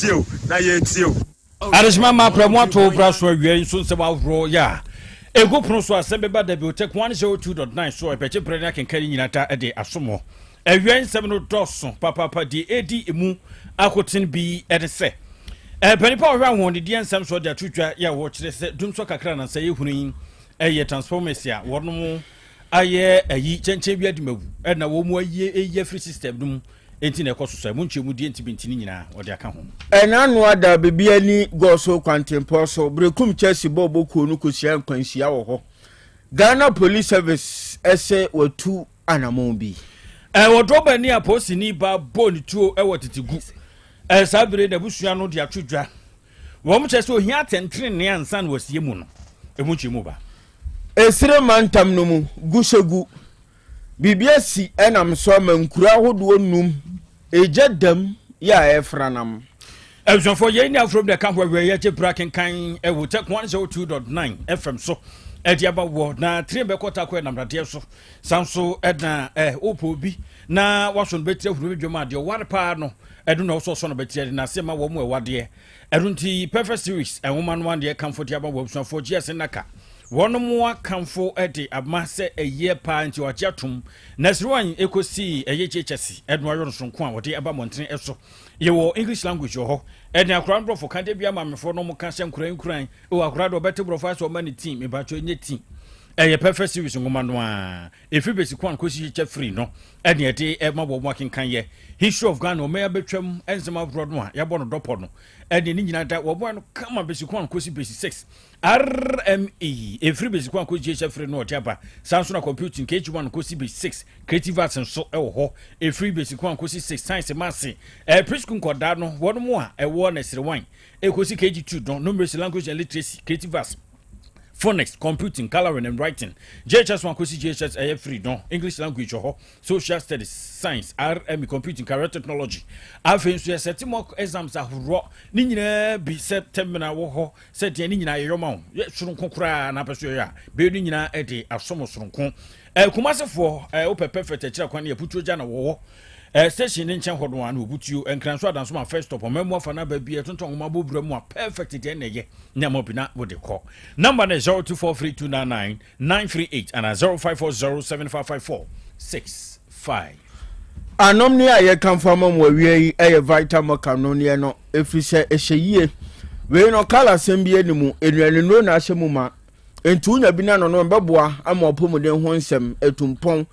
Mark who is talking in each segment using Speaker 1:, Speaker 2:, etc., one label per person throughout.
Speaker 1: Yɛtie o na yɛtie o.
Speaker 2: Adehyema ma aprɛ mu ato bra so awia yi nso nsɛm ahoroɔ yɛ a ɛgu pono so asɛm bɛba da bi otɛk 102.9 so ɛbɛgye berɛ ne akenkan ne nyinaa ta de asom hɔ. Awia yi nsɛm no dɔɔso papaapa. Deɛ ɛdi emu akoten bi ne sɛ mpanipa a wɔhwɛ ahoɔdendeɛ nsɛm so de ato dwa yɛ a wɔkyerɛ sɛ dumsɔ kakra nansa yɛhunu yi ɛyɛ transformers a wɔnom ayɛ ayi kyɛnkyɛn bi adi mawu ɛna wɔn mu ayi eyi afiri system no mu enti na ɛkɔ so sɛ mu nkyɛn deɛ nti bi nti ne nyinaa wɔde aka ho.
Speaker 3: Ɛna no ada biribi ani Gɔso kwantempɔn so Berekum Chelsea bɔɔlbɔ kuo no kɔhyia nkwanhyia wɔ hɔ. Ghana Police Service ɛsɛ watu anammɔn bi.
Speaker 2: Ɛwɔ dɔbani a polisini ba bɔ ne tuo ɛwɔ tete gu saa bere n'abusua no de ato dwa. Wɔn kyerɛ sɛ ohia atɛntenenee ansa na wɔasie mu no emu nkyɛn mu ba.
Speaker 3: Esire mantam no mu guhyɛgu biribi asi ɛnam so ama nkuro ahodoɔ num egya dam yɛ a ɛfra nam.
Speaker 2: Abusuafoɔ, yɛn ne aforom na ɛka ho awia yɛgye bra kenkan ɛwɔ Tech 102.9 FM so ɛde aba wɔ na tire bɛkɔ tako ɛnam dadeɛ so san so ɛna ɛ wopɔ obi na waso no bɛtiri ahuru dwom a deɛ ɔware paa no ɛno na ɔsɔ sɔ no bɛtiri ɛde n'ase ma wɔn mu ɛwadeɛ. Ɛno nti Perfect Series nwoma no adeɛ kamfo de aba wɔ abusuafoɔ GS Naka wɔn mo akamfo de ama sɛ ɛyɛ paa nti wɔagye atom na Siriwan ɛkɔsi ɛyɛ JHS ɛno ayɔ no sonko a wɔde aba mmɔntene ɛso. Yɛwɔ English language wɔ hɔ ɛne akora no borɔfo ka de bi ama amefoɔ no mo ka sɛ nkuran nkuran ɛwɔ akora de ɔbɛte borɔfo asɛ ɔma ne tea mebatwɛ nyɛ tea. Ɛyɛ Perfect Series nwoma no a ɛfiri basic 1 kɔsi kyɛ free no ɛne ɛde ɛma wɔ mu akenkan yɛ History of Ghana ɔmɛ abɛtwam ɛnsɛm ahoroɔ no a yɛabɔ no dɔpɔ no ɛne ne nyinaa da wɔboa no kama basic 1 kɔsi basic 6. RME ɛfiri basic 1 kɔsi kyɛ free no ɔde aba. Saa nso na computing KG1 kɔsi basic 6, creative arts nso ɛwɔ hɔ ɛfiri basic 1 kɔsi 6, science, maths, preschool nkɔdaa no wɔn mu a ɛwɔ nursery 1 ɛkɔsi KG2 no, numeracy, language and literacy, creative arts, phonics, computing, coloring and writing. JHS 1 kɔsi JHS ɛyɛ free no, English language wɔ hɔ, social studies, science, RME, computing, career technology. Afei nso yɛsɛte mock exams ahoroɔ ne nyinaa bi sɛ terminal wɔ hɔ sɛ deɛ ne nyinaa yɛyɔ ma wo yɛ soronko koraa na apɛ so yɛyɛ a bɛyɛ no nyinaa ɛde asom soronko. Kumasefoɔ, wopɛ Perfect akyira kwan ne yɛputuo gya na wɔwɔ station ne nkyɛn hɔ no a na wɔbutuo Nkran so adanso ma first stop ɔma mu afa no aba bi ɛtontɔn nwoma bɔ wura mu a Perfect deɛ na ɛyɛ nneɛma bi na wode kɔ. Number no 0243299938 ana 0540755465.
Speaker 3: Anom ne a yɛkamfo ama mu awia yi ɛyɛ Vitamoka no neɛ no ɛfiri sɛ ɛhyɛ yie. Wei no kala asɛm bi anim nnuane na ahyɛ mu ma nti wonya bi no ano no ɛbɛboa ama ɔpɔmuden ho nsɛm atumpɔn.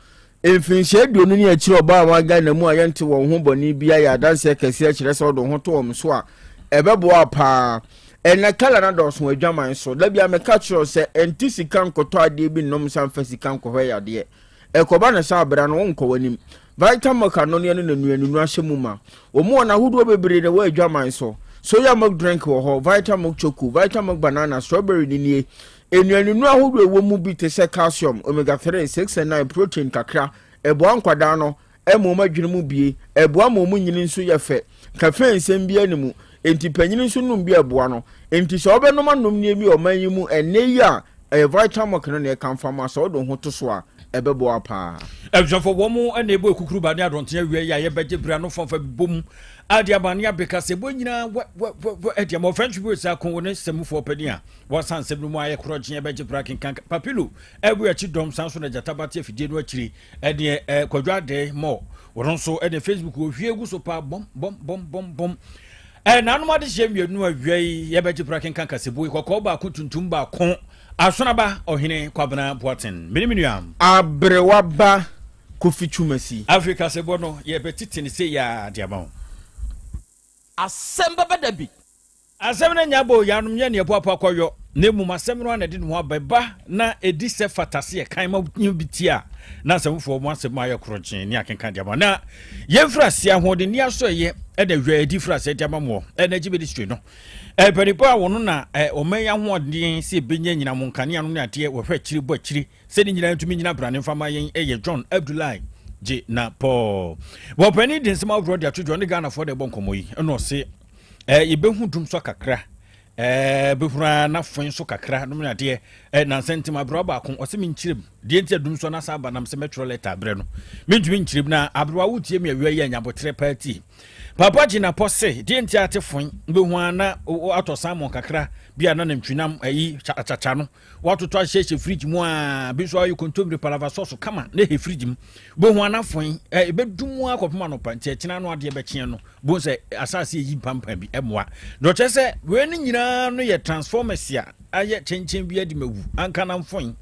Speaker 3: Mfinhyia 20 ne akyire ɔbaa wɔn Ghana mu a yɛnte wɔn ho bɔne bi ayɛ adanseɛ kɛseɛ kyerɛ sɛ ɔde ho to wɔn so a ɛbɛboa paa. Ɛnɛ kala no adɔɔso adwaman so. Da bia meka kyerɛ sɛ ɛnte sika nkɔtɔ adeɛ bi nnom nsa mfa sika nkɔhwɛ yadeɛ. Ɛkɔba ne sɛ abra no wonkɔ w'anim. Vitamoka no ne no nanuanunu ahyɛ mu ma. Wɔn mu wɔn ahodoɔ bebree na ɛwɔ adwaman so. Soya milk drink wɔ hɔ, Vitamilk choco, Vitamilk banana, strawberry ne nie. Nnuanunu ahodoɔ ɛwɔ mu bi te sɛ calcium, omega 3, 6 and 9, protein kakra. Ɛboa nkwadaa no ɛma wɔn adwene mu bie. Ɛboa ma wɔn nyini nso yɛ fɛ. Caffeine nsɛm bi anim. Enti panyin nso nom bi ɛboa no. Enti sɛ ɔbɛnom anom nneɛma bi ɔman yi mu ɛnɛ yi a ɛyɛ Vitamilk no na ɛka mfa ma sɛ ɔde ho to so a ɛbɛboa paa.
Speaker 2: Abusuafo, wɔn mu na ɛbɔ ekukuru ba ne adɔnten awia yi a yɛbɛgye bere ano fanfa bi bom ade ama ne abeka sɛ ɛbɔ nyinaa wɛ wɛ wɛ wɛ ɛde ama ɔfɛn bi sɛ ako ne sɛmufoɔ panin a wɔasan nsɛm no mu ayɛ korɔgye. Yɛbɛgye bere akenkan papilo ɛwɔ akyi dɔm san so na gyata bate afidie no akyiri ɛdeɛ kwadwo adɛ mɔ wɔn nso ɛde Facebook wɔhwie gu so paa bɔm bɔm bɔm bɔm bɔm. Nanom adehyeɛ mmienu awia yi yɛbɛgye bere akenkan kasebo yi kɔkɔɔ baako tuntum baako asonaba ɔhene Kwabena Boaten mene me nua
Speaker 3: Aberewa ba Kofi Twumasi.
Speaker 2: Afrika sɛbɔ no yɛbɛtete ne sɛ yɛa de ama wo.
Speaker 4: Asɛm bɛbɛ da bi.
Speaker 2: Asɛm no nya bɔ yanom yɛ ne ɛboapo akɔyɔ na mmom asɛm no ana de ne ho aba ba na ɛdi sɛ fata se yɛkan ma bi tie a na asɛmfoɔ mu asɛm ayɛ korɔgyen ne akenka de ama na yɛmfiri aseɛ ahoɔden ni aso ɛyɛ ɛna wia ɛdi firi aseɛ de ama moɔ Energy Ministry no mpanyinfoɔ a wɔn na ɔman yi ahoɔden sɛ ebɛnya nyinam nkanea no ne adeɛ wɔhwɛ akyiri bɔ akyiri sɛ ne nyinaa ntumi nyina brane mfama yɛn ɛyɛ John Abdullahi gye na Paul wɔpanin de nsɛm ahoroɔ de ato dwa ne Ghanafoɔ de ɛbɔ nkɔmmɔ yi ɛna ɔse yɛbɛhu dum so kakra bɛhura na foe nso kakra nom ne adeɛ nansa ntim aberewa baako ɔsɛ menkyerɛm deɛ nti adum so na sa aba nam sɛ mɛtwerɛ letter aberɛ no mentumi nkyerɛm na aberewa wotie me awia yi anyabotrɛ paa tie. Papa Jinapor se, deɛ nti ate foin, wobɛhu ara na atɔ salmon kakra bi a na nantwinam ayi kyakya no, woatoto ahyehyɛ fridge mu a, bi nso ayɛ kontomire palava sauce kama na ɛhɛ fridge mu. Wobɛhu ara na foin, ɛbɛdu mu ara kɔpem anɔpa, nti ɛkyena no adeɛ bɛkyeɛ no, bohu sɛ asase ɛyi mpampan bi, ɛmmoa. Na ɔkyerɛ sɛ wei no nyinaa no yɛ transformers a ayɛ kyɛnkyɛn bi adi mawu, anka na mfoin.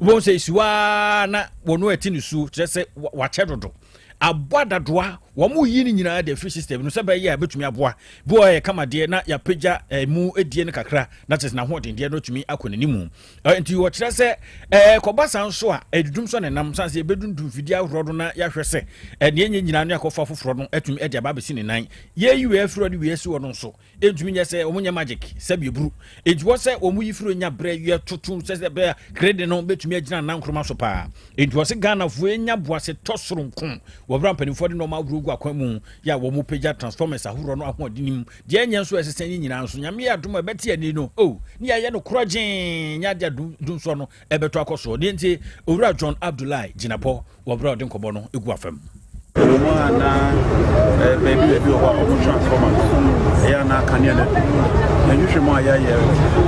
Speaker 2: Wobɛhu sɛ ɛsi hɔ ara na wɔn ɛte ne suo, kyerɛ sɛ wakyɛ dodo. Abɔ adadoa, wɔn yi ne nyinaa de afiri system no sɛ bɛyɛ a ɛbɛtumi aboa. Bi wɔ hɔ a ɛyɛ kama deɛ na yɛapagya ɛmu die no kakra na kyerɛ sɛ n'ahoɔden deɛ no atumi akɔ n'anim. Nti wɔkyerɛ sɛ ɛkɔba saa nso a ɛdudum sɔ ne nam sane sɛ yɛbɛdundum mfidie ahoroɔ no na yɛahwɛ sɛ ɛdeɛ nyɛ nyinaa no yɛakɔfa foforɔ no atumi de aba abɛsi ne nan. Yɛyi wei afiri hɔ de wei asi hɔ no nso Ɛntumi nyɛ sɛ wɔn nyɛ magic sɛbi eburu. Enti wɔ sɛ wɔn yi firi nya brɛ yɛ toto sɛ sɛ bɛyɛ krede no bɛtumi agyina nankoroma so paa. Enti wɔ sɛ Ghanafoɔ nya boasetɔ soronko wɔ berɛ a mpanimfoɔ de nnoɔma ahoroɔ gu akwan mu yɛ a wɔn pagya transformers ahoroɔ no ahoɔden mu. Deɛ ɛnyɛ nso ɛsesɛn ne nyinaa nso Nyame yɛ adom a ɛbɛte ani no oh ne yɛayɛ no korɔgyee nyɛ adeɛ a dumsoɔ no ɛbɛtɔ akɔ soɔ. Deɛ nti Owura John Abdulai Jinapor wɔ berɛ a ɔde nkɔmmɔ no gu afam.
Speaker 1: Ɛwɔ mu a na baabi baabi wɔ hɔ a wɔn transformer no ɛyɛ a na kanea no adu. Na nhwehwɛmu a yɛayɛ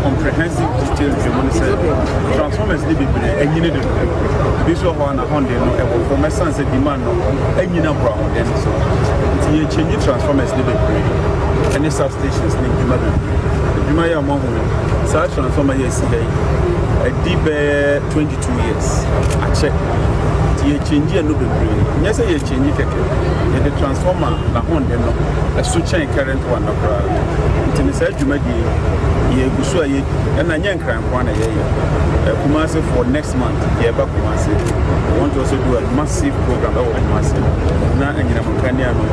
Speaker 1: comprehensive detail nhwehwɛmu no sɛ transformers no bebree anyini dodo. Ebi nso wɔ hɔ a n'ahoɔden no ɛwɔ fam ɛsiane sɛ demand no anyini aboro ahoɔden no so. Nti yɛ change transformers no bebree ɛne substations ne adwuma bebree. Adwuma yi a moahu no saa transformer yi a ɛsi ha yi ɛdi bɛyɛ 22 years akyɛ nti yɛ change ɛno bebree nyɛ sɛ yɛ change kɛkɛ yɛde transformer n'ahoɔden no ɛso kyɛn current one no koraa nti ne saa dwumadie yɛgu so a yɛdi ɛna nyɛ nkran nko na yɛyɛ Kumasi for next month yɛba Kumasi we want to also do a massive program ɛwɔ Kumasi na anyinam nkanea no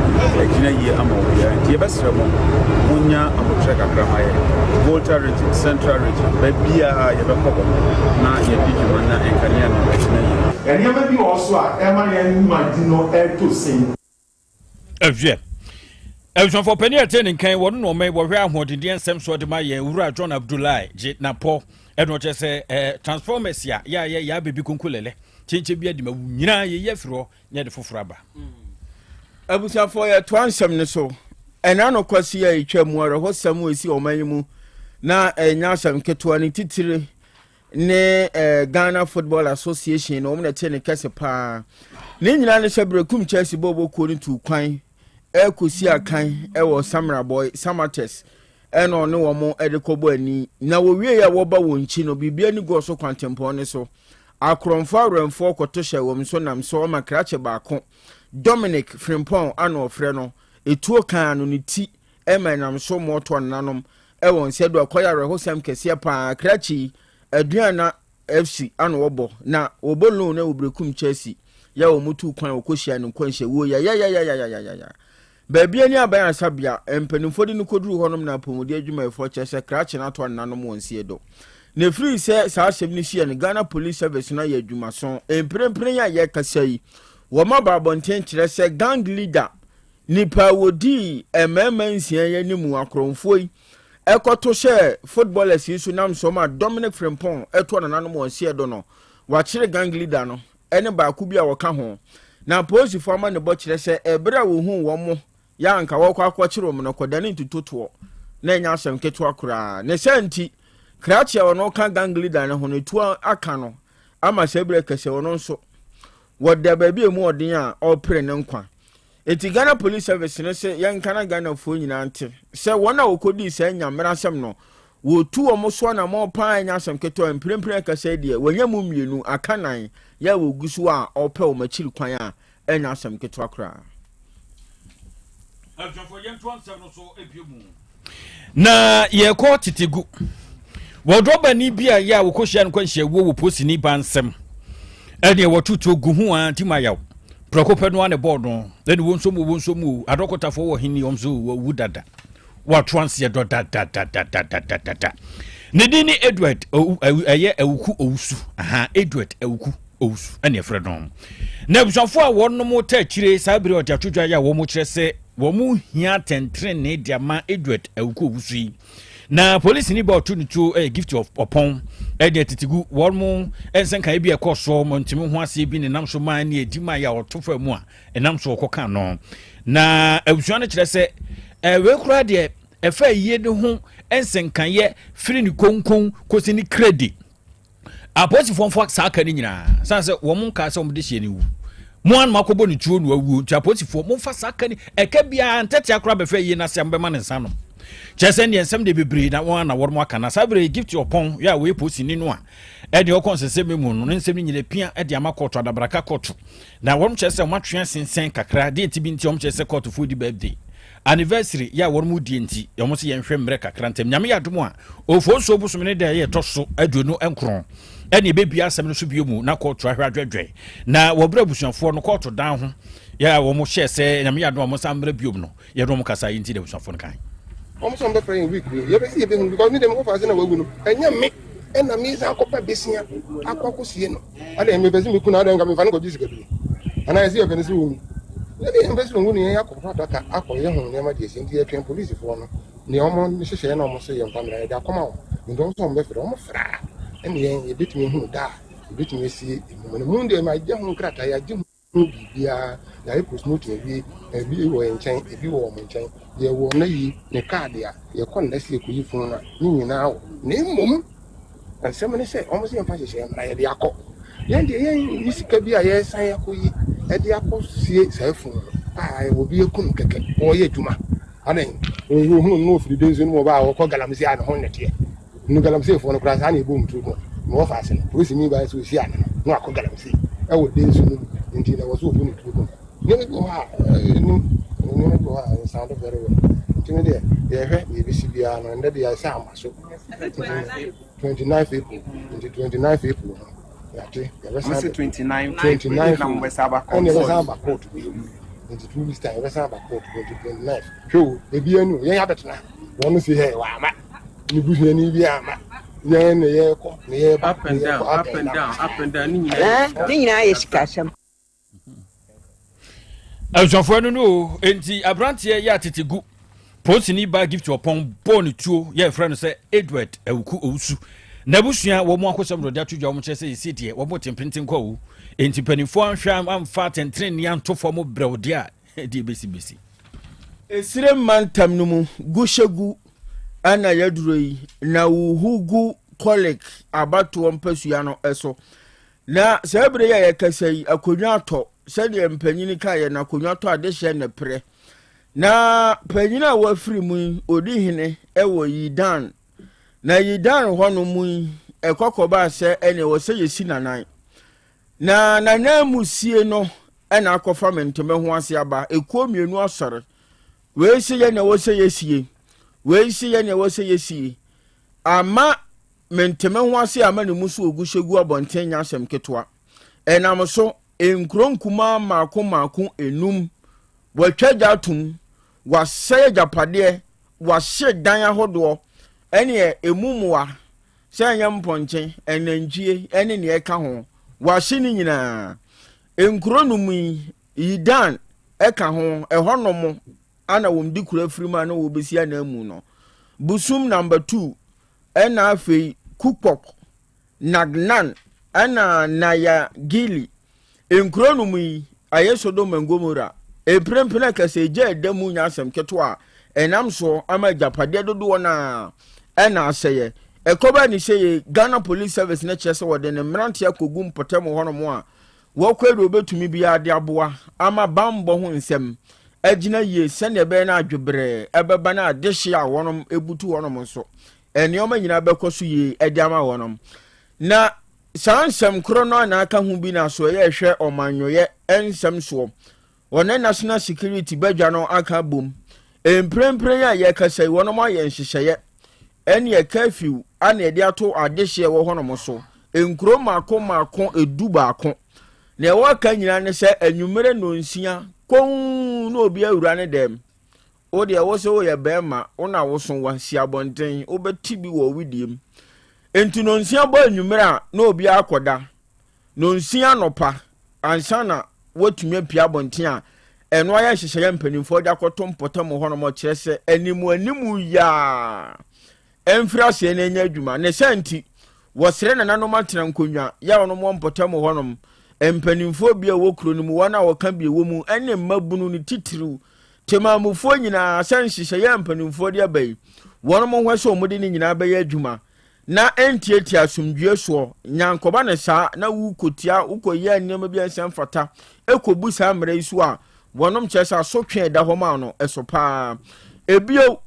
Speaker 1: agyina yie ama obiara nti yɛbɛsrɛ mo monya abotrɛ kakra ma yɛ Volta region Central region baabiara yɛbɛkɔ hɔ na yɛadi dwuma na nkanea no agyina yie.
Speaker 5: Nneɛma bi wɔ hɔ nso a ɛma yɛn nnwumadi no tɔ sin.
Speaker 2: Ɛhwɛ. Abusuafoɔ panin a ɛte ne nkan wɔn na ɔmɛ wɔhwɛ ahoɔdendeɛ nsɛm soɔ de ma yɛn Owura John Abdullahi gye napɔ ɛna ɔkyerɛ sɛ ɛɛ transformers a yɛ a yɛ yɛ abɛbi konko lɛlɛ kyenkyen bi adi ma wu nyinaa yɛyi afiri hɔ na yɛde foforɔ aba.
Speaker 3: Abusuafoɔ yɛtoa nsɛm no so. Ɛna no kwasi a ɛtwa mu awerɛhosɛm a ɛsi ɔman yi mu na ɛnyɛ asɛm ketewa ne titire ne eh, Ghana Football Association na wɔn na ɛte ne kɛse paa. Ne nyinaa ne sɛ Berekum Chelsea bɔɔlbɔ kuo no tuu kwan ɛrekɔsi akan ɛwɔ Samrabɔe Samatex ɛna ɔne wɔn de kɔbɔ ani na wɔwie a wɔba wɔn nkyi no biribi ani gɔɔ so kwantempɔn no so akorɔmfoɔ awɛmfoɔ kɔto hyɛ wɔn so nam so ɔma krakye baako Dominic Frimpong ano ɔfrɛ no etuo kaa no ne ti ɛma ɛnam so mmoɔtoa nenanom ɛwɔ nsɛ do akɔyɛ awerɛhosɛm kɛseɛ paa krakye yi Aduana FC ano wɔbɔ na wɔbɔ loan na wɔbrɛkum Chelsea yɛ wɔn tu kwan wɔkɔhyia no nkwanhyia wuo yayayayayayaya baabi ani aban asabea mpanimfoɔ de no kɔduru hɔnom na apɔmuden adwumayɛfoɔ kyerɛ sɛ krakye no ato anenanom wɔn sie do na ɛfiri sɛ saa asɛm no siiɛ no Ghana Police Service no ayɛ adwumaso mprempren a yɛrekasa yi wɔn aba abɔnten kyerɛ sɛ gang leader nipa a wɔdii mmarima nsia yi anim akorɔmfoɔ yi ɛkɔto hyɛɛ footballers yi so nam so ma Dominic Frimpong ɛtoɔ nananom wɔn seɛ do no, wɔakyere gang leader no ne baako bi a wɔka ho. Na apolisifoɔ amanebɔ kyerɛ sɛ ɛberɛ a wɔhuu wɔn mo yɛ a anka wɔrekɔ akɔkyere wɔn no kɔdane ntutotoɔ na ɛnyɛ asɛm ketewa koraa. Ne saa nti, krakye a ɔno ka gang leader no ho no tuo aka no ama saa berɛ kɛsɛ ɔno nso wɔda baabi a emu ɔden a ɔrepere ne nkwa. Enti Ghana Police Service no se yɛnka na Ghanafoɔ nyinaa nte sɛ wɔn a wɔkɔdii saa nyamera asɛm no, wɔretu wɔn so anammɔn paa ɛnyɛ asɛm ketewa mprempren ɛkasa yi deɛ wɔanya mu mmienu aka nan yɛ a wɔgu so a wɔpɛ wɔn akyiri kwan a ɛnyɛ asɛm ketewa koraa.
Speaker 2: Abusuafoɔ yɛntoa nsɛm no so bio mu. Na yɛkɔ tete gu. Wɔ drɔbani bi a yɛ a wɔkɔhyia no kwanhyiawuo wɔ posini ba nsɛm. Ɛneɛ wɔtoto gu ho a nti ma yaw. Prɛko pɛ no a ne bɔɔ no. Ɛne wɔn nso mu wɔn nso mu adɔkotafoɔ wɔ hene wɔn nso wɔwu dada. Wɔato anseɛ dɔ dadadadadadada. Ne din ne Edward ɛyɛ Awuku Owusu. Aha Edward Awuku Owusu ɛne ɛfrɛ no. Na abusuafoɔ a wɔnom ta akyire saa bere ɔde ato dwa yɛ a wɔn kyerɛ sɛ Wɔhia atɛntrenee de ama Edward Awuku Owusu yi. Na polisini ba ɔto ne tuo yɛ Gift of Ɔpɔn. Ɛdeɛ tete gu wɔn mo nsɛnkaeɛ bi a ɛkɔ soɔ mo ntumi ho aseɛ bi ne nam so maa ne ɛdi maa yɛ a ɔto fa mu a ɛnam so ɔkɔ ka no. Na abusua no kyerɛ sɛ ɛwei koraa deɛ ɛfa yie ne ho nsɛnkaeɛ firi ne konkon kɔsi ne kredi. Apolisifoɔ mfa saa ka no nyinaa sane sɛ wɔn nkaa sɛ wɔn de hyɛ ne wu mo anum akɔbɔ ne tuo no awuo, nti apolisifoɔ momfa saa ka ni ɛka biara ntɛtea koraa bɛfɛ yie n'ase a mobɛma ne nsa nom. Kyerɛ sɛ neɛ nsɛm deɛ bebree na wɔn ana wɔn aka. Na saa bere Gift Ɔpɔn yɛ a wɔyɛ polisini no a ɛde ɔkɔ nsɛsɛm mu no ne nsɛm no nyina pia de ama kɔɔto, adabraka kɔɔto, na wɔn kyerɛ sɛ wɔn atwe asensɛn kakra deɛ nti bi nti wɔn kyerɛ sɛ kɔɔtofoɔ di birthday anniversary yɛ a wɔn mu die nti wɔn sɛ yɛnhwɛ mmerɛ kakra ntɛm. Nyame yɛ adom a, Ofosuo bosome ne deɛ yɛtɔ so 29 ɛne ɛbɛbia asɛm no so bio mu na kɔɔto ahwɛ adwɛdwɛ na wɔbrɛ abusuafoɔ no kɔɔto dan ho yɛ a wɔn hyɛ sɛ Nyame yɛ adom a wɔn san mmerɛ biom no yɛde wɔn kasa yi nti de abusuafoɔ no kan.
Speaker 6: Wɔn sɛ wɔn bɛfrɛ yɛn week wei, yɛbɛsi yɛbɛhu because me deɛ mekɔfa ase na wawu no, ɛnyɛ me ɛna me san akɔpɛ besia akɔ akɔsie no. Adɛn, mepɛ sɛ meku no? Adɛn, nka memfa no kɔgye sika bi anaa yɛsɛ yɛpɛ no sɛ ɔwu? Yɛde yɛmpɛ sɛ ɔwu no, yɛn akɔfa adaka akɔyɛ ho nneɛma deɛ si nti yɛtwɛn polisifoɔ no nea wɔn nhyehyɛeɛ na wɔn sɛ yɛmfa mmra, yɛde akɔma wɔn. Nti wɔn sɛ wɔn bɛfrɛ, wɔn frɛ a, ɛne yɛn yɛbɛtumi ahunu da a yɛbɛtumi asie emu no mu deɛ. Ma yɛgye ho nkrataa, yɛagye ho biribiara, yɛayɛ postmortem awie. Ebi wɔ yɛn nkyɛn, ebi wɔ wɔn nkyɛn. Yɛwɔ n'ayi ne kaade a yɛkɔ nnɛ sɛ yɛkɔyi funu no a, ne nyinaa wɔ. Na mmom nsɛm ne sɛ wɔn sɛ yɛmfa nhyehyɛeɛ mmra, yɛde akɔ. Yɛn deɛ yɛn nni sika bi a yɛresan akɔyi de akɔsie saa funu no a obi aku no kɛkɛ, wɔreyɛ adwuma. Adɛn, wɔhunu no na ɔfiri denso no mu ɔba a ɔkɔ galamsey a ne ho nnɛteɛ no, galamseyfoɔ no koraa saa na ɛbɔ wɔn tiri ko. Na wɔfa ase no, polisini baa sɛ ɔsi ano no na wakɔ galamsey ɛwɔ denso no mu, nti na wɔ so ɔbɔ ne tiri ko. Nneɛma bi wɔ hɔ a ɛnim, nneɛma bi wɔ hɔ a nsound very well. Nti no deɛ yɛhwɛ deɛ ɛbɛsi biara no, ɛndɛ deɛ ɛsɛ ama so. 29 April, nti 29 April no yɛate yɛbɛsan
Speaker 7: Mo se 29
Speaker 6: 29
Speaker 7: na mobɛsan aba court.
Speaker 6: Ɛna yɛbɛsan aba court bio, nti 2 weeks time yɛbɛsan aba court bio, nti 29. Hwɛ o, ebi ani o, yɛn abɛtena wɔn si hɛ wama ne busuani bi ama yɛn na yɛkɔ na yɛba.
Speaker 7: Up and down, up and down, up and down. Ne nyinaa yɛ sika.
Speaker 8: Ne nyinaa yɛ sikasɛm.
Speaker 2: Abusuafoɔ no o, enti aberanteɛ yɛ atete gu polisini ba Gift Ɔpɔn bɔɔ ne tuo yɛ frɛ no sɛ Edward Awuku Owusu. N'abusua wɔn mu akosɛm de ɔde ato dwa, wɔn kyerɛ sɛ yɛsi deɛ wɔn te mpenten kɔ o, enti mpanimfoɔ anhwɛ amfa atɛntɛnni anto fam brɛw deɛ a deɛ bɛsi bɛsi.
Speaker 3: Esire mantam no mu Gushegu na yɛaduro yi, na Wuhugu Kolik abatoɔ mpasua no so. Na saa bere yi a yɛkasa yi, akonnwa atɔ. Sɛdeɛ mpanyin kaeɛ no, akonnwa tɔ adehyɛ na prɛ. Na panyin a wafiri mu yi, ɔdi hene wɔ Yidan. Na Yidan hɔ no mu yi, ɛkɔ kɔbaa sɛ ɛnea ɛwɔ sɛ yɛsi nanan. Na nanan mu sie no ɛna akɔfa menteme ho ase aba. Ekuo mmienu asɔre. Wei se yɛ nea ɛwɔ sɛ yɛsie. Wei se yɛ nea ɛwɔ sɛ yɛsie. Ama Mente-me-ho-ase a ama ne mu so ogu hyɛ gu abɔnten nyɛ asɛm ketewa. Ɛnam so, nkuro nkumaa mmaako mmaako enum, wɔatwa gya atom, wɔasɛe agyapadeɛ, wɔahye dan ahodoɔ, ɛneɛ emu mmoa, sɛ ɛnyɛ mpɔnkye, anantwie, ne nea ɛka ho, wɔahye ne nyinaa. Nkuro no mu yi, Yidan ka ho, ɛhɔnom ana wɔde kuro afiri mu a na wɔbɛsi ananmu no. Busum number two, ɛna afei Kukpok, Nagnan, ɛna Nayagili. Nkuro no mu yi, ayɛ Sodom and Gomorrah. Mprempren ɛkɛsɛ egya ɛda mu nyɛ asɛm ketewa a ɛnam soɔ ama agyapadeɛ dodoɔ no ara ɛna asɛeɛ. Ɛkɔbaa ne sɛ yei, Ghana Police Service no kyerɛ sɛ wɔde ne mmeranteɛ akɔgu mpɔtam hɔnom a Wɔkɔ deɛ wɔbɛtumi biara de aboa ama bammɔ ho nsɛm agyina yie sɛdeɛ ɛbɛyɛ na adwebrɛɛ ɛbɛba na adehye a wɔnom ɛbutu wɔnom nso nneɛma nyinaa bɛkɔ so yie de ama wɔnom. Na saa nsɛm korɔ no a na aka ho bi na so ɛyɛ ɛhwɛ ɔmanyoyɛ nsɛm soɔ. Wɔne National Security badwa no aka abom. Mprempren a yɛrekasa yi, wɔnom ayɛ nhyehyɛeɛ ɛneɛ curfew ana yɛde ato adehyeɛ wɔ hɔnom so. Nkuro mmaako mmaako 11. Nea ɛwɔ aka nyinaa ne sɛ anwummerɛ nnɔnsia komm na obi awura ne dɛm. Wo deɛ wo sɛ woyɛ bɛrima, wo na woso wa si abɔnten, wobɛte bi wɔ wo mu. Enti nnɔnsia bɔ anwummerɛ a na obiara akɔda. Nnɔnsia anɔpa ansa na wɔatumi apue abɔnten a ɛno ayɛ nhyehyɛeɛ a mpanimfoɔ de akɔto mpɔtam hɔnom kyerɛ sɛ animuanimu yaa ɛmfiri aseɛ na ɛnyɛ adwuma. Ne saa nti, Wɔsrɛ nananom atena nkonnwa yɛ a wɔnom wɔ mpɔtam hɔnom, mpanimfoɔ bi a ɛwɔ kuro no mu, wɔn a wɔka bi wɔ mu, ne mmabunu no titiriw, temaamufoɔ nyinaa sɛ nhyehyɛeɛ a mpanimfoɔ de aba yi, wɔnom nhwɛ sɛ wɔde ne nyinaa bɛyɛ adwuma na ɛntiatia asomdwoeɛ soɔ. Nya nkɔba no saa na wokɔtia, wokɔyɛ nneɛma bi a ɛnsɛ mfata, ɛkɔbu saa mmara yi so a, wɔnom kyerɛ sɛ asotwe a ɛda hɔ ma no ɛso paa. Ebio,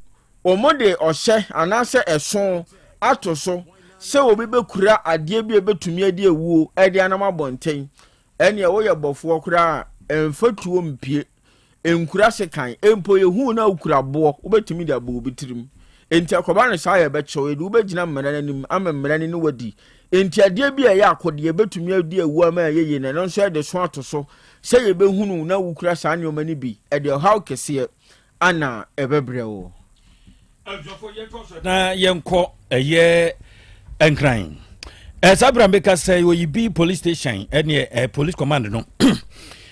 Speaker 3: wɔde ɔhyɛ anaasɛ ɛso ato so sɛ obi bɛkura adeɛ bi a ɛbɛtumi adi awuo de anam abɔnten. Ɛnneɛ woyɛ bɔfoɔ koraa a, ɛmfa tuo mpue, nkura sekan, mpo yɛhu wo na wokura boɔ, wobɛtumi de abɔ obi tirim. Enti ɛkɔba no saa a yɛbɛkyɛ wo, yɛde wo bɛgyina mmara no anim ama mmara no ne wo adi. Enti adeɛ bi a ɛyɛ akodeɛ bɛtumi adi awuo ama ayɛ yie no, ɛno nso yɛde so ato so sɛ yɛbɛhunu wo na wokura saa nneɛma no bi, ɛde ɔhaw kɛseɛ ana ɛbɛbrɛ wo.
Speaker 2: Na yɛnkɔ ɛyɛ Nkran. Saa berɛ a meka sɛ Oyibi police station ɛne ɛ police command no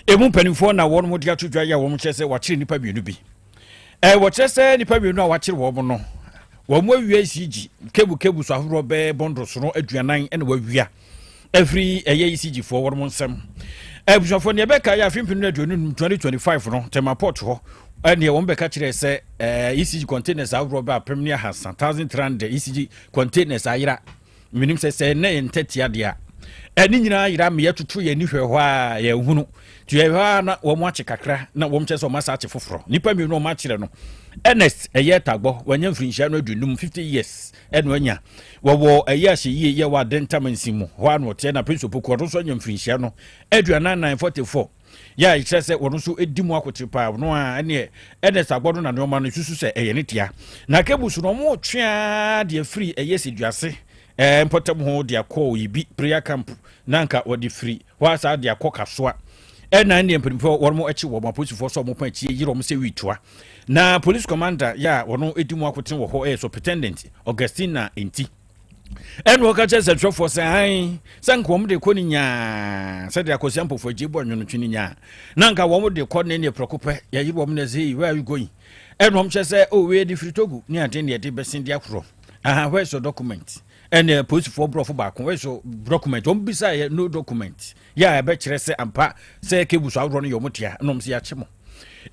Speaker 2: emu mpanimfoɔ na wɔn de ato dwa yɛ a wɔn kyerɛ sɛ wɔakyere nnipa mmienu bi. Ɛ wɔkyerɛ sɛ nnipa mmienu a wɔakyere wɔn no wɔn awia ECG kebu kebu so ahoroɔ bɛɛ bɔndoro sono aduanan ɛna wɔawia. Ɛfiri ɛyɛ ECG foɔ wɔnom nsɛm. Abusuafoɔ neɛ ɛbɛka yɛ afe mpem ne 25 2025 no Tema port hɔ ɛneɛ wɔn bɛka kyerɛ sɛ ɛɛ ECG containers ahoroɔ bɛ 1300 1300 ECG containers ayera. Menim sɛ sɛ ɛnɛ yɛ ntɛtea deɛ a ɛne nyinaa yera meyɛ toto yɛn ani hwɛ hɔ a yɛhunu nti yɛhwɛ a na wɔn akye kakra na wɔn kyerɛ sɛ wɔn asa akye foforɔ. Nipa mmienu wɔn akyerɛ no Ernest ɛyɛ tagbɔ wɔanya mfirinhyia no 50 50 years ɛna ɔnya wɔwɔ ɛyɛ ahyɛyie yɛ wɔ ade ntam nsi mu hɔ a na ɔteɛ na Prince Opoku ɔno nso anya mfirinhyia no 44 44 yɛ a ɛkyerɛ sɛ wɔn nso di mu akotere paa ɔno a ɛneɛ ɛna sagbɔ no na nneɛma no susu sɛ ɛyɛ ne dea na kebu so no wɔn twea deɛ firi ɛyɛ sɛduase ɛɛ mpɔtam ho de akɔ oyibi prayer camp na nka wɔde firi hɔ asa de akɔ kasoa ɛna ɛneɛ mpanimfoɔ wɔn akyi wɔn apolisifoɔ sɛ wɔn pɔn akyi yere wɔn sɛ wii Na police commander yɛ a wɔn di mu akoten wɔ hɔ yɛ Superintendent Augustina Nti. Ɛna ɔka kyerɛ sɛtwerɛfoɔ sɛ ae sɛ nka wɔn de kɔ ne nyaa sɛdeɛ akɔsia mpɔfoɔ agye bɔ nwonotwe ne nyaa na nka wɔn de kɔ ne ne prɛko pɛ yɛyere wɔn na sɛ where are you going? Ɛna wɔn kyerɛ sɛ oh wei de firi Togo ne ade ne yɛde bɛsen de akorɔ aha where is your document? Ɛna polisifoɔ borɔfo baako where is your document? Wɔn bisa yɛ no document yɛ a ɛbɛkyerɛ sɛ ampa sɛ kebu so ahoroɔ no yɛ wɔn dea na wɔn sɛ yɛakye mo.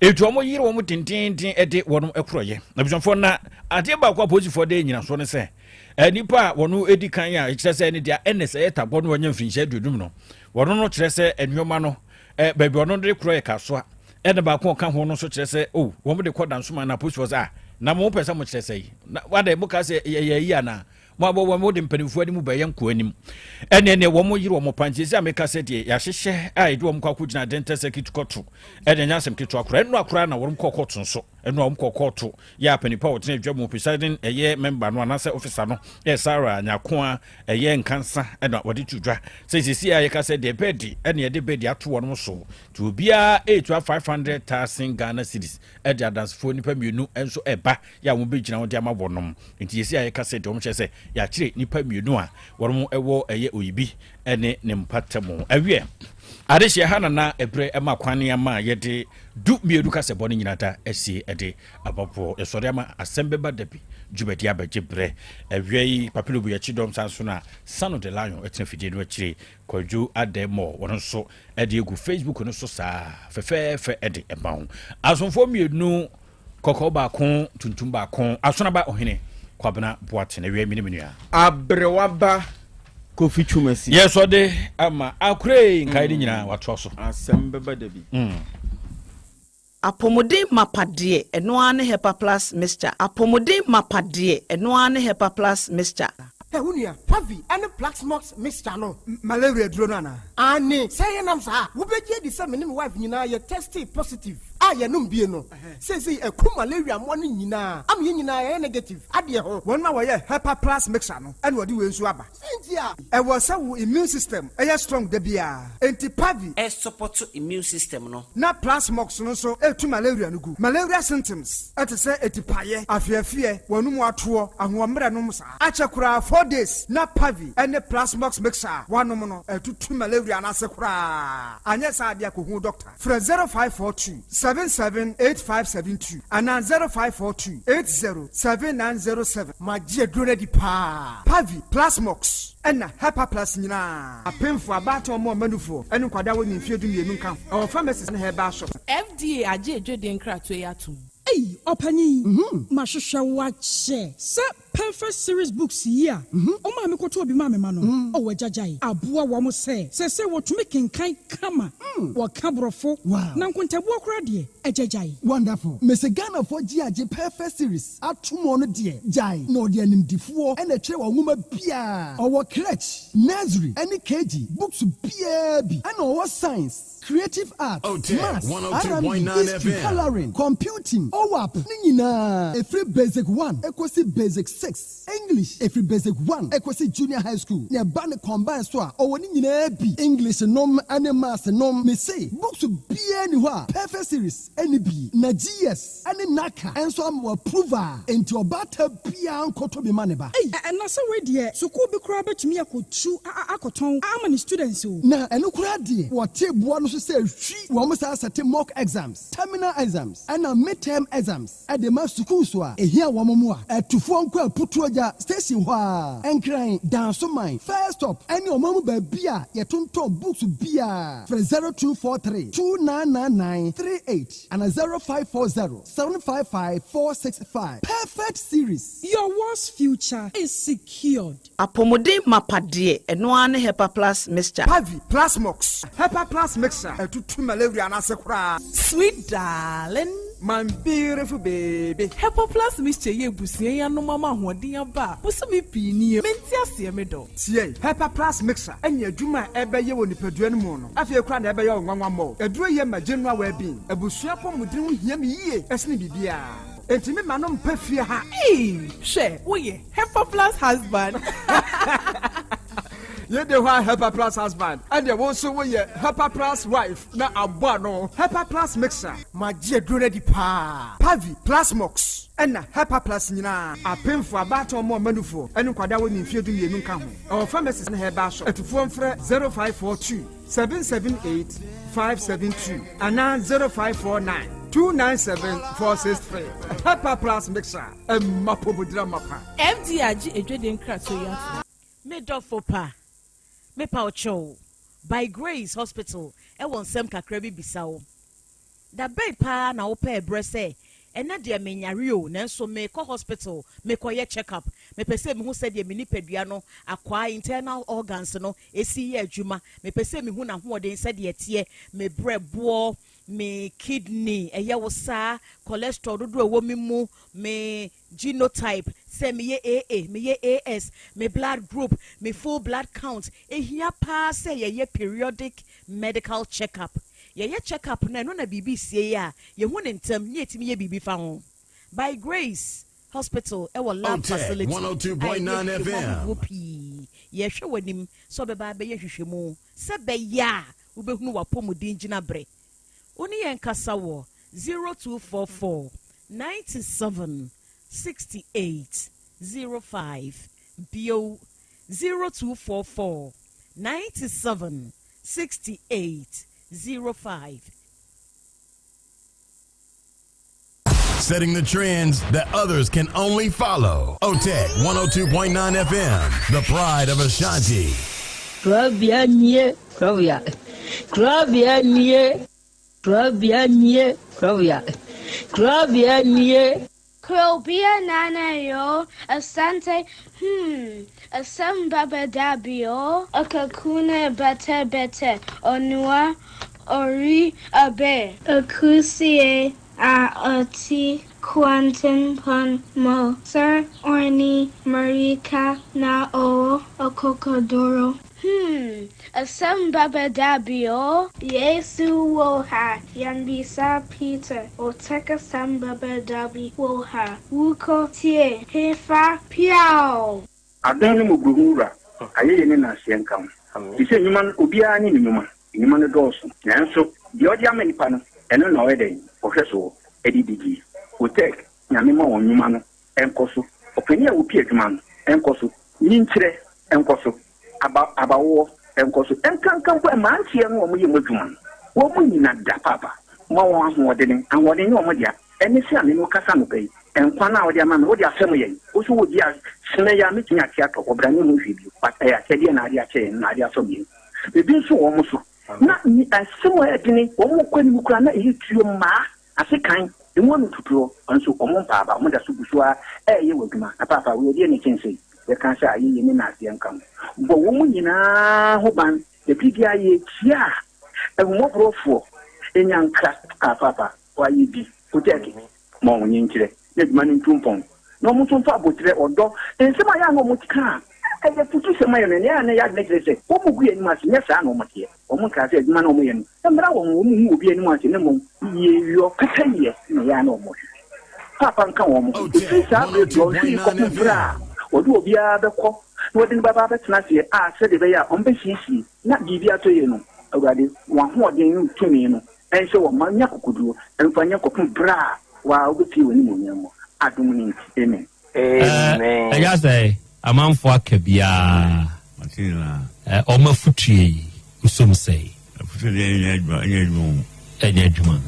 Speaker 2: Eti wɔn yere wɔn dendenden de wɔn korɔyɛ. Abusuafoɔ na adeɛ baako a polisifoɔ de nyinasoɔ no sɛ nnipa a wɔn edi kan a ɛkyerɛ sɛ ɛne deɛ ɛne sɛ ɛyɛ tagbɔ no wɔnya mfirinhyia 50 no wɔn no kyerɛ sɛ nneɛma no baabi wɔn de korɔ yɛ kasoa ɛna baako ɔka ho no nso kyerɛ sɛ o oh, wɔn de kɔ dansoma na polisifoɔ sɛ ah na mo pɛ sɛ mo kyerɛ sɛ yi na wadɛ mo ka sɛ ɛyɛ yi anaa Mo abɔ wɔn mode mpanimfoɔ anim bɛyɛ nkoa anim. Ɛneɛ neɛ wɔn yere wɔn pa nti ɛsɛ a meka sɛ deɛ yɛahyehyɛ a yɛde wɔn kɔ akɔgyina Adenta Circuit kɔto ɛne ɛnyɛ asɛm ketewa koraa. Ɛno koraa na wɔn kɔ kɔɔto nso. Ɛno a wɔn kɔ kɔɔto yɛ a panipa a ɔtena adwa mu presiding ɛyɛ member no anaasɛ officer no yɛ Sarah Nyakoa ɛyɛ Nkansa ɛna wɔde to dwa sɛ sisi a yɛka sɛ deɛ bɛɛdi ɛne yɛde bɛɛdi ato wɔn so nti obiara ɛretua 500,000 Ghana cedis ɛde adansefoɔ nnipa mmienu nso ɛba yɛ a wɔbɛgyina ho de ama wɔnom. Nti yɛsi a yɛka sɛ deɛ wɔn kyerɛ sɛ yɛakyere nnipa mmienu a wɔn wɔ ɛyɛ Oyibi ne ne mpatamu. Ɛwiɛ, adehyeɛ ha na na ɛberɛ ɛma kwan ne ama a yɛde 12 kasɛbɔ no nyina da asie ɛde abɔboɔ. Yɛsɔre ama asɛm bɛba da bi dwumadi abɛgye berɛ. Ɛwiɛ yi, Papilobu yɛkyi dɔm saa nso na Sano de Lion ɛtena fidie no akyire. Kwadwo Adɛmɔ wɔn nso ɛde agu Facebook no so saa fɛfɛɛfɛ ɛde ɛma wo. Asomfoɔ mmienu Kɔkɔɔ baako, tuntum baako. Asonaba Ɔhene Kwabena Boateng, awia me ne me nua.
Speaker 3: Aberewa ba Kofi Twumasi.
Speaker 2: Yes, ɔde ama akoree nkae ne nyinaa watoa so.
Speaker 3: Asɛm bɛba da bi.
Speaker 8: Apɔmuden mapa deɛ, ɛno ara ne Hepa Plus Mixture. Apɔmuden mapa deɛ, ɛno ara ne Hepa Plus Mixture.
Speaker 9: Hɛ wo nua, Pavi ne Plaxmox mixture no,
Speaker 10: malaria aduro no anaa?
Speaker 9: Aane, sɛ ɛyɛ nam saa a, wobɛgye adi sɛ me ne me wife nyinaa yɛ testee positive a yɛnom bie no. Seesei aku malaria mmoa no nyinaa ama yɛn nyinaa yɛayɛ negative adeɛ ho.
Speaker 10: Wɔn a wɔyɛ Hepa Plus mixture no na wɔde wei nso aba.
Speaker 9: Sɛn nti a?
Speaker 10: Ɛwɔ sɛ wo immune system yɛ strong da biara, enti Pavi.
Speaker 4: Ɛsupɔto immune system no.
Speaker 10: Na Plasmox no nso tu malaria no gu. Malaria symptoms te sɛ atipaeɛ, afeafeɛ, w'anum atoɔ, ahoɔmmerɛ nom saa. Akyɛ koraa 4 days na Pavi ne Plasmox mixture a woanom no atutu malaria no ase koraa. Anyɛ saa deɛ a kɔhu doctor. Frɛ 0542 7. 77 8572 anaa 0542 80 7907. Magye aduro no adi paa. Pavi, Plasmox, ɛna Hepaplus nyinaa. Apemfo, abaatan, wɔn a wɔma nufoɔ, ɛne nkwadaa a wɔnnii mfeɛ dumienu nka ho. Ɛwɔ pharmacies ne herbal shops.
Speaker 11: FDA agye adwadie nkratoɔ yi atom.
Speaker 12: Ei ɔpanin, mahwehwɛ wo akyɛ sɛ Perfect series books yi a ɔmaa me kɔtɔɔ bi maa me mma no, oh agya gyae aboa wɔn sɛ seesei wɔtumi kenkan kama, wɔka borɔfo, na nkontabuo koraa deɛ agya gyae.
Speaker 9: Wonderful. Mese Ghanafoɔ gye agye perfect series atom ɔno deɛ gyae na ɔde animdifoɔ na ɛtwerɛ wɔ nwoma biaa ɔwɔ crèche, nursery ɛne KG books biaa bi ɛna ɔwɔ science, creative arts, maths, RME, history, colouring, computing, OAP ne nyinaa ɛfiri basic one ɛkɔsi basic 6, English ɛfiri basic 1 ɛkɔsi junior high school na ɛba ne combine so a ɔwɔ ne nyinaa bi English nom ne maths nom. Mese books biaa ni hɔ a perfect series ɛne bi na GS ɛne NaCCA nso ama wɔ approve a enti ɔbaata biaa nkɔtɔ bi ma ne ba.
Speaker 12: Ei, na sɛ wei deɛ sukuu bi koraa bɛtumi akɔtu akɔtɔn ama ne students o.
Speaker 9: Na ɛno koraa deɛ wɔte boɔ no so sɛ hwi wɔn saa sɛte mock exams, terminal exams ɛna mid-term exams ɛde ma schools a ehia wɔn mu a ɛtufoɔ nkɔ Aputuogya station hɔ a Nkran, Dansoman, First Stop ɛne ɔman mu baabi a yɛtontɔn books biara. Frɛ 0243 2999 38 ana 0540 755 465. Perfect Series.
Speaker 12: Your world's future is secured.
Speaker 8: Apɔmuden mapa deɛ, ɛno ara ne Hepaplus mixture.
Speaker 10: Pavi, Plasmox, Hepaplus mixture ɛtutu malaria no ase koraa.
Speaker 11: Sweet darling.
Speaker 10: My beautiful baby.
Speaker 11: Hepaplus mixture yi abusua yi anom ama ahoɔden aba a bosome pii nie. Mente aseɛ me dɔ.
Speaker 10: Tie, Hepaplus mixture ɛne adwuma a ɛbɛyɛ wɔ nipadua no mu no afei koraa na ɛbɛyɛ wo nwanwa mmɔ. Aduro yi ma general well-being. Abusua apɔmuden ho hia me yie ɛsene biribiara. Enti me ma no mpa fie ha.
Speaker 11: Ei, hwɛ, woyɛ Hepaplus husband.
Speaker 10: Yɛde hɔ a Hepaplus husband ɛdeɛ wo nso woyɛ Hepaplus wife na abɔ ano. Hepaplus mixture. Magye aduro no adi paa. Pavi, Plasmox, ɛna Hepaplus nyinaa. Apemfo, abaatan, wɔn a wɔma nufoɔ, ɛne nkwadaa a wɔnni mfeɛ 12 nka ho. Ɛwɔ pharmacies ne herbal shop. Atufoɔ mfrɛ 0542 778 572 anaa 0549 297 463. Hepaplus mixture ɛmma pɔmudira mapa.
Speaker 11: FDA agye adwadie nkratoɔ yi atom.
Speaker 4: Me dɔfo pa, mepa wo kyɛw, By Grace Hospital wɔ nsɛm kakra bi bisa wo. Da bɛn paa na wopɛɛ berɛ sɛ, ɛnnɛ deɛ menyare o, nanso merekɔ hospital mekɔyɛ check up. Mepɛ sɛ mehu sɛdeɛ me nipadua no akwaa, internal organs no, si yɛ adwuma. Mepɛ sɛ mehu n'ahoɔden sɛdeɛ ɛteɛ, me berɛboɔ, me kidney, ɛyɛ wo saa, cholesterol dodoɔ a ɛwɔ me mu, me genotype, sɛ meyɛ AA, meyɛ AS, me blood group, me full blood count. Ɛhia paa sɛ yɛyɛ periodic medical check up. Yɛyɛ check up no a, ɛno na biribi resie a, yɛhu no ntɛm na yɛtumi yɛ biribi fa ho. By Grace Hospital wɔ lab facility a ɛyɛ nhwehwɛmu ahodoɔ pii. Yɛrehwɛ w'anim sɛ wobɛba abɛyɛ nhwehwɛmu sɛ ɛbɛyɛ a wobɛhunu w'apɔmuden gyinaberɛ. Wo ne yɛn nkasa wɔ 0244 97 68 05 bio 0244 97 68 05.
Speaker 13: Setting the trends that others can only follow. OTEC 102.9 FM, the pride of Ashanti.
Speaker 14: Kurabea nie, kurabea. Kurabea nie, kurabea nie, kurabea. Kurabea nie.
Speaker 15: Krobea Nana yo, Asante hmm, Asem baba dabi o, Akakuna bete bete, Onua ori abe. Akusie a ɔte kwantempɔn mu, Sir Orni mmirika na ɔwɔ akokoduru. Hmm, asɛm bɛba da bi o. Yesu wɔ ha, yɛmmisa Peter, Otec asɛm bɛba da bi wɔ ha, Wokɔ tie hefa piaw!
Speaker 16: Adom ne mmɔborɔhunu Wura, ayɛyie ne nnaseɛ nka wo. Te sɛ nnwuma no, obiara ne ne nnwuma. Nnwuma no dɔɔso, nanso deɛ ɔde ama nnipa no, ɛno na ɔyɛ dɛn? Ɔhwɛ soɔ de didie. Otec, Nyame ma wɔn nnwuma no nkɔ so. Ɔpanin a ɔpie adwuma no nkɔ so. Nyinkyerɛ nkɔ so. Aba, abawoɔ nkɔ so. Ɛnkanka mpo mmeranteɛ no a wɔyɛ mu adwuma no, wɔn nyina da paapa. Ma wɔn ahoɔdene. Ahoɔden nyɛ wɔn dea. Ɛne sɛ a me ne wo kasa anɔpa yi, nkwa no a wode ama me, wode afɛm yɛn. Wo nso wodi a, sene yi a mɛtumi ate atɔ, ɔbra ne ho hwee bio. But ɛyɛ akyɛdeɛ na ade akyɛ yɛn, na ade afɛm yɛn. Biribi nso wɔ wɔn so. Na asɛm a ɛyɛ dene, wɔn kɔ anim koraa na ɛyɛ tuo mmaa, ase kan, emu ano tutuo, nso wɔn mpa aba, wɔn da so gu so ara ɛreyɛ wɔ adwuma. Na paapa, wei ɛdeɛn na ɛkyɛn sei? Yɛka sɛ ayɛyie ne naaseɛ nka ho. Bɔ wɔn nyinaa ho ban, na biribiara yɛkyia a, ahummɔborɔfoɔ nya nkra. Ah, paapa, wɔayɛ bi, wotɛɛke, ma wɔn nkyerɛ, na adwuma no ntu mpɔn, na wɔn nso mfa aboterɛ, ɔdɔ, nsɛm a ɛyɛ a na wɔka a ɛyɛ afutusɛm ayɛ no, nea ɛyɛ a na ɛyɛ adwene kyerɛ sɛ wɔgu yɛn anim ase, nyɛ saa na wɔteɛ. Wɔnkaa sɛ adwuma no a wɔyɛ no mmra wɔn ho, wɔnhu obi anim ase, na mmom yieyɔ, pɛpɛyɛ na ɛyɛ a na wɔhwehwɛ. Paapa nka wɔn ho. Ɛfiri saa berɛ dɔnhwere yi kɔpem berɛ a wɔde obiara bɛkɔ na wɔde no bɛba abɛtena aseɛ a sɛdeɛ ɛbɛyɛ a wɔbɛsiesie na biribi atɔ yie no, Awurade, wɔn ahoɔden ne wo tumi no nhyɛ wɔn ma nya akokoduo mfa nyɛ kɔpem berɛ a wo ara wobɛpue w'animuonyam mu. Adom no nti, amen.
Speaker 17: Amen. Ɛyɛ sɛ amanfoɔ aka biara wɔn afutuo yi wosom sɛe.
Speaker 18: Afutuo deɛ ɛnyɛ adwuma ɛnyɛ adwuma o.
Speaker 17: Ɛnyɛ adwuma.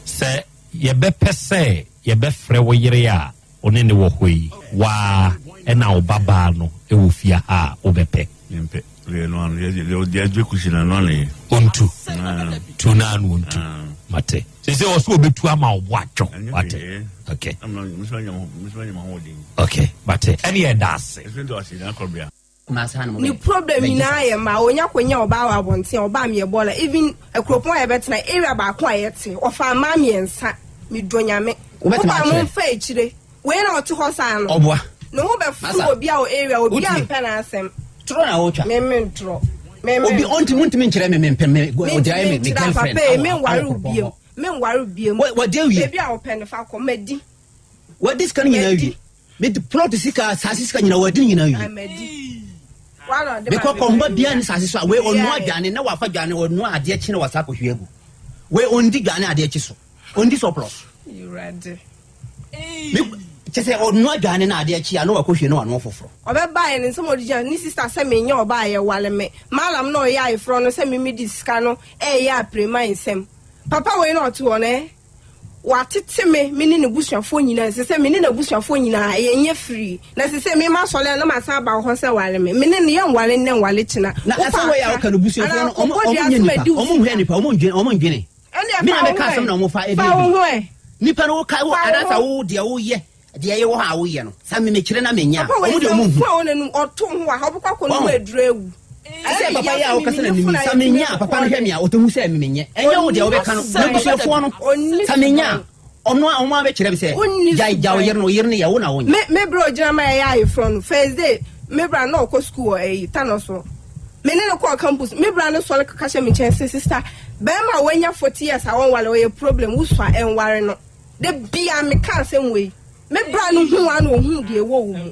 Speaker 17: Sɛ yɛbɛpɛ sɛ yɛbɛfrɛ wo yere a wo ne ne wɔ hɔ yi waa ɛna wo babaa no wɔ fie ha a wobɛpɛ.
Speaker 18: Mempɛ. Deɛ no ano deɛ deɛ deɛ kusi na no ano yɛ.
Speaker 17: Ontu. Tu na ano ontu. Mate. Sese ɔso obetu ama wo bo atwo. Wate. Okay. Okay. Mate. Ɛne yɛ da ase.
Speaker 19: Ne problem nyinaa yɛ mmaa onya konya ɔbaa wɔ abɔnten a ɔbaa meyɛ bɔɔla even akuropɔn a yɛbɛtena area baako a yɛte ɔfaa mmaa mmiɛnsa medɔ nyame
Speaker 20: Wobɛtumi
Speaker 19: mo
Speaker 20: akyerɛ?
Speaker 19: mfa akyire wei na ɔte hɔ saa no
Speaker 20: Ɔboa.
Speaker 19: ne ho bɛforo
Speaker 20: Masa.
Speaker 19: obi a wɔ area obi a
Speaker 20: Wotumi.
Speaker 19: mpɛ n'asɛm
Speaker 20: Torɔ na wotwa.
Speaker 19: me me ntorɔ me me
Speaker 20: Obi ɔnti muntumi nkyerɛ me me mpɛ me ɔgyae me me
Speaker 19: mentumi nkyerɛ
Speaker 20: girlfriend.
Speaker 19: papa yi
Speaker 20: awɔ-
Speaker 19: menware
Speaker 20: awɔ
Speaker 19: wo
Speaker 20: kuropɔn
Speaker 19: biom
Speaker 20: hɔ.
Speaker 19: menware wo biom
Speaker 20: Wa- wadi awie.
Speaker 19: baabi a wɔpɛ no fa kɔ madi
Speaker 20: Wadi sika no nyinaa wie. Me plot sika asase sika nyinaa wadi no nyinaa wie.
Speaker 19: madi Wa na ɔde
Speaker 20: Mekɔ
Speaker 19: ma me
Speaker 20: kɔnba biara ne sase so a wei ɔnoa
Speaker 19: Biara.
Speaker 20: aduane na wafa dwane ɔnoa adeɛ kye na wasa akɔhwie agu. Wei ɔndi dwane adeɛ kye so. Ɔndi sɔplɔ.
Speaker 19: Awurade.
Speaker 20: Me kyɛ sɛ ɔnoa dwane na adeɛ kye a na wakɔhwie na wanoa foforɔ.
Speaker 19: Ɔbɛbaeɛ no nsɛm a ɔde gyina ne sista sɛ menyɛ ɔbaa a yɛwale me malam na ɔyɛ ayeforɔ no sɛ me medi sika no ɛyɛ aprema nsɛm papa wei na ɔte hɔ no ɛ watete me me ne ne busuafoɔ nyinaa ɛsɛ sɛ me ne n'abusuafoɔ nyinaa yɛnyɛ firi na ɛsɛ sɛ me ma sɔle a na masan aba wɔ hɔ sɛ wale me me ne no yɛnwale nnɛ nwale kyena
Speaker 20: Na asɛm wei a woka no busuafoɔ no ɔmo ɔmo nyɛ nipa ɔmo nhwɛ nipa ɔmo ndwene ɔmo ndwene.
Speaker 19: Ɛndeɛ
Speaker 20: Me na
Speaker 19: fa wo
Speaker 20: meka
Speaker 19: ho
Speaker 20: asɛm
Speaker 19: ɛ.
Speaker 20: na ɔmo fa ɛdi
Speaker 19: Fa wo
Speaker 20: adi.
Speaker 19: ho ɛ.
Speaker 20: Nipa no woka wo
Speaker 19: Fa wo
Speaker 20: anaasɛ
Speaker 19: ho.
Speaker 20: wo deɛ woyɛ deɛ ɛyɛ wɔ hɔ a woyɛ no sɛ me mekyerɛ na menya a
Speaker 19: Papa wei
Speaker 20: ɔmo deɛ
Speaker 19: sɛ
Speaker 20: ɔmo nhu.
Speaker 19: mfu a wo n'anum ɔto ho wɔ ha wobɛkɔ akɔ nom
Speaker 20: Wɔn.
Speaker 19: aduro awu.
Speaker 20: Sɛ papa yi a wokasa na mimi sɛ menya a papa no hwɛ me a ɔtɛhu sɛ memenyɛ ɛnyɛ wo deɛ wobɛka no n'abusuafoɔ no sɛ menya a ɔno a ɔmo abɛkyerɛ me sɛ gyae gya wo yere no wo yere no yɛ wo na wonyɛ.
Speaker 19: Me me bra ogyina ma yɛyɛ ayeforɔ no first day me bra na ɔkɔ school wɔ ɛyi Tano so me ne no kɔɔ campus me bra no sɔre kaka hyɛ me nkyɛn sɛ sister bɛrima a wanya 40 years a wɔnware ɔyɛ problem wosua ɛnware no da bia me ka asɛm wei me bra no hu a na ohun deɛ ɛwɔ wo mu.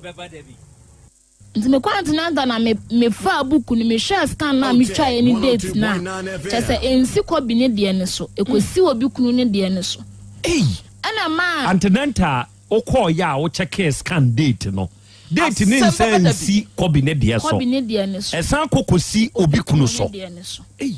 Speaker 21: Nti mekɔɔ antenatal na me mefaa book no mehwɛɛ scan no a metwaeɛ ne date no a kyerɛ sɛ ɛnsi Kobe ne deɛ no so ɛkɔsi obi kunu ne deɛ no so
Speaker 17: Ei!
Speaker 21: ɛna ɛmaa
Speaker 17: Antenatal wokɔɔyɛ a wo checkee scan date no, date no nsan nsi Kobe ne deɛ so,
Speaker 21: Kobe ne deɛ no so
Speaker 17: ɛsan kɔ kɔsi obi kunu
Speaker 21: ne
Speaker 17: so.
Speaker 21: deɛ no so.
Speaker 17: Ei!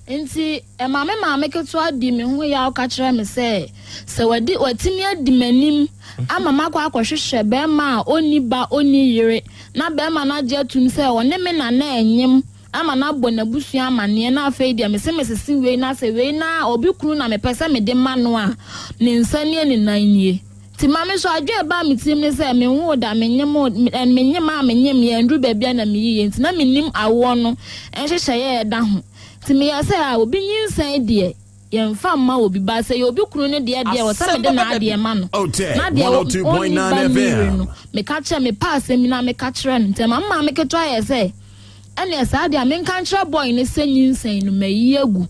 Speaker 21: Nti ɛma me maame ketewa dii me ho yaw ka kyerɛɛ me sɛ, sɛ wadi, watumi adi m'anim ama makɔ akɔhwehwɛ barima a onni ba, onni yere, na barima no agye atum sɛ ɔne me na na ɛnyem ama no abɔ n'abusua amanneɛ, na afei deɛ mese mesese wei na sɛ wei na obi kunu na mepɛ sɛ mede ma no a, ne nsa nie, ne nan nie. Nti ma me nso adwene a ɛbaa me tirim ne sɛ, menwoo da, menyem, menyem a menyem yɛ, ɛnduru baabi a na meyiye, nti na mennim awoɔ no nhyehyɛeɛ a ɛda ho. Nti meyɛɛ sɛ ah obi nyinsɛn deɛ yɛnfa mma obi but sɛ ɛyɛ obi kunu no deɛ deɛ ɛwɔ sɛ mede n'adeɛ ma no na deɛ ɔnni ba nni yere no meka kyerɛ mepɛ asɛm yi na meka kyerɛ no nti ɛma me maame ketewa yɛɛ sɛ ɛneɛ saa deɛ a menka nkyerɛ boy no sɛ nyinsɛn no mayi agu.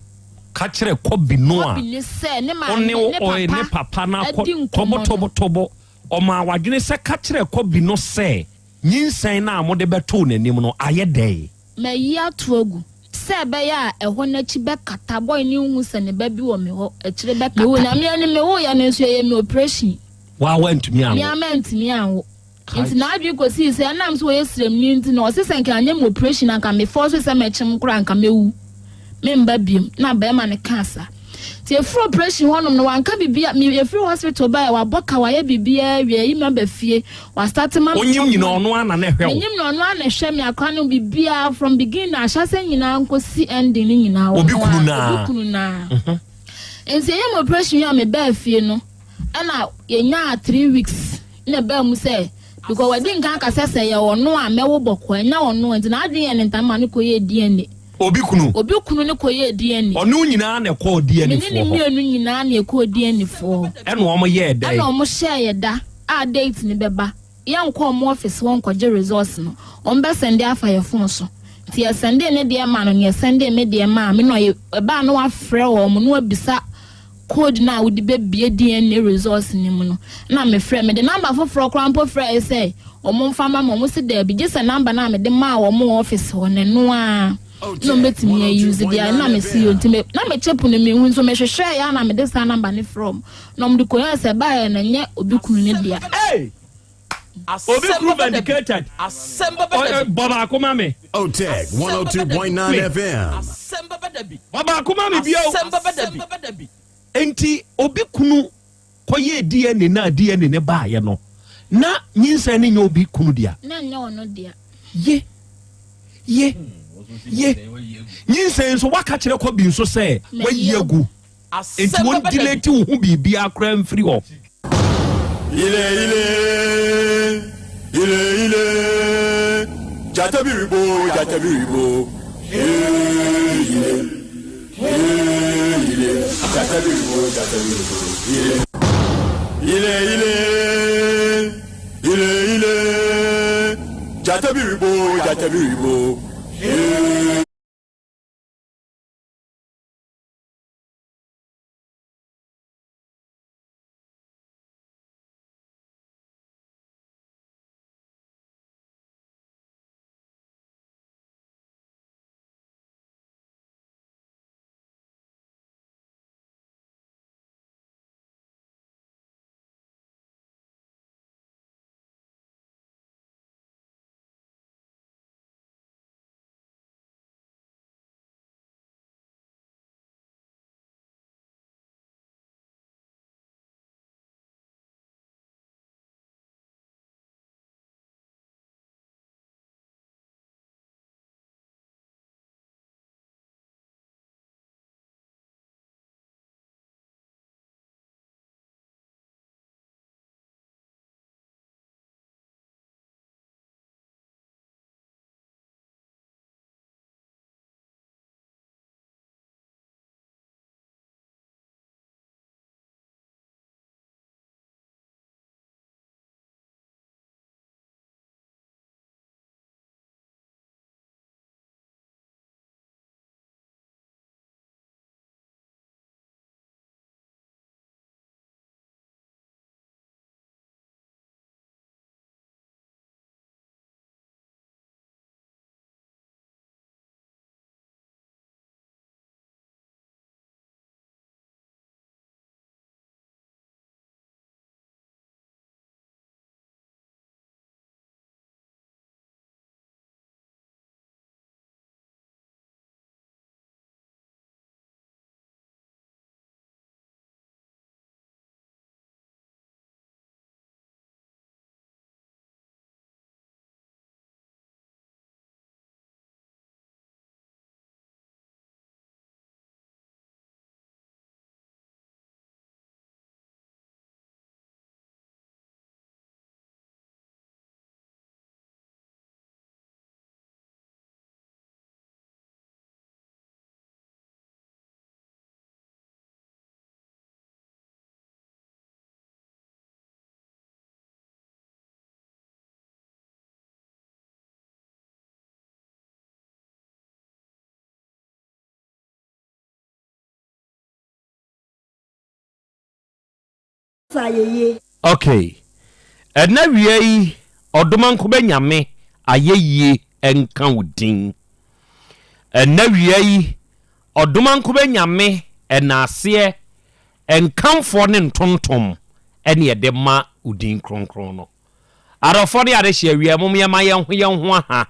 Speaker 17: Ka kyerɛ Kobi no a
Speaker 21: Kobi no sɛ ne
Speaker 17: ɔne
Speaker 21: maame ne
Speaker 17: ɔe ne
Speaker 21: papa
Speaker 17: papa no akɔ
Speaker 21: adi nkɔmmɔ no.
Speaker 17: tɔbɔtɔbɔtɔbɔ ɔmaa w'adwene sɛ ka kyerɛ Kobi no sɛ nyinsɛn no a mode bɛtoo n'anim no ayɛ dɛn?
Speaker 21: Mayi ato agu. Sɛ ɛbɛyɛ a ɛhɔ no akyi bɛkata, boy no nhu sɛ ne ba bi wɔ me hɔ, akyire bɛkata. Mewoo Nyame anim, mewoeɛ no nso yɛyɛ me operation.
Speaker 17: Waa woantumi anwo?
Speaker 21: Me ara mantumi anwo. Nti n'adwene kɔsii sɛ ɛnam sɛ ɔyɛ sremni nti no, ɔse sɛ nka anyɛ me operation a nka me force sɛ mɛkyem koraa nka mɛwu, memba biom. Na barima no kaa saa. Nti yɛfiri operation hɔnom no wanka biribiara, me yɛfiri hospital baeɛ wabɔ ka wayɛ biribiara awie ayi me aba fie, wastarte ma me
Speaker 17: Onyim nyina ɔno ara na na ɛhwɛ wo?
Speaker 21: Menyim no ɔno ara na ɛhwɛ me akora no biribiara from beginning ahyɛaseɛ nyinaa nkosi ending no nyinaa
Speaker 17: Obi
Speaker 21: ɔno
Speaker 17: kunu
Speaker 21: ara,
Speaker 17: no ara?
Speaker 21: obi kunu no ara. Nti yɛyɛ me operation wie a mebaa fie no ɛna yɛnyaa 3 weeks na ɛbaa mu sɛ because wadi nkan aka sɛ sɛ ɛyɛ ɔno a mɛwo bɔkɔɔ ɛnyɛ ɔno a nti n'adwene yɛ ne ntam ma no kɔyɛɛ DNA.
Speaker 17: Obi kunu?
Speaker 21: Obi kunu no kɔyɛɛ DNA.
Speaker 17: Ɔne wo nyinaa na ɛkɔɔ DNA
Speaker 21: Me ne ne
Speaker 17: foɔ hɔ?
Speaker 21: mmienu nyinaa na ɛkɔɔ DNA foɔ hɔ.
Speaker 17: Ɛna wɔn yɛɛ dɛn?
Speaker 21: Ɛna wɔn hyɛɛ yɛ da a date no bɛba. Yɛnkɔ wɔn office hɔ nkɔgye results no. Wɔn bɛ sɛnde afa yɛ phone so. Nti yɛ sɛndee ne deɛ maa no na yɛ sɛndee me deɛ maa me na ɔyɛ ɛbaa na wafrɛ wɔn na wabisa code no a wode bɛbie DNA results no mu no na mefrɛ mede number foforɔ koraa mpo frɛɛ sɛ wɔn mfa ma me wɔn se daabi gye sɛ number no a mede maa wɔn wɔ office hɔ no ɛno ara na wɔn bɛtumi a use deɛ na mese yɛ nti me na me chip no mehu nso mehwehwɛɛ yɛ a na mede saa number no frɛ wɔn na wɔn de kɔyɛɛ sɛ ɛbaeɛ no ɛnyɛ obi kunu no dea.
Speaker 17: Hey! Obi kunu vindicated. Bɔ baako ma me.
Speaker 13: Otec 102.9 FM.
Speaker 17: Bɔ baako ma me bio. Enti obi kunu kɔyɛɛ DNA na DNA ne baayɛ no na nyinsɛn no nyɛ obi kunu dea.
Speaker 21: Na nyɛ ɔno dea.
Speaker 17: Ye ye ye nyinsɛn nso waka kyerɛ kɔ bi nso sɛ wayi agu. Enti wɔn delete wo ho biribiara koraa mfiri hɔ.
Speaker 1: Ile ile ile ile Gyata bi rebo gyata bi rebo Ee ile ee ile Gyata bi rebo gyata bi rebo Ile ile ile ile ile Gyata bi rebo gyata bi rebo Ee.
Speaker 17: Okay. Ɛna wia yi ɔdomankoma nyame ayɛyie nka wo din. Ɛna wia yi ɔdomankoma nyame ɛnaaseɛ nkamfoɔ ne ntontom ɛne ɛde ma wo din kronkron no. Adɔfoɔ ne adehyeɛ wia mom yɛma yɛn ho yɛn ho aha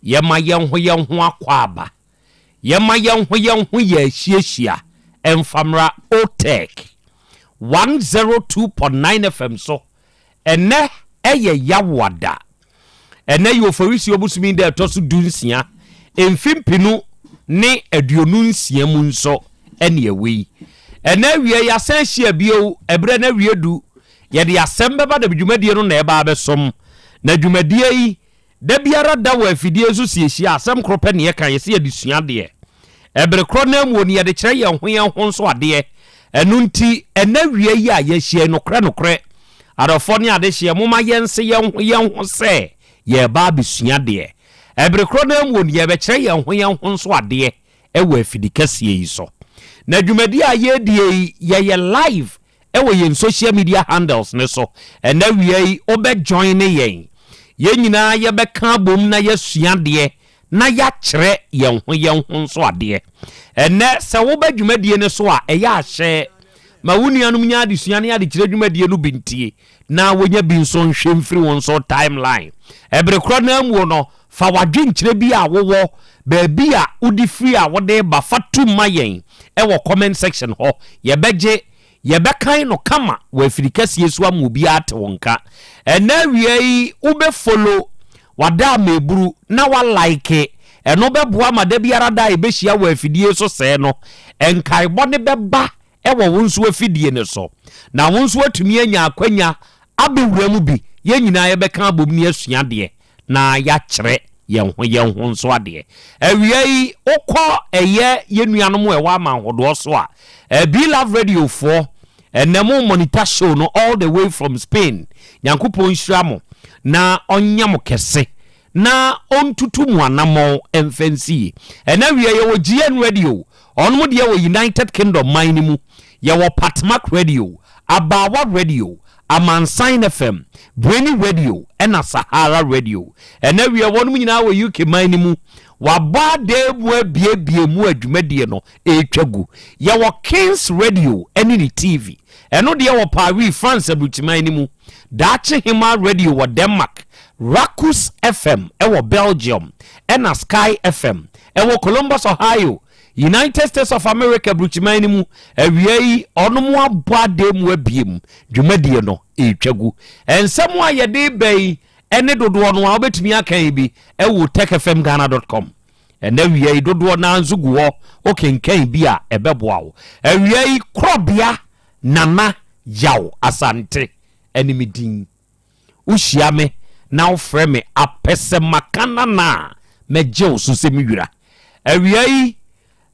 Speaker 17: yɛma yɛn ho yɛn ho akwaaba yɛma yɛn ho yɛn ho yɛ ahyiahyia. mfa mmra Otec 102.9 FM so. Ɛnnɛ yɛ Yawoada. Ɛnnɛ yɛ Oforisuo bosome da a ɛtɔ so dunsia, mfe mpenu ne aduonu nsia mu nso ɛne ɛwɔ yi. Ɛnnɛ awia yɛasan ahyia bio, ɛberɛ no awie du, yɛde asɛm bɛba na dwumadie no na ɛba abɛsom. Na dwumadie yi, Da biara da wɔ afidie so siesie a, asɛm koro pɛ na yɛka, yɛse yɛde sua adeɛ. Ɛbere korɔ no ara mu no, yɛde kyerɛ yɛn ho yɛn ho nso adeɛ. Ɛno nti, ɛnnɛ awia yi a yɛahyia yi, nokorɛ nokorɛ, adɔfoɔ ne adehyeɛ, momma yɛnse yɛn ho yɛn ho sɛ yɛreba abɛsua adeɛ. Ɛbere korɔ no ara mu no, yɛrebɛkyerɛ yɛn ho yɛn ho nso adeɛ wɔ afidi kɛseɛ yi so. Na dwumadie a yɛredie yi, yɛyɛ live wɔ yɛn social media handles no so. Ɛnnɛ awia yi wobɛ joine yɛn. Yɛn nyinaa yɛbɛka abom na yɛasua adeɛ na yɛakyerɛ yɛn ho yɛn ho nso adeɛ. Ɛnnɛ sɛ woba dwumadie no so a, ɛyɛ a hyɛ ma wo nuanom nya adesua ne adekyerɛ dwumadie no bi ntie na wɔnya bi nso nhwɛ mfiri wo nso timeline. Ɛbere korɔ no ara muo no, fa w'adwenkyerɛ bi a wowɔ, baabi a wode firi a wode reba fa tom ma yɛn wɔ comment section hɔ. Yɛbɛgye Yɛbɛkan no kama wɔ afiri kɛseɛ so ama obiara ate wo nka. Ɛnnɛ awia yi wobɛ follow wada ameburu na wa like, ɛno bɛboa ma da biara da a yɛbɛhyia wɔ afidie so sɛɛ no, nkaebɔ no bɛba wɔ wo nso afidie no so. Na wo nso atumi anya akwanya abɛwura mu bi. Yɛn nyinaa yɛbɛka abom ne asua adeɛ na yɛakyerɛ yɛn ho yɛn ho nso adeɛ. Awia yi, wokɔ ɛyɛ yɛn nuanom a ɛwɔ amanhodoɔ so a, eh, Be Love Radio foɔ, ɛnɛ mo monitor show no all the way from Spain. Nyankopɔn nhyira mo na ɔnyɛ mo kɛse na ɔntutu mo anammɔn mfa nsi yie. Ɛnɛ awia yɛwɔ GN Radio, ɔnom deɛ wɔ United Kingdom man no mu. Yɛwɔ Patmak Radio, Abaawa Radio, Amansan FM, Brainy Radio ɛna Sahara Radio. Ɛnɛ wiɛ wɔnom nyinaa wɔ UK man no mu. Wabɔ adan mu abiebie mu a dwumadie no ɛretwa gu. Yɛwɔ Kings Radio ɛne ne TV. Ɛno deɛ wɔ Paris, France aburukyiman no mu. Daakye Hemaa Radio wɔ Denmark, Rakus FM ɛwɔ Belgium ɛna Sky FM ɛwɔ Columbus, Ohio, United States of America aburukyiman no mu. Awia yi ɔnom abɔ adan mu abiem dwumadie no retwa gu. Nsɛm a yɛde reba yi ne dodoɔ no a wobɛtumi aka yi bi wɔ techfmghana.com. Ɛnɛ awia yi dodoɔ no ara nso gu hɔ, wokenkan bi a ɛbɛboa wo. Awia yi Korɔbea Nana Yaw Asante ɛne me din. Wohyia me na wofrɛ me apɛsɛmaka nana a, mɛgye wo so sɛ me wura. Awia yi,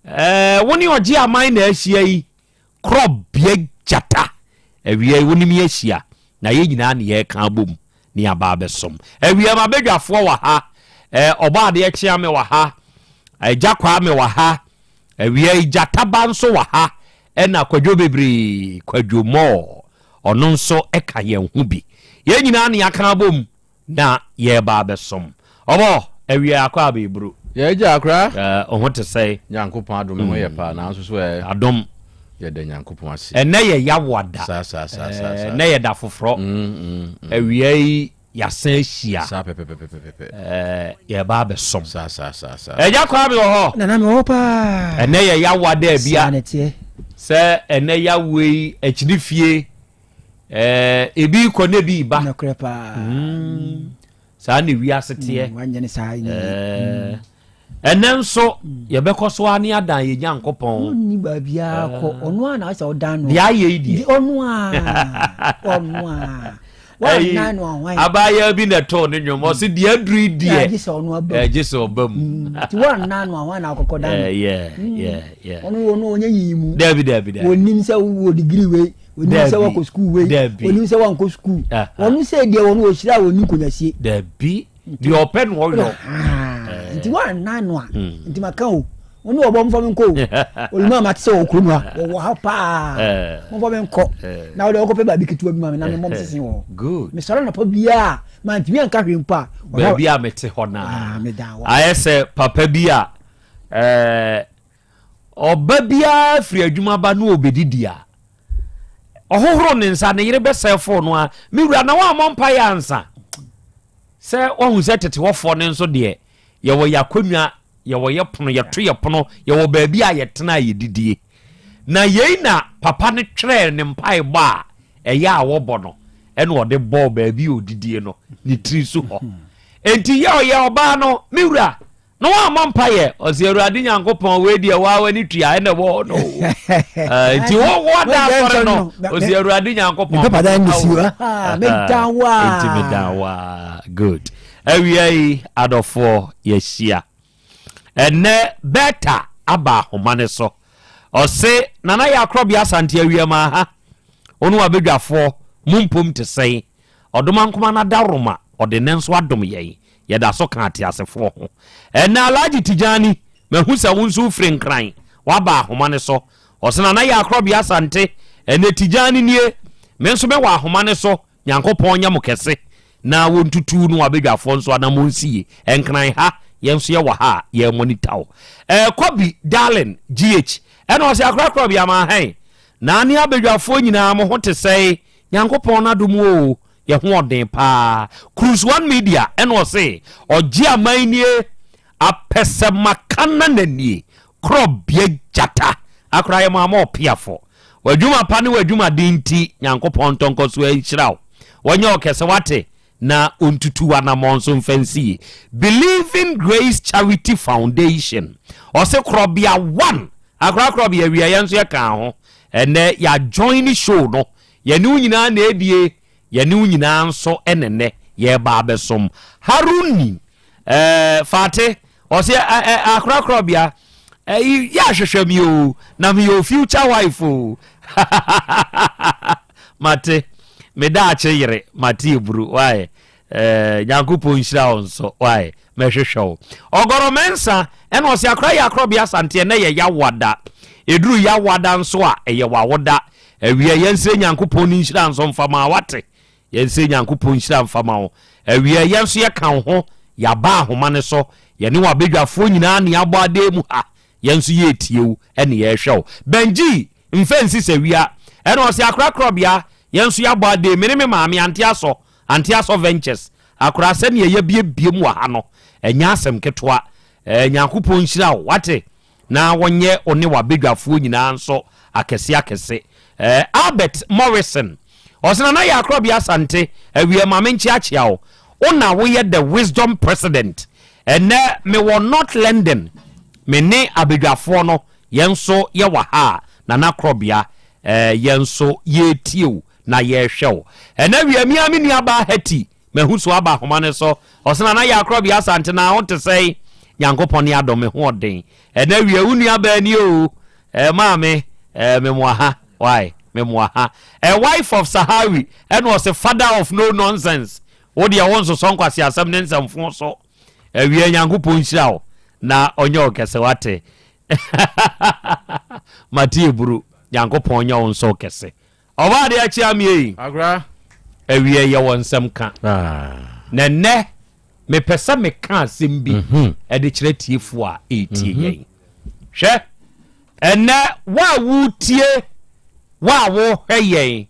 Speaker 17: ɛɛ, wo ne ɔgye aman na ahyia yi, Korɔbea gyata. Awia yi wo ne me ahyia, na yɛn nyinaa ne yɛreka abom ne yɛaba abɛsom. Awia m'abadwafoɔ wɔ ha, eh, Ɔbɔadeɛ Kyeame wɔ ha, Agya Kwame wɔ ha, awia yi Gyata ba nso wɔ ha, ɛna Kwadwo bebree, Kwadwo Mɔɔ, ɔno nso ka yɛn ho bi. Yɛn nyinaa ne yɛaka abom Na yɛreba abɛsom. Ɔbɔ, awia akɔ abɛburu.
Speaker 5: Yɛ agya akora.
Speaker 17: Ɛɛ, wo ho te sɛn?
Speaker 5: Nyankopɔn adom, me ho yɛ paa, nanso so ɛ?
Speaker 17: Adom.
Speaker 5: Yɛda Nyankopɔn ase.
Speaker 17: Ɛnɛ yɛ Yawoada.
Speaker 5: Saa, saa, saa, saa, saa.
Speaker 17: Ɛnɛ yɛ da foforɔ. Awia yi yɛasan ahyia.
Speaker 5: Saa pɛpɛpɛpɛpɛ.
Speaker 17: Ɛɛ, yɛreba abɛsom.
Speaker 5: Saa, saa, saa, saa.
Speaker 17: Agya Kwame wɔ hɔ?
Speaker 22: Nana, mewɔ hɔ paa.
Speaker 17: Ɛnɛ yɛ Yawoada abia.
Speaker 22: Saa na ɛteɛ.
Speaker 17: Sɛ ɛnɛ Yawoa yi, akyini fie. Ɛɛ ebi kɔ na ebi ba.
Speaker 22: Nokorɛ paa.
Speaker 17: Mm. Saa na wiase teɛ.
Speaker 22: Mm, wanyɛ ne saa nyɛ.
Speaker 17: Ɛɛ mm. ɛnɛ nso mm. yɛbɛkɔ so ani adan yɛ Nyankopɔn.
Speaker 22: Wonni baabiara kɔ ɔno a na asɛ ɔdan no.
Speaker 17: Deɛ ayɛ yi deɛ.
Speaker 22: Ɔno a ɔno a. Wannan no ahwan.
Speaker 17: Abaayewa bi na ɛtoo ne nnwom ɔsi deɛ aduru yi deɛ.
Speaker 22: Gye sɛ ɔno aba mu.
Speaker 17: Gye sɛ ɔba mu.
Speaker 22: Nti wannan no ahwan na akɔkɔ dan no. Ɔno ɔno ɔnyɛ yiyi mu.
Speaker 17: Dabi dabi dabi.
Speaker 22: Onim sɛ wɔ degree wei. Onim sɛ wakɔ sukuu wei. Onim sɛ wankɔ sukuu. Ɔno sɛ deɛ ɔno ɔhyira a ɔni nkonyasie.
Speaker 17: Dabi deɛ ɔpɛ no ɔyɔ.
Speaker 22: Nti wannan no a nti maka o. Wɔn ne wɔbɔ mfa me nkɔ o. Oluma ma te sɛ wɔ kurom ha. Wɔwɔ ha paa. Momfa me nkɔ. Na wɔde wɔkɔpɛ baabi ketewa bi ma me na memmɔ me sese wɔ hɔ.
Speaker 17: Good.
Speaker 22: Mesɔre anɔpa biara mantumi anka hwee mpo a.
Speaker 17: Baabi a mete hɔ no
Speaker 22: a. Meda hɔ.
Speaker 17: Ayɛ sɛ papa bi a ɛɛ ɔba biara firi adwuma ba na ɔbɛdidi a ɔhohoro ne nsa ne yere bɛsɛe foo no a me wura na woammɔ mpaeɛ ansa sɛ wahu sɛ tete hɔfoɔ no nso deɛ yɛwɔ yɛ akonnwa Yɛwɔ yɛ pono, yɛto yɛ pono, yɛwɔ baabi a yɛtena a yɛdidie. Na yei na papa no twerɛɛ ne mpaebɔ a ɛyɛ a wɔbɔ no ɛna ɔde bɔɔ baabi a ɔdidie no ne tiri so hɔ. Enti yɛ ɔyɛ ɔbaa no, me wura, na wammɔ mpaeɛ. Ɔse, Awurade Nyankopɔn, wei deɛ waa w'ani tua ɛna ɛwɔ hɔ no. Eh, nti wo wɔda asɔre no, ɔse, Awurade Nyankopɔn, enti meda waa. Good. Awia yi, adɔfoɔ, yɛahyia. Ɛnnɛ Bertha aba ahoma no so. Ɔse, Nana yɛ akorɔbea Asante Awiamaa ha. Wo ne w'abadwafoɔ, mo mpom te sɛn? Ɔdomankoma no adaworoma, ɔde nnɛ nso adom yɛn. Yɛda so ka ateasefoɔ ho. Ɛnnɛ Alhaji Tijani, mahu sɛ wo nso wofiri Nkran, woaba ahoma no so. Ɔse, Nana yɛ akorɔbea Asante, ɛnnɛ Tijani nie, me nso mewɔ ahoma no so. Nyankopɔn nyɛ mo kɛse na wɔntutu no w'abadwafoɔ nso anamɔn nsi yie. Nkran ha, yɛn nso yɛwɔ ha a yɛ monitor wo. Eh, Kɔbi darling GH, ɛna ɔse akorakora bi ama hɛn. Naa ne abadwafoɔ nyinaa mo ho te sɛe? Nyankopɔn n'adom oo, yɛ ho ɔden paa. Cruise One Media ɛna ɔse ɔgye aman nie, apɛsɛmakanana nie, Korɔbea gyata akora yɛ mo ama ɔpeafo. W'adwuma pa ne w'adwumaden nti Nyankopɔn ntɔ nkɔso nhyira wo. Wɔnyɛ wo kɛse wate na ɔntutu w'anamɔn nso mfa nsi yie. Believing Grace Charity Foundation ɔse Korɔbea one akora Korɔbea awia yɛn nso yɛkaa ho. Ɛnɛ yɛ join show no yɛne wo nyinaa na ɛdie yɛne wo nyinaa nso ɛne nnɛ yɛreba abɛsom. Haruni eh, Fate Ɔse ɛ ɛ akorakorabea ɛyi yɛ ahwehwɛ mi o na mi yɛ o future wife o mate me daakye yere mate eburu why ɛɛ nyankopɔn nhyira wo nso why mɛhwehwɛ wo ɔgɔrɔ mɛnsa ɛna ɔse akora yɛ akorɔbea asante ɛnɛ yɛ yawada eduru yawada nso a ɛyɛ wawoda awia yɛnsrɛ nyankopɔn ne nhyira nso mfama wate Yɛnsɛ Nyankopɔn nhyira mfa ma wo. Awiɛ, yɛn nso yɛka wo ho, yɛaba ahoma no so, yɛne w'abadwafoɔ nyinaa ne abɔ adee mu ha, yɛn nso yɛretie wo ne yɛrehwɛ wo. Benji, mfa nsi sɛ wia. Ɛna ɔse, Akora Korɔbea, yɛn nso yɛabɔ adee, me ne me maame, Ante Asɔ, Ante Asɔ Ventures. Akora, sɛdeɛ yɛabiebie mu wɔ ha no, ɛnyɛ asɛm ketewa. Ɛɛ, Nyankopɔn nhyira wo, wate? na wɔnyɛ wo ne w'abadwafoɔ nyinaa nso akɛse akɛse. Eh, Albert Morrison, ɔse Nana yɛ Akorɔbea Asante, awia ma menkyeakyea wo. Wo na woyɛ the wisdom president. Ɛnnɛ mewɔ North London, me ne abadwafoɔ no, yɛn nso yɛwɔ ha a, Nana Korɔbea, eh, yɛn nso yɛretie wo na yɛrehwɛ wo. Ɛnnɛ awia, me ara me nuabaa Hetty, Mahu so aba ahoma no so. Ɔse Nana Yakorɔbea Asante na ho te sɛn? Nyankopɔn ne adom me ho ɔden. Ɛnɛ awia wo nua baa ni oo. Eh maame eh me moa ha why me moa ha. Eh wife of Sahari ɛna ɔse father of no nonsense. Wo deɛ wo nsosɔ nkwaseasɛm ne nsɛmfo so. Awia Nyankopɔn nhyira wo na ɔnyɛ wo kɛse wate. Mate eburu Nyankopɔn nyɛ wo nso kɛse. Ɔbaa adeɛ akye amee yi.
Speaker 5: Agora.
Speaker 17: Awiɛ yɛwɔ nsɛm ka. Na nnɛ mepɛ sɛ meka asɛm bi mhm. ɛde kyerɛ tiefoɔ a ɛretie mhm. yɛn. Hwɛ, ɛnnɛ wo a wotie, wo a wohwɛ yɛn,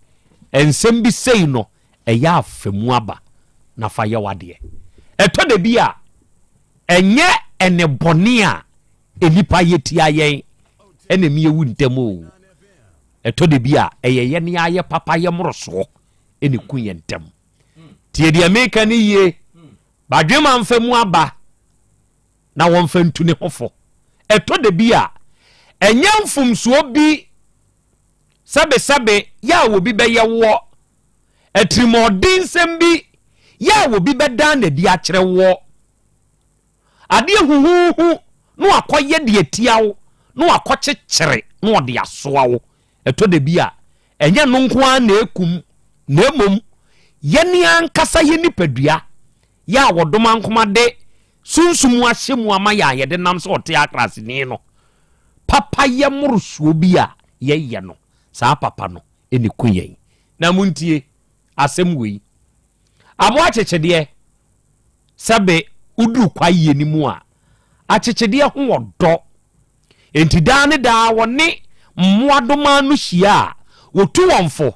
Speaker 17: nsɛm bi sei no ɛyɛ afa mu aba na fa yɛ w'adeɛ. Ɛtɔ da bi a ɛnyɛ ɛne bɔne a nnipa yɛ tia yɛn ɛna ɛmi yɛwu ntɛm o. Ɛtɔ da bi a, ɛyɛ yɛn ara yɛ papayɛ mmorosoɔ na ɛku yɛn ntɛm. Tie deɛ meka no yie. Badwemma mfa mu aba na wɔmfa ntu ne ho fo. Ɛtɔ da bi a, ɛnyɛ mfomsoɔ bi sɛbesɛbe yɛ a obi bɛyɛ woɔ, atirimuɔdensɛm bi yɛ a obi bɛdan n'adi akyerɛ woɔ. Adeɛ huhuuhu na wakɔyɛ de atia wo, na wakɔkyekyere na ɔde asoa wo. Ɛtɔ da bi a, ɛnyɛ ɛno nko ara na ɛkum, na mmom yɛn ankasa yɛn nipadua, yɛ a wɔdomankoma de sunsum ahyɛ mu ama yɛn a yɛde nam sɛ ɔte akraseni no, papayɛ mmorosoɔ bi a yɛyɛ no, saa papa no na ɛku yɛn. Na montie asɛm wei. Aboa akyekyedeɛ, sɛbe woduru kwaeɛ no mu a, akyekyedeɛ ho wɔ dɔ. Enti daa ne daa wɔne mmoadoma no hyia a, wɔtu wɔn fo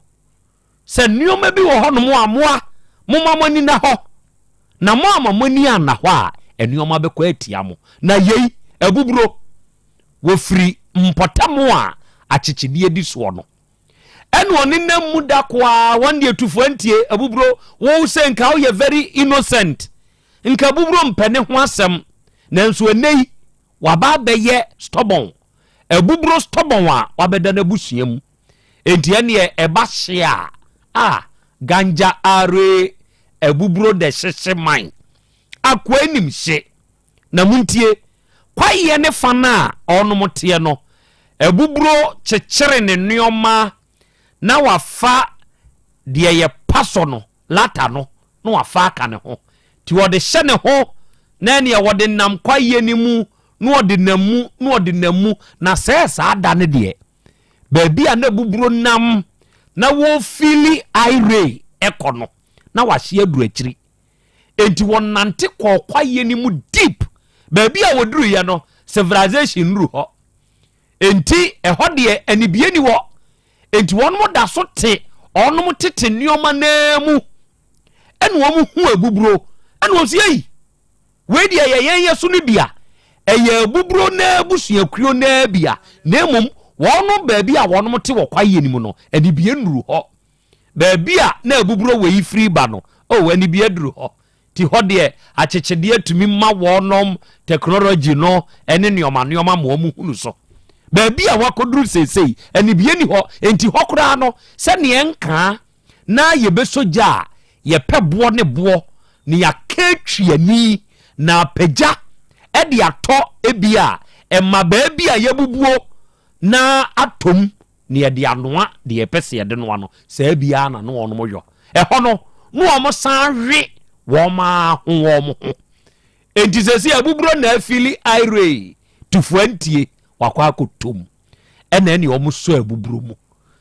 Speaker 17: sɛ nneɛma bi wɔ hɔnom a mmoa, momma mo ani nna hɔ, na moamma mo ani anna hɔ a, nneɛma bɛkɔ atia mo. Na yei, abuburo, wɔfiri mpɔtam a akyekyedeɛ di soɔ no. Ɛna ɔnenam mu da ko ara, wɔn deɛ tufoɔ ntie, abuburo, wo sɛ nka woyɛ very innocent, nka abuburo mpɛ ne ho asɛm, nanso ɛnnɛ yi, waba abɛyɛ stubborn, abuburo stubborn a wabɛda n'abusua mu. Enti ɛneɛ ɛba hye a, a, ganja are abuburo dɛ hyehye man. Akoa nim hye. Na montie, kwaeɛ ne fa no a ɔnom teɛ no, abuburo kyekyere ne nnoɔma na wafa deɛ yɛpa sɔ no, lata no, na wafa aka ne ho. Nti ɔde hyɛ ne ho, na ɛneɛ ɔde nam kwaeɛ no mu, na ɔde nam mu, na ɔde nam mu, na sɛɛ saa da no deɛ, baabi a na abuburo nam na wɔfili ire kɔ no, na wahye aduru akyiri. Enti wɔnante kɔɔ kwaeɛ no mu deep. Baabi a wɔduruiɛ no, civilization nnuru hɔ. Enti ɛhɔ deɛ anibie ni hɔ. Enti wɔn da so te wɔn tete nneɛma naa mu. Ɛna wɔn hu abuburo. Ɛna wɔn si ei, wei deɛ ɛyɛ yɛn yɛ so no bia. Ɛyɛ abuburo naa abusuakuo naa bia. Na mmom wɔn baabi a wɔn te wɔ kwaeɛ no mu no, anibie nnuru hɔ. Baabi a na abuburo wei firi ba no, oh, anibie aduru hɔ. Nti hɔ deɛ, akyekyedeɛ tumi ma wɔnom technology no ne nneɛma nneɛma ma wɔn hunu so. Baabi a wɔakɔduru seesei, anibie ni hɔ. Nti hɔ koraa no, sɛdeɛ nkaa na yɛbɛsɔ gya a, yɛpɛ boɔ ne boɔ na yɛaka atwi ani na apagya de atɔ ebi a ɛma baabi a yɛabubuo na atɔ mu na yɛde anoa deɛ yɛpɛ sɛ yɛde noa no, saa bi ara na na wɔn yɔ. Ɛhɔ no, na wɔn san we wɔn ara ho wɔn ho. Enti sɛsi abuburo na afili aire tufua ntie wakɔ akɔtɔ mu. Ɛna ɛne wɔn sɔ abuburo mu.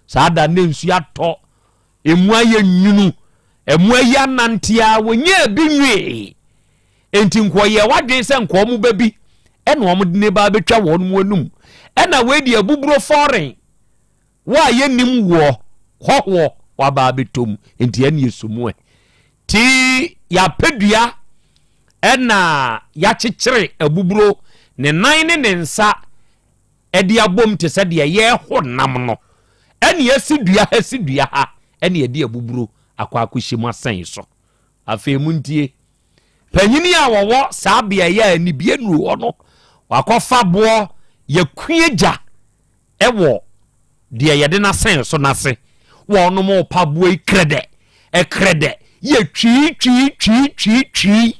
Speaker 17: Saa da ne nsuo atɔ, emu ayɛ nwunu, emu ayi anante a wɔnyɛ bi nwee. Enti nka ɔyɛɛ w'adwene sɛ nka wɔn ba bi ɛna wɔn de ne ba abɛtwa wɔn mu anum. Ɛna wei deɛ abuburo fɔren wo a yɛnnim woɔ hɔhoɔ waba abɛtɔ mu nti ɛne ɛsɔ mu ɛ. Ti yɛapɛ dua ɛna yɛakyekyere abuburo ne nan ne ne nsa ɛde abom te sɛ deɛ yɛreho nam no ɛne asi dua ha si dua ha ɛne ɛde abuburo akɔ akɔhyɛ mu asɛn so. Afei montie. Panyini a wɔwɔ saa beaeɛ a anibie nnuru hɔ no, wakɔfa boɔ yɛkue gya wɔ deɛ yɛde no asɛn so no ase. Wɔnom repa boɔ yi krɛdɛ, ɛkrɛdɛ, yɛ twii twii twii twii twii.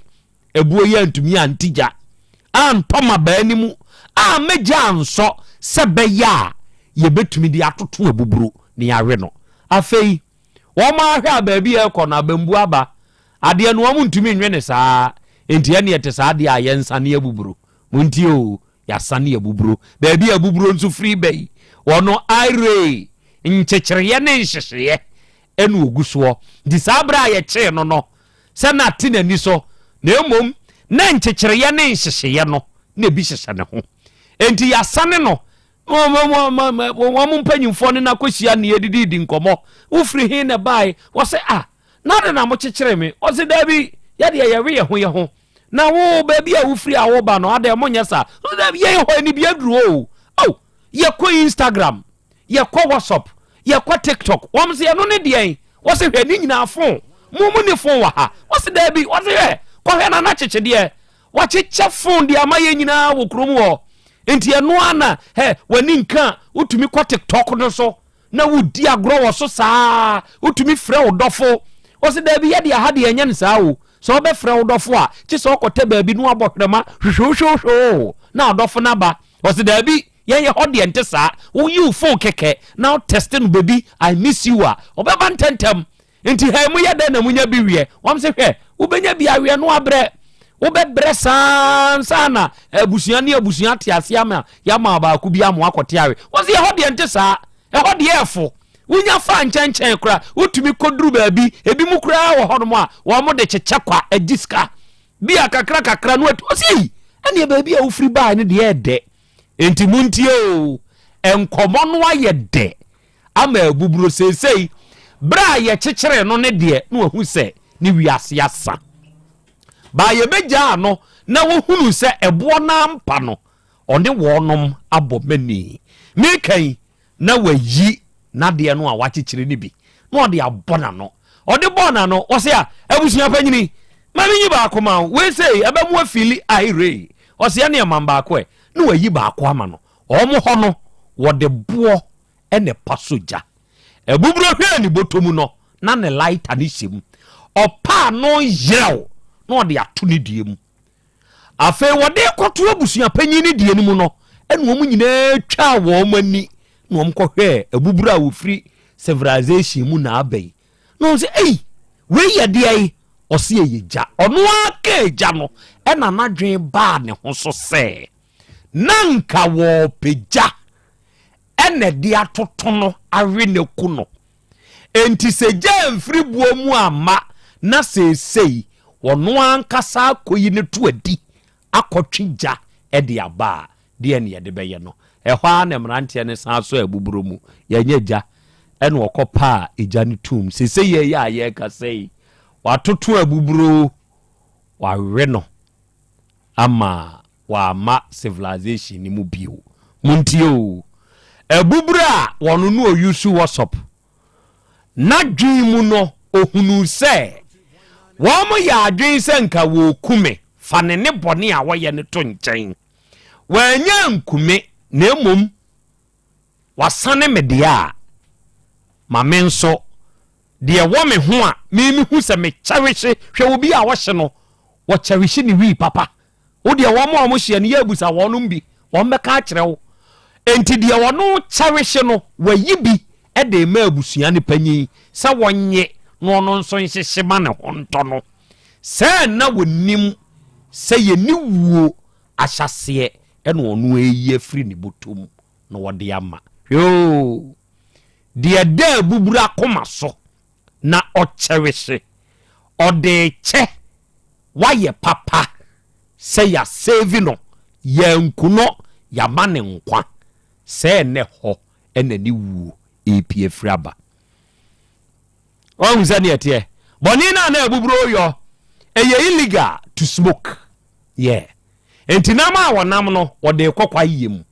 Speaker 17: Ɛboɔ yi antumi ante gya, antɔ mmabaa no mu, amma gya ansɔ sɛ bɛyɛ a yɛbɛtumi de atoto abuburo na yɛawe no. Afei, Wɔn ara hwɛ a baabi a ɛrekɔ no abambu aba. Adeɛ no wɔn ntumi nwe no saa. Enti ɛnneɛ ɛte saa deɛ a yɛnsane abuburo. Montie o, yɛasane abuburo. Baabi a abuburo nso firi ba yi, wɔn iree nkyekyereeɛ ne nhyehyeeɛ ɛna ɔgu soɔ. Nti saa berɛ a yɛkyee no no, sɛ na ate n'ani so, na mmom na nkyekyereeɛ ne nhyehyeeɛ no na ebi hyehyɛ ne ho. Enti yɛasane no Wɔn mpanyimfoɔ ne no akɔhyia ne yɛdididi nkɔmmɔ. Wofiri he na ɛbae? Wɔse, ah, na adɛn na mokyekyere me? Ɔse, daabi, yɛdeɛ yɛwe yɛ ho yɛ ho. Na wo, baabi a wofiri a woba no, adɛn monyɛ saa? Ɔse, daabi, yɛn hɔ anibia duru hɔ o. Oh, yɛkɔ Instagram, yɛkɔ WhatsApp, yɛkɔ TikTok. Wɔn se, ɛno ne deɛn? Wɔse, hwɛ, ne nyinaa fon. Mo mo ni fon wɔ ha? Wɔse, daabi. Wɔse, hwɛ, kɔhwɛ Nana Kyekyedeɛ. Wakyekyɛ phone de ama yɛn nyinaa wɔ kurom hɔ. Nti ɛno ara na hɛ w'ani nka a wotumi kɔ TikTok no so na wodi agorɔ wɔ so saa. Wotumi frɛ wo dɔfo. Wɔsi daabi yɛ deɛ aha deɛ ɛnyɛ no saa o. Sɛ wobɛfrɛ wo dɔfo a kye sɛ ɔkɔtɛ baabi na wabɔ hwerɛma hwehwewhwehwee na ɔdɔfo no aba. Wɔsi daabi yɛn yɛ hɔ deɛ nte saa. Woyi wo phone kɛkɛ na wo test no baby I miss you a ɔbɛba ntɛntɛm. Nti hɛn mu yɛ dɛn na munya bi wiɛ? Wɔn se hwɛ, wobɛnya bi aweɛ no abrɛ. Wobɛbrɛ saa ansa na abusua ne abusua te ase ama yɛama baako bi ama wakɔte awe. Wɔn se ɛhɔ deɛ nte saa. Ɛhɔ deɛ ɛfo. Wonya fa nkyɛnkyɛn koraa, wotumi kɔduru baabi, ebi mu koraa wɔ hɔnom a wɔn de kyekyɛ kwa agye sika. Bi a kakra kakra no atu. Ɔse ei, ɛneɛ baabi a wofiri baa no deɛ ɛdɛ. Enti montie o, nkɔmmɔ no ayɛ dɛ. ama abuburo. Seesei, berɛ a yɛkyekyeree no no deɛ, na wahu sɛ ne wiase asa. Baa yɛbɛgyaa no na wɔhunuu sɛ ɛboɔ no ampa no, ɔne wɔnom abɔ mani. Meka yi, Na wayi n'adeɛ no a wakyekyere no bi na ɔde abɔ n'ano. Ɔde bɔɔ n'ano, ɔse a, abusua panyini, ma menyi baako ma wo, wei sei ɛbɛmo afili airei. Ɔse ɛneɛ mam baako ɛ, na wayi baako ama no. Wɔn hɔ no, wɔde boɔ na ɛpa so gya. Abuburo hwɛɛ ne bɔtɔ mu no, na ne lighter no hyɛ mu. Ɔpaa no yerɛw na ɔde ato ne deɛ mu. Afei wɔde rekɔto abusua panyin no deɛ no mu no, ɛna wɔn nyinaa twaa wɔn ani na wɔn kɔhwɛɛ abuburo a wɔfiri civilization mu na aba yi. Na wɔn sɛ, ei, wei yɛ deɛ yi? Ɔse ɛyɛ gya. Ɔno ara kaa gya no, ɛna n'adwene baa ne ho so sɛ, na nka wɔrepɛ gya ɛna ɛde atoto no awe no aku no. Enti sɛ gya amfiri boɔ mu amma na seesei ɔno ankasa akɔyi no to adi akɔtwe gya de aba a, deɛn na yɛde bɛyɛ no? Ɛhɔ ara na mmeranteɛ no san sɔɔ abuburo mu. Yɛnyɛ gya. Ɛna ɔkɔpaa egya no toom. Seesei yɛn a yɛrekasa yi, watoto abuburo, wawe no ama wamma civilization no mu bio. Montie o. Abuburo a wɔno no ɔyusu WhatsApp. N'adwene mu no, ɔhunuu sɛ wɔn yɛ adwene sɛ nka wɔreku me, fa ne ne bɔne a wɔyɛ no to nkyɛn. Wɔannya anku me, na mmom wasane me deɛ a, ma me nso deɛ ɛwɔ me ho a me mehu sɛ me kyɛrehye. Hwɛ obi a ɔhye no, wɔkyɛrehye ne wii papa. Wo deɛ wɔn a wɔhyeɛ no, yɛ abusa wɔnom bi, wɔn bɛka akyerɛ wo. Enti deɛ ɔno kyɛrehye no, wayi bi de rema abusua no panyin sɛ wɔnnye na ɔno nso nhyehye ma ne ho ntɔ no. Sɛ na wɔnim sɛ yɛne wuo ahyɛaseɛ ɛna ɔno ayi afiri ne bɔtɔ mu na ɔde ama. Hwɛ oo, deɛ ɛda abuburo akoma so na ɔkyɛrehye, ɔde rekyɛ, wayɛ papa sɛ yɛasave no, yɛanku no, yɛama no nkwa, sɛ ɛnɛ hɔ na ne wuo repue afiri aba. Wahu sɛdeɛ ɛteɛ? Bɔne no a na abuburo yɔ, ɛyɛ illegal to smoke. Yeah. Enti nam a wɔnam no, wɔde rekɔ kwaeɛ mu.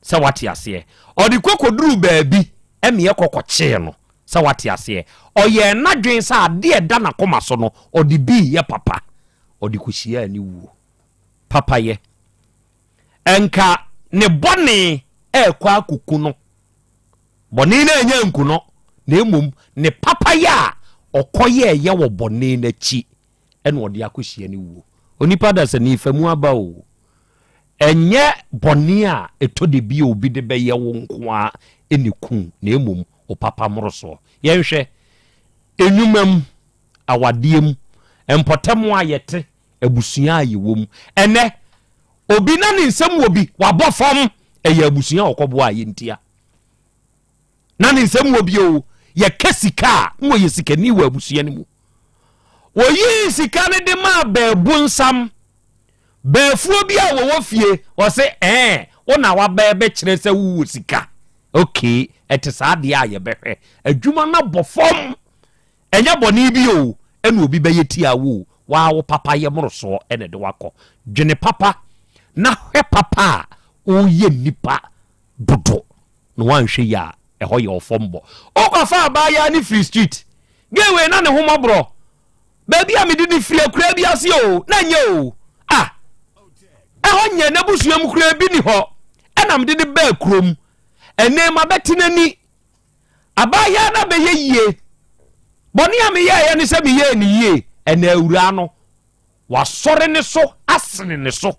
Speaker 17: Sɛ wate aseɛ. Ɔde kɔ kɔduruu baabi ɛmeɛ kɔ kɔkyee no. Sɛ wate aseɛ. Ɔyɛɛ n'adwene sɛ adeɛ a ɛda n'akoma so no, ɔde bi reyɛ papa. Ɔde kɔhyiaa ne wuo. Papayɛ. Nka ne bɔne ɛrekɔ akɔku no. Bɔne no annya anku no, na mmom ne papayɛ a ɔkɔyɛɛyɛ wɔ bɔne no akyi ɛna ɔde akɔhyia ne wuo. Onipa dasani, fa mu aba o. Ɛnyɛ bɔne a ɛtɔ da bi a obi de bɛyɛ wo nko ara na ɛku wo, na mmom wo papa mmorosoɔ. Yɛnhwɛ, nnwuma mu, awadeɛ mu, mpɔtam a yɛte, abusua a yɛwɔ mu. Ɛnnɛ, obi na ne nsam wɔ bi, wabɔ fam, ɛyɛ abusua a ɔkɔboa a yɛntia. Na ne nsam wɔ bi o, yɛka sika a, na ɔyɛ sikani wɔ abusua no mu. Wɔyii sika no de maa baabonsam. Baafuo bi a wɔwɔ fie, wɔse ɛɛ, wo na waba bɛkyerɛ sɛ wowɔ sika. Okay, ɛte saa deɛ a yɛbɛhwɛ. Adwuma no abɔ fam. Ɛnyɛ bɔne bi o, ɛna obi bɛyɛ tia wo o, waa wo papa yɛ mmorosoɔ ɛna ɛde wakɔ. Dwene papa na hwɛ papa a woyɛ nnipa dodo. na wanhwɛ yie a ɛhɔ yɛ ɔfam bɔ. Wokɔfa abaayaa no firi street. Girl wei na ne ho mmɔborɔ. Baabi a mede no firi akuraa bi ase o, na nyɛ o. Ah, ɛhɔ nyɛ n'abusua mu koraa bi ni hɔ. Ɛna mede no baa kurom. Ɛnɛ mabɛte n'ani. Abaayaa no abɛyɛ yie. Bɔne a meyɛeɛ ne sɛ meyɛɛ ne yie. Ɛnɛ awuraa no, wasɔre ne so asene ne so.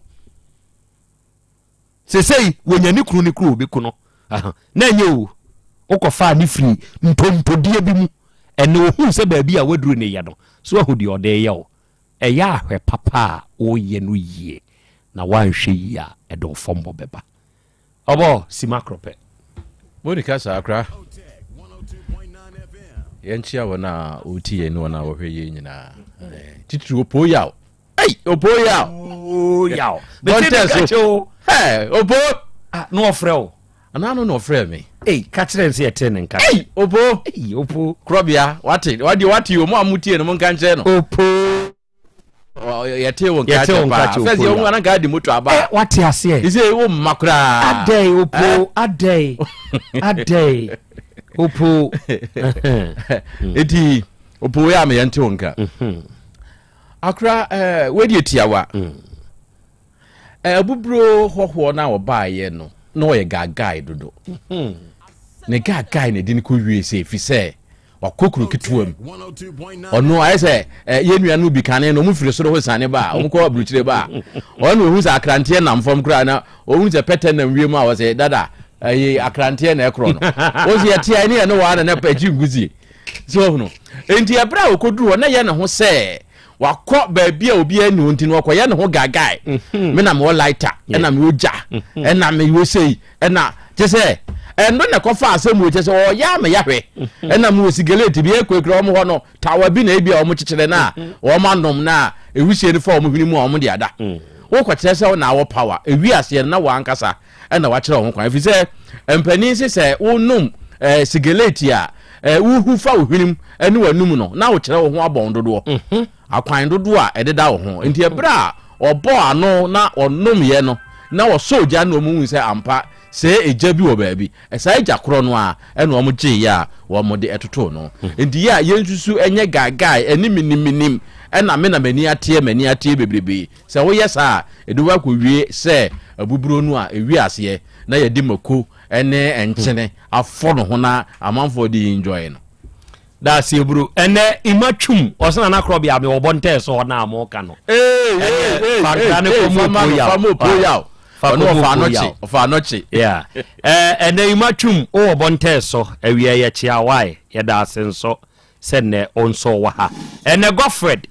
Speaker 17: Sesei wɔnya ne kunu ne kuro ɔbɛku no na ɛnyɛ o wokɔfaa ne firi ntontodeɛ bi mu ɛnɛ ɔhuu sɛ baabi a waduru ne yɛ no so ahu deɛ ɔde yɛ o ɛyɛ ahwɛ papa a woyɛ no yie na woanhwɛ yie a ɛde wo fɔmbɔ bɛba ɔbɔ sima korɔ pɛ.
Speaker 5: Monica saa kora yɛnkyea wɔn a wɔti yɛn ne wɔn a wɔhwɛ yɛn nyinaa titiri opoo yaw Hey, opo yaw.
Speaker 17: Oh, yaw.
Speaker 5: Bɔntɛ so. Hey, opo.
Speaker 17: Ah, no ɔfrɛ o.
Speaker 5: Anaa no na ɔfrɛ me.
Speaker 17: Hey, ka kyerɛ n sɛ yɛte ne nka.
Speaker 5: Hey, opo.
Speaker 17: Hey, opo.
Speaker 5: Korɔbea, wate, wade wate o, mo a motie no, monka nkyerɛ no.
Speaker 17: Opo.
Speaker 5: Yɛte wo nka kyɛ paa. Fɛs yɛ wo ananka di moto aba.
Speaker 17: Eh, wate aseɛ.
Speaker 5: Ise wo mma koraa.
Speaker 17: Adɛn opo adɛn adɛn opo.
Speaker 5: Eti opo yɛ ama yɛnte wo nka. Mhm. Akora ɛɛ wadi etiawa. Mm. Abuburo hɔhoɔ no a ɔbaeɛ no na ɔyɛ gaagae dodo. Mhm. Ne gaagae na ɛde no kɔ wie sɛ ɛfiri sɛ wakɔ kuro ketewa mu ɔno ayɛ sɛ eh, yɛn nua no bi kane no ɔmo firi soro hɔ sane ba a ɔmo kɔ aburukyire ba a ɔno ohun sɛ akranteɛ nam fam koraa na ohun sɛ pɛtɛ nam wiem a ɔsɛ dada ɛyɛ akranteɛ na ɛkorɔ no ɔsɛ yɛte a ɛne yɛne waa na na akyi nkusie so ɔhono nti ɛberɛ a ɔkɔduru hɔ na yɛ ne ho sɛ wakɔ baabi a obiara nni hɔ nti no ɔkɔyɛ ne ho gagae mhm. me na mewɔ lighter ɛna mewɔ gya mhm. ɛna mewɔ sei ɛna kyɛ sɛ ɛno na ɛkɔfa asɛm wei kyɛ sɛ ɔyɛ ama yɛahwɛ mhm. ɛna mewɔ sigeleti bi ɛkurakura wɔn hɔ no tawa bi na ebi a wɔn kyekyere no a wɔn anom no a ewusie no fa wɔn hwene mu a wɔn de ada mm. wokɔkyerɛ sɛ na awɔ power ewi aseɛ no na wɔn ankasa ɛna wakyerɛ wɔn kwan ɛfiri sɛ mpanin se sɛ wonom ɛɛ sigeleti a ɛɛ wohu fa wo hwenem ɛne w'anum no na wokyerɛ wo ho abɔn dodoɔ mhm. akwan dodoɔ a ɛdeda wo ho nti ɛberɛ a ɔbɔ ano na ɔnomyɛ no na ɔsɔ ogya na wɔn hu sɛ ampa sɛ egya bi wɔ baabi ɛsaa egya korɔ no a ɛna wɔn gye yɛ a wɔn de ɛtotoo no mhm. nti yɛ a yɛn nsusu ɛnyɛ gaagae ɛne miniminim ɛna me na m'ani ateɛ m'ani ateɛ bebrebe Sɛ woyɛ saa a, ɛde wo akɔwie sɛ abuburo no a ɛwi aseɛ na yɛde mako ne nkyene afɔ no ho na amanfoɔ de enjoy no.
Speaker 17: Daase aburo ɛnɛ ima twum ɔsɛ nana korɔ bia me wɔbɔ ntɛɛ so hɔ na mo ka no.
Speaker 5: Ɛnɛ
Speaker 17: fankra ne kɔ mu opo yaw.
Speaker 5: Fa kɔ mu opo yaw. Ɔfa anɔkye.
Speaker 17: Yeah. Ɛnɛ ima twum wowɔ bɔ ntɛɛ so awia yɛ kyea wae yɛda ase nso. Sɛ nnɛ wo nso wɔ ha. Ɛnɛ Godfred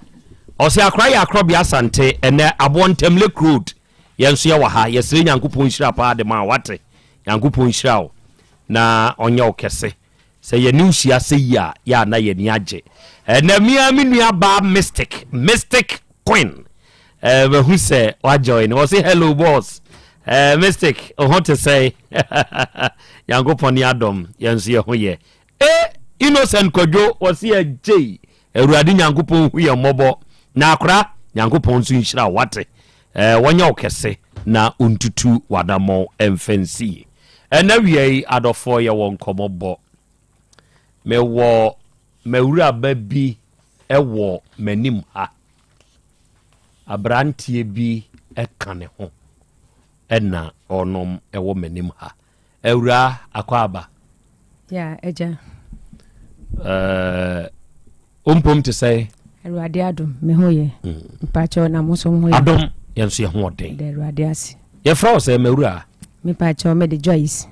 Speaker 17: ɔse akora yɛ akorɔbea Asante ɛnɛ aboɔ ntɛm Lake Road yɛn nso yɛwɔ ha yɛsrɛ Nyankopɔn nhyira paa de ma wo wate Nyankopɔn nhyira wo na ɔnyɛ wo kɛse sɛ yɛne wo hyia sɛ yi a yɛ a na yɛni agye ɛnɛ me ara me nua baa Mystic Mystic Queen ɛɛ mahu sɛ wajoin ɔse hello boss ɛɛ Mystic ho te sɛ Nyankopɔn ne adɔm yɛn nso yɛ ho yɛ E Innocent Kwadwo wɔse agyei Awurade Nyankopɔn hu yɛn mmɔbɔ na akora Nyankopɔn nso nhyira wo wate eh, wɔnyɛ wo kɛse na ontutu w'adammɔn mfa nsie. Ɛna wia yi adɔfoɔ yɛwɔ nkɔmmɔ bɔ. Mewɔ m'awuraba bi wɔ m'anim ha. Aberanteɛ bi ka ne ho ɛna ɔnom wɔ m'anim ha. Awuraa Akwaaba.
Speaker 6: Ya, agya.
Speaker 17: Ɛɛ, wo mpom te sɛn?
Speaker 6: Awurade adom, me ho yɛ. Mm. Mpakyɛw na mo nso ho yɛ.
Speaker 17: Adom, yɛn nso yɛ ho ɔden.
Speaker 6: Da Awurade ase.
Speaker 17: Yɛfrɛ wo sɛ mawuraa?
Speaker 6: Mepakyɛw, mede Joyce.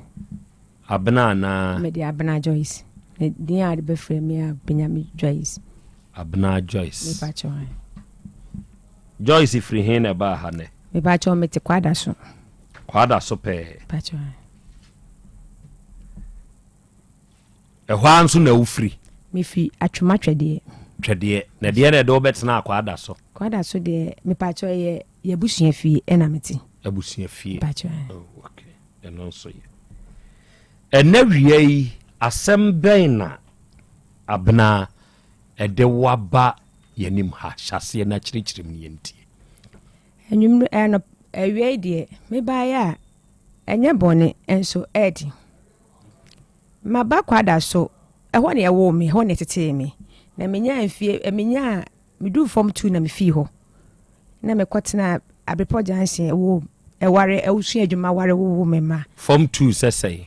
Speaker 17: Abena anaa?
Speaker 6: Mede Abena Joyce. Ne din a de bɛfrɛ me a Benyame Joyce.
Speaker 17: Abena Joyce.
Speaker 6: Mepakyɛw.
Speaker 17: Joyce firi he na ɛbaa ha nɛ?
Speaker 6: Mepakyɛw, mete Kwada so.
Speaker 17: Kwada so pɛɛ.
Speaker 6: Mepakyɛw.
Speaker 17: Ɛhɔ ara nso na wofiri?
Speaker 6: Mefiri Atwoma Twɛdeɛ.
Speaker 17: Twɛdeɛ. Na deɛ na ɛde wo bɛtenaa Kwada so?
Speaker 6: Kwada so deɛ, mepakyɛw, ɛyɛ y'abusua fie ɛna mete.
Speaker 17: Abusua fie.
Speaker 6: Mepakyɛw.
Speaker 17: Oh, okay. Ɛno nso yɛ. Ɛnɛ wia yi, asɛm bɛn na Abena ɛde wo aba yɛnim ha? Hyɛ aseɛ na kyerɛkyerɛ mu yɛntie.
Speaker 6: Anwummerɛ anɔp awia yi deɛ mebaeɛ a ɛnyɛ bɔne nso ɛɛden. Maba Kwada so, ɛhɔ na ɛwoo me, ɛhɔ na ɛtetee me. Na menyaa mfie, menyaa, meduu fam tu na mefii hɔ. Na mekɔtena Abrepɔ Junction ɛwɔ ɛware ɛwosua adwuma ware wowo me mma.
Speaker 17: Fam tu sɛ sɛn?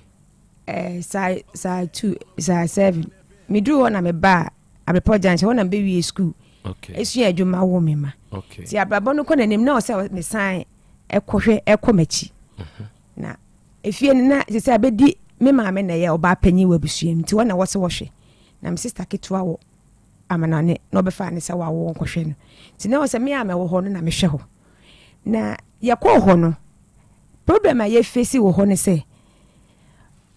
Speaker 6: Ɛɛ saa saa tu saa seven. Meduu hɔ na mebaa Abrepɔ Junction hɔ na mebɛwie sukuu.
Speaker 17: Okay.
Speaker 6: Esua adwuma wo me ma.
Speaker 17: Okay.
Speaker 6: Ti abrabɔ no kɔ n'anim na ɔsɛ mesan ɛkɔhwɛ ɛkɔ m'akyi. Mhm. Na efie no na sɛ sɛ abɛdi me maame na ɛyɛ ɔbaa panyin wɔ abusua mu nti wɔn na wɔsɛ wɔhwɛ. Na me sista ketewa wɔ amanane na ɔbɛfa ne sɛ wawo nkɔhwɛ no. Nti na ɔsɛ me a mɛwɔ hɔ no na mehwɛ hɔ. Na yɛkɔɔ hɔ no problem a yɛfesi wɔ hɔ ne sɛ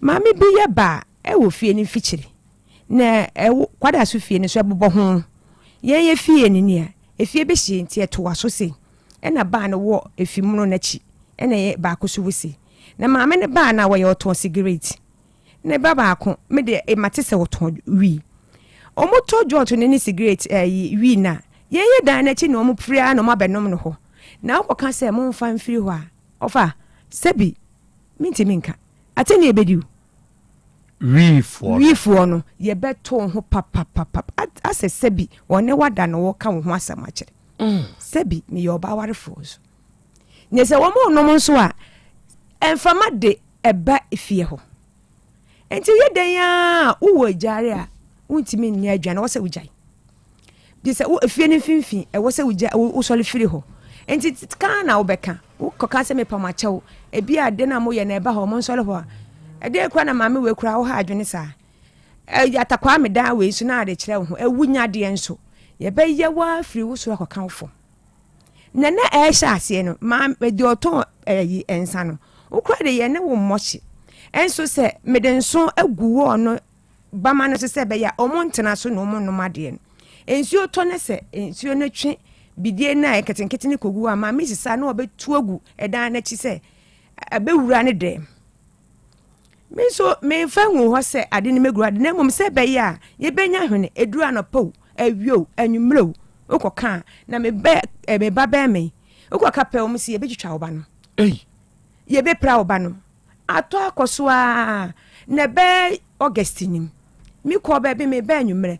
Speaker 6: maame bi yɛ baa ɛwɔ fie no mfikyiri. Na ɛwo Kwadaso fie no nso ɛbobɔ ho. Yɛn yɛ fie no ni a, efie bɛhyie nti ɛtoa so sei. Ɛna baa no wɔ efi mono no akyi, ɛna yɛ baako nso wɔ sei. Na maame no baa no a wɔyɛ ɔtɔn sigaret. Ne ba baako, me deɛ mate sɛ ɔtɔn wii. Wɔtɔ jɔt no ne sigaret ɛyi wii no a, Yɛyɛ dan no akyi na wɔn firi ara na wɔn abɛnom no hɔ. Na wokɔka sɛ momfa mfiri hɔ a, ɔfa, sɛbi, mentumi nka. Atɛnni a ɛbɛdi wo.
Speaker 17: Wiifoɔ no.
Speaker 6: Wiifoɔ no, yɛbɛto wo ho papapapa. Asɛ sɛbi, wɔne wada na wɔka wo ho asɛm akyerɛ. Mm. Sɛbi, meyɛ ɔbaa warefoɔ nso. Na sɛ wɔn renom nso a, mframa de ɛba fie hɔ. Nti woyɛ dɛn ara a wowɔ agyare a wontumi nyɛ aduane ɛwɔ sɛ wogyae. Gye sɛ wo efie no mfimfini ɛwɔ sɛ wogya wosɔre firi hɔ. Nti kaa na wobɛka wokɔka sɛ mepam akyɛw ebi a ade no a moyɛ no ɛba hɔ mo nsɔre hɔ a ɛdeɛ kora na maame wei kora woha adwene saa. Atakwaa me dan wei nso na ade kyerɛ wo ho ɛwu nyadeɛ nso yɛbɛyɛ wo afiri wo soro akɔka wo fam. Na na ɛrehyɛ aseɛ no, maa deɛ ɔtɔn ɛyi nsa no, wokura de yɛ ne wo mmɔ hye. Nso sɛ mede nso agu wɔɔ no bama no so sɛ ɛbɛyɛ a wɔn ntena so na wɔn nnom adeɛ no. Nsuo tɔ ne sɛ nsuo no twe bidie no a nketenkete no kɔgu hɔ a, maame sisa na ɔbɛtu agu ɛdan no akyi sɛ ɛbɛwura ne dɛm. Me nso memfa nguu hɔ sɛ ade no mɛguru ade, na mmom sɛ ɛbɛyɛ a yɛbɛnya hwene, ɛduru anɔpa o, awia o, anwummerɛ o, wokɔka a, na me bɛ, eh, me ba bɛn me, wokɔka pɛ wɔn si yɛbɛtwitwa wo ba no.
Speaker 17: Ei.
Speaker 6: Yɛbɛpira wo ba no. Atɔ akɔ so ara, na ɛbɛyɛ August nim. Me kɔɔ baabi me bɛɛ anwummerɛ.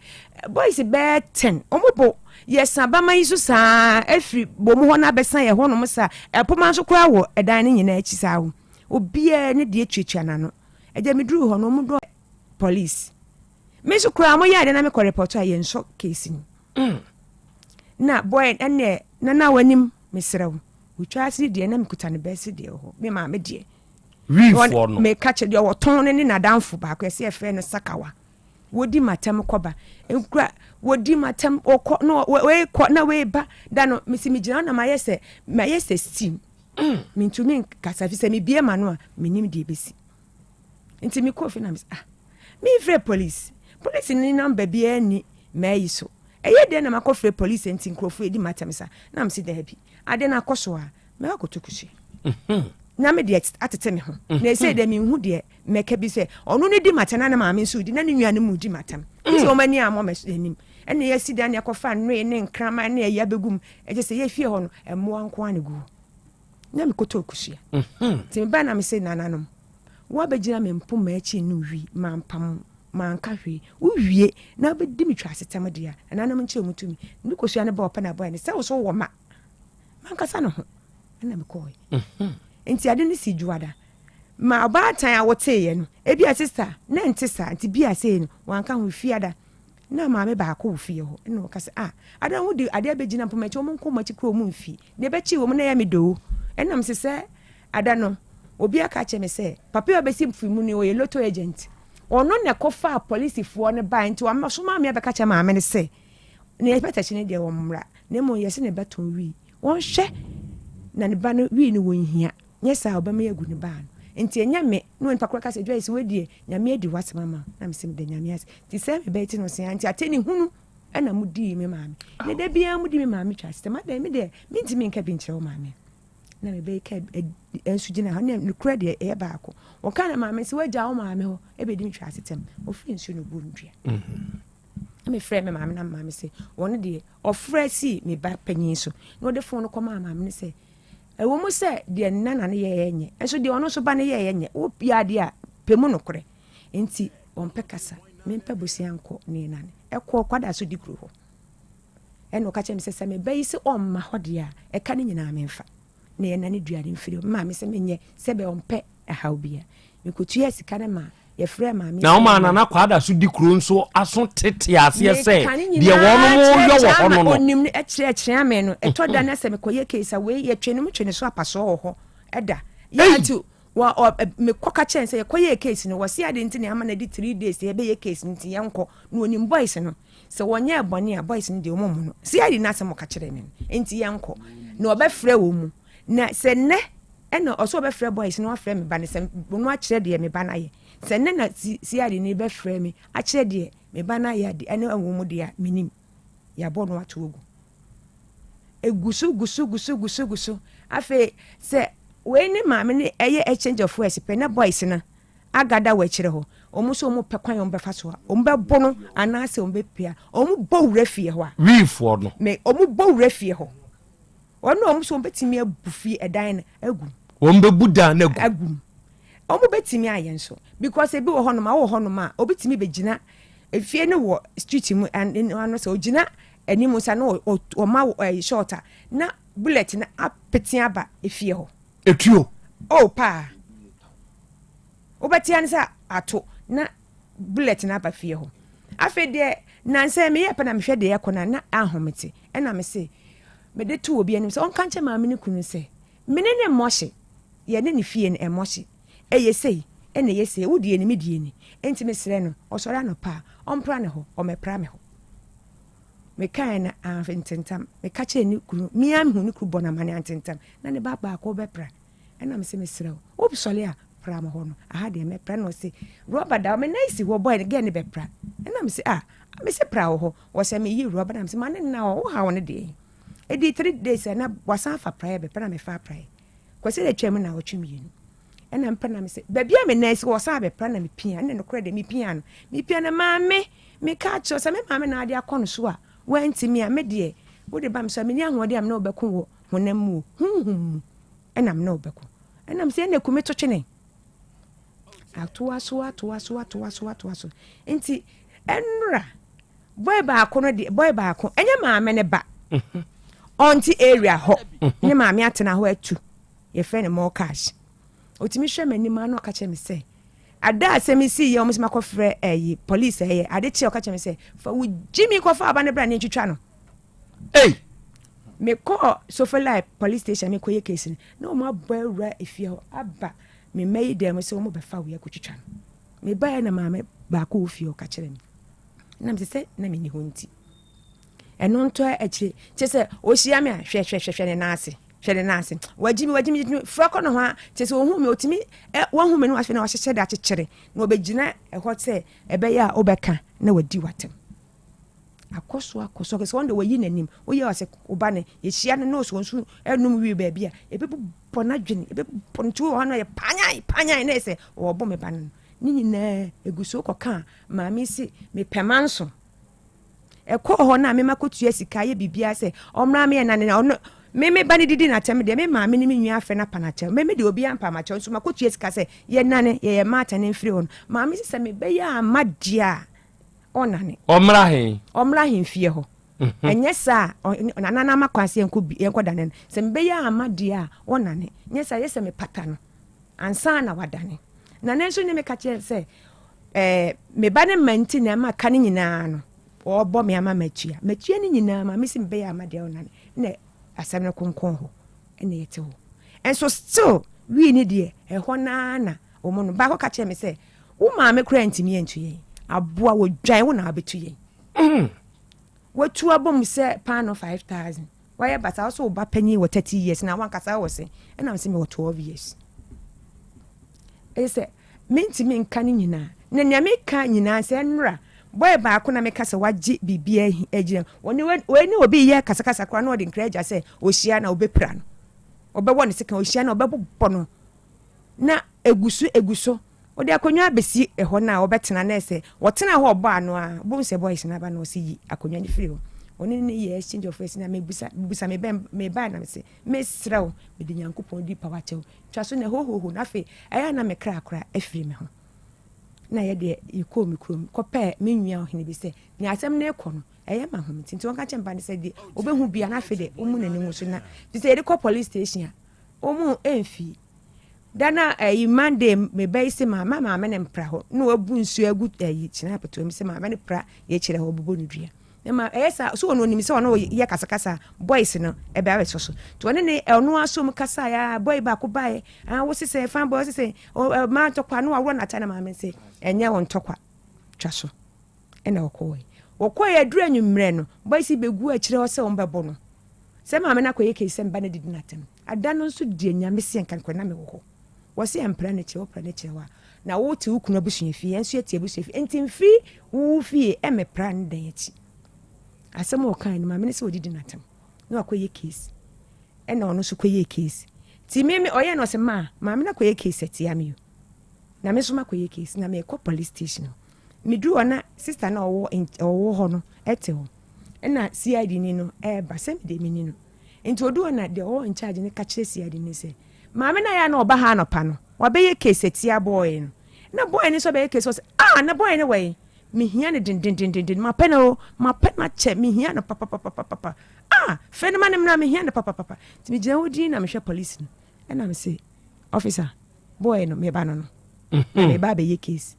Speaker 6: Boys bɛɛ ten, wɔn bo yɛsa bama yi so saa, ɛfiri bɔ mu hɔ na abɛsa yɛ hɔnom saa, ɛpoma nso koraa wɔ ɛdan no nyinaa akyi saa o. Obiara ne deɛ tuatua n'ano. Agya me duruu hɔ no wɔn dɔ police. Me nso koraa wɔn yɛ adeɛ na me kɔ report a yɛn nsɔ case no. Mm. Na boy ɛnɛ nana w'anim mesrɛ wo. Wotwa ase deɛ na mekuta ne bɛsi deɛ wɔ hɔ. Me maame deɛ.
Speaker 17: Wiifoɔ no.
Speaker 6: Meka kyerɛ deɛ wɔtɔn no ne n'adamfo baako ɛsɛ yɛfrɛ no Sakawa. Wodi matam kɔba. Nkura wodi matam wɔkɔ na wei kɔ na wei ba da no mesi megyina hɔ na mayɛ sɛ mayɛ sɛ steam. Mentumi nkasa fi sɛ mebie m'ano a menim deɛ ɛbɛsi. Nti mekɔɔ fie na mesɛ ah memfrɛ police. Police ne namba biara nni m'ayi so. Ɛyɛ dɛn na makɔfrɛ police nti nkurɔfoɔ ɛdi m'atɛm saa? Na mese daabi. Adeɛ no akɔ so a mɛkɔ akɔto kosua. Na me deɛ atete me ho. Na ɛsei deɛ menhu deɛ mɛka bi sɛ ɔno no di m'atɛm na ne maame nso di na ne nua no mu di m'atɛm. Sɛ wɔn ani ammɔ m'anim. Ɛna yɛasi dan na yɛkɔfa nnoe ne nkraman ne ayi abɛgu mu. Ɛkyɛ sɛ yɛfie hɔ no, mmoa nko ara na ɛgu hɔ. Na mekɔtɔɔ kosua. Mhm. Nti mebaa na mese nananom, woabɛgyina me mpoma akyi no wi, mampam manka hwee. Wowie na wobɛdi me twasetɛm deɛ a, nananom nkyerɛ mu tumi. Mede kosua no baa ɔpɛ na abɔɛ no sɛ wo so wɔ ma. Mankasa ne ho ɛna mekɔɔe. Mhm. Nti ade no si dwoada. Ma ɔbaatan a woteeɛ no, ebia sista na ɛnte saa nti bia sei no, wanka ho fiada. Na maame baako wɔ fie hɔ, ɛna ɔka sɛ, Ah, adan wo de adeɛ abɛgyina mpoma akyi, wɔn nkɔ wɔn akyi koraa wɔn mfi. Deɛ ɛbɛkye wɔn na ɛyɛ me dɛ o. Ɛna mese sɛ ada no, obi aka akyerɛ me sɛ, papa yi a ɔbɛsi fi mu no, ɔyɛ lotto agent. Ɔno na ɛkɔfaa polisifoɔ no baeɛ, nti wasoma me abɛka kyerɛ maame no sɛ, nea ɛbɛtakyi no deɛ wɔmmra, na mmom yɛse ne ba tɔn wii. Wɔnhwɛ na ne ba no wii no wɔnhia. Nyɛ saa a ɔbɛma yɛagu ne baa no. Nti ɛnyɛ me na onipa korɔ ka sɛ Joyce wei deɛ Nyame adi w'asɛm ama wo. Na mese meda Nyame ase. Nti sɛ me bɛte no se a nti atɛni hunu ɛna mo dii me maame. Na da biara mo di me maame twa asɛm adɛn me deɛ mentumi nka bi nkyerɛ wo maame. Na me bɛyi ka nso gyina hɔ ne nokorɛ deɛ ɛyɛ baako. Wɔka na maame sɛ wagya wo maame hɔ ɛbɛdi me twa asetɛm. Ɔfiri nsuo na ɔbu no dua. Na mefrɛ me maame na maame sɛ wɔn deɛ ɔfrɛ sii me ba panyin so na ɔde fon no kɔmaa maame no sɛ Ɛwɔ mu sɛ deɛ ne nana no yɛeɛ nyɛ, nso deɛ ɔno nso ba no yɛeɛ nyɛ. Woyɛ adeɛ a, pɛ mu nokorɛ. Enti ɔmpɛ kasa, mempɛ bosea nkɔ ne nane. Ɛkɔɔ kwada so di kuro hɔ. Ɛna ɔka kyerɛ me sɛ, sɛ me ba yi se ɔmma hɔ deɛ a, ɛka no nyinaa memfa. Na yɛnane dua no mfiri hɔ. Me maame sɛ menyɛ sɛ bɛ ɔmpɛ ɛhaw biara. Mekɔtuaa sika no maa yɛfrɛɛ maame
Speaker 17: Na ɔmaa Nana Kwada so di kuro nso aso tete aseɛ sɛ deɛ wɔnom yɔ wɔ hɔ no no.
Speaker 6: Onim no kyerɛkyerɛ me no ɛtɔ da na sɛ mekɔyɛ case a wei yɛtwe no metwe ne so apasoɔ wɔ hɔ ɛda yɛ nti wɔ ɔ mekɔ ka kyerɛ sɛ yɛkɔyɛ case no wɔse ade nti na ama no adi 3 days yɛbɛyɛ case no nti yɛnkɔ na onim boys no sɛ wɔnyɛ bɔne a boys no deɛ wɔn mu no CID no asɛm ɔka kyerɛ me no nti yɛnkɔ na ɔbɛfrɛ wɔ mu na sɛ nnɛ Ɛna ɔsɛ ɔbɛfrɛ boys no afrɛ me ba no sɛ ɔno akyerɛ deɛ me ba no ayɛ. Sɛ nnɛ na CID no bɛfrɛ me akyerɛ deɛ me ba no ayɛ ade ɛne ɛwɔ mu deɛ a menim. Yɛabɔ no ato agu. Egu so gu so gu so gu so gu so. Afei sɛ wei ne maame no ɛyɛ exchange of words pɛ na boys no. agada wɔ akyire hɔ. Wɔn nso wɔn pɛ kwan a wɔn bɛfa so a wɔn bɛbo no anaasɛ wɔn bɛpia. Wɔn bɔ wura fie hɔ a.
Speaker 17: Wiifoɔ no.
Speaker 6: Me wɔn bɔ wura fie hɔ. Wɔn na wɔn nso wɔn bɛtumi abu fie ɛdan no agu.
Speaker 17: Wɔn bɛbu dan no agu.
Speaker 6: Agu. Wɔn bɛtumi ayɛ nso because ebi wɔ hɔnom a wɔ hɔnom a obi tumi bɛgyina efie no wɔ street mu ano sɛ ogyina anim sa na ɔma ɛyi short a na bullet no apete aba efie hɔ.
Speaker 17: Etuo.
Speaker 6: Oh paa. Wobɛte ano sɛ ato na bullet no aba fie hɔ. Afei deɛ nansa meyɛ pɛ na mehwɛ deɛ ɛkɔ na na ahomete ɛna mese mede to obi anim sɛ ɔnka nkyɛ maame ne kunu sɛ mene ne mmɔ hye yɛne ne fie no ɛmmɔ hye ɛyɛ sei ɛna ɛyɛ sei wo deɛ ni me deɛ ni enti mesrɛ no ɔsɔre anɔpa a ɔmpra ne hɔ ɔmmɛpra me hɔ. Mekaeɛ no antentam meka kyerɛ ne kunu me ara mehu ne kunu bɔ no amane antentam na ne ba baako bɛpra. Ɛna mese mesrɛ wo, wosɔre a pra me hɔ no, aha deɛ mɛpra. Ɛna ɔse rɔba da hɔ, me nan si hɔ, boy no girl no bɛpra. Ɛna mese ah, mese pra wɔ hɔ, ɔsɛ meyi rɔba na mese ma ne nna hɔ, wo haw no deɛ. Ɛdi 3 days a na wasan afa praeɛ bɛpra na mefa praeɛ. Kwasi na atwa mu na ɔtwe mmienu. Ɛna mpɛ na mese baabi a me nan si hɔ ɔsan bɛpra na mepia, ɛna nokorɛ deɛ mepia no, mepia no maame, meka akyerɛ sɛ me maame na ade akɔ no so a wantumi a, me deɛ wode ba me so a menni ahoɔden a me ne wo bɛko wɔ honam mu o, honhom mu. Ɛna me ne wo bɛko. Ɛna me sɛ ɛna ku me to twene. Atoa so atoa so atoa so atoa so. Nti ɛnora boy baako no deɛ boy baako ɛnyɛ maame ne ba. Ɔnte area hɔ ne maame atena hɔ atu. Yɛfrɛ no more cash. Otumi hwɛ m'anim ano ɔka kyerɛ me sɛ ada asɛm yi si yɛ wɔn sɛ makɔfrɛ ɛyi police ɛyɛ ade kye ɔka kyerɛ me sɛ fa wo gyimi kɔfa aba no bra ne ntwitwa no.
Speaker 17: Ei!
Speaker 6: Mekɔɔ Sofolai police station mekɔyɛ case no, na wɔn abɔ awura efie hɔ aba me mma yi dan mu sɛ wɔn bɛfa wei akɔtwitwa no. Mebaeɛ na maame baako wɔ fie hɔ ka kyerɛ me. Na mesɛ sɛ na menni hɔ nti. Ɛno ntɔ akyire kyɛ sɛ ɔhyia me a hwɛ hwɛ hwɛ hwɛ ne nan ase hwɛ ne nan ase wagyi mi wagyi mi fura kɔ ne ho a kyɛ sɛ ɔhu mi ɔtumi ɛ wahu mi no wahwɛ na wahyehyɛ de akyekyere na ɔbɛgyina ɛhɔ sɛ ɛbɛyɛ a wobɛka na wadi watam. Akɔ so akɔ so akɔ so. Wɔn de wɔyi n'anim. Woyɛ ɔsɛ wo ba no, yɛhyia no nose wɔn nso ɛnum wii baabi a, ɛbɛbobɔ n'adwene, ɛbɛbobɔ no nti wɔ hɔ no yɛ panyan panyan na yɛ sɛ wɔbɔ me ba no. Ne nyinaa egu so kɔka maame si mepɛ manso. Ɛkɔɔ hɔ no a mema kɔtua sika yɛ biribiara sɛ ɔmmra meyɛ nane na ɔno me me ba no didi n'atɛm deɛ me maame ne me nua afɛ no apa n'akyɛw me me deɛ obiara mpa m'akyɛw nso makɔtua sika sɛ yɛnane yɛyɛ maata ne mfiri hɔ no maame si sɛ mebɛyɛ ama deɛ a ɔnnane.
Speaker 17: Ɔmmra he?
Speaker 6: Ɔmmra ahemfie hɔ. Mhm. Ɛnyɛ saa a, nana no ama kwan sɛ yɛnkɔ bi, yɛnkɔdane no. Sɛ mebɛyɛ ama deɛ a, ɔnnane. Nyɛ saa, yɛ sɛ mepata no ansa na wadane. Nana nso ne me ka kyerɛ sɛ, ɛɛ, me ba no mma nti na ɛma ka no nyinaa no, ɔrebɔ me ama matua. Matua no nyinaa ma mesi mebɛyɛ ama deɛ ɔnnane. Na asɛm no konkɔn hɔ, ɛna yɛte hɔ. Ɛnso still, wii ne deɛ, ɛhɔ no ara na wɔn no. Baako ka kyerɛ me sɛ, Wo maame koraa ntumi antu yɛn. Aboa wɔdwan wo na wabɛtu yɛn. Mm. Watu abɔ mu sɛ paano 5000. Wayɛ basa wo so wo ba panyin wɔ 30 years na wankasa wɔ se. Ɛna me sɛ mewɔ 12 years. Ɛyɛ sɛ mentumi nka ne nyinaa. Na nea meka nyinaa sɛ nnora bɔyɛ baako na meka sɛ wagye biribi agyina. Wɔne wei ne obi yɛ kasakasa koraa na ɔde nkra agya sɛ ɔhyia na ɔbɛpira no. Ɔbɛwɔ ne sika ɔhyia na ɔbɛbobɔ no. Na egu so egu so. Wɔde akonnwa abɛsi hɔ no a wɔbɛtena na ɛsɛ wɔtena hɔ ɔbɔ ano a wobɛhu sɛ boys no aba na wɔsi yi akonnwa no firi hɔ. Wɔne no yɛ exchange of words na mebusa mebusa me bɛn mebae na mese mesrɛ wo mede Nyankopɔn di pa wakyɛ wo twa so na hohoho na afei ɛyɛ a na me kra kora afiri me ho. Na yɛ deɛ yɛkɔɔ me kurom kɔpɛɛ me nua ɔhene bi sɛ nea asɛm no rekɔ no ɛyɛ ma hom nti nti wɔnka kyerɛ mpa no sɛ deɛ ɔbɛhu bia na afei deɛ ɔmu n'ani ngu so na te sɛ yɛde kɔ police station a wɔn mfi Da no a ɛyi Monday me ba yi se ma ma maame no mpra hɔ na wabu nsuo agu ɛyi kyena apetoa mu sɛ maame no pra yɛ kyerɛ hɔ ɔbobɔ no dua na ma ɛyɛ saa so ɔno onim sɛ ɔno yɛ kasakasa boys no ɛbɛ abɛsɔ so nti ɔne ne ɔno aso mu kasa ya boy baako baeɛ ah wo sesɛ fan boy sesɛ maa ntɔkwa no waworɔ n'ata na maame sɛ ɛnyɛ wɔn ntɔkwa twa so ɛna ɔkɔɔe wɔkɔɔe aduru anwummerɛ no boys bɛgu akyerɛ hɔ sɛ wɔn bɛbɔ no sɛ maame no akɔyɛ case sɛ mba no didi n'atɛm Ada no nso deɛ Nyame se nka nokorɛ na mewɔ hɔ. Wɔse ɛmpra no kyerɛ, wopra no kyerɛ hɔ a, na wote wo kunu abusua fie, yɛn nso yɛte abusua fie, enti mfiri wo fie ɛmmɛpra ne dan akyi. Asɛm a ɔkae no, maame no sɛ ɔdidi no atɛm na wakɔyɛ case, ɛna ɔno nso kɔyɛɛ case. Nti me, me ɔyɛɛ no ɔse maa, maame no akɔyɛ case atia me o. Na me nso makɔyɛ case na mekɔ police station hɔ. Meduru hɔ na sister no a ɔwɔ ɔwɔ hɔ no te hɔ. Ɛna CID ni no ɛreba sɛ me deɛ menni no. Nti ɔduu hɔ na deɛ ɔwɔ in charge no ka kyerɛ CID ni sɛ maame no a ɛyɛ a na ɔba ha anɔpa no wabɛyɛ case atia boy no. Na boy no nso abɛyɛ case ɔsɛ ah na boy no wɔ he? Mehia no dendendenden mapɛ no o mapɛ no akyɛ mehia no papapapapa ah frɛ no ma no mmra mehia no papapapa. Nti megyina hɔ din na mehwɛ police no ɛna mese officer boy no meba no no na mhm. meba abɛyɛ case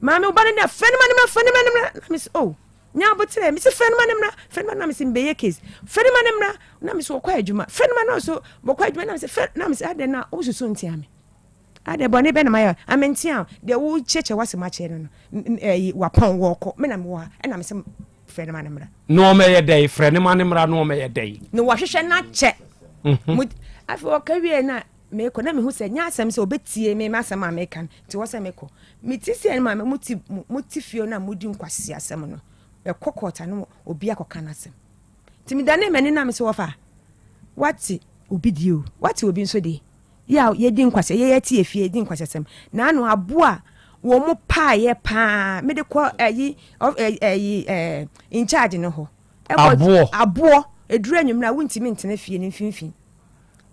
Speaker 6: maame wo ba no nɛ frɛ no ma no mmra frɛ no ma no mmra na mese oh nya aboterɛ mese frɛ no ma no mmra frɛ no ma na mese mbɛyɛ case frɛ no ma no mmra na mese wɔkɔ adwuma frɛ no ma no so wɔkɔ adwuma na mese frɛ na mese adɛn na wosusu ntia me adɛn bɔne bɛ na mayɛ amentia deɛ wokyerɛkyerɛ w'asɛm akyerɛ no no ɛyi wapɔn wɔkɔ me na mewɔ ha ɛna mese frɛ no ma no mmra
Speaker 17: na ɔmɛyɛ dɛn frɛ no ma no mmra na ɔmɛyɛ dɛn
Speaker 6: na wɔahwehwɛ no akyɛ mhm. afei ɔka wie na Mekɔ na mehu sɛ nyɛ asɛm sɛ ɔbɛtie me m'asɛm a meka no nti wɔ sɛ mekɔ. Mete sei no maame mote mote fie no a modi nkwasi asɛm no ɛkɔ court ano obi akɔka n'asɛm. Nti medanee m'ani na mese wɔfa wate obi deɛ o wate obi nso deɛ yɛ a yɛdi nkwasi yɛyɛ te efie yɛdi nkwasi asɛm na ano aboa wɔn mo paayɛ paa mede kɔ ɛyi ɛyi ɛɛ in charge no hɔ.
Speaker 17: Aboɔ
Speaker 6: aboɔ eduru anwummerɛ a wontumi ntena fie no mfimfini.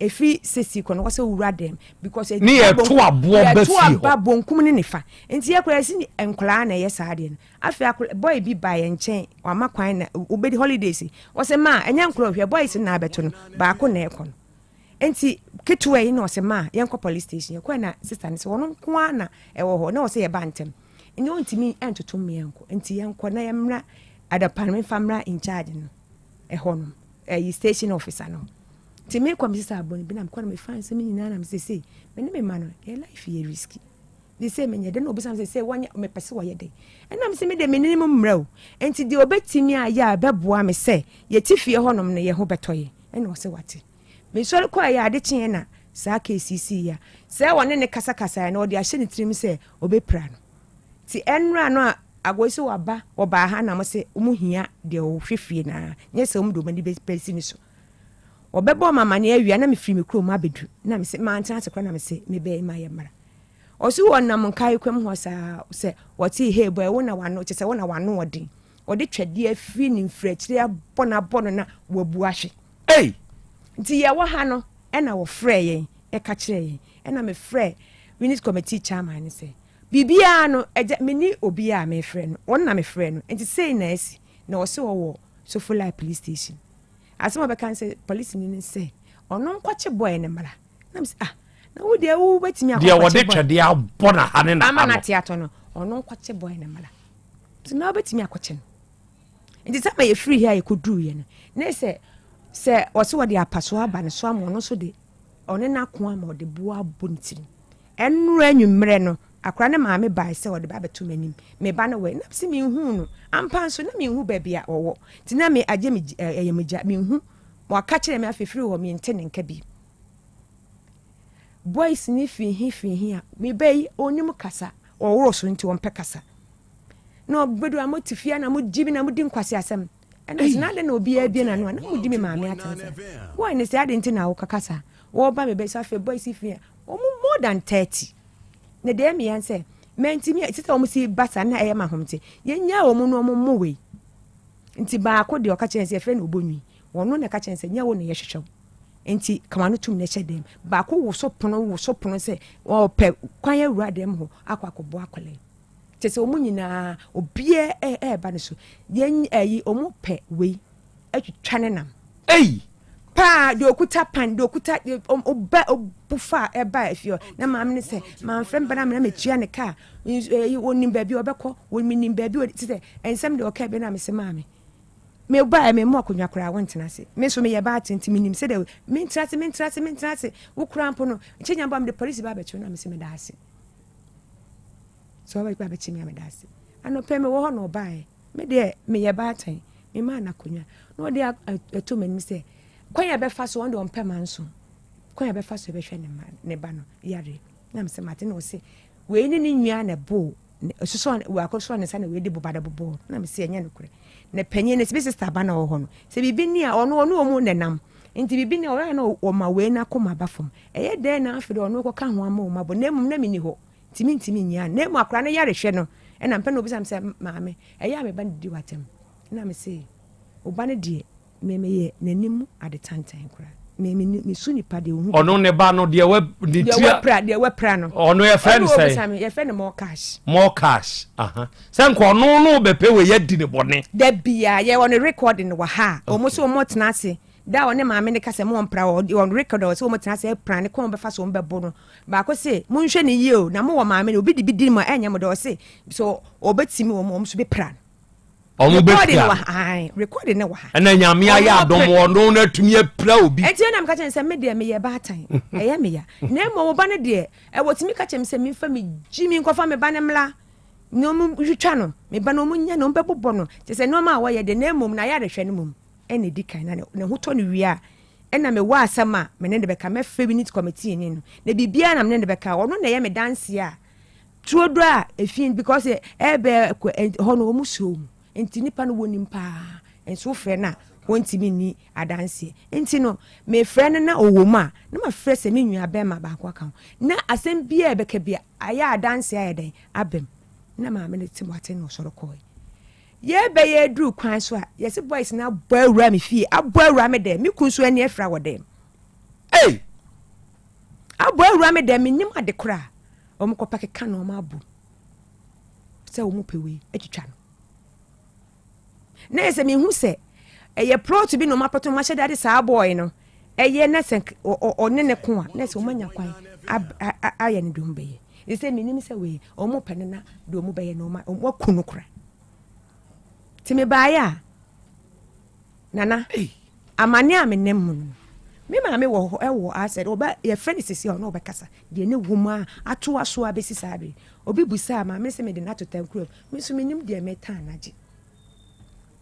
Speaker 6: Efi sesi kɔ no wɔsɛ wura dɛm because
Speaker 17: ne yɛto aboɔ ba fie hɔ
Speaker 6: yɛto aba bonkum ne nifa nti yɛ koraa yɛsi nkwadaa na ɛyɛ saa adeɛ no afei akora boy bi ba yɛn nkyɛn wama kwan na obedi holidays wɔsɛ maa ɛnyɛ nkora ohwɛ boys na abɛto no baako na ɛkɔ no nti ketewa yi na ɔsɛ maa yɛnkɔ police station yɛkɔ na sister no sɛ wɔn nko ara na ɛwɔ hɔ na ɔsɛ yɛba ntɛm nti ɔntumi ntoto mmea nkɔ nti yɛnkɔ na yɛmmra adapa no mfa mmra in charge no ɛhɔ no ɛyi station officer no nti mekɔ me sisa abɔ no bi na mekɔ na mefa nsɛm nyinaa na mesɛ sei me ne me ma no yɛ life yɛ risky de sɛ menyɛ dɛ na obisa me sɛ sɛ wɔnyɛ mepɛ sɛ wɔyɛ dɛ ɛna me sɛ me de me ne mu mmerɛ o nti deɛ obɛtumi ayɛ a ɛbɛboa me sɛ yɛte fie hɔnom no yɛ ho bɛtɔ yɛ ɛna ɔsɛ wate mesɔre kɔ ɛyɛ ade kyeɛ na saa keesi sii ya sɛ wɔne ne kasakasa na ɔde ahyɛ ne tirim sɛ ɔbɛpira no Nti ɛnora no a agoe sɛ waba wɔbaa ha na mo se ɔmo hia deɛ ɔhwɛ fie no ara nyɛ sɛ ɔmo de ɔmo ani bɛsi ne so. Wɔbɛbɔɔ me amaneɛ awia na mefiri me kurom abɛdu na mese mantena ase koraa na mese mebɛyi mayɛ mmara. Ɔse wɔnam nkae kwam hɔ saa sɛ wɔtee hey boy wo na wano kyɛ sɛ wo na wano ɔden. Ɔde twɛdeɛ afiri ne mfiriakyire abɔ no abɔ no na wabu ahwe.
Speaker 17: Ei!
Speaker 6: Nti yɛwɔ ha no ɛna wɔfrɛɛ yɛn ɛka kyerɛɛ yɛn ɛna mefrɛɛ unit committee chairman no sɛ Biribiara no, agya, menni obiara a mefrɛ no, wɔn na mefrɛ no, nti sei na asi, na ɔse ɔwɔ Sofolai police station. Asɛm a ɔbɛka ne sɛ, polisini no sɛ, ɔno nkɔkye boy no mmra. Na mese, ah, na wo deɛ wobɛtumi akɔ
Speaker 17: Deɛ
Speaker 6: akɔkye
Speaker 17: wɔde
Speaker 6: boy.
Speaker 17: twɛdeɛ abɔ na ha ne na
Speaker 6: Ama
Speaker 17: ha
Speaker 6: no
Speaker 17: no.
Speaker 6: ate atɔ no, ɔno nkɔkye boy no mmra. Nti na wobɛtumi akɔkye no. Nti sɛ ma yɛfiri ha yɛkɔduruiɛ no, ne sɛ, sɛ ɔse wɔde apasoɔ aba ne so ama ɔno nso de, ɔne no ako ama ɔde boɔ abɔ ne tirim. Ɛnnora anwummerɛ no, akwadaa no maame bae sɛ ɔde ba abɛto m'anim. Me ba no wɔ he? Na mese menhuu no. Ampa nso, na menhu baabi a ɔwɔ. Nti na me agye me ɛyɛ me gya, menhu. Waka kyerɛ me afei firi hɔ mente ne nka bio. Boys no firi he firi he a, me ba yi ɔnnim kasa, ɔworo so nti ɔmpɛ kasa. Na ɔbɛdu a mote fie a na mogye me na modi nkwaseasɛm. Ɛna ɔse na adɛn na obiara bie n'ano a na modi me maame atɛm saa. Boy no sɛ adɛn nti na wokaka saa? Wɔba me bɛ so afei boys yi firi a wɔn more than 30. Na deɛ ɛyɛ me ya sɛ mantumi a sɛ wɔn si ba saa na ɛyɛ ma ahomte. Yɛnyaa wɔn no wɔn mo wei. Nti baako deɛ ɔka kyerɛ sɛ yɛfrɛ no obonwi. Wɔn na ɛka kyerɛ sɛ nyɛ wo na yɛhwehwɛ wo. Nti kama no tum na ɛhyɛ dɛm. Baako woso pono woso pono sɛ ɔpɛ kwan awura dɛm hɔ akɔ akɔbɔ akwadaa yi. Kyerɛ sɛ wɔn nyinaa obiara ɛɛba ne so. Yɛn ɛyi wɔn pɛ wei atwitwa ne nam.
Speaker 17: Ei!
Speaker 6: Paa deɛ okuta pan deɛ okuta ɔba ɔbu fa ɛba efie hɔ na maame ne sɛ manfrɛ mba na mena metua ne kaa ɛyi onim baabi ɔbɛkɔ onim baabi ɔde ti sɛ nsɛm deɛ ɔka bi na mese maame me ba ɛ me mu akonnwa koraa wontena ase me nso meyɛ baa tenten menim sɛ deɛ mentena ase mentena ase mentena ase wo koraa mpo no nkyɛ nyamba mede polisi ba abɛkyew na mese meda ase sɛ ɔbɛba abɛkye me a meda ase anɔpɛ mewɔ hɔ na ɔbaeɛ Me deɛ, meyɛ baatan, memaa no akonnwa, na ɔde ato m'anim sɛ kwan a ɛbɛfa so, ɔno deɛ ɔmpɛ manso, kwan a ɛbɛfa so ɛbɛhwɛ ne ma ne ba no yareɛ. Na mesɛ mate, na ɔse wei ne ne nua na ɛboo sosɔ wakɔ sosɔ ne nsa na wei de boba de bobɔɔ. Na mesɛ ɛnyɛ nokorɛ. Na panyin no sɛ bi sista ba na ɔwɔ hɔ no, sɛ biribi ni a ɔno ɔne wɔn na ɛnam. Nti biribi ni a ɔyɛ a na ɔma wei no akoma ba fam. Ɛyɛ dɛn na afei deɛ ɔno kɔka ho ama wɔn abɔ, na mmom na menni hɔ. Nti mentumi nnyaa no. Na mmom akwadaa no yarehwɛ no, ɛna mpɛ na obisa me sɛ, maame, ɛyɛ a me ba no didi w'atɛm? Ɛna me se, wo ba no deɛ, me meyɛ n'anim ade tantan koraa. Me me me su nipa deɛ ohu.
Speaker 17: Ɔno ne ba no deɛ wa ne
Speaker 6: tiri. Deɛ wapira deɛ wapira no.
Speaker 17: Ɔno yɛfrɛ no sɛ.
Speaker 6: Ɔno yɛfrɛ no more cash.
Speaker 17: More cash aha sɛ nka ɔno no bɛpɛ wei adi ne bɔne.
Speaker 6: Dabi a yɛ ɔno recording wɔ ha a wɔn so wɔn tena ase da a ɔne maame no kasa mu wɔn pra wɔ ɔno record wɔ sɛ wɔn tena ase pra ne kɔn bɛfa so wɔn bɛbo no baako se monhwɛ ne yie o na mo wɔ maame no obi de bi di mu a ɛnyɛ mo dɛ ɔse so ɔbɛtumi wɔn wɔn so bɛpira no.
Speaker 17: Ɔmo bɛpira
Speaker 6: no. Recording no wɔ ha.
Speaker 17: Ɛna nyame ayɛ adom ɔno no atumi apira obi.
Speaker 6: Ɛnti ɛna meka kyerɛ sɛ me deɛ meyɛ baatan ɛyɛ me ya na mmom wo ba no deɛ ɛwɔ tumi ka kyerɛ me sɛ memfa me gyi me nkɔfa me ba no mmla na ɔmo twitwa no me ba no ɔmo nya no ɔmo bɛbobɔ no kyerɛ sɛ nneɛma a wɔyɛ deɛ na mmom na ayarehwɛ no mmom ɛna ɛdi kan na ne ho tɔ no wie a ɛna mewɔ asɛm a me ne no bɛka mɛfrɛ unit committee ni no na biribiara na me ne no bɛka ɔno na ɛyɛ me danseɛ a Turodoo a efi because ɛbɛ hɔ no wɔn suo mu nti nipa no wɔnim paa nso wofrɛ no a wɔntumi nni adanseɛ nti no mefrɛ no na ɔwɔ mu a na mafrɛ sɛ me nua bɛrima baako aka ho na asɛm biara ɛbɛka bi ayɛ adanseɛ ayɛ dɛn abam na maame no te wate na ɔsɔre kɔe yɛbɛyɛ aduru kwan so a yɛse boys no abɔ awura me fie abɔ awura me dɛm me kun so ani afira wɔ dɛm
Speaker 17: Hey!
Speaker 6: Abɔ awura me dɛm menim ade koraa Wɔn kɔpɛ keka na wɔn abom sɛ wɔn pɛ wei atwitwa no. Na yɛ sɛ mehu sɛ ɛyɛ plot bi na wɔn apɛtɔ wɔn ahyɛ dade saa bɔɔl no ɛyɛ na sɛ ɔne ne ko a na sɛ wɔn anya kwan ayɛ no deɛ wɔn bɛyɛ. Yɛ sɛ menim sɛ wei wɔn pɛ no na deɛ wɔn bɛyɛ no wɔn aku no kora. Ti me baayɛ a Nana, amane a menam mu no, me maame wɔ hɔ wɔ asɛ ɔbɛ yɛfrɛ no sisi a ɔno ɔbɛkasa deɛ ne wom a atoa so abɛsi saa bere. Obi busaa maame sɛ mede no ato tankurom. Me nso menim deɛ metan no agye.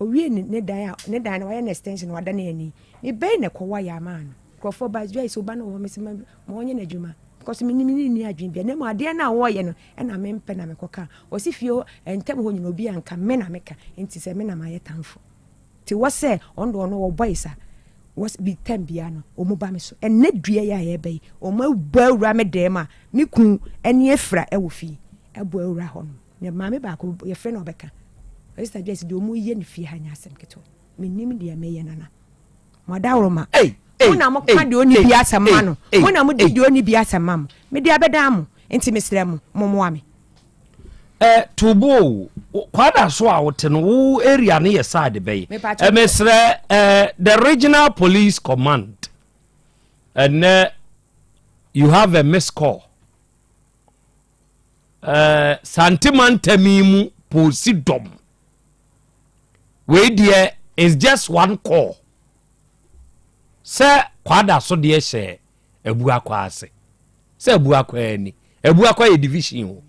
Speaker 6: Owie ne ne dan a ne dan no wayɛ no extension wada ne ani. Me bɛyi na ɛkɔwa yɛ ama no. Nkurɔfoɔ ba adwa sɛ ɔba no wɔ hɔ mesi ma ma ɔnyɛ n'adwuma because menim ne nni adwene bia na mmom adeɛ no a wɔyɛ no ɛna mempɛ na mekɔka. Ɔsi fie hɔ ntam hɔ nyina obi anka me na meka nti sɛ me na mayɛ tamfo. Te wɔ sɛ ɔno de ɔno wɔ boys a wɔ bi time biara no wɔn ba me so ɛnɛ dua yi a yɛreba yi wɔn abɔ awura me dan mu a me kun ɛne afira ɛwɔ fie ɛbɔ awura hɔ nom na maame baako yɛfrɛ no ɔbɛka Sister Joyce deɛ wɔn yɛ ne fie ha nyɛ asɛm ketewa menim deɛ meyɛ nana mo adaworoma mo na mo ka deɛ ɔni bi asɛm ma no mo na mo di deɛ ɔni bi asɛm ma mo mede abɛdan mo nti mesrɛ mo mo moa me.
Speaker 17: Eh, tobo o kwada so a wote no wo area no yɛ side bɛyi eh, mesrɛ eh, the regional police command ɛnɛ you have a miss call eh, santema ntami mu polisi dɔm wei deɛ is just one call sɛ kwada so deɛ hyɛ abuakwa ase sɛ abuakwa ani abuakwa yɛ division o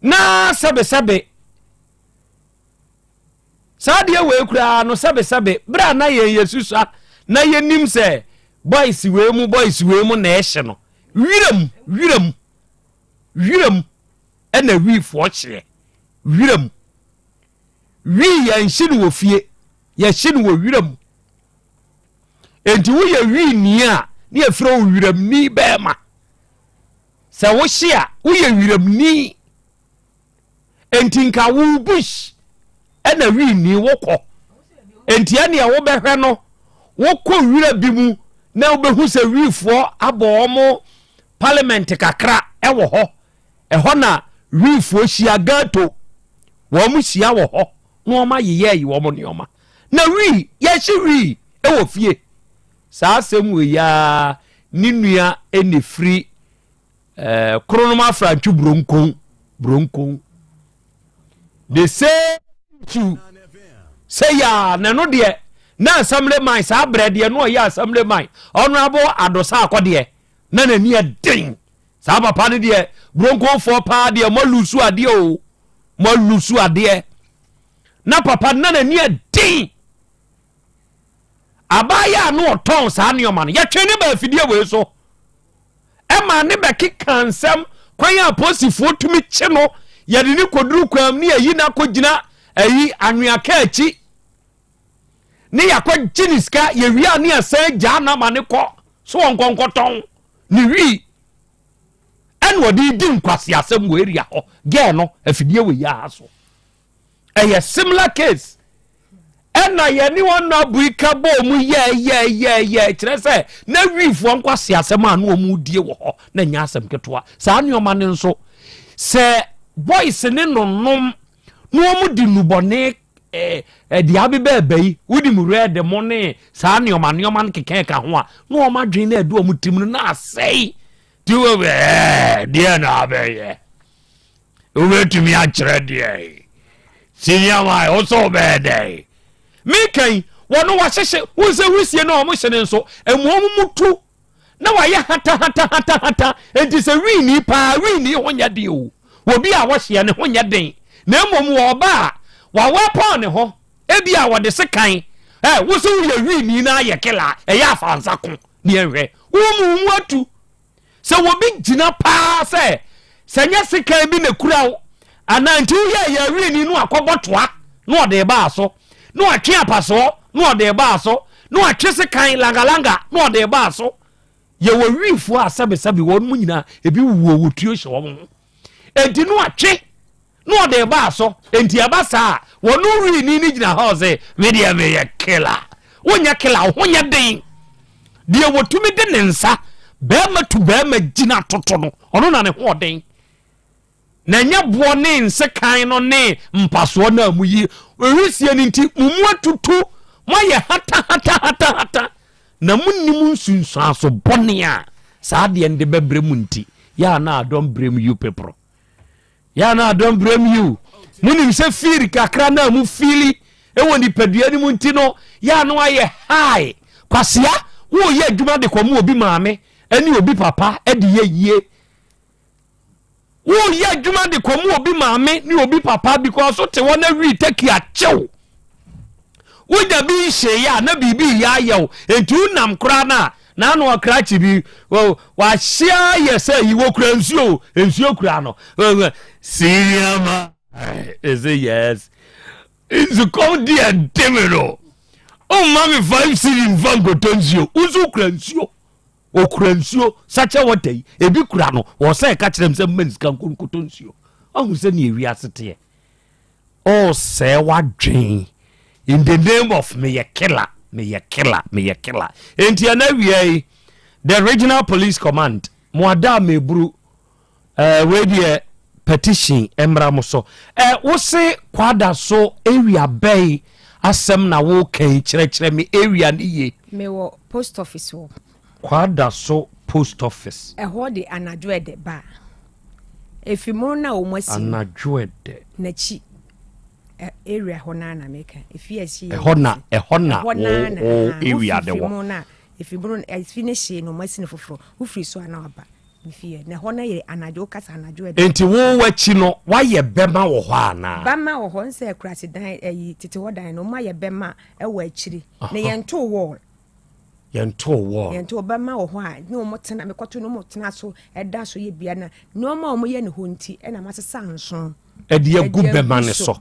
Speaker 17: na sɛbesɛbe saa deɛ wei koraa no sɛbesɛbe berɛ a na yɛn yɛsusua na yɛnim sɛ boys wei mu boys wei mu na ɛhye no wiram wiram wiram ɛna wiifoɔ hyeɛ wiram wii yɛnhye no wɔ fie yɛhye no wɔ wiram Enti woyɛ wii a, ne yɛfrɛ wo wiramni bɛrima. Sɛ wohye a, woyɛ wiramni. Enti nka wo bush ɛna wii wokɔ. Enti ɛneɛ wobɛhwɛ no, wokɔ wira bi mu na wobɛhu sɛ wiifoɔ abɔ wɔn parliament kakra ɛwɔ hɔ. Ɛhɔ na wiifoɔ hyia gato. Wɔn hyia wɔ hɔ na wɔn ayeyɛ wɔn nneɛma. Na wii, yɛhye wii wɔ fie. Saa asɛm wei yi ara ne nua na ɛfiri eh, Kronom Afrantwo Buronkon, Buronkon. The same issue sɛ yaa na ɛno deɛ na assembly man saa berɛ deɛ na ɔyɛ assembly man honorable Adosa akɔdeɛ na n'ani ɛden saa papa no deɛ buronkonfoɔ paa deɛ moalusu adeɛ o moalusu adeɛ na papa no na n'ani ɛden abaayewa a na ɔtɔn saa nneɛma no yɛtwe ne ba afidie wei so ɛma ne bɛkeka nsɛm kwan a apolisifoɔ tumi kye no yɛde ne kɔduru kwan mu ne yɛyi no akɔgyina ayi anwea ka akyi ne yɛakɔgye ne sika yɛwie a ne yɛsan gyaa no ama ne kɔ so wɔnkɔnkɔtɔn ne wii. Ɛna ɔde di nkwaseasɛm wɔ area hɔ. Girl no afidie wɔ yi ara so. Ɛyɛ similar case. Ɛna yɛne wɔn na abui ka bɔɔ mu yɛɛyɛɛyɛɛyɛ kyerɛ sɛ na wiifoɔ nkwaseasɛm a na wɔn die wɔ hɔ na nyɛ asɛm ketewa. Saa nneɛma no nso sɛ boys ne nonom na wɔn de nnubɔne ɛɛ ɛde abeba ɛbɛ yi wonim red mo ne saa nneɛma nneɛma no keka ɛka ho a na wɔn adwene na ɛde wɔn tirim no na asɛe ti wɔ ɛɛ deɛ na abɛyɛ wobɛtumi akyerɛ deɛ senior man wo sɛ wobɛyɛ dɛn meka yi wɔn wɔahyehye wo sɛ wisie no a wɔhyɛ no nso ɛmu wɔn mu tu na wayɛ hatahatahatahata enti sɛ wini paa wini ho nyɛ den o obi a wɔhyeɛ ne ho nyɛ den na mmom wɔ ɔba a wawɛpɔn ne ho ebi a wɔde sekan ɛ wo sɛ woyɛ wini na ayɛ kela ɛyɛ afansa ko ne ɛhwɛ wo mu mu atu sɛ obi gyina paa sɛ sɛ nyɛ sekan bi na kura wo anaa nti woyɛ yɛ wini no akɔbɔ toa na ɔde baa so na watwe apasoɔ na ɔde baa so na watwe sekan langalanga na ɔde baa so yɛwɔ wiifoɔ a sɛbesɛbe wɔn mu nyinaa ebi wuo wɔ tuo hyɛ wɔn ho enti na watwe na ɔde baa so enti ɛba saa wɔn wiini no gyina hɔ sɛ me deɛ meyɛ kila wonyɛ kila wo ho nyɛ den deɛ wɔtumi de ne nsa bɛrima tu bɛrima gyina toto no ɔno na ne ho ɔden Na ɛnyɛ boɔ ne nsekan no ne mpasoɔ no a moyi wisie no nti, mo mu atutu, moayɛ hatahatahatahata, na monnim nsunsuanso bɔne a saa adeɛ no de bɛbrɛ mu nti. Yɛ a na I don't blame you people. Yɛ a na I don't blame you. Monim sɛ fiiri kakra no a mo fiili wɔ nipadua no mu nti no, yɛ a na wayɛ high. Kwasea, woreyɛ adwuma de kɔma obi maame ne obi papa de yɛ yie. Woyɛ adwuma de kɔm obi maame ne obi papa because wote hɔ na wii turkey akyew. Wonya bi nhyee a na biribi yɛ ayɛ wo. Enti wonam koraa no a na ano ɔkrakye bi wahye ayɛ sɛ yi wokura nsuo nsuo kura no. Senior man. Is it yes? Nsukɔm deɛ nte me no. Womma me 5 cedi mfa nkɔtɔ nsuo. Wo nso wokura nsuo. Ɔkura nsuo, sachet water yi, ebi kura no, wɔsɛ ɛka kyerɛ m sɛ mma sika nko nkɔtɔ nsuo. Wahu sɛ neɛ wiase teɛ. Ɔresɛe w'adwen in the name of meyɛ killer, meyɛ killer, meyɛ killer. Enti ɛna awia yi, the regional police command, mo ada a meburu Eh, wei deɛ petition mmra mo so. Eh, wo se kwada so area bɛn asɛm na woka yi kyerɛkyerɛ me area no yie.
Speaker 6: Mewɔ post office wɔ.
Speaker 17: Kwada so post office.
Speaker 6: Ɛhɔ de anadwo ɛdɛ ba. Efi mu na wɔn asi.
Speaker 17: Anadwo ɛdɛ.
Speaker 6: N'akyi area hɔ naa na meka. Efi akyi.
Speaker 17: Ɛhɔ na ɛhɔ na wo area de wɔ.
Speaker 6: Efi mu efi ne hyee na wɔn asi no foforɔ. Wofiri so ana waba.
Speaker 17: Enti wo w'akyi no woayɛ bɛma wɔ hɔ anaa?
Speaker 6: Bɛma wɔ hɔ nsɛ akurase dan ayi tete hɔ dan no wɔayɛ bɛma wɔ akyiri na yɛntoo wall.
Speaker 17: Yɛntoo wall.
Speaker 6: Yɛntoo bɛma wɔ hɔ a ne wɔn tena mekɔto ne wɔn tena so ɛda so yɛ bia na nneɛma a wɔyɛ ne hɔ nti ɛna masesa nso.
Speaker 17: Ɛde agu bɛma ne so.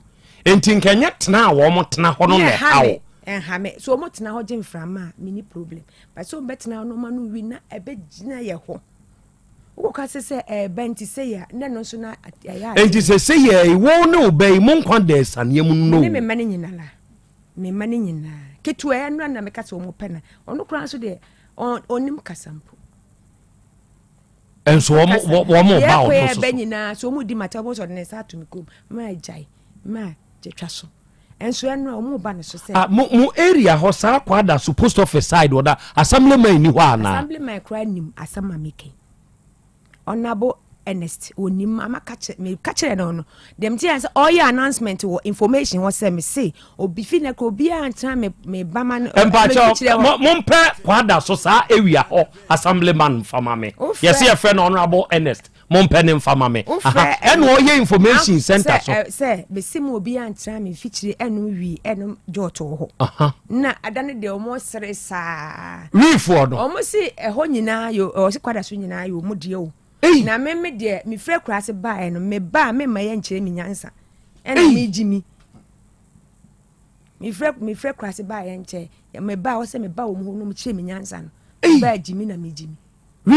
Speaker 17: Enti nka ɛnyɛ tena a wɔn tena hɔ no na ɛha wo.
Speaker 6: Ɛnha me so wɔn tena hɔ gye mframa a menni problem. But sɛ wɔbɛtena hɔ na wɔn ano wi na ɛbɛgyina yɛ hɔ. Wokɔka sɛ sɛ ɛɛba nti sɛ yɛ a na ɛno nso na ɛyɛ adeɛ.
Speaker 17: Nti sɛ sɛ yɛ wo ne wo ba yi mo nkwa da asianeɛ mu no.
Speaker 6: Me ne me mma no nyinaa la. Me mma no nyinaa. Ketewa ɛno na meka sɛ wɔn pɛ na ɔno koraa nso deɛ ɔnim kasa mpo.
Speaker 17: Nso wɔn wɔn ba ɔno nso so.
Speaker 6: Yɛkɔ yɛ bɛ nyinaa so wɔn di mata wɔn sɔ de ne nsa ato me kom maa gyae maa gyatwa so. Nso ɛno a wɔn ba ne so sɛ.
Speaker 17: Ah, mo mo area hɔ saa kwada so post office side ɔda assemblyman ni hɔ anaa.
Speaker 6: Assemblyman koraa nim asɛm a meka yi. Honourable Ernest onim ama ka kyerɛ me ka kyerɛ no no. Deɛ mete yɛ sɛ ɔyɛ announcement wɔ information hɔ sɛ me se obi fi na kɔ obiara ntena me me ba ma no.
Speaker 17: Mpakyɛ mo mo mpɛ kwada so saa area hɔ assemblyman nfa ma me. Yɛse yɛfrɛ no Honourable Ernest. Mompɛ ne mfa ma me. Ɛna ɔyɛ information center so.
Speaker 6: Sɛ bɛsi mu obi antra me mfikyire ɛnom wii ɛnom jɔɔto wɔ hɔ. Na ada no deɛ wɔn sere saa.
Speaker 17: Wiifoɔ no.
Speaker 6: Wɔn si ɛhɔ nyinaa yɛ ɔsi kwada so nyinaa yɛ wɔn deɛ o. Na me me deɛ me fira kura ase baeɛ no me ba me ma yɛ nkyerɛ me nyansa ɛna me gyi mi. Me fira me fira kura ase baeɛ nkyɛn me ba ɔsɛ me ba wɔn hɔ no wɔn kyerɛ me nyansa no. Me ba gyi mi na me gyi mi.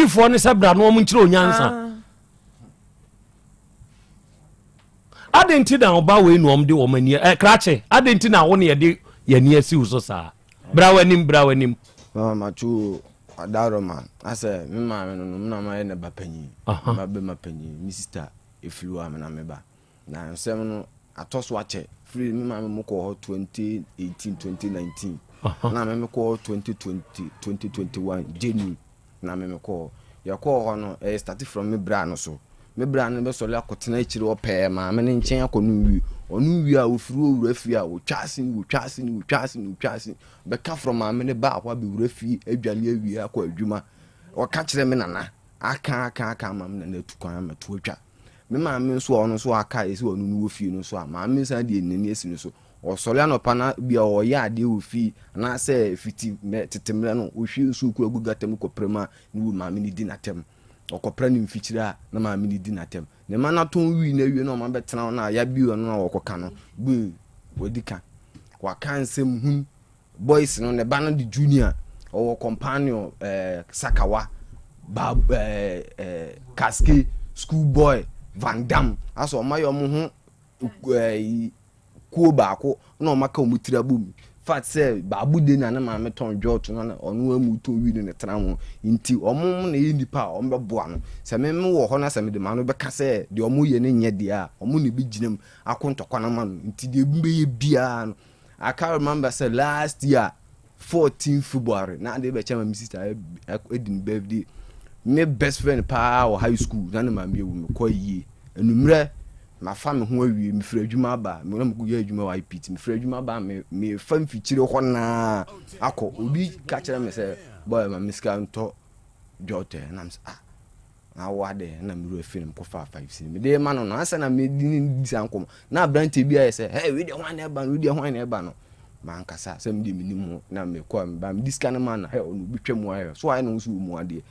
Speaker 17: Wifoɔ no sɛ bra na wɔn nkyerɛ onyansa. Ah. Adɛn nti na ɔba wei na wɔn de wɔn ani ɛ krakye adɛn nti na wo na yɛde yɛn ani asi wo so saa bra w'anim bra w'anim.
Speaker 2: Mama mato adaroma asɛ me maame no no na mayɛ ne ba panyin ba bɛma panyin me sista efiri hɔ a me na me ba na nsɛm no atɔ so akyɛ firi me maame mo kɔɔ hɔ 2018 2019 na me me kɔɔ hɔ 2020 2021 January na me mekɔɔ hɔ. Yɛkɔɔ hɔ no, ɛyɛ starte from me bra no so. Me bra no bɛsɔre akɔtena akyire hɔ pɛɛ maame no nkyɛn akɔnom wie. Ɔnom wie a, ɔfiri hɔ wura fie a, ɔtwa asene, ɔtwa asene, ɔtwa asene, ɔtwa asene. Bɛka from maame no baa hɔ abɛwura fie adwale awie akɔ adwuma. Ɔka kyerɛ me nana, aka aka aka ama me nana atu kwan ama to atwa. Me maame nso a ɔno nso aka ɛsɛ ɔno no wɔ fie no nso a, maame nsan deɛ n'ani asi no so. Ɔsɔre anɔpa na bia ɔreyɛ adeɛ wɔ fie anaasɛ fiti mɛ tete mmerɛ no ɔhwie nsuo kura gu gata mu kɔpra mu a ne wu maame no di n'atɛm. Ɔkɔpra no mfikyire a na maame no di n'atɛm. Ne mma no atɔn wii no awie na ɔma bɛtena hɔ no a yɛabue ɔno a ɔkɔka no bue wadi ka. Waka nsɛm hun boys no ne ba no de junior ɔwɔ companion eh, sakawa ba eh, eh, kaske school boy van dam asɛ ɔma yɛ ɔmo ho eh, kuo baako na wɔn aka wɔn tiri abom fact sɛ baabu de na ne maame tɔn dwɔɔto na ɔno amu tɔn wi no na tena ho nti wɔn na ɛyɛ nipa a wɔn bɛboa no sɛ me me wɔ hɔ na sɛ mede m'ano bɛka sɛ deɛ wɔn yɛ no nyɛ deɛ a wɔn na ɛbɛgyina mu ako ntɔkwa no ama no nti deɛ ebi bɛyɛ biara no I can remember sɛ last year 14 February na ade bɛkyɛ ma me sister adi ne birthday me best friend paa wɔ high school na ne maame awu mekɔ yie anummerɛ mafa me ho awie mefiri adwuma aba me na mekɔyɛ adwuma wɔ IPT mefiri adwuma aba me mefa mfikyire hɔ naa akɔ obi ka kyerɛ me sɛ boy ma me sika ntɔ dwɔtɛ na me sɛ ah Na wo ade na me werɛ fi no mekɔfaa 5 cedi mede rema no no ansa na mede ne di saa nkɔmmɔ na aberanteɛ bi ayɛ sɛ hey wei deɛ hwan na ɛba no wei deɛ hwan na ɛba no mankasa sɛ medeɛ menim ho na mekɔ a meba mede sika no ma no hɛ ɔno obi twa mu ayɛ so ayɛ ne ho so wɔ mu adeɛ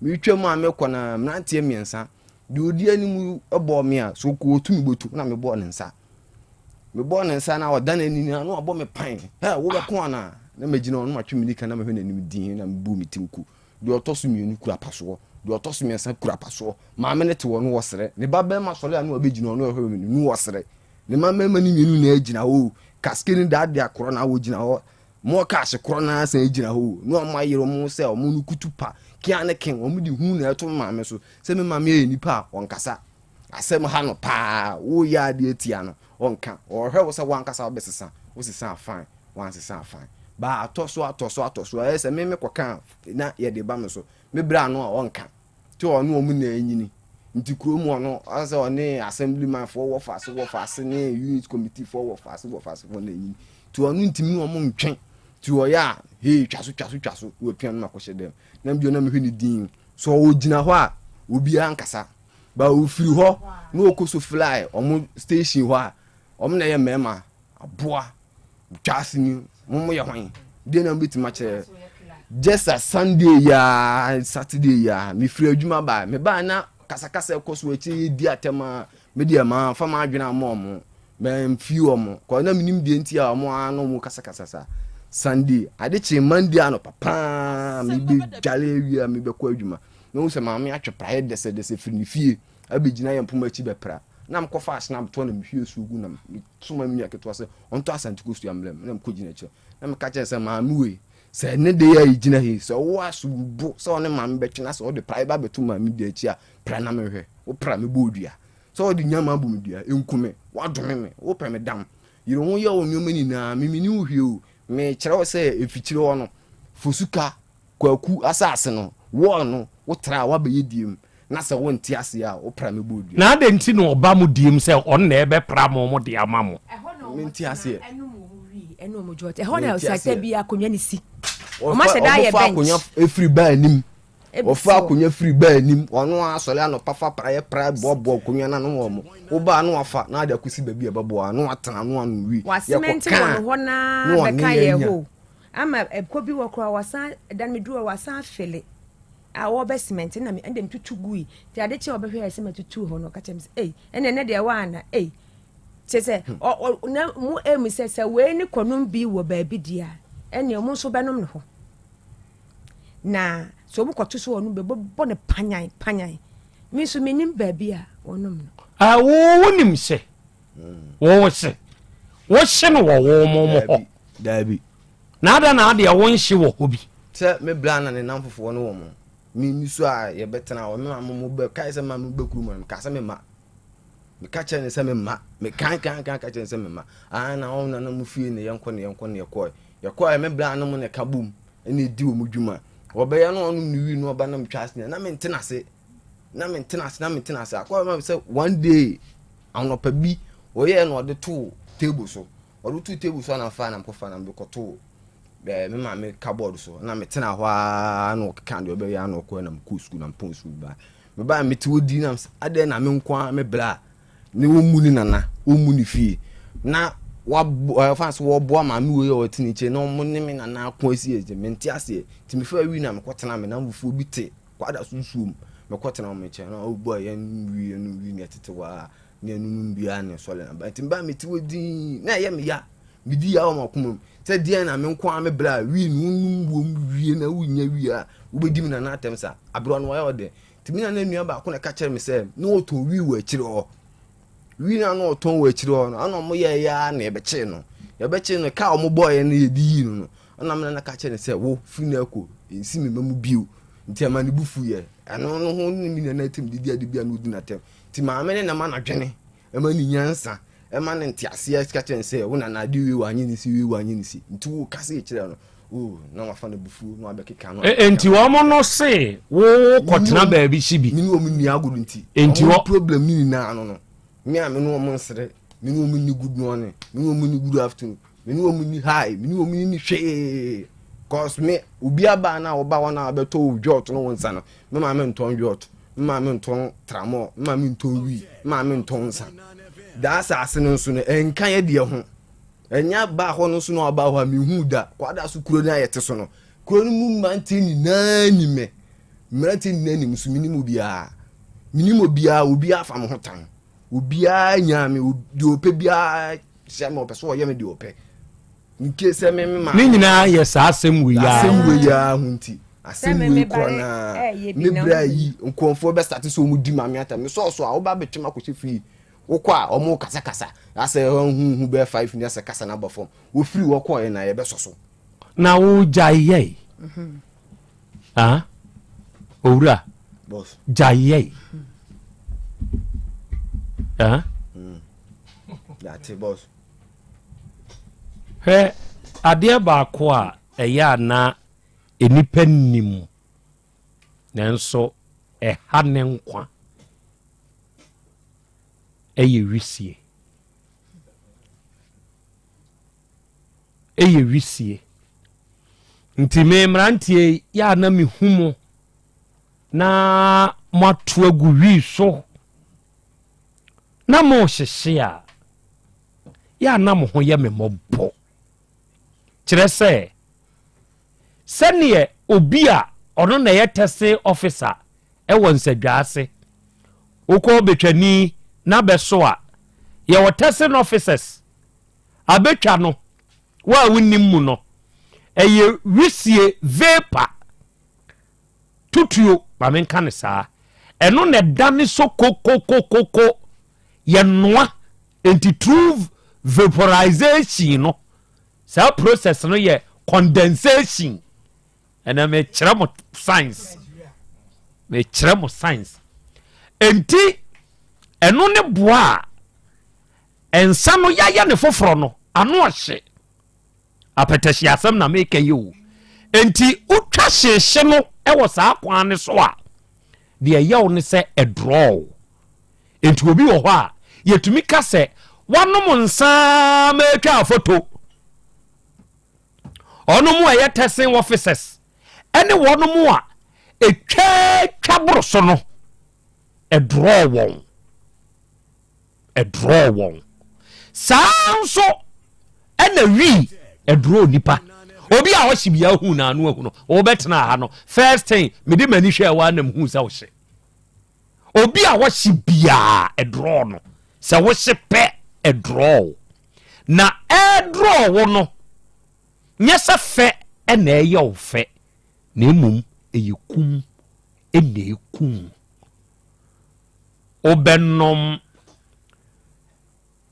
Speaker 2: metwa mu a mekɔ na mmeranteɛ mmiɛnsa deɛ ɔdi anim bɔɔ me a so kɔɔtu me bɔtu na mebɔɔ ne nsa mebɔɔ ne nsa na ɔda n'ani na na wabɔ me pan hɛ wobɛko anaa na magyina ɔno matwe me nika na mehwɛ n'anim din na mebu me tim ku Deɛ ɔtɔ so mmienu kura pasoɔ. Deɛ ɔtɔ so mmiɛnsa kura pasoɔ. Maame no te hɔ no ɔsere. Ne ba barima sɔre a na wabɛgyina hɔ na ɔhwɛ me no ɔsere. Ne mma mmarima no mmienu nyinaa gyina hɔ o. Kaske no daadaa korɔ na wɔgyina hɔ. More cars korɔ na san gyina hɔ o. Na wɔn ayere wɔn sɛ wɔn no kutu pa. Kea ne ken. Wɔn de hu na ɛto me maame so. Sɛ me maame yɛ nipa a ɔnkasa. Asɛm ha no paa. Woyɛ adeɛ tia no ɔnka. Ɔhwɛ wo sɛ woankasa wobɛsesa. Wosesa a fine. Wansesa a fine. Baa atɔ so atɔ so atɔ so. Ɛyɛ sɛ me mekɔka a na yɛde ba me so. Me bra no a ɔnka. Nti ɔne wɔn na anyini. Nti kurom hɔ no, ɔsɛ sɛ ɔne assembly man foɔ wɔ faase wɔ faase ne unit committee foɔ wɔ faase wɔ faase foɔ na anyini. Nti ɔno ntumi ne wɔn ntwe. Nti ɔyɛ a, hei twa so twa so twa so, na wapia no ma kɔhyɛ dɛm. Na bio na mehwɛ ne din. So ɔgyina hɔ a, obiara nkasa. Ba ofiri hɔ na ɔkɔ so fly wɔn station hɔ a, wɔn na ɛyɛ mmarima aboa twa ase ni mo mo yɛ hwan deɛ na mobɛtumi akyerɛ just a sunday yaa saturday yaa mefiri adwuma baa mebaa na kasakasa ɛkɔ so akyire yɛ di atɛm a medeɛ maa fa ma adwene ama ɔmo mamfi ɔmo kɔ na menim deɛ nti a ɔmo ano ɔmo kasakasa saa sunday ade kye monday anɔpa paa mebɛdwale awie a mebɛkɔ adwuma na hu sɛ maame atwe praeɛ dɛsɛdɛsɛ firi ne fie abɛgyina yɛn mpoma akyi bɛpra na mekɔfa ahyena bɛtɔ na mehwie nsuo gu na soma me nua ketewa sɛ ɔntɔ Asante kosua mmrɛ me na mekɔgyina akyire na meka kyerɛ sɛ maame wei sɛ ne de yɛ gyina yi sɛ ɔwɔ aso bo sɛ ɔne maame bɛtwe na sɛ ɔde pra ba bɛto maame di akyi a pra na mehwɛ wo pra me bɔ odua sɛ ɔde nyama abɔ me dua nku me wadome me wopɛ me dam yere ho yɛ wo nneɛma nyinaa memeni wo hwee o mekyerɛ wo sɛ ɛfikyire hɔ no fosuka Kwaku asase no, wɔɔ no, wo tra a woabɛyɛ diem, na sɛ wo nte aseɛ a, wo pra me bɔ dua.
Speaker 17: Na adɛn nti na ɔba mo diem sɛ ɔno na ɛbɛpra mo mo de ama mo?
Speaker 2: Mente aseɛ.
Speaker 6: Ɛhɔ na ɔsɛ bi akonnwa ne si.
Speaker 2: Ɔfa akonnwa efiri baa anim. Ɔfa akonnwa firi baa anim. Ɔno asɔre anɔpa fa praeɛ prae boaboa akonnwa no ano wɔ mo. Wobaa no wafa na ade akɔsi baabi a ɛbɛboa no atena no ano wie.
Speaker 6: Wasemɛnte wɔn hɔ naa bɛka yɛ hɔ. Ama ɛkɔ bi wɔ koraa wasan da no meduru hɔ wasan afele a wɔbɛ cement na me ɛnde metutu gui nti ade kye a ɔbɛhwɛ yɛ sɛ matutu hɔ no ɔka kyerɛ me sɛ ei ɛnna ɛnɛ deɛ waa na ei kyerɛ sɛ hmm. ɔ ɔ na mu emu sɛ sɛ wei ne kɔnom bi wɔ baabi deɛ a ɛnna ɔmo nso bɛnom ne hɔ na sɛ ɔmo kɔto so ɔnom bɛ bɔ ne panyan panyan me nso menim baabi a wɔnom no.
Speaker 17: Awo wonim sɛ. Wo hye. Wo hye no wɔ wo mo mo hɔ.
Speaker 2: Daabi.
Speaker 17: Na ada na adeɛ wo nhye wɔ hɔ bi.
Speaker 2: Sɛ me bra na ne namfofoɔ no wɔ mo. Me ni so a yɛbɛtena hɔ. Me maame mo bɛ kae sɛ maame bɛ kuru mu no meka sɛ me ma. Meka kyerɛ ne sɛ me ma. Me kan kan kan ka kyerɛ ne sɛ me ma. Ah na wɔn nana mo fie ne yɛnkɔ ne yɛnkɔ ne yɛkɔɛ. Yɛkɔɛ me bra no mo ne ka bom ɛna edi wɔn dwuma. Wɔbɛyɛ no ɔnom ne wi no ɔba na metwa ase na mentena ase. Na mentena ase na mentena ase. Akɔyɛ ma sɛ one day anɔpa bi wɔyɛɛ na ɔde too table so. Ɔde too table so na fa na mekɔfa na mede kɔtoo ɛɛ me maame cupboard so na metena hɔ ara na ɔkeka deɛ ɔbɛyɛ na ɔkɔɛ na mekɔɔ sukuu na mepɔn sukuu baa. Mebaa mete hɔ di na adɛn na me nko ara me bra ne wɔmmu ne nana wɔmmu ne fie na wabɔ ɛfa so wɔboa maame wei a ɔte ne nkyɛn na wɔn ne me nana ako asi ɛgye mente aseɛ nti mefa wi na mekɔtena me namfofoɔ bi te kwada so nsuo mu mekɔtena wɔn nkyɛn na ɔbɔ yɛn wi yɛn wi ne ɛtete hɔ a ne ɛnunum biara ne sɔle na ba nti mebaa mete hɔ dinn na ɛyɛ me ya medi ya wɔ m'akoma mu sɛ deɛn na me nko ara me bra wii no wonum wom wie na wonya wie a wobɛdi me nana atɛm sa aberɛ no wɔyɛ ɔdɛ nti me nana nua baako na ɛka kyerɛ me sɛ na ɔtɔn wii wɔ akyire hɔ wii no a na ɔtɔn wɔ akyire hɔ no ana ɔmo yɛ yɛ a na yɛbɛkyee no yɛbɛkyee no kaa ɔmo bɔɔyɛ no yɛde yii no no ɛna me nana ka kyerɛ no sɛ wo firi no akɔ nsi me ma mu bio nti ɛma ne bu fu yɛ ɛno no ho ne me nana atim didi ade bia na ɔdi n'atɛm nti maame ne na ma n'adwene ɛma ne nyansa ɛma no nteaseɛ ka kyerɛ no sɛ wo nana ade wei wanyɛ ne si wei wanyɛ ne si nti wo kasa kyerɛ no oh na wafa no abufuo na wabɛkeka no.
Speaker 17: Nti wɔn no se wo kɔtena baabi hye bi.
Speaker 2: Me ne wɔn nni agorɔ nti.
Speaker 17: Nti
Speaker 2: wɔ problem ne nyinaa no no me a me ne wɔn nsere me ne wɔn nni good morning me ne wɔn nni good afternoon me ne wɔn nni hi me ne wɔn nni hwee cause me obi aba na ɔba hɔ na abɛtɔ wo dwɔt no wo nsa no Me maame ntɔn dwɔt, me maame ntɔn tramɔɔ, me maame ntɔn wii, me maame ntɔn nsa. Daa asase no nso no, ɛnka yɛ deɛ ho. Ɛnya baa hɔ no nso na ɔbaa hɔ a mehu da. Kwada so kuro no a yɛte so no, kuro no mu mmeranteɛ nyinaa nim me. Mmeranteɛ nyinaa nim nso menim obiara. Menim obiara, obiara fa me ho tan. Obiara nyaa me, deɛ ɔpɛ biara hyɛ me, ɔpɛ so ɔyɛ me deɛ ɔpɛ. Nke sɛ me me maame.
Speaker 17: Ne nyinaa yɛ saa asɛm wei ara.
Speaker 2: Asɛm wei ara ho nti. Asɛm wei korɔ naa. Me bra yi nkurɔfoɔ bɛ start sɛ wɔn di maame atam. Me sɔɔso a woba abɛtwam akɔhyɛ fie. Wokɔ a wɔn kasakasa. Asɛ huhu bɛyɛ five ni asɛ kasa na aba fam. Wofiri hɔ kɔɔ yɛ na yɛbɛsɔ so.
Speaker 17: Na wo gyae yɛe. Ah, owura.
Speaker 2: Boss.
Speaker 17: Gyae yɛe. Ah.
Speaker 2: Mm. Yate boss.
Speaker 17: Hwɛ, adeɛ baako a ɛyɛ a na nnipa nnim nanso ɛha ne nkwa yɛ wisie. Ɛyɛ wisie. Nti me mmeranteɛ yi, yɛ a na mehu mo na moato agu wii so na mohyehye a, yɛ a na mo ho yɛ me mmɔbɔ. Kyerɛ sɛ, sɛdeɛ obi a ɔno na ɛyɛ testing officer wɔ nsadwa ase, wokɔ betwani na bɛso a, yɛwɔ testing officers. Abɛtwa no, wo a wonnim mu no, ɛyɛ wisie vapor tutuo, ma menka no saa. Ɛno na ɛdane so kokokokoko. Yɛnoa nti through vaporization no, saa process no yɛ condensation. Ɛnna mekyerɛ mo science, mekyerɛ mo science. Nti ɛno ne boa a nsa no yɛayɛ ne foforɔ no ano ɔhye. Apɛtɛhye asɛm na meka yi o. Enti wotwa hyehye no wɔ saa kwan no so a, deɛ ɛyɛ wo ne sɛ ɛdrɔɔ wo. Enti obi wɔ hɔ a, yɛtumi ka sɛ wanom nsa ma atwa afoto. Ɔnom a ɛyɛ testing officers ɛne wɔnom a ɛtwa boro so no, ɛdrɔɔ wɔn. Ɛdrɔɔ wɔn. Saa ara nso ɛna wii ɛdrɔɔ nipa. Obi a ɔhye bia hu na ano ahu no, wɔbɛtena ha no, first thing mede m'ani hwɛɛ wa na mehu sɛ ɔhye. Obi a ɔhye biara ɛdrɔɔ no. Sɛ wohye pɛ ɛdrɔɔ wo. Na ɛdrɔɔ wo no, nyɛ sɛ fɛ ɛna ɛyɛ wo fɛ, na mmom ɛyɛ kum ɛna ɛkum. Wobɛnom.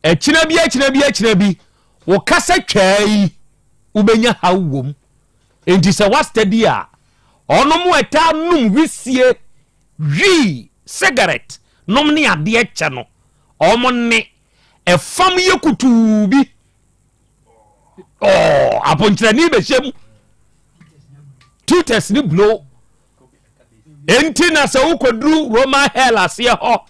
Speaker 17: Ɛkyena bi ɛkyena bi ɛkyena bi wo kasa twaa yi wobɛnya haw wom. Enti sɛ woastadi a, ɔnom ɛtaa nom wisie, wii, cigarette nom ne adeɛ kyɛ no, ɔmo ne ɛfam yɛ kutuu bi. Ɔɔ, aponkyerɛni bɛhyɛ mu. Tutors ne blow. Enti na sɛ wokɔduru Roman hell aseɛ hɔ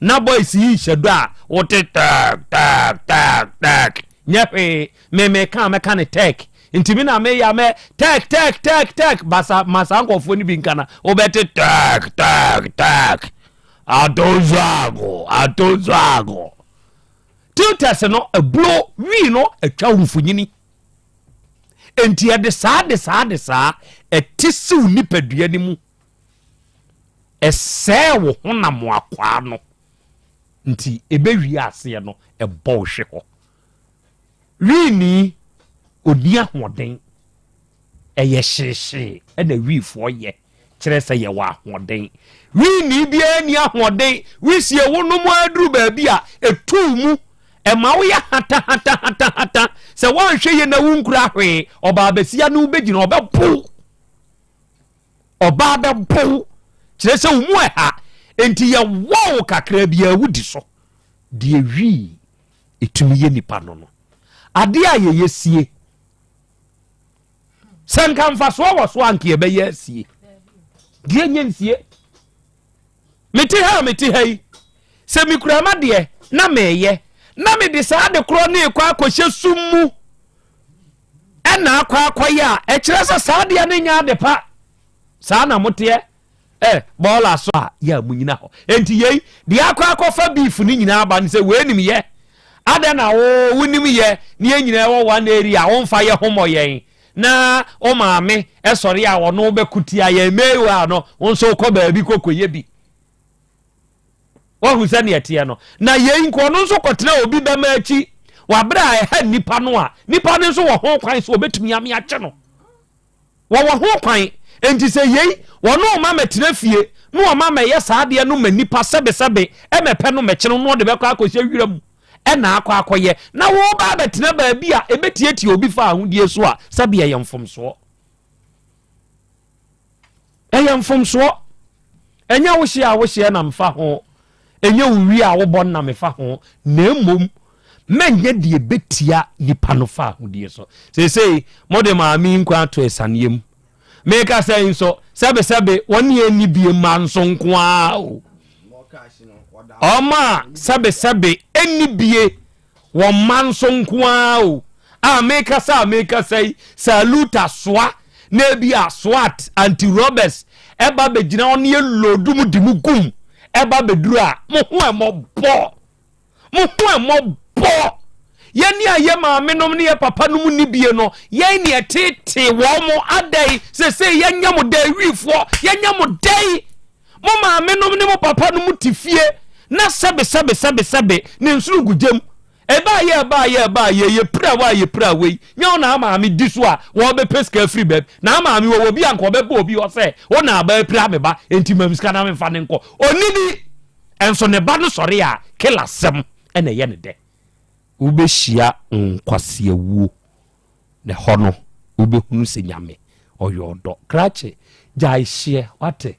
Speaker 17: na boys yi hyɛ dɔ a wote tɛk tɛk tɛk tɛk nyɛ hwee me meka a mɛka ne tɛk nti me na meyɛ mɛ tɛk tɛk tɛk tɛk basa ma saa nkurɔfoɔ no bi nka na wobɛte tɛk tɛk tɛk atonzoago atonzoago tutors no aburo wii no atwa wo mfonyini Enti ɛde saa de saa de saa ɛte siw nipadua no mu. Ɛsɛe wo honam akwaa no. Nti ɛbɛwie aseɛ no ɛbɔ wo hwe hɔ. Wiini ɔni ahoɔden. Ɛyɛ hyeehyee na Wiifoɔ yɛ kyerɛ sɛ yɛwɔ ahoɔden. Wiini biara nni ahoɔden. Wisie wo nom ara duru baabi a, ɛtu wo mu. Ɛma woyɛ hatahatahata. Sɛ woanhwɛ yie na wonkura hwee, ɔbaa basia ne wo bɛgyina, ɔbɛbo wo. Ɔbaa bɛbo wo. Kyerɛ sɛ wo mu ɛha. Enti yɛwɔ wo kakra biara wodi so. Deɛ wii ɛtumi yɛ nipa no no. Adeɛ a yɛyɛ sie. Sɛ nka mfasoɔ wɔ so a nka yɛbɛyɛ asie. Deɛ nyɛ nsie. Mete ha a mete ha yi, sɛ mekura m'adeɛ na meyɛ na mede saa ade korɔ no rekɔ akɔhyɛ sum mu ɛna akɔ akɔyɛ a, ɛkyerɛ sɛ saa adeɛ no nyɛ ade pa. Saa na moteɛ. Eh, bɔɔla so a yɛ a munyina hɔ. Enti yei, deɛ akɔ akɔfa beef no nyinaa aba ne sɛ wei nim yɛ. Adɛn na wo wonim yɛ ne yɛn nyinaa wɔ one area a womfa yɛ ho mmɔ yɛn na wo maame sɔre a ɔno bɛko tia yɛn meanwhile no wo nso wokɔ baabi kɔkɔyɛ bi. Wahu sɛdeɛ ɛteɛ no. Na yei nko ɔno nso kɔtena obi bɛma akyi wɔ aberɛ a ɛha nnipa no a nipa no nso wɔ ho kwan sɛ ɔbɛtumi ame akye no. Wɔwɔ ho kwan. Enti sɛ yei, wɔne wo ma mɛtena fie, na wɔma mɛyɛ saa adeɛ no ma nnipa sɛbesɛbe mɛpɛ no mɛkye no na ɔde bɛkɔ akɔhyɛ wira mu na akɔ akɔyɛ, na woreba abɛtena baabi a ɛbɛtiatia obi fa ahodie so a, sɛbe ɛyɛ mfomsoɔ. Ɛyɛ mfomsoɔ. Ɛnyɛ wo hyeɛ a wohyeɛ na mfa ho, ɛnyɛ wo wie a wobɔ na mefa ho, na mmom mɛnyɛ deɛ ɛbɛtia nipa no fa ahodie so. Seesei mode maame yi nkwa ato asianeɛ mu. Meka sɛ nso sɛbesɛbe wɔne ɛnni bie mma nso nko ara o. Ɔma sɛbesɛbe ɛnni bie Wɔn mma nso nko ara o. A mekasa a mekasa yi, salute asoa na ebi a SWAT, anti-robbers ɛba bɛgyina hɔ na yɛloodu mu de mu gum ɛba bɛduru a, mo ho ɛmɔbɔ. Mo ho ɛmɔbɔ. Yɛne a yɛ maamenom ne yɛ papa nom nni bie no, yɛn ne ɛtetee wɔn mo adɛn sesei yɛnyɛ mo dɛn wiifoɔ, yɛnyɛ mo dɛn. Mo maamenom ne mo papanom te fie na sɛbe sɛbe sɛbe sɛbe ne nsono gu gyam. Ɛbaa yɛ ɛbaa yɛ ɛbaa yɛ yɛ pira wa yɛ pira wei nyɛ wo na amaame di so a wɔbɛpɛ sika afiri baabi na amaame wɔwɔ bi a nka ɔbɛba obi hɔ sɛ wo na aba apira me ba enti mam sika na memfa ne nkɔ ɔni bi ɛnso ne ba no sɔre a kela sɛm ɛna ɛyɛ ne dɛ wobɛhyia nkwaseawuo Na ɛhɔ no wobɛhunu sɛ Nyame ɔyɛ ɔdɔ. Krakye, gyae hyeɛ, wate?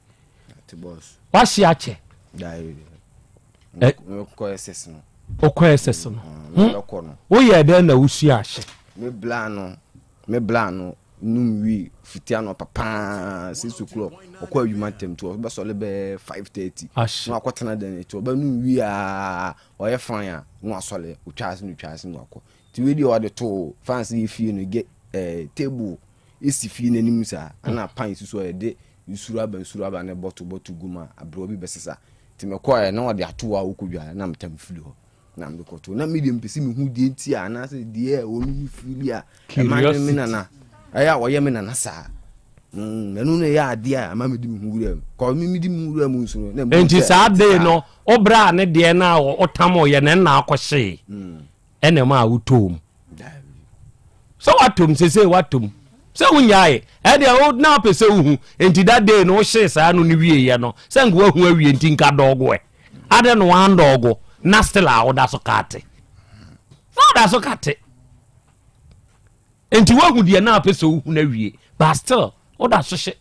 Speaker 17: Wahye akyɛ?
Speaker 2: Mekɔ SS no.
Speaker 17: Wokɔ SS no? Mm, Woyɛ dɛn na wosua ahye?
Speaker 2: Me bla no, me bla no num wi fiti anɔpa paa 6 o'clock ɔkɔ adwuma ntɛm nti ɔbɛsɔre bɛyɛ 5:30 na wakɔtena dan akyi ɔbɛnum wi a ɔyɛ fine a na wasɔre otwa ase na otwa ase na wakɔ Nti wei deɛ ɔde too fans yɛ fie no ge ɛɛ eh, table esi fie n'anim saa ɛna pan si so a yɛde nsuro aba nsuro aba ne bɔto bɔto gu mu a aberewa bi bɛsesa nti mekɔɛ na ɔde ato hɔ a wokɔ dware na metam firi hɔ na mede kɔto na medeɛ mepɛ sɛ mehu deɛ nti a anaasɛ deɛ a ɔno ho firi a ɛma ne me nana ɛyɛ a ɔyɛ me nana saa mm, ɛno na ɛyɛ adeɛ a ɛma mede me ho wura mu kɔ me mede me ho wura mu nso no na
Speaker 17: nti saa dee no wobrɛ a ne deɛ no a wotam yɛ na ɛna akɔhyee mm. ɛna ɛma a wotɔɔ mu sɛ watom sesei watom sɛ wonyae ɛdeɛ wo na wopɛ sɛ wohu nti that day no wohyee saa no no wieɛ no sɛ nka wahu awie nti nka dɔɔgo ɛ adɛ no wandɔɔgo na still a woda so kaate. Na ɔda so kate. Nti woahu deɛ na apɛ sɛ wohu no awie but still woda so hye.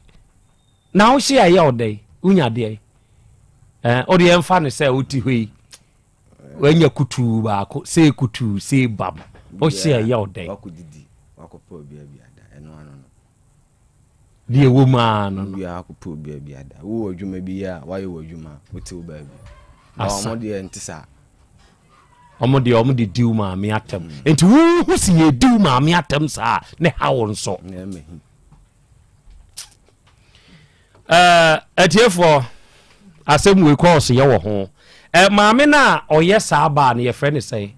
Speaker 17: Na wohye a ɛyɛ wo dɛn? Wonya deɛn? Eh, wode ɛmfa no sɛ wote hɔ yi wanya kutuu baako sei kutuu sei bam wohye a ɛyɛ wo dɛn? Deɛ ɛwɔ mu ara no no.
Speaker 2: Obiara akɔpɛ obiara bi ada. Wowɔ adwuma bi yɛ a, woayɛ w'adwuma, wote wo baabi.
Speaker 17: Asa.
Speaker 2: Wɔn deɛ nte saa.
Speaker 17: Wɔn deɛ wɔn de di wo maame atɛm. Nti wohu si yɛ di wo maame atɛm saa ne ha wo nso. Ɛɛ atiefoɔ asɛm wei kɔɔso yɛ wɔ ho. Ɛ maame no a ɔyɛ saa baa no yɛfrɛ no sɛn?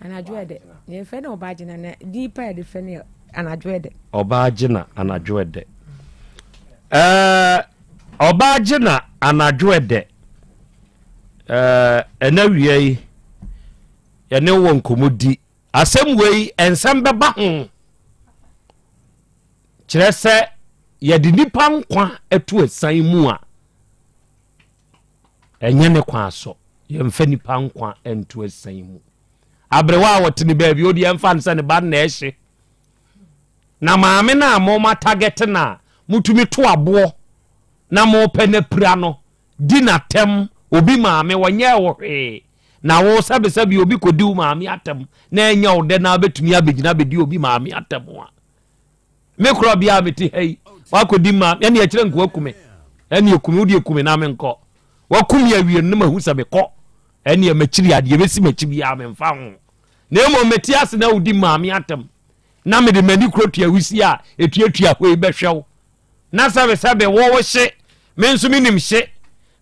Speaker 6: Anadwo ɛdɛ. Yɛfrɛ no ɔbaa gyina na din pa yɛde frɛ no anadwo ɛdɛ.
Speaker 17: Ɔbaa gyina anadwo ɛdɛ. Ɛɛ ɔbaa gyina anadwo ɛdɛ. Ɛɛ ɛna wia yi yɛne wɔ nkɔmmɔdi. Asɛm wei nsɛm bɛba ho. Kyerɛ sɛ yɛde nipa nkwa to asiane mu a ɛnyɛ ne kwan so. Yɛmfa nipa nkwa nto asiane mu. Aberewa a wɔte ne baabi o deɛ ɛmfa no sɛ ne ba na ɛhye. Na maame no a moma target no a motumi to aboɔ na mopɛ no apira no di n'atɛm obi maame wɔnyɛɛ wo hwee na wo sɛbesɛbe obi kɔdi wo maame atɛm na ɛnyɛ wo dɛ na wobɛtumi abɛgyina bɛdi obi maame atɛm a me korɔ bia a mete ha yi wakɔdi ma ɛne ɛkyerɛ nka wakume ɛne ɛkume wode ɛkume na menkɔ wakume awie no na mahu sɛ mekɔ ɛne makyiri adeɛ bɛsi makyi biara memfa ho na mmom mete ase na wodi maame atɛm na mede m'ani korɔ tua wusie a ɛtuatua hɔ yi bɛhwɛ wo Na sɛbesɛbe wo wo hye, me nso menim hye,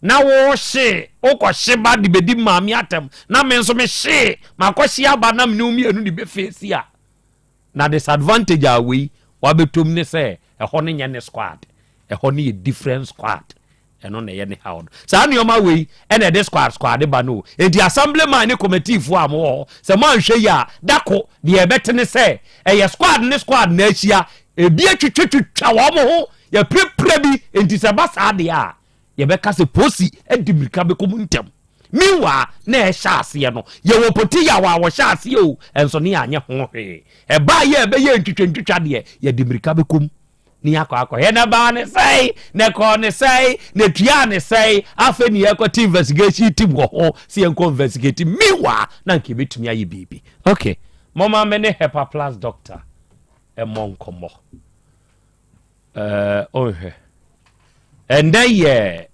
Speaker 17: na wo hye, wokɔ hye ba de bɛdi maame atɛm, na me nso me hye, makɔ hye aba na mene wo mmienu de bɛfeesi a, na disadvantage a wei wabɛtom ne sɛ ɛhɔ no nyɛ ne squad, ɛhɔ no yɛ different squad. Ɛno na ɛyɛ ne haw no. Saa nneɛma wei na ɛde squad squad ba no o. Enti assemblyman ne committeefoɔ a mowɔ hɔ, sɛ moanhwɛ yie a, da ko deɛ ɛbɛte ne sɛ ɛyɛ squad ne squad na ahyia, ebi atwitwatwitwa wɔn ho, yɛapirapira bi. Enti sɛ ɛba saa deɛ a, yɛbɛka sɛ polisi de mmirika bɛkɔ mu ntɛm. Meanwhile, na ɛhyɛ aseɛ no, yɛwɔ poti yaw a wɔhyɛ aseɛ o, nso ne yɛanyɛ ho hwee. Ɛbaeɛ a ɛbɛyɛ ntwitwantwitwa deɛ, yɛde mmirika bɛkɔ mu. Ne yɛakɔ akɔhwɛ na ɛbaa ne sɛe, na ɛkɔɔ ne sɛe, na ɛtuaa ne sɛe. Afei ne yɛkɔte investigation team wɔ hɔ sɛ yɛnkɔ investigate. Meanwhile, na anka yɛbɛtumi ayɛ biribi. Okay, momma me ne Hepa Plus doctor mmɔ nkɔmmɔ. Uh, ɔnhwɛ. Ɛndɛ yɛ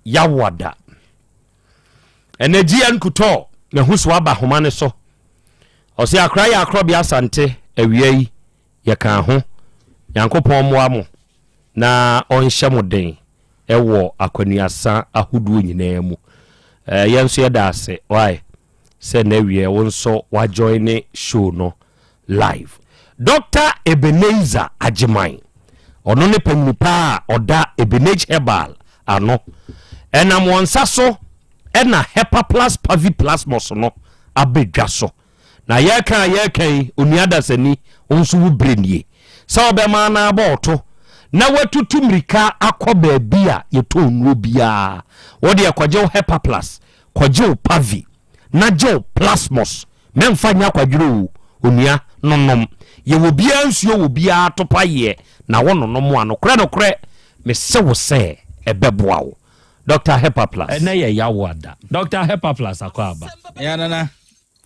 Speaker 17: Yawada. Ɛnɛ GN Kutɔ mahu so aba homa no so. Ɔse akora yɛ akorɔbea Asante awia yi. Yɛkaa ho. Nyankopɔn mmoa mo na ɔnhyɛ mo den wɔ akwanuasa ahodoɔ nyinaa mu. Eh, yɛn nso yɛda ase why sɛ na awie wo nso wa join show no live. Dr. Ebenezer Agyeman, ɔno ne panyini paa a ɔda Ebenage Herbal ano. Ɛnam wɔn nsa so ɛna Hepaplus Paviplasmos no aba dwa so. Na yɛreka a yɛreka yi, onua dasani, wo nso wo berɛ nie sɛ wobɛma anaa abɔ wo to na woatutu mmirika akɔ baabi a yɛtɔn nnuro biara. Wo deɛ kɔgye wo Hepaplus, kɔgye wo Pavi, na gye wo Plasmos. Mɛmfa nyɛ akwadworɔ o, onua, nonom. Yɛwɔ biara nsuo wɔ biara topayeɛ na wo nonom a, nokorɛ nokorɛ, mese wo sɛ ɛbɛboa wo. Doctor Hepaplus. Ɛnɛ yɛ Yawoada. Doctor Hepaplus akɔ aba.
Speaker 3: Ya nana.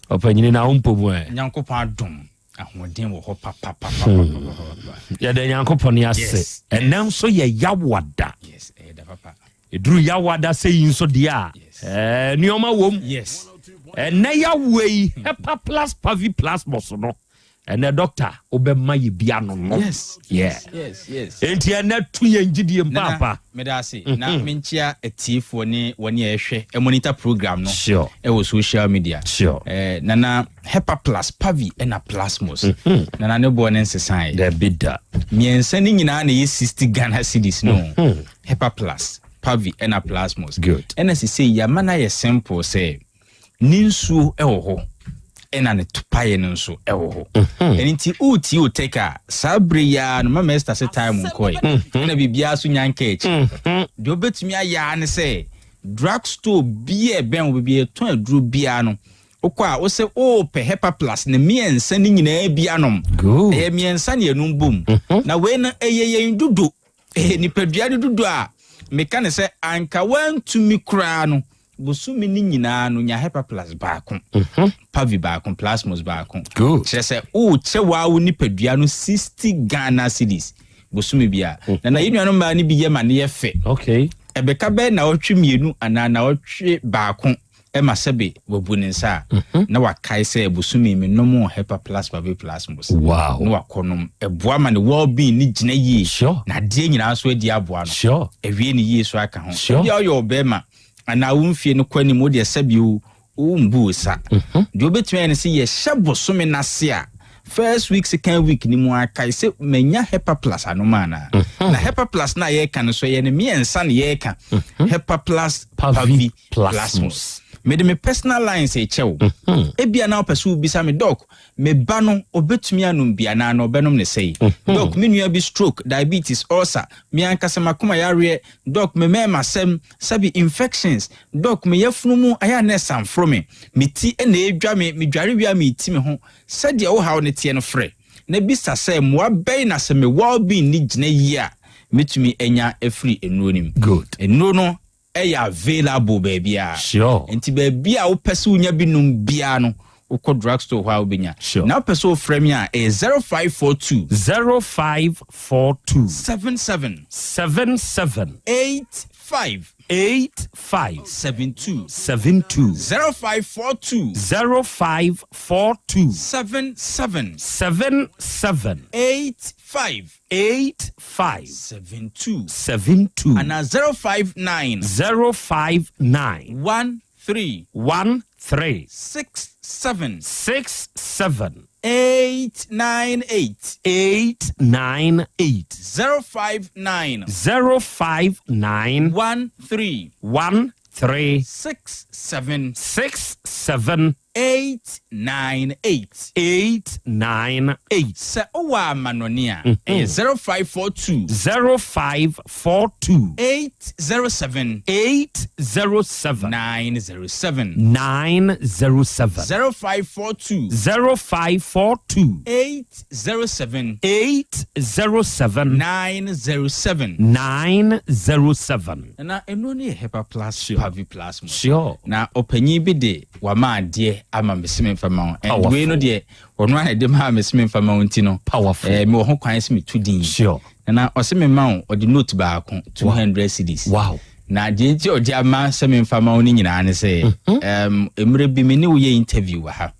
Speaker 17: Ɔpanyini na wo mpɔ mu ɛ.
Speaker 3: Nyankopɔn adom ahoɔden wɔ hɔ papapapapapapa.
Speaker 17: Yɛda Nyankopɔn ase. Ɛnɛ nso yɛ Yawoada.
Speaker 3: Yes, ɛyɛ da papa.
Speaker 17: Ɛduru Yawoada sɛ yi nso deɛ a, ɛɛ nneɛma wom.
Speaker 3: Yes.
Speaker 17: Ɛnɛ Yawoa yi, Hepaplus Paviplasmos no, Ɛnɛ doctor wobɛma yɛ bi anonom.
Speaker 3: Yes.
Speaker 17: Yeah.
Speaker 3: Yes, yes.
Speaker 17: Enti ɛnɛ to yɛn gyidie mpaapa.
Speaker 3: Meda ase. Na mhm. menkyia atiefoɔ ne wɔn a ɛhwɛ monitor program no.
Speaker 17: Sure.
Speaker 3: Ɛwɔ social media.
Speaker 17: Sure.
Speaker 3: Eh, nana Hepa Plus, Pavi ɛna Plasmos. Mm -hmm. Nana ne boɔ ne nsesan.
Speaker 17: Dabi da.
Speaker 3: Mmiɛnsa ne nyinaa na ɛyɛ 60 Ghana cedis no. Mm -hmm. Hepa Plus, Pavi ɛna Plasmos.
Speaker 17: Good.
Speaker 3: Ɛna sese yɛama no ayɛ simple sɛ Ne nsuo wɔ hɔ, ɛna ne topaeɛ no nso wɔ hɔ. Mhm. Ɛno nti woretie Otec a, saa berɛ yi ara no mama Esther se time nkɔe, mhm. ɛna biribiara so nya nka akyi. Mhm. Deɛ wobɛtumi ayɛ ara ne sɛ drug store biara ɛbɛn wo baabi a yɛtɔn aduro biara no, Wokɔ a, wose worepɛ Hepa Plus ne mmiɛnsa no nyinaa bi anom. Ɛyɛ mmiɛnsa ne ɛnum bom. Mhm. Na wei no, ɛyɛ yɛn dudo. Ɛyɛ nipadua no dudo a meka ne sɛ anka woantumi koraa no, bosome no nyinaa no nya Hepa Plus baako. Mhm. Pavi baako, Plasmos baako. Kyerɛ sɛ worekyɛ waa wo nipadua no 60 Ghana cedis bosome biara. Mhm. Na na yɛn nuanom mmaa no bi yɛ ma no yɛ fɛ.
Speaker 17: Okay.
Speaker 3: Ɛbɛka bɛyɛ naawɔtwe mmienu anaa naawɔtwe baako ma sɛbe wabu ne nsa a, mhm. na wakae sɛ bosome menom Hepa Plus Pavi Plasmos.
Speaker 17: Wow.
Speaker 3: Na wakɔnom. Ɛboa ma ne well-being ne gyina yie. Sure. Na adeɛ nyinaa nso adi aboa no.
Speaker 17: Sure.
Speaker 3: Awie ne yie so aka ho. Sure. Ebi a ɔyɛ ɔbɛrima anaa wo mfie no kɔ anim wo deɛ sɛbe o wombu wo sa. Mhm. Deɛ wobɛtumi ayɛ no sɛ yɛhyɛ bosome no ase a first week second week ni mu akae sɛ manya Hepa Plus anom anaa. Mhm. Na Hepa Plus no a yɛreka no so ɛyɛ ne mmiɛnsa na yɛreka. Mhm. Hepa Plus Pavi Plasmos. Mede me personal lines rekyɛ wo. Mhm. Ebia na wopɛ sɛ wobisa me, Doc, me ba no obetumi anom bi anaa na ɔbɛnom ne sɛe? Mhm. Doc, me nua bi stroke, diabetes, ulcer, me ankasa m'akoma yareɛ, Doc, me mɛɛmasɛm, sɛbi infections, Doc, me yafunu mu ayɛ a na ɛsanforo me, me ti na edwa me, medware wie a meti me ho. Sɛdeɛ wo haw no teɛ no frɛ na bisa sɛ mmoa bɛn na sɛ me well-being no gyina yie a mɛtumi anya afiri nnuro no mu.
Speaker 17: Good.
Speaker 3: Nnuro no ɛyɛ available baabiara.
Speaker 17: Sure.
Speaker 3: Nti baabi a wopɛ sɛ wonya bi nom biara no, wokɔ drug store hɔ a wobɛnya.
Speaker 17: Sure.
Speaker 3: Na wopɛ sɛ wofrɛ me a, ɛyɛ 0542.
Speaker 17: 0542.
Speaker 3: 77.
Speaker 17: 77.
Speaker 3: 85.
Speaker 17: 85.
Speaker 3: 72.
Speaker 17: 72.
Speaker 3: 0542.
Speaker 17: 0542.
Speaker 3: 77.
Speaker 17: 77.
Speaker 3: 85.
Speaker 17: 85.
Speaker 3: 72.
Speaker 17: 72.
Speaker 3: Anaa 059.
Speaker 17: 059.
Speaker 3: 13.
Speaker 17: 13.
Speaker 3: 67.
Speaker 17: 67.
Speaker 3: 898.
Speaker 17: 898.
Speaker 3: 059.
Speaker 17: 059.
Speaker 3: 13.
Speaker 17: 13.
Speaker 3: 67.
Speaker 17: 67.
Speaker 3: 898.
Speaker 17: 898.
Speaker 3: Sɛ wowɔ amanɔne a, ɛyɛ 0542.
Speaker 17: 0542.
Speaker 3: 807.
Speaker 17: 807.
Speaker 3: 907.
Speaker 17: 907.
Speaker 3: 0542.
Speaker 17: 0542.
Speaker 3: 807.
Speaker 17: 807.
Speaker 3: 907.
Speaker 17: 907.
Speaker 3: Na ɛno ne yɛ Hepa Plus Pavi Plus mu.
Speaker 17: Sure.
Speaker 3: Na ɔpanyin bi de wama adeɛ ama me se memfa ma wo. And wei no deɛ ɔno a na ɛde maa me se memfa ma wo nti no.
Speaker 17: Powerful.
Speaker 3: Eh, mewɔ ho kwan sɛ meto din.
Speaker 17: Sure.
Speaker 3: Na ɔse mema wo ɔde note baako 200 cedis.
Speaker 17: Wow.
Speaker 3: Na deɛ nti ɔde ama sɛ memfa ma wo no nyinaa ne sɛ um, mmerɛ bi me ne wo yɛ interview wɔ ha.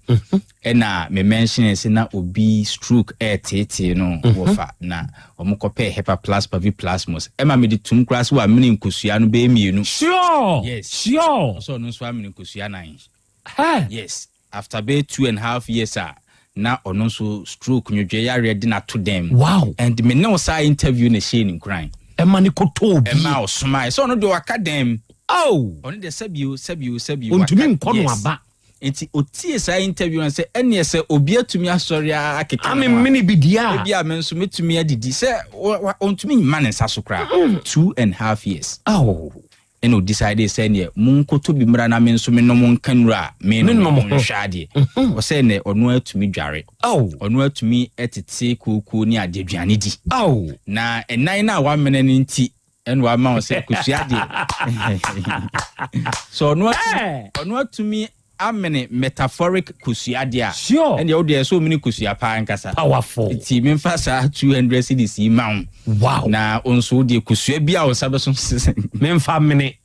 Speaker 3: Ɛna me mentionee se na obi stroke ɛɛteetee no wɔ fa na ɔmo kɔ pɛɛ Hepa Plus Pavi Plasmos ɛma mede tum koraa se wamene nkosua no bɛyɛ mienu.
Speaker 17: Sure!
Speaker 3: Yes.
Speaker 17: Sure!
Speaker 3: Ɔsɛ ɔno nso amene nkosua nan.
Speaker 17: Hɛ!
Speaker 3: Yes. After bɛyɛ 2½ years a na ɔno nso stroke nwodwoɛ yareɛ de no ato dan mu.
Speaker 17: Wow!
Speaker 3: And me ne wo saa interview na ɛhyɛɛ no nkuran.
Speaker 17: Ɛma no kɔtɔɔ bi.
Speaker 3: Ɛma ɔsomaeɛ sɛ ɔno deɛ waka dan mu.
Speaker 17: Oh!
Speaker 3: Ɔno deɛ sɛbio sɛbio sɛbio
Speaker 17: Ɔntumi
Speaker 3: waka
Speaker 17: nkɔ no
Speaker 3: yes.
Speaker 17: aba.
Speaker 3: Nti otie saa interview no sɛ ɛneɛ sɛ obi atumi asɔre ara akeka ne ho a,
Speaker 17: Amemene bi deɛ a.
Speaker 3: ebia me nso mɛtumi adidi sɛ ɔntumi mma ne nsa so koraa. 2½ years.
Speaker 17: Oh.
Speaker 3: Ɛna o decide sɛ neɛ monkɔtɔ bi mmra na me nso menom nka nnuro a menom
Speaker 17: Menom ho.
Speaker 3: nhwɛ adeɛ. Ɔsɛ nɛ ɔno atumi dware.
Speaker 17: Oh.
Speaker 3: Ɔno atumi tete kookoo ne adeɛ aduane di.
Speaker 17: Oh.
Speaker 3: Na ɛnan no a wamene no nti ɛna wama wo sɛ kosua deɛ so ɔno atumi ɔno atumi amene metaphoric kosua deɛ a
Speaker 17: sure
Speaker 3: ɛnna ɛwo deɛ ɛsɛ omene kosua paa nkasa
Speaker 17: powerful
Speaker 3: nti memfa saa 200 cedis yi ma wo
Speaker 17: wow
Speaker 3: na wo nso wo deɛ kosua bi a wo nsa bɛso
Speaker 17: memfa mene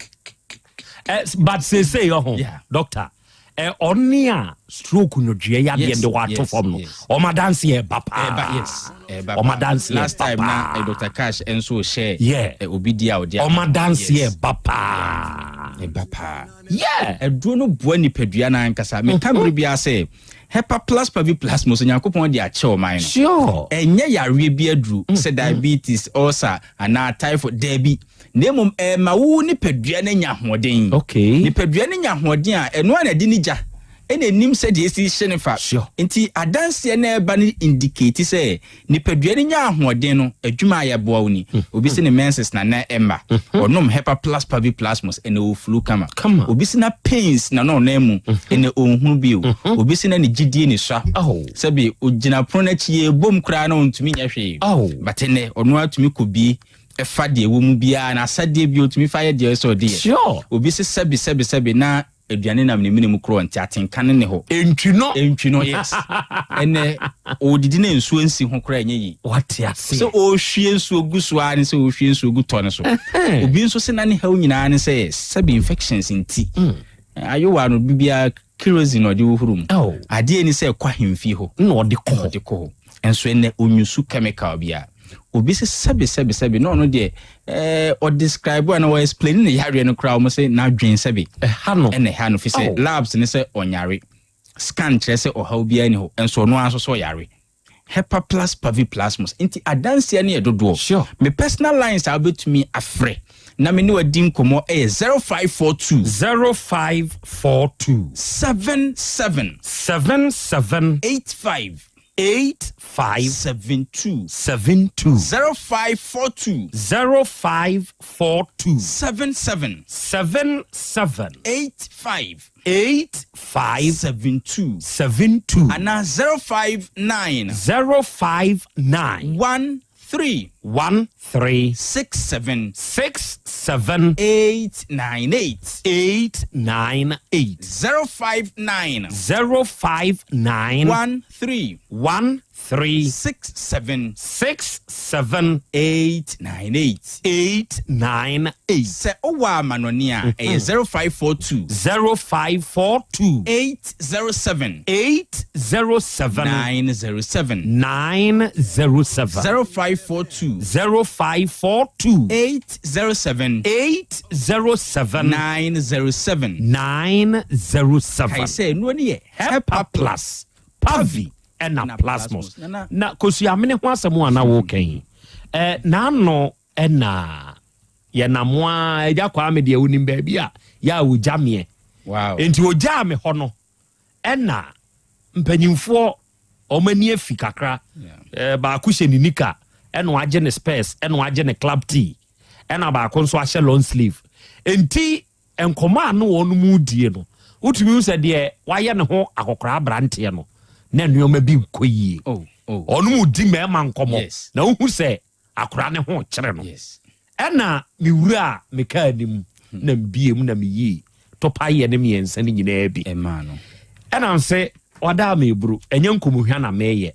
Speaker 17: eh, but seesei ɔho yeah. Doctor Ɛ ɔne a stroke nwodwoeɛ yadeɛ
Speaker 3: Yes,
Speaker 17: de wɔato
Speaker 3: yes,
Speaker 17: fam no
Speaker 3: yes.
Speaker 17: wɔn adanseɛ ɛba paa
Speaker 3: Ɛba, yes, ɛba
Speaker 17: wɔn
Speaker 3: paa.
Speaker 17: adanseɛ
Speaker 3: Last
Speaker 17: ɛba
Speaker 3: time na
Speaker 17: paa
Speaker 3: eh, Dr. Cash nso hyɛ
Speaker 17: Yeah.
Speaker 3: eh, obi di a ɔde
Speaker 17: wɔn
Speaker 3: ama.
Speaker 17: adanseɛ
Speaker 3: Yes.
Speaker 17: ɛba paa
Speaker 3: Ɛba paa.
Speaker 17: Yeah.
Speaker 3: Aduro no boa nipadua no ankasa. Meka bere biara sɛ Hepa plus Pavi plus mo so Nyankopɔn de akyɛ ɔman no.
Speaker 17: Sure.
Speaker 3: Ɛnyɛ yareɛ bi aduru sɛ diabetes, ulcer anaa typhoid, daabi. Na mmom ɛma wo nipadua no nya ahoɔden.
Speaker 17: Okay.
Speaker 3: Nipadua no nya ahoɔden a, ɛno ara na ɛde ne gya Ɛna ɛnim sɛdeɛ ɛsi hye no fa. Nti adanseɛ no a ɛba no indicate sɛ nipadua no nya ahoɔden no, adwuma a yɛboa wo ni. Obi se ne menses na na ɛmma. Ɔnom Hepa Plus Paviplasmus ɛna ɔflu kama. Obi se na pains na na ɔnan mu ɛna ɔnhunu bio. Obi se na ne gyidie ne sua. Sɛbe ɔgyina pono no akyi yɛbom koraa na ɔntumi nyɛ hwee. But ɛnɛ ɔno ara tumi kɔ bie ɛfa deɛ ɛwɔ mu biara na asadeɛ bi ɔtumi fa yɛ deɛ ɛsɛ ɔde yɛ. Obi se sɛbe sɛbe sɛbe na aduane nam ne mene mu korɔ nti atenka no ne hɔ.
Speaker 17: Entwi no.
Speaker 3: Entwi no yes. Ɛnɛ ɔredidi na nsuo nsi ho koraa ɛnyɛ yie.
Speaker 17: Wate aseɛ.
Speaker 3: Sɛ ɔrehwie nsuo gu so ara ne sɛ ɔrehwie nsuo gu tɔ no so. Obi nso se na ne haw nyinaa ne sɛ sɛbi infections nti. Ayowa no biribiara kerosene na ɔde hohoro mu. Adeɛ ni sɛ ɛkɔ ahemfie hɔ.
Speaker 17: Na ɔde kɔ hɔ.
Speaker 3: Ɔde kɔ hɔ. Nso ɛnɛ ɔnyusu chemical biara. Obi se sɛbe sɛbe sɛbe na ɔno deɛ ɛɛ ɔ describe ana ɔ explain ne yareɛ no koraa wɔn se n'adwen sɛbe
Speaker 17: ɛha no
Speaker 3: ɛna ɛha no fi sɛ labs ne sɛ ɔnyare scan kyerɛ sɛ ɔhaw biara ni hɔ nso ɔno ara nso sɛ ɔyare Hepaplas paviplasmus nti adanseɛ no yɛ dodoɔ.
Speaker 17: Sure.
Speaker 3: Me personal lines a wobɛtumi afrɛ na me ne wadi nkɔmmɔ yɛ 0542.
Speaker 17: 0542.
Speaker 3: 77.
Speaker 17: 77.
Speaker 3: 85.
Speaker 17: 85.
Speaker 3: 72.
Speaker 17: 72.
Speaker 3: 0542.
Speaker 17: 0542.
Speaker 3: 77.
Speaker 17: 77.
Speaker 3: 85.
Speaker 17: 85.
Speaker 3: 72.
Speaker 17: 72.
Speaker 3: Anaa 059.
Speaker 17: 059.
Speaker 3: 13.
Speaker 17: 13.
Speaker 3: 67.
Speaker 17: 67.
Speaker 3: 898.
Speaker 17: 898.
Speaker 3: 059.
Speaker 17: 059.
Speaker 3: 13.
Speaker 17: 13.
Speaker 3: 67.
Speaker 17: 67.
Speaker 3: 898.
Speaker 17: 898.
Speaker 3: Sɛ wowɔ amanɔne a, ɛyɛ 0542.
Speaker 17: 0542.
Speaker 3: 807.
Speaker 17: 807.
Speaker 3: 907.
Speaker 17: 907.
Speaker 3: 0542.
Speaker 17: 0542.
Speaker 3: 807.
Speaker 17: 807.
Speaker 3: 907.
Speaker 17: 907.
Speaker 3: Kae sɛ nnuro no yɛ
Speaker 17: Hepa Plus, Pavi ɛna Plasmos. Na kosua amene ho asɛm a na woka yi, n'ano ɛna yɛnam a agya kwaa me deɛ wonim baabi a yɛ a ogya meɛ.
Speaker 3: Wow.
Speaker 17: Nti ogyaa me hɔ no ɛna mpanyimfoɔ ɔmo ani afi kakra. Baako hyɛ ne nika ɛna wagye ne specs ɛna wagye ne club tee ɛna baako nso ahyɛ long sleeve. Nti nkɔmɔ a no wɔn mu die no wotumi hu sɛ deɛ wayɛ ne ho akɔkora aberanteɛ no na nneɛma bi nkɔ yie. Ɔno mu di mmarima nkɔmɔ na wohu sɛ akora ne ho kyerɛ no. Ɛna me wura a meka anim na mbie mu na meyie topa yɛ ne mmiɛnsa no nyinaa bi. Ɛna nse wada me eburu ɛnyɛ nkɔmɔhwa na meyɛ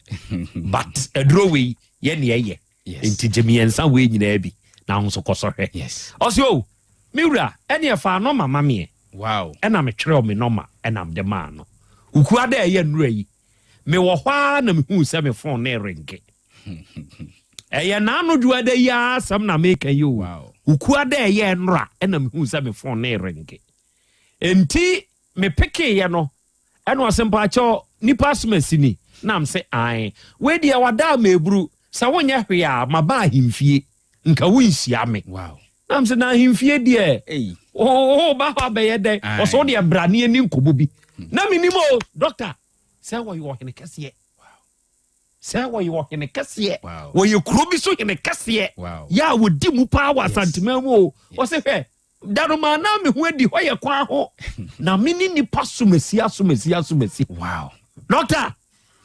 Speaker 17: but aduro wei yɛ ne ɛyɛ. Nti gye mmiɛnsa wei nyinaa bi na ho nso kɔ sɔhwɛ. Ɔse o me wura ɛne ɛfa nɔma ma meɛ.
Speaker 3: Wow.
Speaker 17: Ɛna metwerɛ me nɔma ɛna mede maa no. Ukua dɛ ɛyɛ nnura yi mewɔ hɔ a na mehuu sɛ me phone ne ringe. Ɛyɛ n'ano dwoa da yi ara asɛm na meka yi o. Ukua dɛ ɛyɛ nnora ɛna mehuu sɛ me phone ne ringe. Nti mepekeeɛ no ɛna ɔse mpaakyɛw nipa asomasi ni na mse ae. Wei deɛ wada ama eburu sɛ wonyɛ hwee a maba ahemfie nka wonhyia me.
Speaker 3: Wow.
Speaker 17: Na mse na ahemfie deɛ wo ba hɔ abɛyɛ dɛn? Ɔsɛ wo deɛ bra ne ani nkɔmmɔ bi. Na menim o doctor sɛ wɔyɛ ɔhene kɛseɛ. Sɛ wɔyɛ ɔhene kɛseɛ. Wɔyɛ kuro bi so hene kɛseɛ. Yɛ a wɔdi mu paa wɔ Asanteman mu o. Ɔsɛ hwɛ danoma na me ho adi hɔ yɛ kwan ho. Na me ne nipa somasi asomasi asomasi.
Speaker 3: Wow.
Speaker 17: Doctor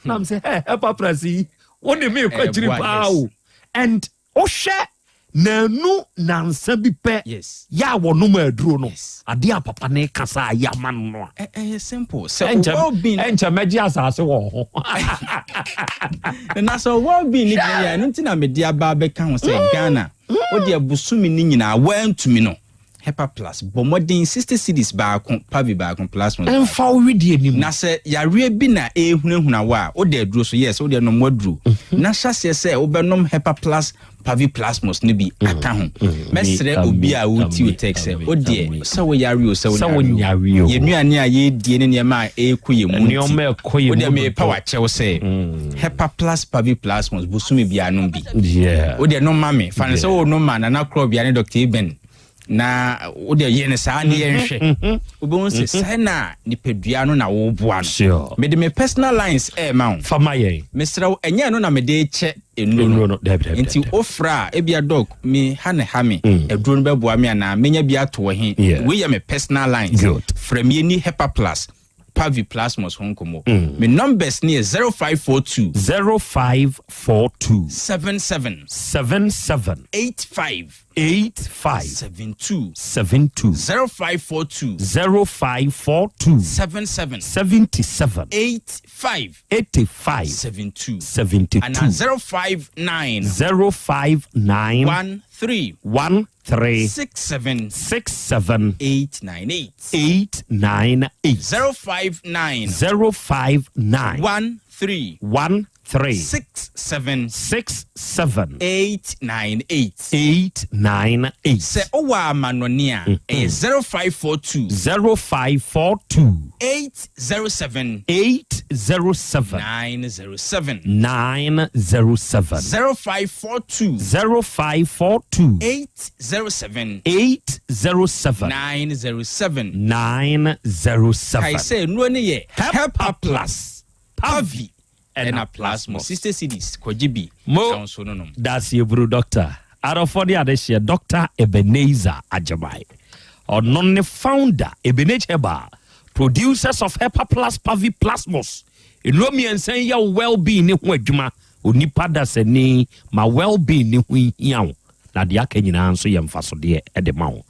Speaker 17: na m sɛ hɛ hɛ paprasi yi wo de me kɔ akyiri paa o. And wohwɛ nanu nansa bi pɛ yɛ a wɔnom aduro no adeɛ a papa ne kasa a yɛ ama no no a.
Speaker 3: Ɛyɛ simple sɛ well-being
Speaker 17: ɛnkyɛ mɛgye asase wɔ ho.
Speaker 3: Na sɛ well-being ne gyina yɛ ɛno nti na mede aba abɛka ho sɛ Ghana wode abosome ne nyinaa woantumi no Hepa Plus bɔ mmɔden 60 cedis baako pavi baako plasma baako.
Speaker 17: Ɛmfa wo wedeɛ nim.
Speaker 3: Na sɛ yareɛ bi na ɛrehunahuna wo a wode aduro so yes wode nom waduro na hyɛ aseɛ sɛ wobɛnom Hepa Plus pavi plasmos no bi aka ho. Mɛsrɛ obi a woti wo text sɛ wodeɛ sɛ woyare o sɛ wonyare o yɛn nnuane a yɛdie ne nneɛma a ɛrekɔ yɛn mu nti wodeɛ merepa wakyɛw sɛ Hepa Plus pavi plasmos bosome biara nom bi. Wodeɛ nom ma me fa no sɛ wonom ma Nana Korɔbea ne Dr. Eben. Na wode yɛ no saa ne yɛnhwɛ, wobɛhu sɛ sɛ na nipadua no na woboa no. Mede me personal lines ɛɛma wo.
Speaker 17: Fa ma yɛn.
Speaker 3: Mesrɛ wo, ɛnyɛ ɛno na mede kyɛ nnuro no. Nti wofrɛ a, ebia doc, me ha ne ha me, aduro no bɛboa me anaa menya bi ato wɔ he? Wei yɛ me personal lines. Frɛ me yɛni Hepa Plus, Pavi Plasmos ho nkɔmmɔ. Me numbers ne yɛ 0542.
Speaker 17: 0542.
Speaker 3: 77.
Speaker 17: 77.
Speaker 3: 85.
Speaker 17: 85.
Speaker 3: 72.
Speaker 17: 72.
Speaker 3: 0542.
Speaker 17: 0542.
Speaker 3: 77.
Speaker 17: 77.
Speaker 3: 85.
Speaker 17: 85.
Speaker 3: 72.
Speaker 17: 72.
Speaker 3: Ana 059.
Speaker 17: 059.
Speaker 3: 13.
Speaker 17: 13.
Speaker 3: 67.
Speaker 17: 67.
Speaker 3: 898.
Speaker 17: 898.
Speaker 3: 059.
Speaker 17: 059.
Speaker 3: 13.
Speaker 17: 13.
Speaker 3: 67.
Speaker 17: 67.
Speaker 3: 898.
Speaker 17: 898.
Speaker 3: Sɛ wowɔ amanɔne a, ɛyɛ 0542.
Speaker 17: 0542.
Speaker 3: 807.
Speaker 17: 807.
Speaker 3: 907.
Speaker 17: 907.
Speaker 3: 0542.
Speaker 17: 0542.
Speaker 3: 807.
Speaker 17: 807.
Speaker 3: 907.
Speaker 17: 907.
Speaker 3: Kae sɛ nnuro no yɛ Hepa Plus, Pavi, ɛna Plasmo. 60 cedis, kɔgye bi
Speaker 17: Mo
Speaker 3: na wo nso nonom.
Speaker 17: Daseɛ buru Doctor Adɔfoɔ ne adehyeɛ Doctor Ebenezer Agyemang. Ɔno ne founder Ebenage Herbal, producers of Hepa Plus Pavi Plasmos. Nnuro mmiɛnsa yi yɛ wo well-being ne ho adwuma. Onipa dasani ma well-being ne ho hia wo, na deɛ aka nyinaa nso yɛ mfasodeɛ de ma wo.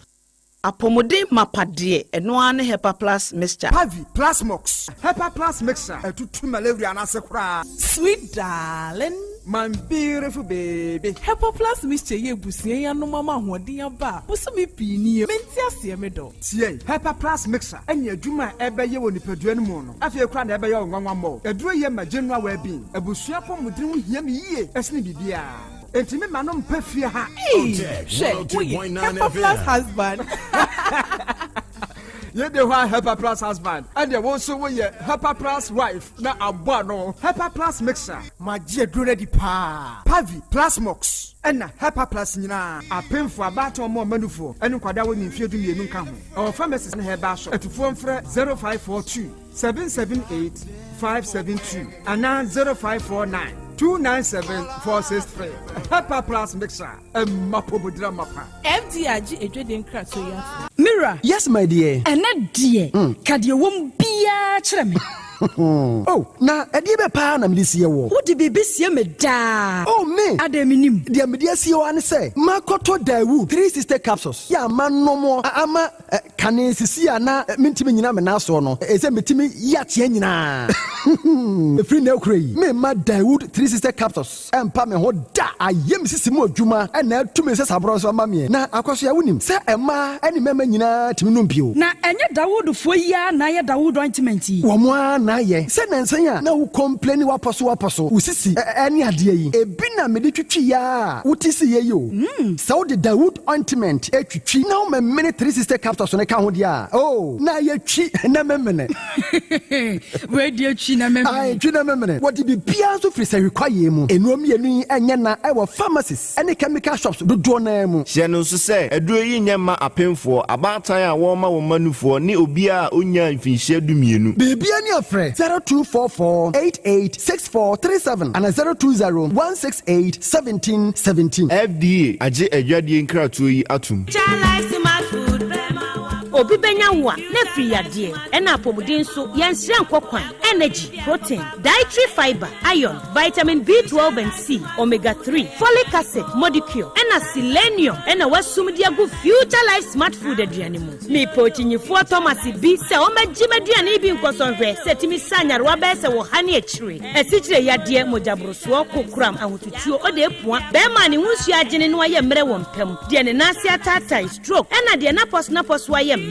Speaker 8: Apɔmuden mapa deɛ, ɛno ara ne Hepa Plus Mixture.
Speaker 10: Pavi, Plasmox, Hepa Plus Mixture, ɛtutu malaria no ase koraa.
Speaker 11: Sweet darling.
Speaker 10: My beautiful baby.
Speaker 11: Hepa Plus Mixture yɛ abusua yi anom ama ahoɔden aba a bosome pii nie. Mente aseɛ me dɔ.
Speaker 10: Tie, Hepa Plus Mixture ɛne adwuma a ɛbɛyɛ wɔ nipadua no mu no, afei koraa na ɛbɛyɛ wo nwanwa mmɔ. Aduro yɛ ma general well-being. Abusua apɔmuden ho hia me yie ɛsene biribiara. Enti me ma no mpɛ fie ha.
Speaker 11: Ei, hwɛ, woyɛ Hepa Plus husband.
Speaker 10: Yɛde hɔ a Hepa Plus husband, ɛdeɛ wo nso woyɛ Hepa Plus wife na abɔ ano. Hepa Plus mixer. Magye aduro no adi paa. Pavi, Plasmox, ɛna Hepa Plus nyinaa. Apemfoɔ, abaatan, ɔmo a ɔma nufoɔ, ɛne nkwadaa a wɔnni mfeɛ 12 nka ho. Ɛwɔ pharmacies ne herbal shop. Atufoɔ mfrɛ 0542 778 572 anaa 0549 297 463. Hepa Plus mixer, ɛmma pɔmudira mapa.
Speaker 11: FDA agye adwadie nkratoɔ yi atom.
Speaker 12: Mira.
Speaker 7: Yes my dear.
Speaker 12: Ɛnɛ deɛ, ka deɛ ɛwɔ mu biara kyerɛ me.
Speaker 7: Oh, na ɛdeɛ bɛ paa na mede sie wɔ?
Speaker 12: Wode biribi sie me daa.
Speaker 7: Oh, me.
Speaker 12: Adɛn menim?
Speaker 7: Deɛ mede asie hɔ ara ne sɛ, makɔtɔ Daewoo 360 capsules yɛ a manom ama kane sisi a na mentumi nnyina me nan soɔ no, ɛsɛ metumi yi ateɛ nyinaa. Ɛfiri nnɛ rekora yi, meremma Daewoo 360 capsules ɛmpa me ho da. Ayɛ me sisi mu adwuma na atu me nsasaborɔ nso ama meɛ. Na Akwasoa, wonim sɛ mmaa ne mmarima nyinaa tumi nom bio?
Speaker 12: Na ɛnyɛ Dawoodfoɔ yi ara na ayɛ Dawood ointment yi?
Speaker 7: Wɔn ara na ayɛ. Sɛ nnansa yi a na wo complaini w'apɔso apɔso, wo sisi ne adeɛ yi, ebi na mede twitwi yɛ a wote siiɛ yi o. Sɛ wode Dawood ointment twitwi na womemene 360 capsules no ka ho deɛ a, oh, na ayɛ twi na memene.
Speaker 12: Wei deɛ twi na memene.
Speaker 7: Ae, twi na memene. Wɔde biribiara nso firi sahwi kwaeɛ mu. Nnuro mmienu yi nyɛ na ɛwɔ pharmacies ne chemical shops dodoɔ no ara mu.
Speaker 9: Hyɛ no nso sɛ, aduro yi nyɛ mma apemfoɔ, abaatan a wɔrema wɔn mma nufoɔ ne obiara a ɔnnyaa mfinhyia 12.
Speaker 7: Biribiara ni a frɛ 0244 88 6437 anaa 020 168 17 17.
Speaker 9: FDA agye adwadie nkratoɔ yi atom.
Speaker 4: Obi bɛnya wo a, na afiri yadeɛ, ɛna apɔmuden nso, yɛnsrɛ nkɔ kwan. Energy, protein, dietary fiber, iron, vitamin B12 and C, omega 3, folic acid, modicure, ɛna selenium ɛna wasum de agu Future Life Smart Food aduane mu. Mepɛ okyinyifoɔ Thomas bi sɛ ɔmmɛgye m'aduane yi bi nkɔsɔ nhwɛ sɛ ɛtumi sa nyarewa bɛyɛ sɛ wɔ ha ne akyire. Asikyire yadeɛ, mogyaborosoɔ, kokoram, ahotutuo, ɔde apua, bɛrima a ne ho nsuo agyene na wayɛ mmerɛ wɔ mpa mu, deɛ ne nan ase ataatae, stroke, ɛna deɛ n'apɔso ayɛ mmerɛ.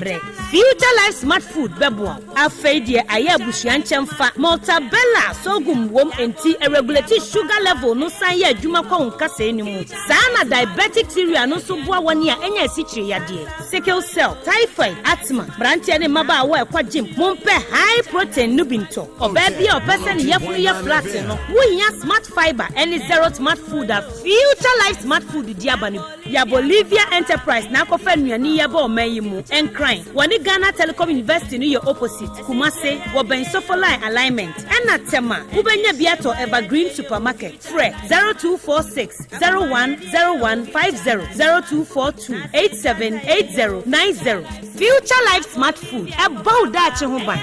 Speaker 4: Future Life Smart Food bɛboa wo. Afei deɛ ayɛ abusua nkyɛmfa, Maltabella sorghum wom enti ɛregulate sugar level no san yɛ adwuma kɔ wo nkasɛɛ no mu. Saa na diabetic cereal no nso boa wɔn a ɛnya asikyire yadeɛ, sickle cell, typhoid, asthma, mmeranteɛ ne mmabaawa a ɛkɔ gym, mompɛ high protein no bi ntɔ. Ɔbaa bi a ɔpɛ sɛ ne yafunu yɛ flat no, wohia Smart Fiber ɛne Zero Smart Food a Future Life Smart Food di aba no bi.
Speaker 14: Yabolivia Enterprise na akɔfa nnuane yi aba ɔman yi mu. Nkran, wɔne Ghana Telecom University no yɛ opposite. Kumase, wɔbɛn Sofoline Alignment. Ɛna Tema, wobɛnya bi atɔ Evergreen Supermarket. Frɛ 0246 010150, 0242 878090. Future Life Smart Food, ɛbɔ wo daakye ho ban.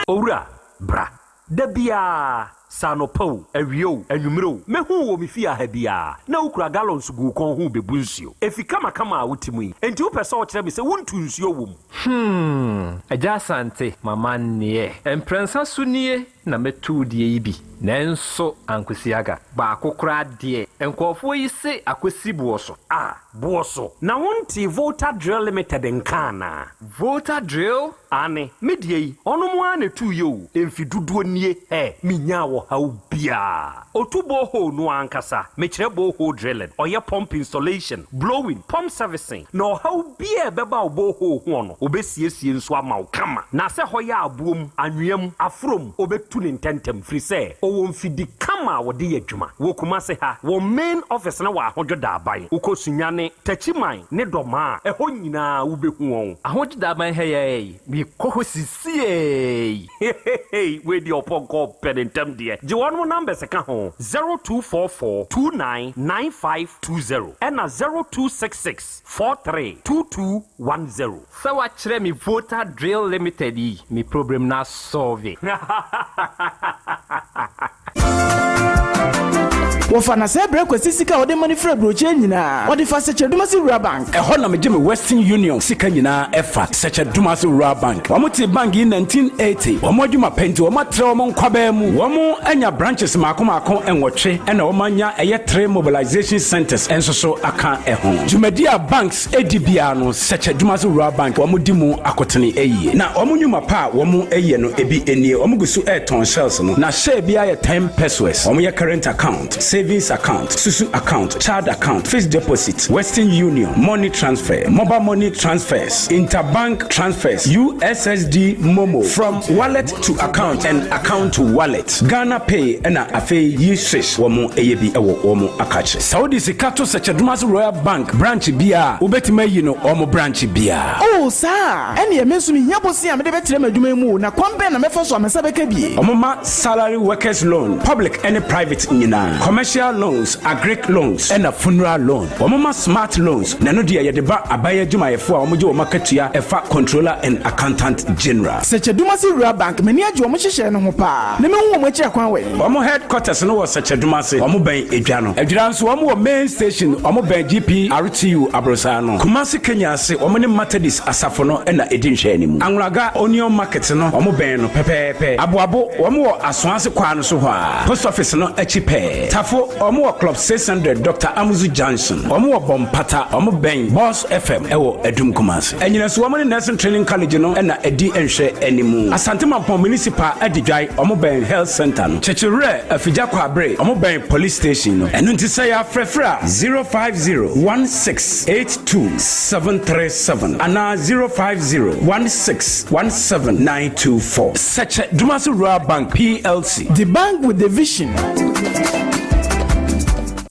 Speaker 17: Owura, bra. Da biara, sɛ anɔpa o, awia o, anwummere o, mɛhu wo wɔ me fie ha biara, na wokura gallons gu wo kɔn ho rebebu nsuo. Efi kamakama a wote mu yi, enti wopɛ sɛ wokyerɛ me sɛ wontu nsuo wɔ mu?
Speaker 15: Hmm, Agya Asante, m'amanneɛ. Mprɛnsa so nie na mɛtu wo deɛ yi bi, nanso ankosi aga. Baako koraa deɛ, nkurɔfoɔ yi se akɔsi boɔ so.
Speaker 17: Ah, boɔ so? Na wontee Volta Drill Limited nka anaa?
Speaker 15: Volta Drill?
Speaker 17: Aane, me deɛ yi, ɔnom ara na ɛtuiɛ o, mfe dodoɔ nie, hɛ, menyaa ɔhaw biara. Ɔtu borehole no ankasa, mekyerɛ borehole drilling, ɔyɛ pump installation, blowing, pump servicing, na ɔhaw biara a ɛbɛba wo borehole hoɔ no, ɔbɛsiesie nso ama wo kama. Na sɛ hɔ yɛ aboɔ mu, anwea mu, aforɔ mu, ɔbɛtu no ntɛntɛm, firi sɛ ɔwɔ mfidi kama a wɔde yɛ adwuma. Wɔ Kumase ha, wɔn main office no wɔ Ahodwo Daaban. Wokɔ Sunyani, Techiman ne Dɔmaa a, ɛhɔ nyinaa wobɛhu wɔn.
Speaker 15: Ahodwo Daaban ha yi ara yi, mekɔ hɔ sisiei.
Speaker 17: Hehehe wei deɛ ɔpɔnkɔ ɔpɛ ne ntɛm deɛ. Gye wɔnom numbers ka ho, 0244 29 9520 ɛna 0266 43 2210.
Speaker 15: Sɛ wakyerɛ me Volta Drill Limited yi, me problem no asɔlve.
Speaker 23: Wɔfa na sɛ brɛ Kwasi sika a ɔde ma no firi aburokyire nyinaa, ɔde fa Sɛkyɛ-Dumasi Rural Bank.
Speaker 24: Ɛhɔ na megye me Western Union sika nyinaa ɛfa, Sɛkyɛ-Dumasi Rural Bank. Wɔn tee bank yi 1980. Wɔn adwuma pɛ nti wɔn atrɛ wɔn nkwabaa mu. Wɔn anya branches mmaako mmaako nwɔtwe ɛna wɔn anya ɛyɛ three mobilization centers nso so aka ɛho. Dwumadi a banks di biara no, Sɛkyɛ Dumase Rural Bank wɔn di mu akotene yie. Na wɔn nnwuma pa a wɔn yɛ no ebi nie, wɔn gu so retɔn shells no, na share biara yɛ ten pesewas. Wɔn yɛ current account, savings account, susu account, child account, fixed deposit, Western Union, money transfer, mobile money transfers, interbank transfers, USSD momo, from wallet to account and account to wallet, Ghana Pay ɛna afei yi swish wɔn yɛ bi wɔ wɔn akakye. Sɛ wode sika to Sɛkyɛ-Dumase Royal Bank branch biara a, wobɛtumi ayi no wɔn branch biara.
Speaker 23: Oh, saa a? Ɛnneɛ me nso mehia bosea a mede bɛtrɛ m'adwuma yi mu o, na kwan bɛn na mɛfa so a me nsa bɛka bi?
Speaker 24: Wɔma salary workers loan, public ne private nyinaa, commercial loans, agric loans, ɛna funeral loan. Wɔma smart loans, na ɛno deɛ yɛde ba aban adwumayɛfoɔ a wɔgye wɔn akatua ɛfa Controller and Accountant General.
Speaker 23: Sɛkyɛ-Dumase Rural Bank, m'ani agye wɔn nhyehyɛɛ no ho paa, na mɛhu wɔn akyiri akwan wɛn?
Speaker 24: Wɔn headquarters no wɔ Sɛkyɛ-Dumase, wɔn bɛn Edwa no. Adwira nso wɔn wɔ main station, wɔn bɛn GPRTU aborosan no. Kumasi Kenya ase, wɔn ne Methodist asafo no na ɛdi nhwɛanimu. Anwulaga Onion Market no, wɔn bɛn no pɛpɛɛpɛ. Aboabo, wɔn wɔ Asoase kwaa no so hɔ ara, Post Office no akyi pɛɛ. Tafo, wɔn wɔ Club 600 Doctor Amuzu Junction. Wɔn wɔ Bɔmpata, wɔn bɛn Boss FM wɔ Adum Kumasi. Anyinaso, wɔn ne Nursing Training College no na ɛdi nhwɛanimu. Asante Mampong Municipal Adidwae, wɔn bɛn Health Centre no. Kyekyewerɛ, Afigya Kwabre, wɔn bɛn Police Station no. Ɛno nti sɛ yɛafrɛfrɛ a, 050 1682 737 anaa 050 16 17 924. Sɛkyɛ Dumasi Rural Bank PLC.
Speaker 23: The bank with the vision.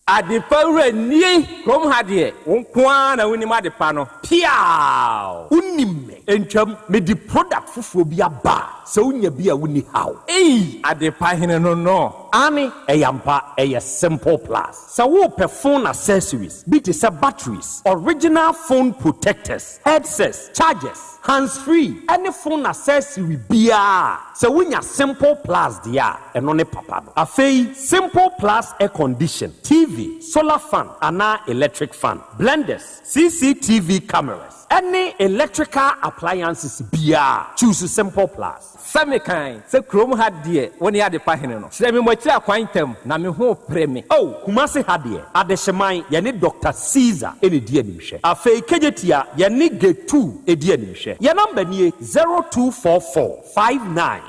Speaker 25: Adepa wura nie! Kurom ha deɛ, wo nko ara na wonim adepa no.
Speaker 17: Piaaw! Wonim me. Ntwam, mede product foforɔ bi aba a, sɛ wonya bi a wonni haw.
Speaker 25: Ei! Adepa hene no no.
Speaker 17: Aane, ɛyɛ ampa, ɛyɛ Simple Plus. Sɛ worepɛ phone accessories bi te sɛ batteries, original phone protectors, headsets, chargers, hands free ɛne phone accessory biara a, sɛ wonya Simple Plus deɛ a, ɛno ne papa no. Afei, Simple Plus air condition, TV, solar fan anaa electric fan, blenders, CCTV cameras, ɛne electrical appliances biara a, choose Simple Plus.
Speaker 25: Sɛ mekan sɛ kurom ha deɛ wo ne adepa hene no, kyerɛ me mo akyiri akwan ntɛm na me ho repere me.
Speaker 17: Oh, Kumasi ha deɛ, Adehyeman, yɛne Doctor Caesar na ɛdi animhwɛ. Afei Kejetia, yɛne Getu di animhwɛ. Yɛn number nie, 0244 59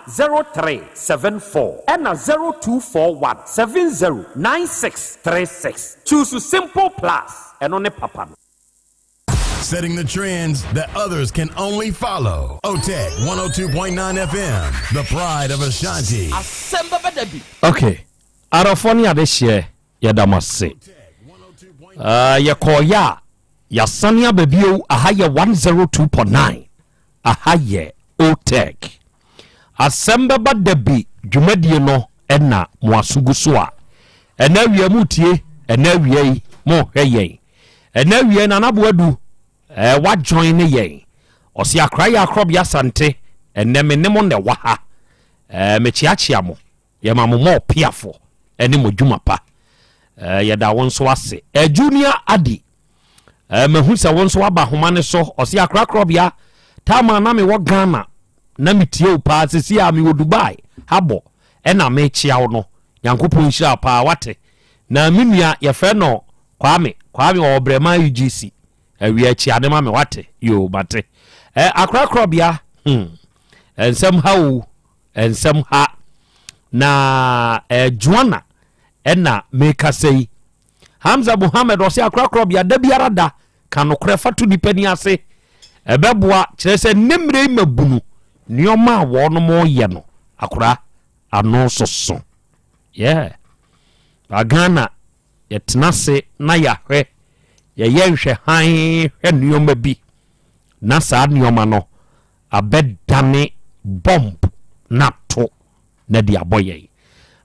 Speaker 17: 03 74 ɛna 0241 70 96 36. Choose Simple Plus, ɛno ne papa no.
Speaker 13: Setting the trends that others can only follow. OTEC 102.9 FM, the pride of Ashanti.
Speaker 5: Okay, arɔfoɔ ne adehyeɛ yɛda mo ase.
Speaker 17: Uh, yɛkɔɔyɛ a yɛasane aba bio. Aha yɛ 102.9, aha yɛ OTEC. Asɛm bɛba da bi dwumadie no ɛna mo aso gu so a ɛna awia mu tie, ɛna awia yi mo hwɛ yɛn, ɛna awia Nana Boadu ɛɛ wa join ne yɛn. Ɔsi akora yɛ akorɔbea Asante, ɛnɛ me ne mo na ɛwɔ ha. Mekyeakyea mo, yɛma mo mɔ ɔpeafo ɛne mo dwuma pa. Yɛda wo nso ase. Junior Adi, mahu sɛ wo nso aba homa ne so. Ɔsi akora korɔbea taama na mewɔ Ghana na metie wo paa, sisi a mewɔ Dubai habɔ ɛna mekyea wo no. Nyankopɔn nhyira paa, wate. Na me nua yɛfrɛ no Kwame, Kwame ɔwɔ Brɛma UGC. Awia kyia ne ma me, wate. Yo, mate. Akora korɔbea, nsɛm ha o, nsɛm ha. Na Joanna ɛna mekasa yi. Hamza Muhammed ɔse akora korɔbea da biara da ka nokorɛ fa to nipa ni ase, ɛbɛboa. Kyerɛ sɛ ne mmerɛ yi mabunu nneɛma a wɔnom yɛ no akora ano soso. Yeah. Ba Ghana yɛtena ase na yɛahwɛ, yɛyɛ nhwɛ hann hwɛ nneɛma bi na saa nneɛma no abɛdane bomb na to na de abɔ yɛn.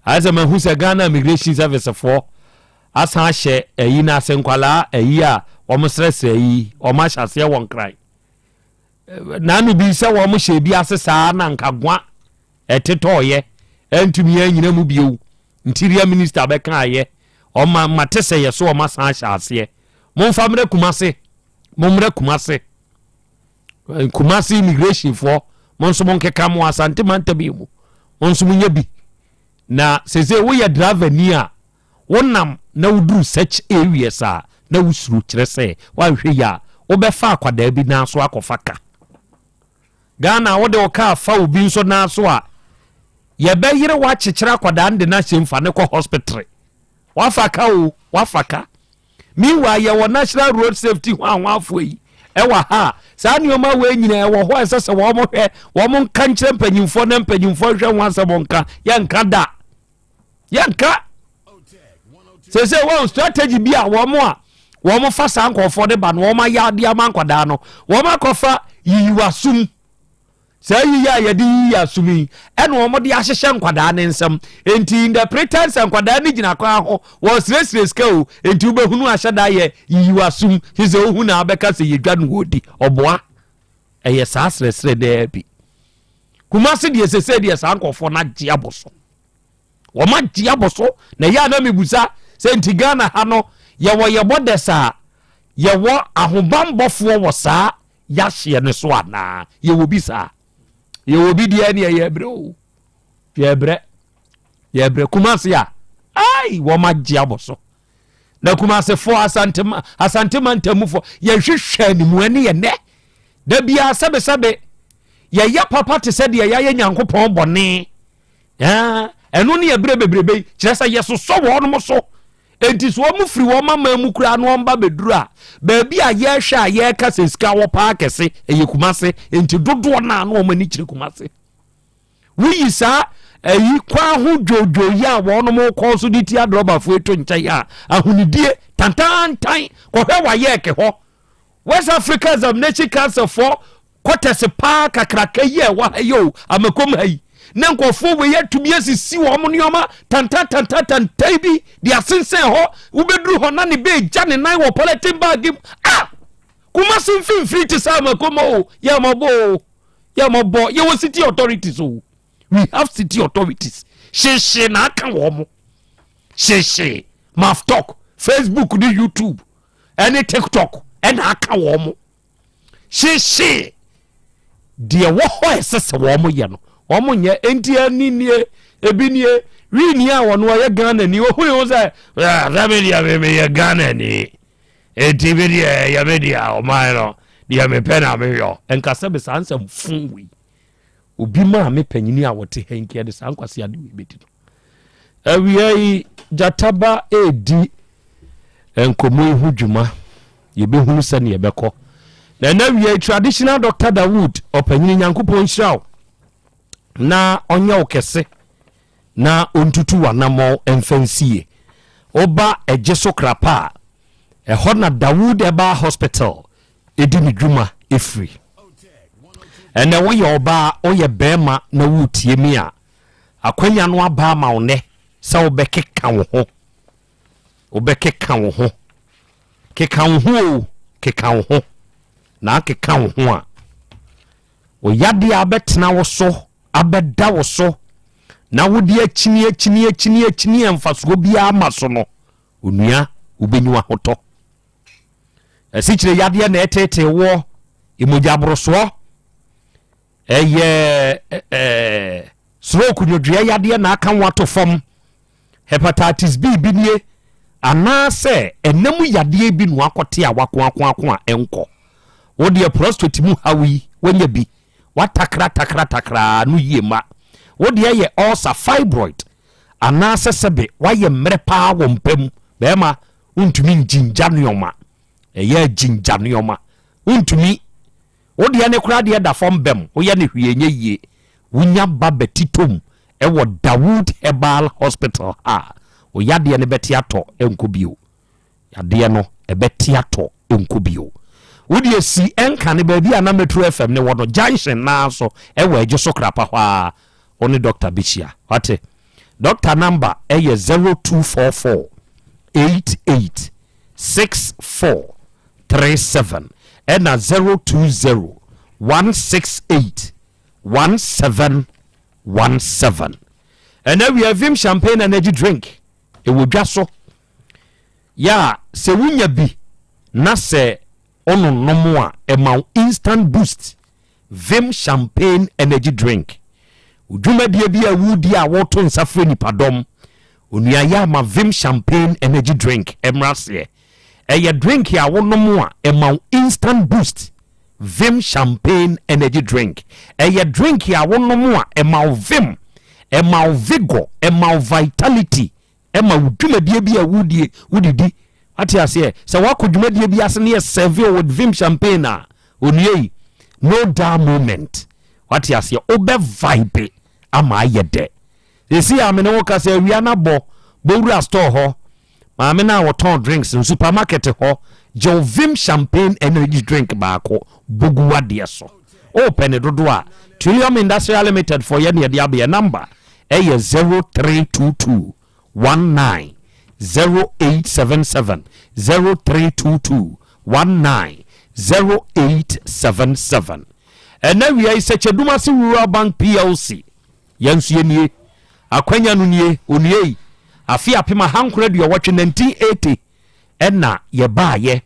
Speaker 17: Ayɛ sɛ mahu sɛ Ghana Immigration Service foɔ asan ahyɛ ayi no ase, nkwalaa ayi a wɔn srɛsrɛ yi wɔn ahyɛ aseɛ wɔ Nkran. Naano bi sɛ wɔn hyɛ bi ase saa na nkagoa ɛtetɔɔyɛ ɛntumi anyina mu bio. Interior Minister bɛka ayɛ ɔma mate sɛ yɛ so wɔn asan ahyɛ aseɛ. Momfa mmerɛ Kumase, mommrɛ Kumase, Kumase immigration foɔ, mo nso monkeka mo Asante mantam yi mu, mo nso monyɛ bi. Na sese woyɛ driver ni a wonam na woduru such areas a na wosuro, kyerɛ sɛ woanhwɛ yi a wobɛfa akwadaa bi nan so akɔfa ka. Ghana wode wo kaa fa obi nso nan so a, yɛbɛyere woakyekyere akwadaa no de no ahyɛ mfa ne kɔ hospital. Wafa ka o, wafa ka. Meanwhile yɛwɔ National Road Safety ho ahoafoɔ yi ɛwɔ ha a saa nneɛma wei nyinaa ɛwɔ hɔ a ɛsɛ sɛ wɔn hwɛ, wɔn nka nkyerɛ mpanyinfoɔ na mpanyinfoɔ nhwɛ ho asɛm nka. Yɛnka da, yɛnka sese wɔn strategy bi a wɔn a wɔn fa saa nkurɔfoɔ de ba no, wɔn ayɛ adeɛ ama nkwadaa no, wɔn akɔfa yiyiwasum. Saa yiyi a yɛde yiyi asom yi ɛna wɔn de ahyehyɛ nkwadaa ne nsam. Nti in the pretense nkwadaa ne gyina kwan ho wɔresrɛsrɛ sika o, nti wobɛhunu ahyɛ da yɛ yiyi asom sɛ wohu na abɛka sɛ yɛdwa no wɔdi ɔboa. Ɛyɛ saa srɛsrɛ daa bi. Kumase deɛ sese deɛ saa nkurɔfoɔ no agye abɔ so, wɔn agye abɔ so. Na ɛyɛ a na mebusa sɛ nti Ghana ha no yɛwɔ yɛbɔ dɛ saa yɛwɔ ahobanbɔfoɔ wɔ saa yɛahyeɛ no so anaa? Yɛwɔ bi saa, yɛwɔ bi deɛ ne yɛbrɛ o, yɛbrɛ, yɛbrɛ. Kumase a ai wɔn agye abɔ so. Na Kumasefoɔ, Asante, Asante mantamufoɔ, yɛhwehwɛ animu ɛne yɛ nɛ da biara sɛbesɛbe yɛyɛ papa te sɛ deɛ yɛayɛ Nyankopɔn bɔne. Ɛno ne yɛbrɛ bebrebe yi, kyerɛ sɛ yɛsosɔ wɔnom so. Enti sɛ wɔn firi wɔn aman mu koraa na wɔn ba bɛduru a, baabi a yɛhwɛ a yɛreka sɛ sika wɔ paa kɛse ɛyɛ Kumase. Enti dodoɔ no a na wɔn ani kyerɛ Kumase. Woyi saa ayi kwan ho dwoodwoo yi a wɔnom kɔ so de tia drɔbafoɔ yi to nkyɛn a, ahonidie tantantan kɔhwɛ wayɛɛke hɔ. West Africa Examination Council foɔ kɔtɛse paa kakraka yi a ɛwɔ ha yi o, Amakom ha yi, na nkurɔfoɔ wei atumi asisi wɔn nneɛma tantantantantantan bi de asensɛn hɔ. Wobɛduru hɔ na ne bɛɛgya ne nan wɔ polythene bag mu. Ah! Kumasi mfimfini te sɛ Amakom o, yɛ mɔbɔ o, yɛ mɔbɔ. Yɛwɔ city authorities o, we have city authorities. Hyehyee na aka wɔn mo, hyehyee maftok, Facebook ne YouTube ɛne TikTok ɛna aka wɔn mo. Hyehyee deɛ wɔ hɔ a ɛsɛ sɛ wɔn yɛ no wɔn nyɛ. Nti ɛni nie, ebi nie, wii ni a wɔn ɔyɛ Ghana ni, ohun ho sɛ sɛ mi deɛ mi mi yɛ Ghana ni, eti mi deɛ yɛ mi deɛ ɔman no deɛ mi pɛ na mi yɔ. Nkasa bi saa nsɛm fun wei obi maame panyini a wɔte ha nkia de saa nkwasi ade wei bɛdi no. Awia yi gyataba redi nkɔmmɔ yi ho dwuma, yɛbɛhunu sɛdeɛ ɛbɛkɔ. Na ɛna awia yi traditional Dr. Dawood ɔpanyini, Nyankopɔn nhyira wo na ɔnyɛ wo kɛse na ɔntutu w'anammɔn mfa nsie. Woba ɛgye so krapa a. Ɛhɔ na Dawood Herbal Hospital di ne dwuma firi. Ɛnɛ woyɛ ɔbaa, woyɛ barima na woretie me a, akwanya no aba ama wo nnɛ sɛ wobɛkeka wo ho. Wobɛkeka wo ho. Keka wo ho o, keka wo ho. Na akeka wo ho a, wo yadeɛ abɛtena wo so, abɛda wo so, na wode akyini akyini akyini akyini a mfasoɔ biara ma so no, Onua, wobɛnya w'ahotɔ. Asikyire yadeɛ na ɛtetee woɔ, mogyaborosoɔ, ɛyɛ ɛɛ stroke nwodwoeɛ yadeɛ na aka wo ato fam, hepatitis B bi nie, anaasɛ ɛna mu yadeɛ bi na wakɔte a wakoakoako a ɛnkɔ. Wo deɛ prostate mu haw yi, wanya bi, watakra takra takra no yie ma. Wo deɛ yɛ ulcer, fibroid, Anaasɛ sɛbe woayɛ mmerɛ paa wɔ mpa mu, bɛrima, wontumi ngyingya nnoɔma. Ɛyɛ agyingya nnoɔma. Wontumi. Wo deɛ ne koraa deɛ da fam bɛm, woyɛ no hwee ɛnyɛ yie. Wonya ba bɛtitom wɔ Dawood Herbal Hospital ha a, wo yadeɛ no bɛte atɔ ɛnkɔ bio. Yadeɛ no ɛbɛte atɔ nkɔ bio. Wo deɛ si ɛnkane baabi a na Metro FM no wɔ no, junction no ara so ɛwɔ Adwo so Krapa hɔ ara, wo ne doctor bɛhyia. Wate? Doctor number ɛyɛ 0244 88 64 37 ɛna 020 168 1717. Ɛnɛ we are Vim Champagne Energy Drink ɛwɔ dwa so. Yɛ a sɛ wonya bi na sɛ wononom a, ɛma wo instant boost. Vim Champagne Energy Drink. Wo dwumadie bi a woredi a woreto nsa frɛ nnipadɔm, onua yɛ a ma Vim Champagne Energy Drink mmra aseɛ. Ɛyɛ drink a wonom a ɛma wo instant boost. Vim Champagne Energy Drink. Ɛyɛ drink a wonom a ɛma wo vim, ɛma wo vigor, ɛma wo vitality. Ɛma wo dwumadie bi a wodie wodidi wate aseɛ sɛ woakɔ dwumadie bi ase ne yɛ serve wo with vim champagne a onua yi no dull moment wate aseɛ wobɛ vibe ama ayɛ dɛ sɛsi a mene wo ka sɛ awia no abɔ bɔwura store hɔ maame no a wɔtɔn drinks no supermarket hɔ gye wo vim champagne energy drink baako bogu wadeɛ so wopɛ ne dodoɔ a Trillium Industrial Limited fo yɛ ne yɛde abɛyɛ number ɛyɛ 0322 19 0877 0322 19 0877 Ɛnɛ wia yi Sɛkyɛdumase Rural Bank PLC yɛn nso yɛnie akwanya no nie onua yi afe 1980 1980 ɛna yɛbaayɛ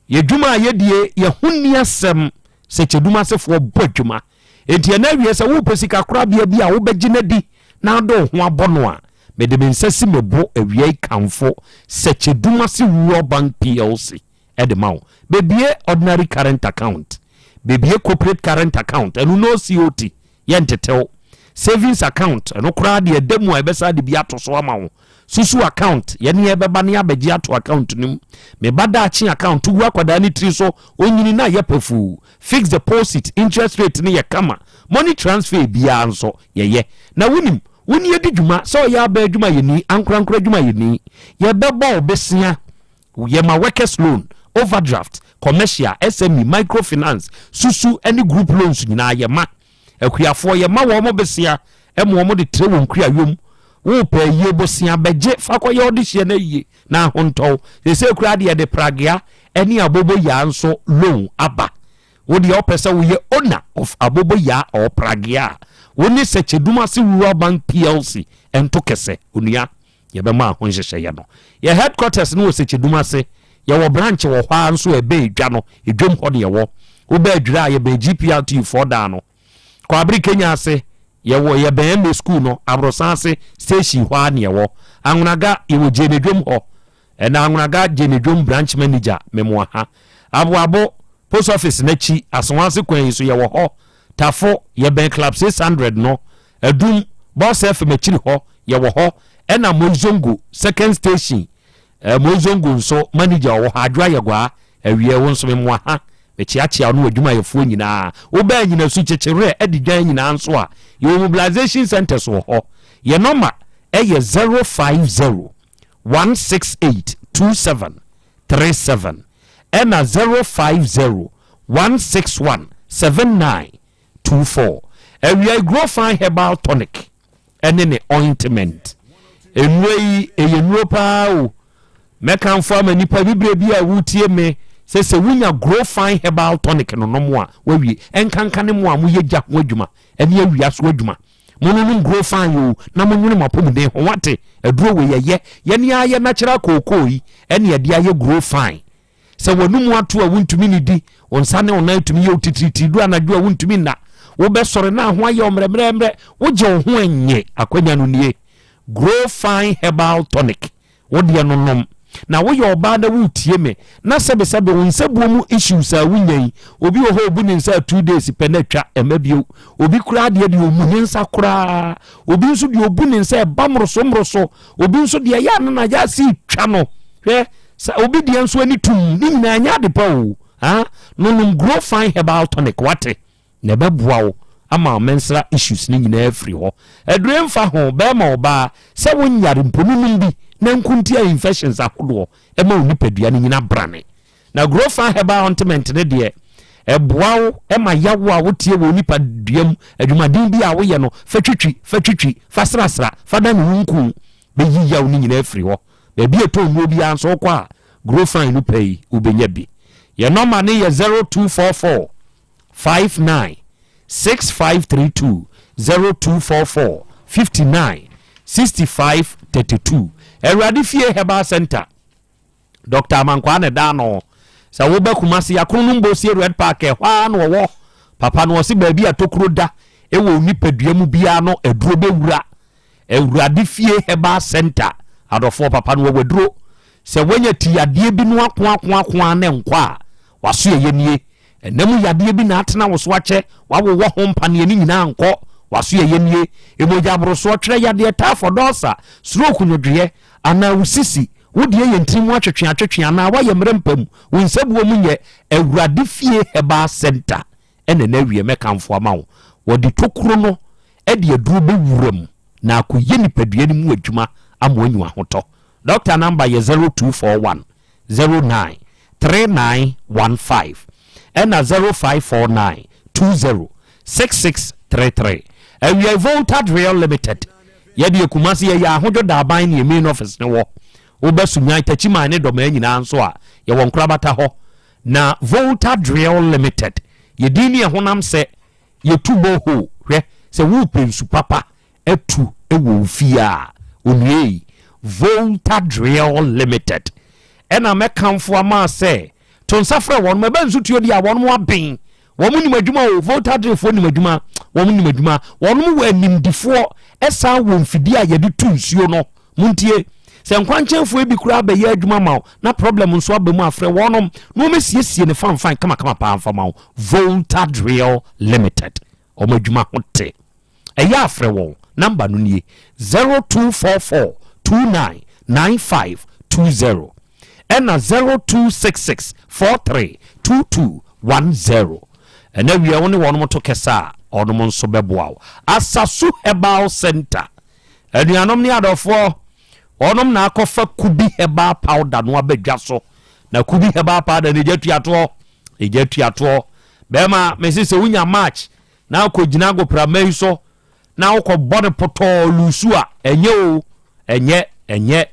Speaker 17: Yɛ dwuma a yɛdie yɛ ho nni asɛm sɛ kyɛdum asefoɔ bɔ adwuma. Enti ɛnɛ awie sɛ worepɛ sika korabea bi a wobɛgye no adi na ade wo ho abɔ no a, mede me nsa si me bo awia yi kamfo Sɛkyɛdum Ase Rural Bank PLC de ma wo. Bɛbue ordinary current account, bɛbue corporate current account, ɛno no COT, yɛntetew. Savings account, ɛno koraa deɛ ɛda mu a yɛbɛsan de bi ato so ama wo. Susu account, yɛne yɛbɛba ne abɛgye ato account no mu. Me ba daakye account, to gu akwadaa ne tiri so, onyini na ayɛ pafuu. Fixed deposit, interest rate no yɛ kama. Money transfer biara nso, yɛyɛ. Na wonim, wo ne yɛdi dwuma, sɛ ɔyɛ abaa adwumayɛni, ankorankoro adwumayɛni, yɛbɛbɔ wo besea. Yɛma workers loan, overdraft, commercial, SME, microfinance, susu ne group loans nyinaa yɛma. Akuafoɔ yɛma wɔn bosea ma wɔn de trɛ wɔn kuayɔ mu. Wopɛ ayie bosea bɛgye fa kɔyɛ ɔdehyeɛ no ayie na ahontɔ wo. Seesei koraa deɛ yɛde pragea ne aboboyaa nso loan aba. Wo deɛ wopɛ sɛ woyɛ owner of aboboyaa or pragea a, wo ne Sɛkyɛdumase Rural Bank PLC nto kɛsɛ onua. Yɛbɛma ho nhyehyɛeɛ no. Yɛ headquarters no wɔ Sekyedum ase. Yɛwɔ branch wɔ hɔ ara nso a ɛbɛn edwa no, edwam hɔ na yɛwɔ. Woba Adwira a, yɛbɛn GPRTU foɔ dan no. Kwabere Kenya ase, yɛwɔ yɛbɛn MA school no, Aborosan ase station hɔ ara na yɛwɔ. Anwonaga, yɛwɔ Gyenedwam hɔ. Ɛna Anwonaga Gyenedwam branch manager, Memoaha. Aboabo, post office no akyi, Asoase kwan yi so, yɛwɔ hɔ. Tafo, yɛbɛn Club 600 no. Adum, Boss FM akyiri hɔ, yɛwɔ hɔ. Ɛna Moizongo, second station, eh, Moizongo nso, manager ɔwɔ hɔ, Adwoa Yɛgwaa, awie wo nso memoa ha, mekyeakyea wo ne w'adwumayɛfoɔ nyinaa. Wobaa Anyinasu, Kyekyewerɛ, Adidwan nyinaa nso a, yɛwɔ mobilization centers wɔ hɔ. Yɛn nɔma yɛ 050 168 27. 37 ɛna 050 161 79 24. Awia Grow Fine Herbal Tonic ɛne ne ointment. Nnuro yi ɛyɛ nnuro paa o. Mɛkamfo ama nipa bibire bi a wotie me sɛ sɛ wonya Grow Fine Herbal Tonic no nom a wawie. Ɛnkanka ne mo a moyɛ gya ho adwuma ɛne awia so adwuma. Mononom Grow Fine o na monwene mo apɔmuden ho wate. Aduro wei ɛyɛ yɛne ayɛ natural kookoo yi ɛne ɛde ayɛ Grow Fine. Sɛ w'anomu ato a wuntumi nnidi, wo nsa ne wo nan tumi yɛ wo titiritii du anadwo a wuntumi nna, wobɛsɔre na ho ayɛ wo mmerɛmmerɛmmerɛ, wogye wo ho nnye, akwanya no nie. Grow Fine Herbal Tonic, wo deɛ no nom. Na woyɛ ɔbaa na woretie me na sɛbesɛbe wo nsabuo mu issues a wonya yi, obi wɔ hɔ a obu ne nsa a 2 days pɛ na atwa, ɛmma bio. Obi koraa deɛ deɛ ɔmmu ne nsa koraa. Obi nso deɛ ɔbu ne nsa ɛba mmoroso mmoroso. Obi nso deɛ ɛyɛ a na n'ayaase retwa no. Hwɛ, Sɛ obi deɛ nso ani tum, ne nyinaa nyɛ ade pa o. Ah, nonom Grow Fine Herbal Tonic, wate? Na ɛbɛboa wo ama wo menstrual issues no nyinaa afiri hɔ. Aduro mfa ho, bɛrima ɔbaa, sɛ wonyare mpo no nom bi na nko ntia infections ahodoɔ ɛma wo nipadua no nyina brane. Na Grow Fine Herbal Ointment no deɛ, ɛboa wo ma yawo a woteɛ wɔ wo nipadua mu, adwumaden bi a woyɛ no, fa twitwi, fa twitwi, fa srasra, fa dane wo nku, bɛyi yaw no nyinaa afiri hɔ. Baabi a ɛtɔ nnuro biara nso wokɔ a, Grofine no pɛ yi wobɛnya bi. Yɛn nɔma no yɛ 0244 59 6532, 0244 59 65 32. Awurade Fie Herbal Center, Dr. Amankwaa na ɛda ano. Sɛ woba Kumasi, Akronom Bosie Red Park, ɛhɔ ara na ɔwɔ. Papa no ɔse baabi a tokuro da wɔ nipadua mu biara no aduro bɛwura. Awurade fie herbal center adɔfoɔ papa no wɔwɔ aduro sɛ woanya ti yadeɛ bi no ako ako ako ara na ɛnkɔ a waso ɛyɛ nie ɛna mu yadeɛ bi na atena wo so akyɛ wawowɔ ho mpaneɛ ne nyinaa nkɔ waso ɛyɛ nie emogya aborosoɔ twerɛ yadeɛ typhoid ulcer stroke nwodwoeɛ anaa wo sisi wo deɛ yɛ ntini mu atwetwe atwetwe anaa woayɛ mmerɛ mpa mu wo nsabuo mu nyɛ Awurade fie herbal center ɛna na awie mɛkamfo ama wo wɔde tokuro no de aduro bɛwura mu na akɔyɛ nipadua no mu adwuma ama wanya ahotɔ. Dɔkta namba yɛ 0241 09 3915 ɛna 0549 20 6633. Awiai Volta Drill Limited yɛdeɛ Kumasi yɛyɛ Ahodwo Daaban ne yɛ main office no wɔ. Woba Sunyani, Takyiman ne Dɔmaa nyinaa nso a yɛwɔ Nkorabata hɔ. Na Volta Drill Limited yɛ din ne ɛhonam sɛ Yɛtu borehole, hwɛ, sɛ worepɛ nsu papa atu wɔ wo fie a, onua yi, Volta Drill Limited ɛna mɛkamfo ama sɛ to nsa frɛ wɔn, ɛbɛ nsu tuo deɛ a wɔn aben, wɔn nim adwuma o, Volta Drill foɔ nim adwuma, wɔn nim adwuma, wɔn wɔ animdifoɔ, ɛsan wɔ mfidie a yɛde tu nsuo no, montie, sɛ nkwankyɛnfoɔ bi koraa bɛyɛ adwuma ma wo na problem nso aba mu afrɛ wɔnom na wɔmɛsiesie ne fanfan kamakama paa mfa ma wo. Volta Drill Limited wɔn adwuma ho te. Ɛyɛ afrɛ wɔn namba no nie 0244 29 9520 ɛna 0266 43 2210. Ɛna wia wo ne wɔnom to kɛsɛ a wɔnom nso bɛboa wo. Asasu Herbal Center anuanom ne adɔfoɔ wɔnom na akɔfa Kubi Herbal Powder no aba dwa so. Na Kubi Herbal Powder no gya tuatoɔ Egya tua toɔ. Bɛɛma, mese sɛ wonya match na wokɔ gyina agoprama yi so na wokɔ bɔ no pɔtɔɔ lusu a, ɛnyɛ o, ɛnyɛ, ɛnyɛ.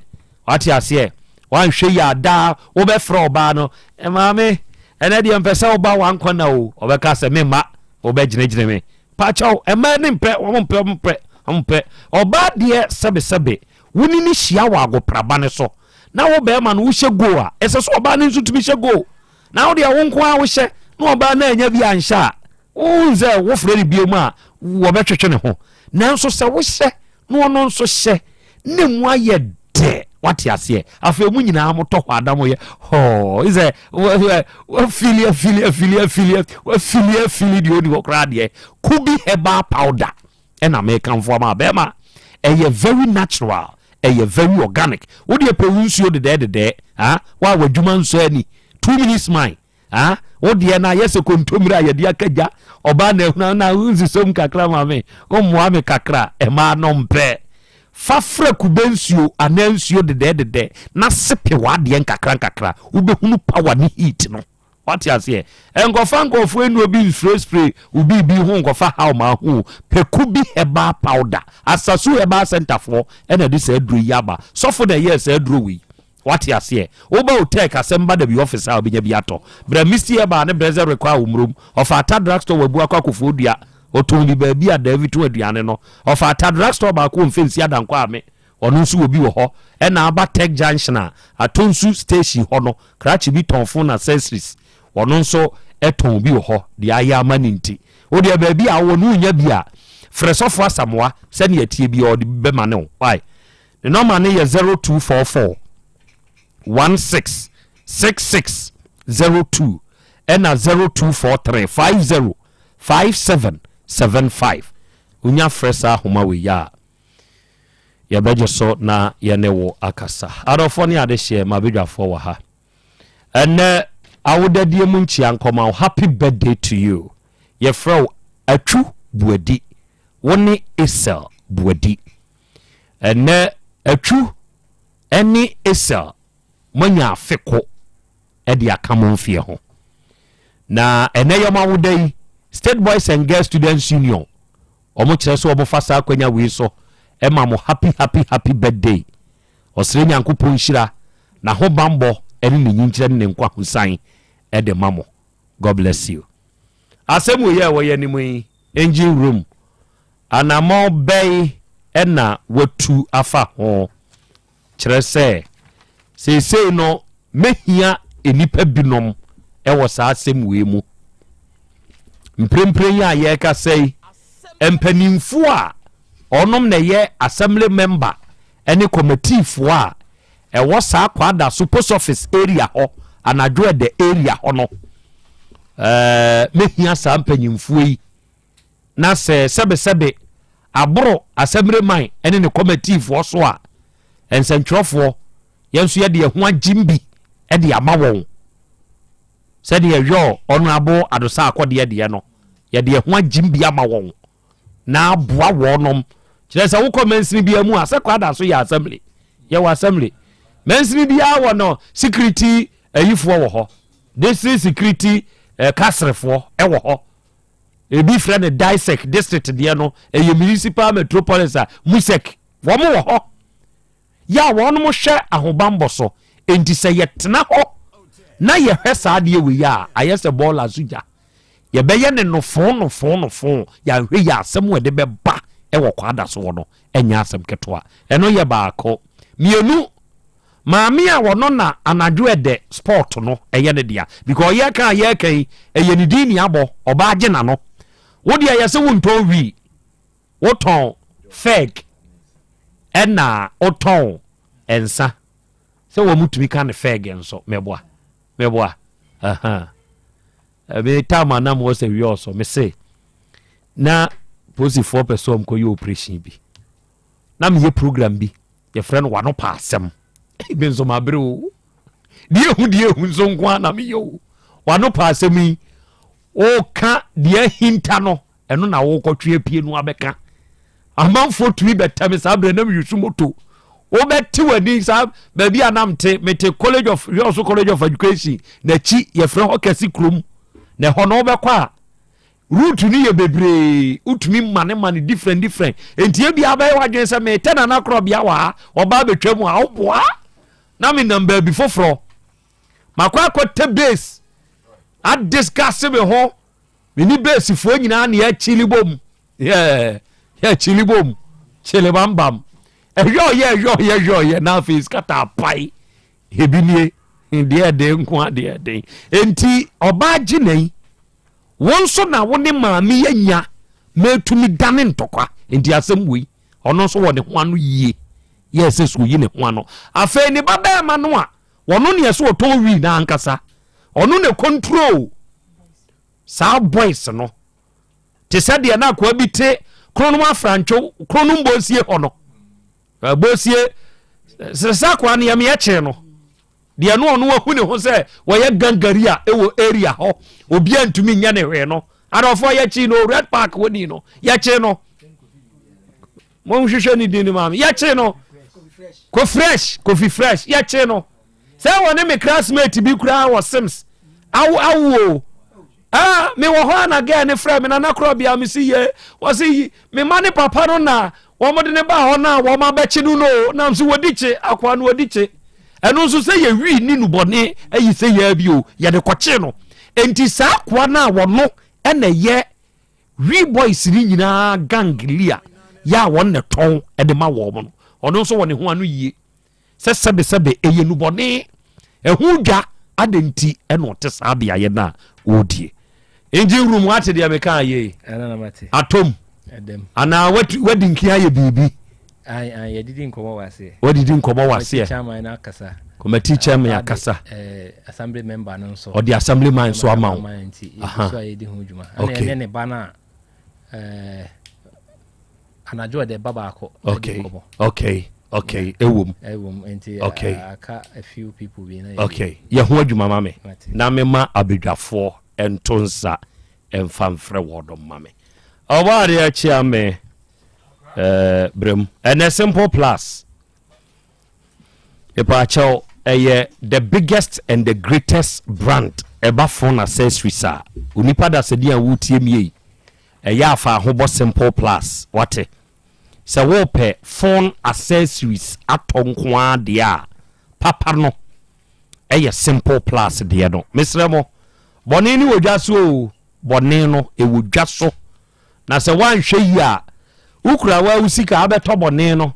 Speaker 17: Wate aseɛ? Wanhwɛ yi a daa wobɛfrɛ ɔbaa no, maame, ɛnɛ deɛ mpɛ sɛ woba wankɔ na o. Ɔbɛka sɛ memma, wobɛgyinagyina me. Pakyɛw, mmaa ni mpɛ, wɔn mpɛ, wɔn mpɛ, wɔn mpɛ. Ɔbaa deɛ sɛbesɛbe, wo ne no hyia wɔ agopraba no so na wo bɛɛma no wohyɛ goal a, ɛsɛ sɛ ɔbaa no nso tumi hyɛ goal. Na wo deɛ wo nko ara wohyɛ na ɔbaa no anya bi anhyɛ a, wohu sɛ wofrɛ no bio mu a wɔbɛtwetwe ne ho. Nanso sɛ wohyɛ na ɔno nso hyɛ na mu ayɛ dɛ, wate aseɛ. Afei mu nyinaa motɔ hɔ ada moyɛ hɔɔ sɛ wafili afili afili afili wafili afili deɛ ɔni hɔ koraa deɛ. Kubi herbal powder ɛna mekamfo ama bɛrima. Ɛyɛ very natural, ɛyɛ very organic. Wo deɛ pɛ wo nsuo dedɛɛ dedɛɛ, ah, wa w'adwuma nsɔ ani, 2 minutes mine, ah, wo deɛ na ayɛ sɛ kontomire a yɛde aka gya, ɔbaa na ehuna na nsisom kakra ma me, wommoa me kakra, ɛmaa no mpɛ. Fa fra kube nsuo anaa nsuo dedɛɛdedɛ na sepe w'adeɛ nkakra nkakra. Wobɛhunu power ne heat no. Wate aseɛ? Nkɔfa nkurɔfoɔ nnuro bi nsprayspray wo biribi ho nkɔfa haw ma ho o. Pɛ Kubi Herbal Powder. Asasu Herbal Centre foɔ na ɛde saa aduro yi aba. Sɔfo na ɛyɛɛ saa aduro wei. Wate aseɛ? Woba Otec asɛm ba dabi office a wobɛnya bi atɔ. Bra Misty Herbal ne Brɛsɛ Require wɔ Murom. Ɔfa Ata Drug Store wɔ Abuakwa Kofoɔ Dua. Ɔtɔn bi baabi a Davi tɔn aduane no. Ɔfa Ata Drug Store baako wɔ Mfɛnsi Adankwa Ame. Ɔno nso wɔ bi wɔ hɔ. Ɛna aba Tech Junction a Atonsu Station hɔ no, krakye bi tɔn phone accessories. Ɔno nso tɔn bi wɔ hɔ. Deɛ ayɛ ama no nti. Wo deɛ baabi a wowɔ no wonnya bi a, frɛ Sɔfo Asamoah sɛdeɛ ɛteɛ biara ɔde bi bɛma ne wo. Wai? Ne nɔma no yɛ 0244 16 66 02 ɛna 0243 50 57 75. Wonya frɛ saa ahoma wei a, yɛbɛgye so na yɛne wo akasa. Adɔfoɔ ne adehyeɛ ma badwafoɔ wɔ ha. Ɛnɛ awodadie mu nkyia nkɔma wo. Happy birthday to you. Yɛfrɛ wo Atwu Buadi. Wo ne Esel Buadi. Ɛnɛ Atwu ne Esel moanya afe ko de aka mo mfeɛ ho. Na ɛnɛ yɛ mo awoda yi, State Boys and Girls Students Union wɔn kyerɛ sɛ wɔn fa saa akwanya wei so ma mo happy happy happy birthday. Ɔsrɛ Nyankopɔn nhyira, n'ahobanbɔ ne ne nyinkyerɛ ne ne nkwahosan de ma mo. God bless you. Asɛm wei a ɛwɔ yɛn anim yi, engine room, anammɔn bɛn na watu afa ho? Kyerɛ sɛ, seesei no mɛhia nnipa binom wɔ saa asɛm wei mu. Mprempren yi a yɛrekasa yi, mpanimfoɔ a wɔnom na ɛyɛ assembly member ne kɔmatiifoɔ a ɛwɔ saa Kwadaso post office area hɔ, anadwo ɛdɛ area hɔ no, ɛɛ mɛhia saa mpanyimfoɔ yi na sɛ sɛbesɛbe aboro assembly man ne ne kɔmatiifoɔ so a, nsɛntwerɛfoɔ yɛn nso yɛde ɛho agyim bi de ama wɔn sɛdeɛ yɔ Honourable Adosa Akɔdeɛ deɛ no, yɛde ɛho agyim bi ama wɔn. na aboa wɔnom. Kyerɛ sɛ wokɔ mansini biara mu a, sɛ kwada so yɛ assembly, yɛwɔ assembly. Mansini biara wɔ no security ayifoɔ wɔ hɔ, district security eh, kaserefoɔ wɔ hɔ. Ebi frɛ no DISEC district deɛ no, ɛyɛ municipal metropolis a MUSEC wɔn wɔ hɔ. Yɛ a wɔnom hwɛ ahobanbɔ so. Enti sɛ yɛtena hɔ na yɛhwɛ saa adeɛ wei a, ayɛ sɛ bɔɔla so gya. Yɛbɛyɛ no nofoo nofoo nofoo, yɛanhwɛ yie a asɛm a ɛde bɛba wɔ Kwada so hɔ no nyɛ asɛm ketewa. Ɛno yɛ baako. Mmienu, maame a ɔno na anadwo ɛdɛ sport no ɛyɛ ne dea because yɛka a yɛreka yi ɛyɛ ne din ne abɔ, ɔbaa gye n'ano. Wo deɛ yɛse wontɔn wii, wotɔn feg ɛna wotɔn nsa. Sɛ wɔn tumi ka no feg nso, mɛboa, mɛboa. Aha. Me time a na mewɔ sɛ wia ɔsɔ me se na polisifoɔ pɛ sɛ ɔmkɔyɛ operation bi na meyɛ program bi yɛfrɛ no wano pa asɛm me nso mabrɛ o deɛ ehu deɛ ehu nso nko ara na meyɛ o wano pa asɛm yi woka deɛ ahinta no Ɛno na wokɔtwe apue no abɛka. Amanfoɔ tumi bɛtɛ me saa berɛ na meyusu moto. Wobɛte w'ani saa baabi a na mete mete college of Wiɔso college of education n'akyi yɛfrɛ hɔ kɛse kurom na ɛhɔ no wobɛkɔ a route no yɛ bebree wotumi mane mane different different nti ebi abɛyɛ w'adwene sɛ metɛ nana korɔbea wɔ ha ɔbaa bɛtwa mu a woboa na menam baabi foforɔ makɔ akɔtɛ base adiscuss me ho Me ne basefoɔ nyinaa ne yɛkyili bom. Yɛkyili bom. Kyili bam bam. Ɛhwɛ ɔyɛ ɛhwɛ ɔyɛ ɛhwɛ ɔyɛ na afei skata apae. Ebi nie. Deɛ ɛden nko a deɛ ɛden. Enti ɔbaa gye na yi. Wo nso na wo ne maame yɛ nya mɛtumi dane ntɔkwa. Enti asɛm wei ɔno nso wɔ ne ho ano yie. Yɛ sɛ so oyi ne ho ano. Afei ne ba bɛrima no a ɔno ne ɛsɛ ɔtɔn wii na ankasa. Ɔno na control saa boys no te sɛ deɛ na akoa bi te kronom afrantwo kronom bosie hɔ no bosie sɛ sɛ akoa no yɛmeɛ kyee no deɛ no ɔno ahu ne ho sɛ wɔyɛ gangari a ɛwɔ area hɔ obiara ntumi nyɛ ne hwee no adɔfoɔ yɛkyee no red park wɔni no yɛkyee no. Monhwehwɛ ne din no ma me. Yɛkye no. Ko fresh, Kofi fresh. Yɛkye no. Sɛ wɔne me classmate bi koraa wɔ Sims. Awo awo o. Ah, me wɔ hɔ a na girl ne frɛ me na na korɔ bia me si ye. Wɔsi yi me ma ne papa no na wɔn de ne ba hɔ na wɔn abɛkye no no. Na nso wɔdi kye akoa no wɔdi kye. Ɛno nso sɛ yɛ wii ne nubɔne ayi sɛ yɛ bi o yɛde kɔkye no. Enti saa akoa no a wɔno ɛna ɛyɛ Wii boys no nyinaa gang lia yɛ a wɔn na tɔn de ma wɔn no, ɔno nso wɔ ne ho ano yie sɛ sɛbesɛbe ɛyɛ nubɔne, ɛho dwa adɛn nti ɛna ɔte saa beaeɛ no a ɔredie. Engine room wate deɛ mekaa yei atom anaa wadi nkin ayɛ biribi.
Speaker 16: Yɛdidi nkɔmmɔ wɔ aseɛ.
Speaker 17: Wadidi nkɔmmɔ wɔ aseɛ.
Speaker 16: Chairman no akasa.
Speaker 17: Committee chairman akasa.
Speaker 16: Assembly member no nso.
Speaker 17: Ɔde assembly man nso ama wo.
Speaker 16: Nti yɛgu so a yɛdi ho dwuma. Ɛna ɛne ne ba no a anadwo ɔde ba baako.
Speaker 17: Okay. Okay. Okay. Ɛwom.
Speaker 16: Ɛwom nti
Speaker 17: okay.
Speaker 16: aka a few people bi na.
Speaker 17: Okay. Yɛ ho adwuma ma me. Na me ma abadwafoɔ nto nsa mfa mfrɛ wɔn ma me. Ɔbɔ adeɛ akyia me. Eh, brɛ mu. Ɛnɛ Simple Plus. Mepaakyɛw, ɛyɛ the biggest and the greatest brand ɛba phone accessories a onipa dasani a wotie mi yi ɛyɛ afa ahobɔ Simple Plus wate. Sɛ wopɛ phone accessories atɔ nko ara deɛ a papa no ɛyɛ Simple Plus deɛ no. Mesrɛ mo, bɔne ne wɔ dwa so o, bɔne no ɛwɔ dwa so. Na sɛ woanhwɛ yie a, wokura wo ara wo sika a wobɛtɔ bɔne no.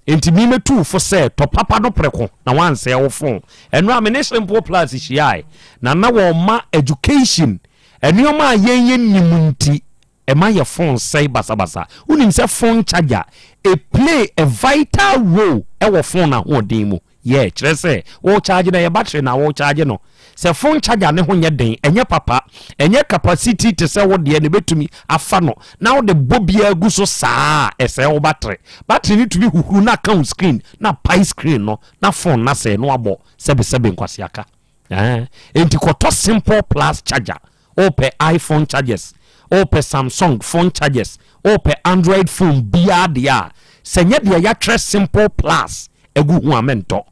Speaker 17: Enti me mɛtu wo fo sɛ tɔ papa no prɛko na woansɛe wo fon. Ɛno a me ne Simple Plus hyiae, na na wɔma education, nneɛma a yɛn yɛnnim nti ɛma yɛ fon sɛe basabasa. Wonim sɛ fon charger, e play a vital role wɔ fon ahoɔden mu. Yeah, kyerɛ sɛ wo charge no ɛyɛ battery na wo charge no. Sɛ phone charger ne ho nyɛ den, ɛnyɛ papa, ɛnyɛ capacity te sɛ wo deɛ na ɛbɛtumi afa no na wode bɔ biara gu so saa a, ɛsɛe wo battery. Battery no tumi huhuru na aka wo screen na apae screen no na phone no asɛe na wabɔ sɛbesɛbe nkwaseaka. Eh, enti kɔtɔ simple plus charger. Wopɛ iPhone chargers, wopɛ Samsung phone chargers, wopɛ Android phone biara deɛ a, sɛ nyɛ deɛ yɛatwerɛ Simple Plus agu ho a, mentɔ.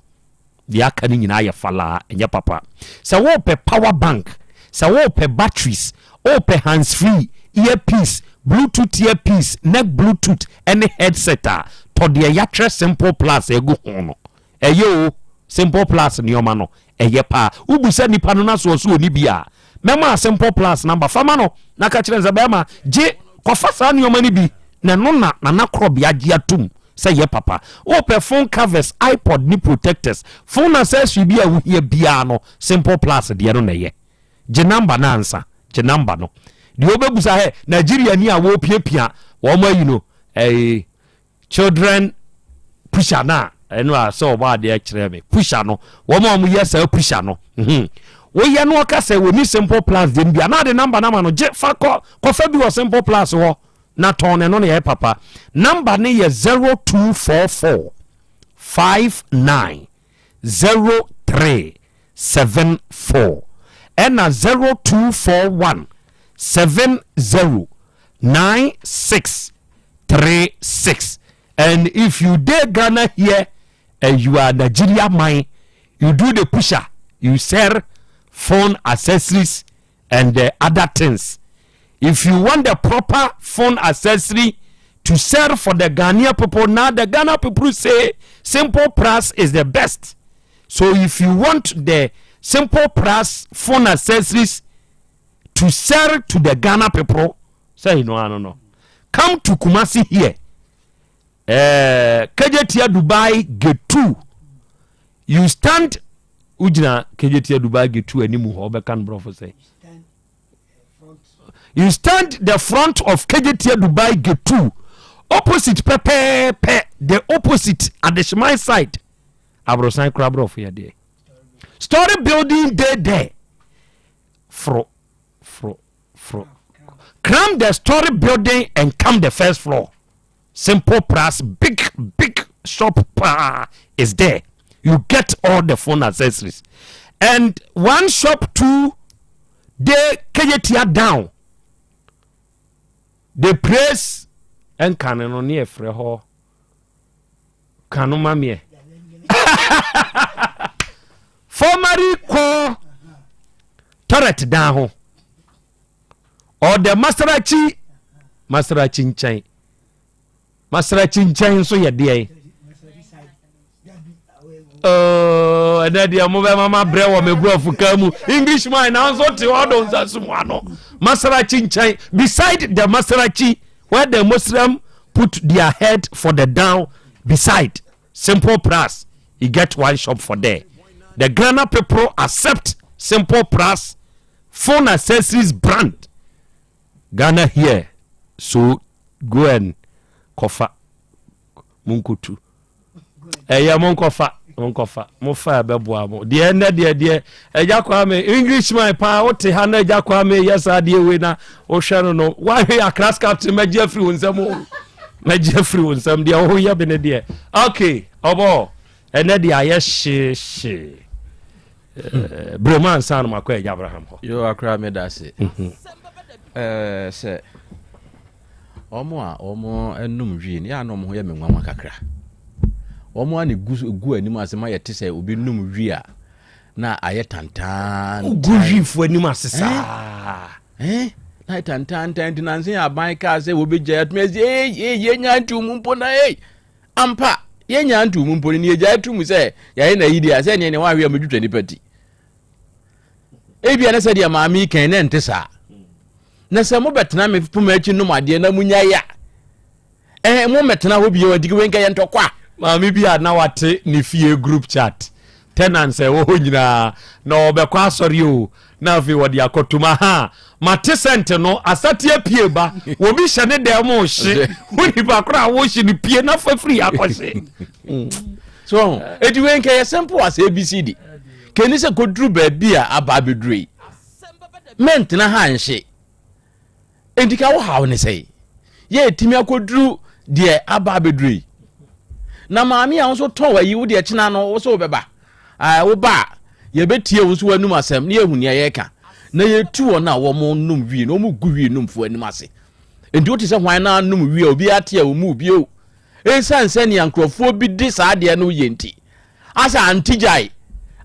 Speaker 17: Deɛ aka no nyinaa yɛ falaa, ɛnyɛ papa. Sɛ wopɛ power bank, sɛ wopɛ batteries, wopɛ hands free, earpiece, Bluetooth earpiece, neck Bluetooth ne headset a, tɔ deɛ yɛatwerɛ Simple Plus agu ho no. Ɛyɛ o, Simple Plus nneɛma no, ɛyɛ paa. Wobisa nipa no na so ɔso ɔni bi a, mɛma Simple Plus number, fa ma no na ka kyerɛ no sɛ bɛrima, gye kɔfa saa nneɛma no bi na ɛno na Nana Korɔbea agye atum sɛ yɛ papa. Wopɛ phone covers, iPod ne protectors, phone accessory bi a wohia biara no, Simple Plus deɛ no na ɛyɛ. Gye number no ansa, gye number no. Deɛ wobɛbusa hɛ, Nigeriani a wɔrepiapia wɔn ayi no, ɛyi, Children pusher no a ɛno a sɛ ɔbɔ adeɛ kyerɛ me pusher no wɔn a wɔyɛ saa pusher no hmm. Woyɛ no ɔka sɛ wɔni simple plus deɛ no bi a na ade number no ama no gye fa kɔ kɔfa bi wɔ simple plus hɔ na tɔn no ɛno na yɛ papa number no yɛ 0244 59 03 74 ɛna 0241 70 96 36 and if you dey Ghana here and you are Nigeria man you do the pusher you sell phone accessories and the other things if you want the proper phone accessory to sell for the Ghanaian people now the Ghana people say simple price is the best so if you want the simple price phone accessories to sell to the Ghana people say no no no come to Kumasi here uh, Kejetia Dubai gate 2 you stand wogyina Kejetia Dubai gate 2 anim hɔ wobɛka no borɔfo sɛ you stand the front of Kejetia Dubai gate 2 opposite pɛpɛɛpɛ the opposite Adehyeman side aborosan kora borɔfo yɛ deɛ story building dey there foro foro foro climb the story building and come the first floor simple plus big big shop paa is there you get all the phone accessories and one shop two dey kejetia down the place ɛnkane no ne yɛfrɛ hɔ. Ka no ma meɛ. Formerly kɔ toilet dan ho. Or the Masarachi Masarachi nkyɛn. Masarachi nkyɛn nso yɛ deɛn? Oh, ɛnɛ deɛ mobɛma mabrɛ wɔ me borɔfo ka mu english man nanso te hɔ do nsa so mu ano masarachi nkyɛn beside the masarachi where the muslim put their head for the down beside simple price you get one shop for there the ghana people accept simple price phone accessories brand ghana here so go and kɔfa monkotu ɛyɛ monkɔfa monkɔfa mofa ɛbɛboa mo deɛ ɛnɛ deɛ deɛ agya kwame english man paa wote ha na agya kwame yɛ saa deɛ wei na wohwɛ no no woahwe akras captain mɛgye afiri wo nsɛm o mɛgye afiri wo nsɛm deɛ woyɛ me ne deɛ ok ɔbɔ ɛnɛ deɛ ayɛ hyehyee eh, berɛ mu ansa no makɔ agya abraham hɔ
Speaker 5: yo akora meda ase mhm. eh, sɛ Wɔn a wɔnom wii no, yɛ a na wɔn ho yɛ me nwanwa kakra. Wɔn a na egu gu anim ase ma yɛte sɛ obi nom wii a na ayɛ tantaantan.
Speaker 17: Ogu wiifo anim ase saa.
Speaker 5: Eh? Na ayɛ tantaantan nti nansa yi aban kaa sɛ wɔbɛgyae atumi asi ei ei yɛnya nto mu mpo na ei ampa yɛnya nto mu mpo no ne yɛgyae to mu sɛ yɛayɛ na ayi deɛ a sɛ neɛ neɛ wɔahwe a mɛtwitwa nipa ti. Ebia na sɛdeɛ maame yi kan na ɛnte saa. Na sɛ mobɛtena me poma akyi nom adeɛ na munyae a, ɛɛ mommɛtena hɔ bio nti wei nka yɛ ntɔkwa.
Speaker 17: Maame bi a na wate ne fie group chat tenants a ɛwɔ hɔ nyinaa na ɔbɛkɔ asɔre o na afei wɔde akɔtom aha mate sɛnte no asate apue ba obi hyɛ ne dan mu hye wo nipa koro a wohye no pie na fa firi akɔhye
Speaker 5: so eti wei nka yɛ simple as abcd Kɛni sɛ kɔduru baabi a aba abɛduru yi, mɛntena ha nhye. Enti ka wo haw ne sɛe? Yɛ ɛtumi akɔduru deɛ aba abɛduru yi. Na maame a wo nso tɔn ayi wo deɛ kyena no wo sɛ wobɛba. Woba a yɛbɛtie wo nso w'anum asɛm na yɛahu nea yɛreka. Na yɛtu wɔn a wɔn nom wie na wɔn gu wie nomfoɔ anim ase. Enti wote sɛ hwan na anom wie a obiara te a wɔn mu bio. Ɛsiane sɛnea nkurɔfoɔ bi de saa adeɛ no yɛ nti. Asɛ ante gyae.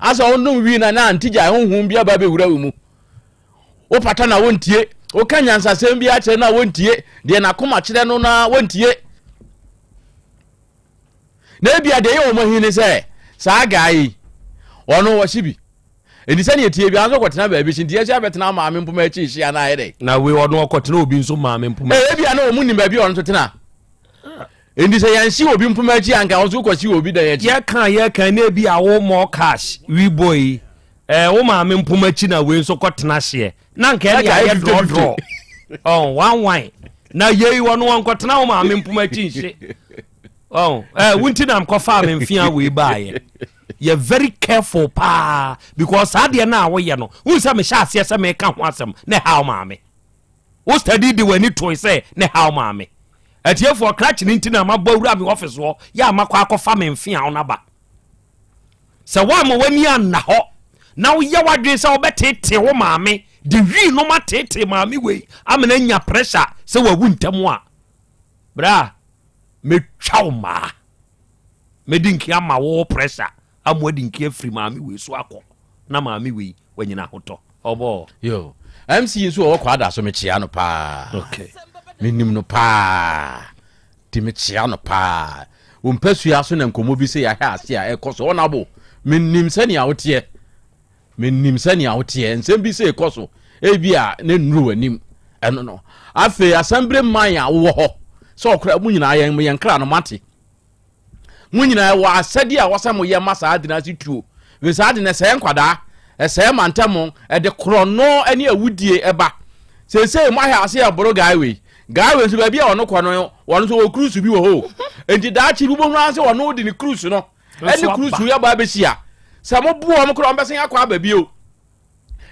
Speaker 5: Asɛ ɔnom wii na na ante gyae honhom bi aba abɛwura wo mu. Wopata na wontie. Woka nyansasɛm bi akyerɛ no a wontie. Deɛ n'akoma kyerɛ no na wontie. Na ebia deɛ ɛyɛ wɔn ahi ne sɛ saa gaa yi ɔno wɔhye bi. Enti sɛnea ɛteɛ biara nso kɔtena baabi hye nti yɛhyɛ abɛtena maame mpoma akyi hye anaa ayɛ dɛ.
Speaker 17: Na wei ɔno ɔkɔtena obi nso maame mpoma.
Speaker 5: Ee ebia na wɔn nim baabi a ɔno nso tena. Enti sɛ yɛnhye obi mpoma akyi anka wɔn nso kɔhye obi dan akyi.
Speaker 17: Yɛka yɛka na ebi a wo more cash wi boy yi ɛɛ wo maame mpoma akyi na wei nso kɔtena hyeɛ na nka ɛde ayɛ drɔdrɔ ɔn wan wan na yei wɔn wɔn kɔtena wo maame mpoma akyi nhye ɔn ɛɛ wo nti na nkɔfaa me mfea wei baayɛ. Yɛ very careful paa because saa deɛ no a woyɛ no wohu sɛ mehyɛ aseɛ sɛ meka ho asɛm ne haw maame wo study de w'ani toe sɛ ne haw maame atiefoɔ krakye no nti na mabɔ awura me office hɔ yɛ a makɔ akɔfa me mfeaw no aba sɛ woama w'ani anna hɔ na woyɛ w'adwene sɛ wobɛtetee wo maame de wii no ma tetee maame wei amena nya pressure sɛ wawu ntɛm a bra mɛtwa wo maa Mɛdi nki ama wo pressure ama wadi nki afiri maame wei so akɔ na maame wei wanyina ahotɔ. Ɔbɔɔ.
Speaker 5: Yo, MC yi nso ɔwɔ kwada so mekyea no paa.
Speaker 17: Okay.
Speaker 5: Menim no paa. Nti mekyea no paa. Wo mpasua so na nkɔmmɔ bi sɛ yɛahwɛ ase a ɛkɔ so. Ɔnabo, menim sɛnea woteɛ. Menim sɛnea woteɛ. Nsɛm bi sɛ ɛkɔ so. Ebi a na nnuru w'anim. Ɛno no. Afei asɛmbere man a wowɔ hɔ sɛ ɔkora mu nyinaa yɛn yɛn kra no mate. Mo nyinaa ɛwɔ asɛdeɛ a wɔsɛ moyɛ ma saa ade no ase tuo. Ɛfiri saa ade no ɛsɛe nkwadaa, ɛsɛe mantam, ɛde korɔno ne awudie ɛba. Seesei moahwɛ ase ɛboro guy wei. Guy wei nso baabi a ɔno kɔ no, ɔno nso wɔ cruise bi wɔ hɔ o. Enti daakye bi wobɛhunu ara sɛ ɔno de ne cruise no ɛne cruise yi aba abɛhyia. Sɛ moboa wɔn koraa wɔbɛsan akɔ aba bio.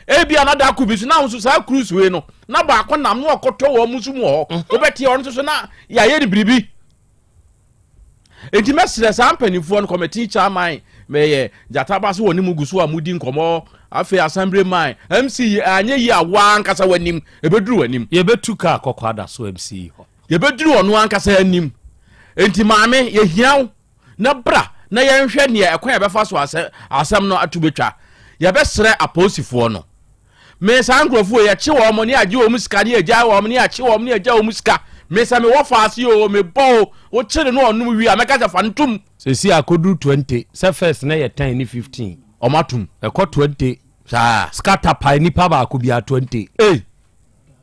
Speaker 5: Ebia na da ko bi so na nso saa cruise wei no na baako nam na ɔkɔtɔ wɔn nso mu wɔ hɔ. Wobɛte ɔno nso so na yɛayɛ no biribi. Enti mɛsrɛ saa mpanimfoɔ no, kɔmɛtii chairman, mɛyɛ gyata ba so wɔ ne mu gu so a mudi nkɔmmɔ, afei asambire man, MC yi anyɛ yie a woa ankasa w'anim, ɛbɛduru w'anim.
Speaker 17: Yɛbɛtu kaa kɔkɔ ada so MC yi hɔ.
Speaker 5: Yɛbɛduru ɔno ankasa anim. Enti maame, yɛhia wo. na bra na yɛnhwɛ neɛ ɛkwan a yɛbɛfa so asɛ asɛm no ato bɛtwa. Yɛbɛsrɛ apolisifoɔ no. Me saa nkurɔfoɔ yi, yɛkye wɔn ne yɛagye wɔn sika ne yɛgyae wɔn ne yɛakye wɔn ne yɛgya wɔn sika. Me sɛ mewɔ faase o, mebɔ o, wokyere no ɔnom wie a mɛka sɛ fa no tom.
Speaker 17: Sɛsi akɔduru 20, sɛ first na yɛ 10 ne 15.
Speaker 5: Wɔn atom.
Speaker 17: Ɛkɔ 20.
Speaker 5: Saa.
Speaker 17: Scatter pae nipa baako biara 20.
Speaker 5: Ei!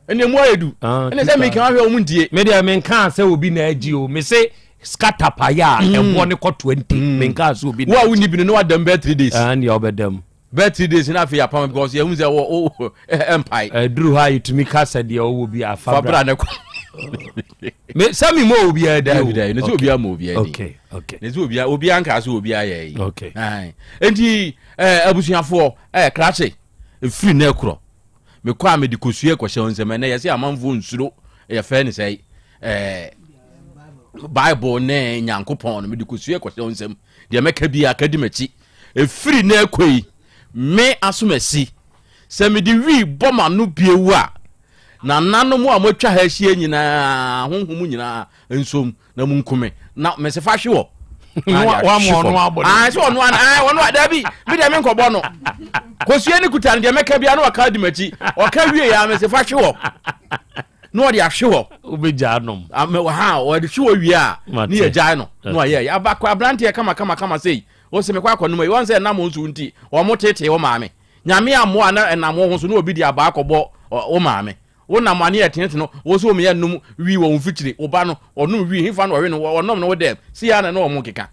Speaker 5: Ɛnna emu ayɛ du.
Speaker 17: Ah,
Speaker 5: Ɛnna sɛ meka ahwɛ wɔn ntie.
Speaker 17: Me deɛ menkaa sɛ obi na agye o, me se scatter pae a ɛboɔ ne kɔ 20. Menkaa sɛ obi na
Speaker 5: Wo a wonni bi no na wadam bɛyɛ 3 days.
Speaker 17: Ah, nea ɔbɛdam.
Speaker 5: Bɛyɛ 3 days na afei apam because yɛhu sɛ wɔ o ɛmpae.
Speaker 17: Ɛduru hɔ a yɛtumi ka sɛ deɛ ɔwɔ bi afa
Speaker 5: Fa bra ne kɔ.
Speaker 17: Me sɛ me mɔ obiara di o.
Speaker 5: Dabi dabi, ne sɛ obiara mɔ obiara di.
Speaker 17: Okay, okay.
Speaker 5: Ne sɛ obiara obiara nkaa sɛ obiara yɛ yi.
Speaker 17: Okay.
Speaker 5: Ae. Enti ɛɛ abusuafoɔ ɛɛ krakye efiri na ɛkorɔ. Mekɔ a mede kosua kɔhyɛ wɔn nsam ɛnɛ yɛsɛ amanfoɔ nsuro yɛfɛ ne sɛ ɛɛ Bible ne Nyankopɔn no mede kosua kɔhyɛ wɔn nsam deɛ mɛka biara ka di m'akyi. Ɛfiri nnɛ rekɔ yi, me asomasi, sɛ mede wii bɔ m'ano bio a, nananom a moatwa ha ahyia nyinaa, honhom nyinaa nsom na monku me. Na mese fa hwe hɔ. Sɛ ɔno ɔno dabi me deɛ menkɔbɔ no kosua ne kuta no deɛ mɛka bia na waka di m'akyi ɔka wie ya mese fa hwe hɔ na ɔde ahwe hɔ
Speaker 17: wobɛgyaa nom
Speaker 5: ha ɔde hwe hɔ wie a ne yɛgyae no na wayɛ abakɔ aberanteɛ kama kama kama sei Wo se mekɔ akɔnom ayi, wɔn sɛ ɛnam wo so nti wɔn tetee wo maame. Nyame ammoa na ɛnam wo ho so na obi de abaa kɔbɔ wo maame. Wo nam ane ɛtenetene no, wo se wɔn nom wii wɔ wo mfikyire, wo ba no, ɔnom wii, hefa na ɔwe no, ɔnom no wo dɛm, sei ara na ne wɔn keka.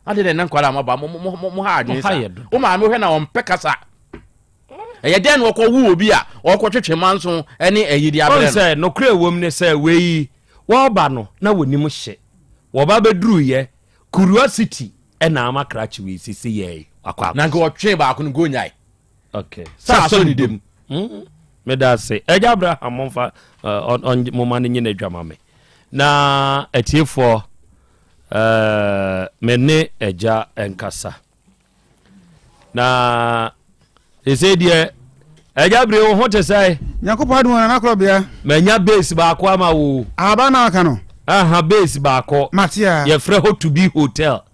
Speaker 5: Adɛn na ɛnɛ nkwadaa a moaba, mo, mo, mo, mo ha adwene saa. Wo maame wohwɛ na ɔmpɛ kasa. Ɛyɛ dɛn na ɔkɔ wo obi a ɔkɔtwetwe manso ne ayi de abrɛ no?
Speaker 17: Sɛ nokorɛ ɛwom ne sɛ wei wɔba no na wɔnim hye, wɔba bɛduruyɛ Curiosity ɛna ama krakye wei sese yɛe wakɔ akɔ.
Speaker 5: Na nka ɔtwe baako no nka onyae.
Speaker 17: Okay.
Speaker 5: Sɛ asɔ ne dam.
Speaker 17: Hmm. Meda ase. Ɛgya Abraham momfa moma no nye n'adwama me. Na atiefoɔ me ne agya nkasa. Na sese deɛ ɛgya bere wo ho te sɛ.
Speaker 10: Nyankopɔn adum na nakorɔ bea.
Speaker 17: Manya base baako ama wo.
Speaker 10: Ahaba na aka no.
Speaker 17: Aha base baako.
Speaker 10: Matea.
Speaker 17: Yɛfrɛ hɔ to be hotel.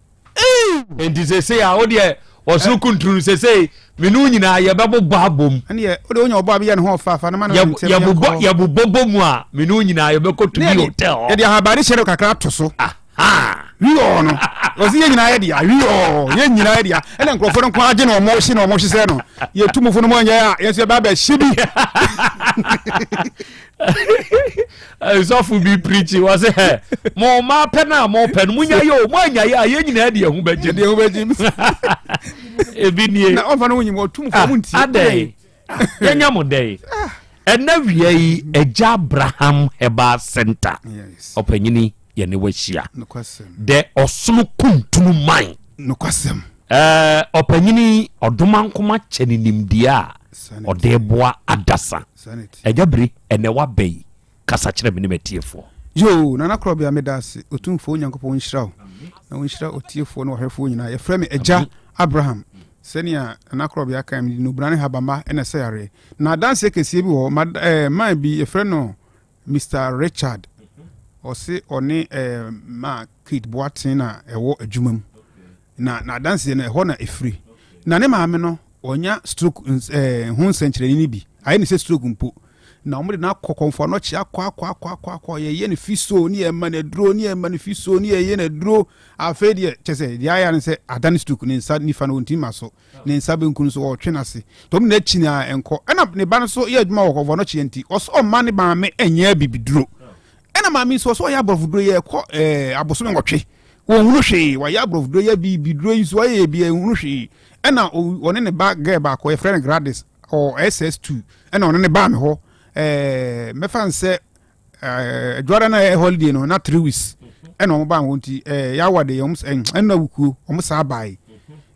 Speaker 17: Nti sese a wo deɛ ɔsoro kuntunu sese mene nyinaa yɛbɛbobɔ abom.
Speaker 10: Ɛneɛ wode wonya ɔbɔ a bɛyɛ ne ho ɔfa afa no ma no ntɛm
Speaker 17: yɛbobɔ yɛbobɔ bɔ mu a mene nyinaa yɛbɛkɔ to be hotel.
Speaker 10: Yɛde ahabade hyɛ no kakra to so.
Speaker 17: Ah.
Speaker 10: Wiɔɔ no ɔsi yɛn nyinaa yɛ dea wiɔɔ yɛn nyinaa yɛ dea ɛna nkurɔfoɔ no nko agye na ɔmo hye na ɔmo hye sɛ no yɛ tumufo no mo nyɛ a yɛn nso yɛ ba bɛ hye bi.
Speaker 17: Sɔfo bi pirikyi wɔ sɛ ɛ mo mma pɛ no a mo pɛ no mo nya yɛ o mo anya yɛ a yɛn nyinaa de ɛho bɛ gye
Speaker 10: de ɛho bɛ gye
Speaker 17: ebi nie
Speaker 10: na ɔnfa no ho nyim ɔtumufo ɔmo ntie
Speaker 17: adɛn yɛnya mo dɛn ɛna wia yi agya Abraham Herbal Center ɔpanyini yɛne wahyia dɛ ɔsono kuntunu man
Speaker 10: nokwasɛm
Speaker 17: ɛɛ ɔpanyini ɔdomankoma kyɛ ne nimdeɛ a ɔde boa adasa ɛgya bere ɛnɛ waba yi kasa kyerɛ me ne matiefoɔ
Speaker 10: Yoo, Nana Korɔbea meda ase. Otumfoɔ Onyankopɔn nhyira wo na ɔnhyira otiefoɔ ne ɔhwɛfoɔ nyinaa. Yɛfrɛ me Agya Abraham. Sɛnea Nana Korɔbea kae, mede nnubona ne habamma na ɛsa yareɛ. Na adanseɛ kɛseɛ bi wɔ hɔ. Ma, eh, man bi, yɛfrɛ no Mister Richard. Ɔse ɔne eh, ma Kate Boateng na ɛwɔ adwuma mu. Na n'adanseɛ no, ɛhɔ na ɛfiri. Na ne maame no, ɔnya stroke eh, ho nsɛnkyerɛnne no bi. Ayɛ ne sɛ stroke mpo. Na wɔde no akɔ kɔmfoɔ anɔkye akɔ akɔ akɔ akɔ akɔ yɛyɛ no fiso ne yɛma no aduro ne yɛma no fiso ne yɛyɛ no aduro afei deɛ kyɛ sɛ deɛ ayɛ no sɛ adane stroke ne nsa nifa no ɔntumi ma so ne nsa benkum nso ɔretwe n'ase nti wɔn n'akyi na ɛnkɔ ɛna ne ba no so yɛ adwuma wɔ kɔmfoɔ anɔkye nti ɔsɛ ɔma ne maame ɛnyɛ abibiduro ɛna maame nso ɔsɛ ɔyɛ aborɔfoduro yɛ ɛkɔ ɛɛ abosome nwɔtwe wɔn hunu hwee wɔayɛ aborɔfoduro yɛ bibiduro yi so ayɛ bi ɛhunu hwee ɛna ɔne ne ba gɛɛ baako yɛfrɛ no Gladys ɔwɔ SS2 ɛna ɔno ne baa me hɔ ɛɛ mɛfa nsɛ ɛɛ adwara na ɛyɛ holiday no na three weeks ɛna wɔn baa me hɔ nti ɛɛ yawa de wɔn ɛna wukuo wɔn saa baa yi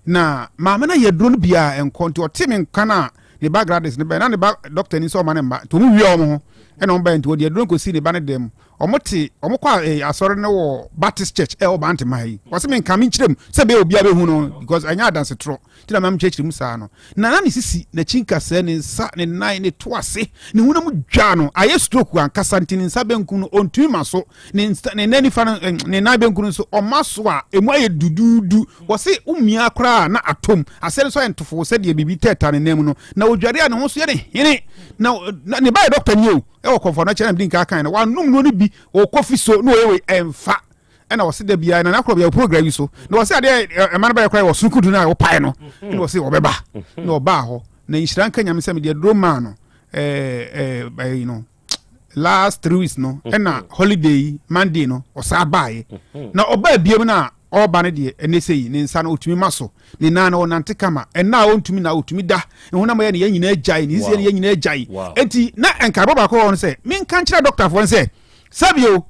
Speaker 10: na maame na yɛ duro no bia nkɔ nti ɔte me nka na ne ba Gladys ne ba na ne ba doctor ni sɛ ɔma ne mma nti wɔn wia wɔn ho ɛna wɔn baa nti wɔde aduro nkosi ne ba ne dɛm wɔn te wɔn kɔ ɛɛ asɔre no wɔ Baptist church ɛwɔ Bantama yi wɔsi me nka me nkyerɛ mu sɛ bɛyɛ obiara bɛhu no because ɛnyɛ adanse torɔ.
Speaker 1: Nti na mamkyerɛkyerɛ mu saa no. Na na ne sisi, n'akyi nkasɛɛ, ne nsa, ne nan, ne to ase, ne honam dwa no, ayɛ stroke ankasa nti ne nsa benkum no ɔntumi ma so, ne nsa, ne nan nifa no, ne nan benkum no nso ɔma so a, emu ayɛ duduudu. Wɔse womia koraa na atom, aseɛ no nso ayɛ ntofoo sɛdeɛ biribi tɛɛtaa ne nan mu no. Na ɔdware a ne ho nso yɛ ne hene. Na, na ne ba yɛ dɔkta ni o, ɛwɔ kɔmfoɔ no kyɛ na medi nka kan no, wanom nnuro no bi, ɔkɔ fi so na ɔyɛ wei, ɛmfa. Ɛna ɔse da biara na n'akorɔ bia program yi so na ɔse adeɛ ɛma no bɛyɛ koraa wɔ soro kudu no a wɔpae no na ɔse ɔbɛba na ɔbaa hɔ na nhyira nka Nyame sɛ mede aduro maa no ɛɛ ɛɛ no last 3 weeks no ɛna holiday yi Monday no ɔsaa baeɛ na ɔbaa biam no a ɔreba no deɛ ɛnɛ sɛ yi ne nsa no ɔtumi ma so, ne nan no ɔnante kama, ɛna a ɔntumi na ɔtumi da ne honam yɛ ne yɛn nyinaa gyae ne sisi ne yɛn nyinaa gyae. Enti na nkaebɔ baako wɔ hɔ no sɛ menka nkyerɛ dɔktafoɔ no sɛ sɛbio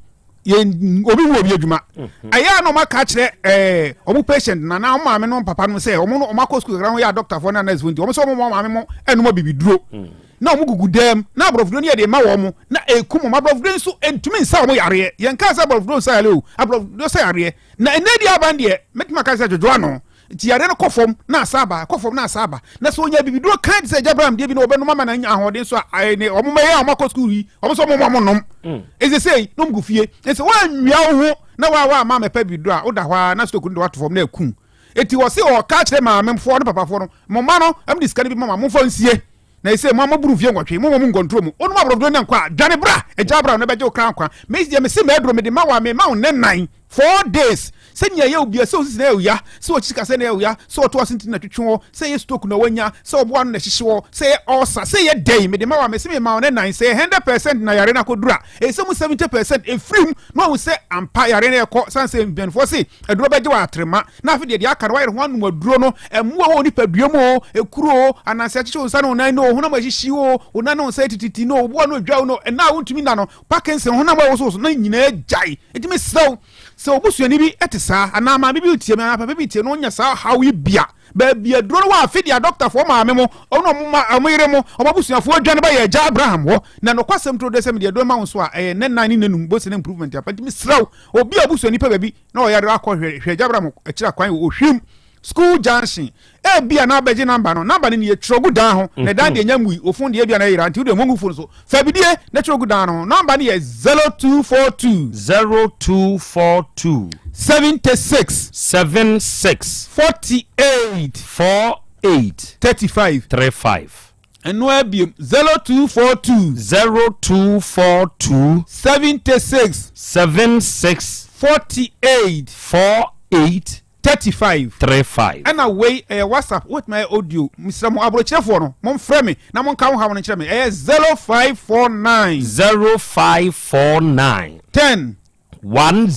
Speaker 1: yɛn obi hu obi adwuma mhm. ɛyɛ a na ɔmo aka akyerɛ ɛɛ ɔmo patient na na ɔmo maame no papa no sɛ ɔmo no ɔmo akɔ sukuu kakra ho yɛ adɔktafoɔ na nurse nti ɔmo sɛ ɔmo maame mo ɛnum abibiduro mm. na ɔmo gugu dɛm na aborɔfoduro no yɛ de ma wɔn na ekum ɔmo. Aborɔfoduro nso ntumi nsa ɔmo yareɛ. Yɛn kaa sɛ aborɔfoduro nsa yareɛ o, aborɔfoduro sa yareɛ na ɛnɛ di aban deɛ mɛtumi aka sɛ dwodwo ano nti yareɛ no kɔ fam na asa aba, kɔ fam na asa aba. Na sɛ onya bibiduro kan te sɛ Agya Abraham deɛ bi na ɔbɛnom ama no anya ahoɔden so a, ayɛ ne ɔmo mɛyɛ a ɔmo akɔ sukuu yi, ɔmo sɛ ɔmo ɔmo nom mm. Ɛsɛ sei na ɔmo gu fie. Ɛsɛ wɔanwia wo ho na waa waa ma mɛpɛ bibiduro a woda hɔ a na stroke no de wato fam na akum. Eti wɔse ɔka kyerɛ maamefoɔ ne papafoɔ no, mo mma no ɛmo de sika no bi ma ma momfa nsie. Na ese mo a moaboro mfie nwɔtwe, momma mo nkɔnturo mu. Wonom aborɔfoduro nnɛ nkwa a, dwane bra! Agya Abraham no bɛgye wo kra nkwa. Me deɛ mese m'aduro mede ma wo a, mema wo nnɛ nnan, 4 days. Sɛnea ɛyɛ wo bia, sɛ wo sisi na ɛyɛ wo ya, sɛ w'akyi kasɛɛ na ɛyɛ wo ya, sɛ ɔto ase ntini na ɛtwetwe wo, sɛ ɛyɛ stroke na woanya, sɛ ɔboa ano na ɛhyehye wo, sɛ ɛyɛ ulcer, sɛ ɛyɛ dɛn, mede ma wo a, mese mema wo nnɛ nnan. Sɛ ɛyɛ 100% na yare no akɔduru a, ɛyɛ sɛ mu 70% ɛfiri mu na woahu sɛ ampa yare no rekɔ. Sane sɛ mpanimfoɔ se aduro bɛgye wo atrema. Na afei deɛ, deɛ aka no, woayere ho anom aduro no, mmoa wɔ wo nipadua mu o, ekuro o, ananse akyekye wo nsa ne wo nan no o, honam a ɛhyehye wo o, wo nan ne wo nsa atititi no o, wo bo ano adwa wo no o, ɛnna a wontumi nna no, Parkinson, honam a ɛwosowoso no nyinaa gyae. Enti mesrɛ wo, sɛ wo busuani bi te saa, anaa maame bi retie me, anaa papa bi retie na ɔnya saa ɔhaw yi bi a, baabi aduro no wɔ afe deɛ adɔktafoɔ maame mo, wɔn a wɔn mma, wɔn yere mo, wɔn abusuafoɔ adwane ba yɛ agya Abraham hɔ. Na nokwasɛm turo deɛ sɛ mede aduro ma wo nso a, ɛyɛ nnɛ nnan ne nnanum, bosi ne improvement apa. Enti mesrɛ wo, obi a obusuani pɛ baabi na ɔyare akɔ hwɛ hwɛ agya Abraham akyiri akwan wɔ Ohwim School Junction. Ebia na abɛgye namba no. Namba no nie, twerɛ gu dan ho. Na dan deɛ nya mmui. Wo fon deɛ ebia na ɛyera nti wode ngu fon so. Fa bidie na twerɛ gu dan no ho. Namba no yɛ 0242.
Speaker 17: 0242.
Speaker 1: 76.
Speaker 17: 76.
Speaker 1: 48.
Speaker 17: 48.
Speaker 1: 35.
Speaker 17: 35.
Speaker 1: Ɛno ara biom, 0242.
Speaker 17: 0242.
Speaker 1: 76.
Speaker 17: 76.
Speaker 1: 48.
Speaker 17: 48.
Speaker 1: 35.
Speaker 17: 35.
Speaker 1: Ɛna wei ɛyɛ WhatsApp, wobɛtumi ayɛ audio. Mesrɛ mo aburokyerɛfoɔ no, momfrɛ me na monka mo haw no nkyerɛ me. Ɛyɛ 0549.
Speaker 17: 0549.
Speaker 1: 10.
Speaker 17: 10.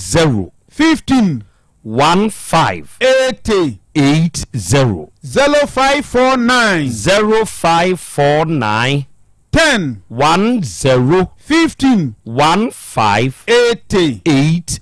Speaker 1: 15.
Speaker 17: 15.
Speaker 1: 80.
Speaker 17: 80.
Speaker 1: 0549.
Speaker 17: 0549.
Speaker 1: 10.
Speaker 17: 10.
Speaker 1: 15.
Speaker 17: 15.
Speaker 1: 80.
Speaker 17: 80.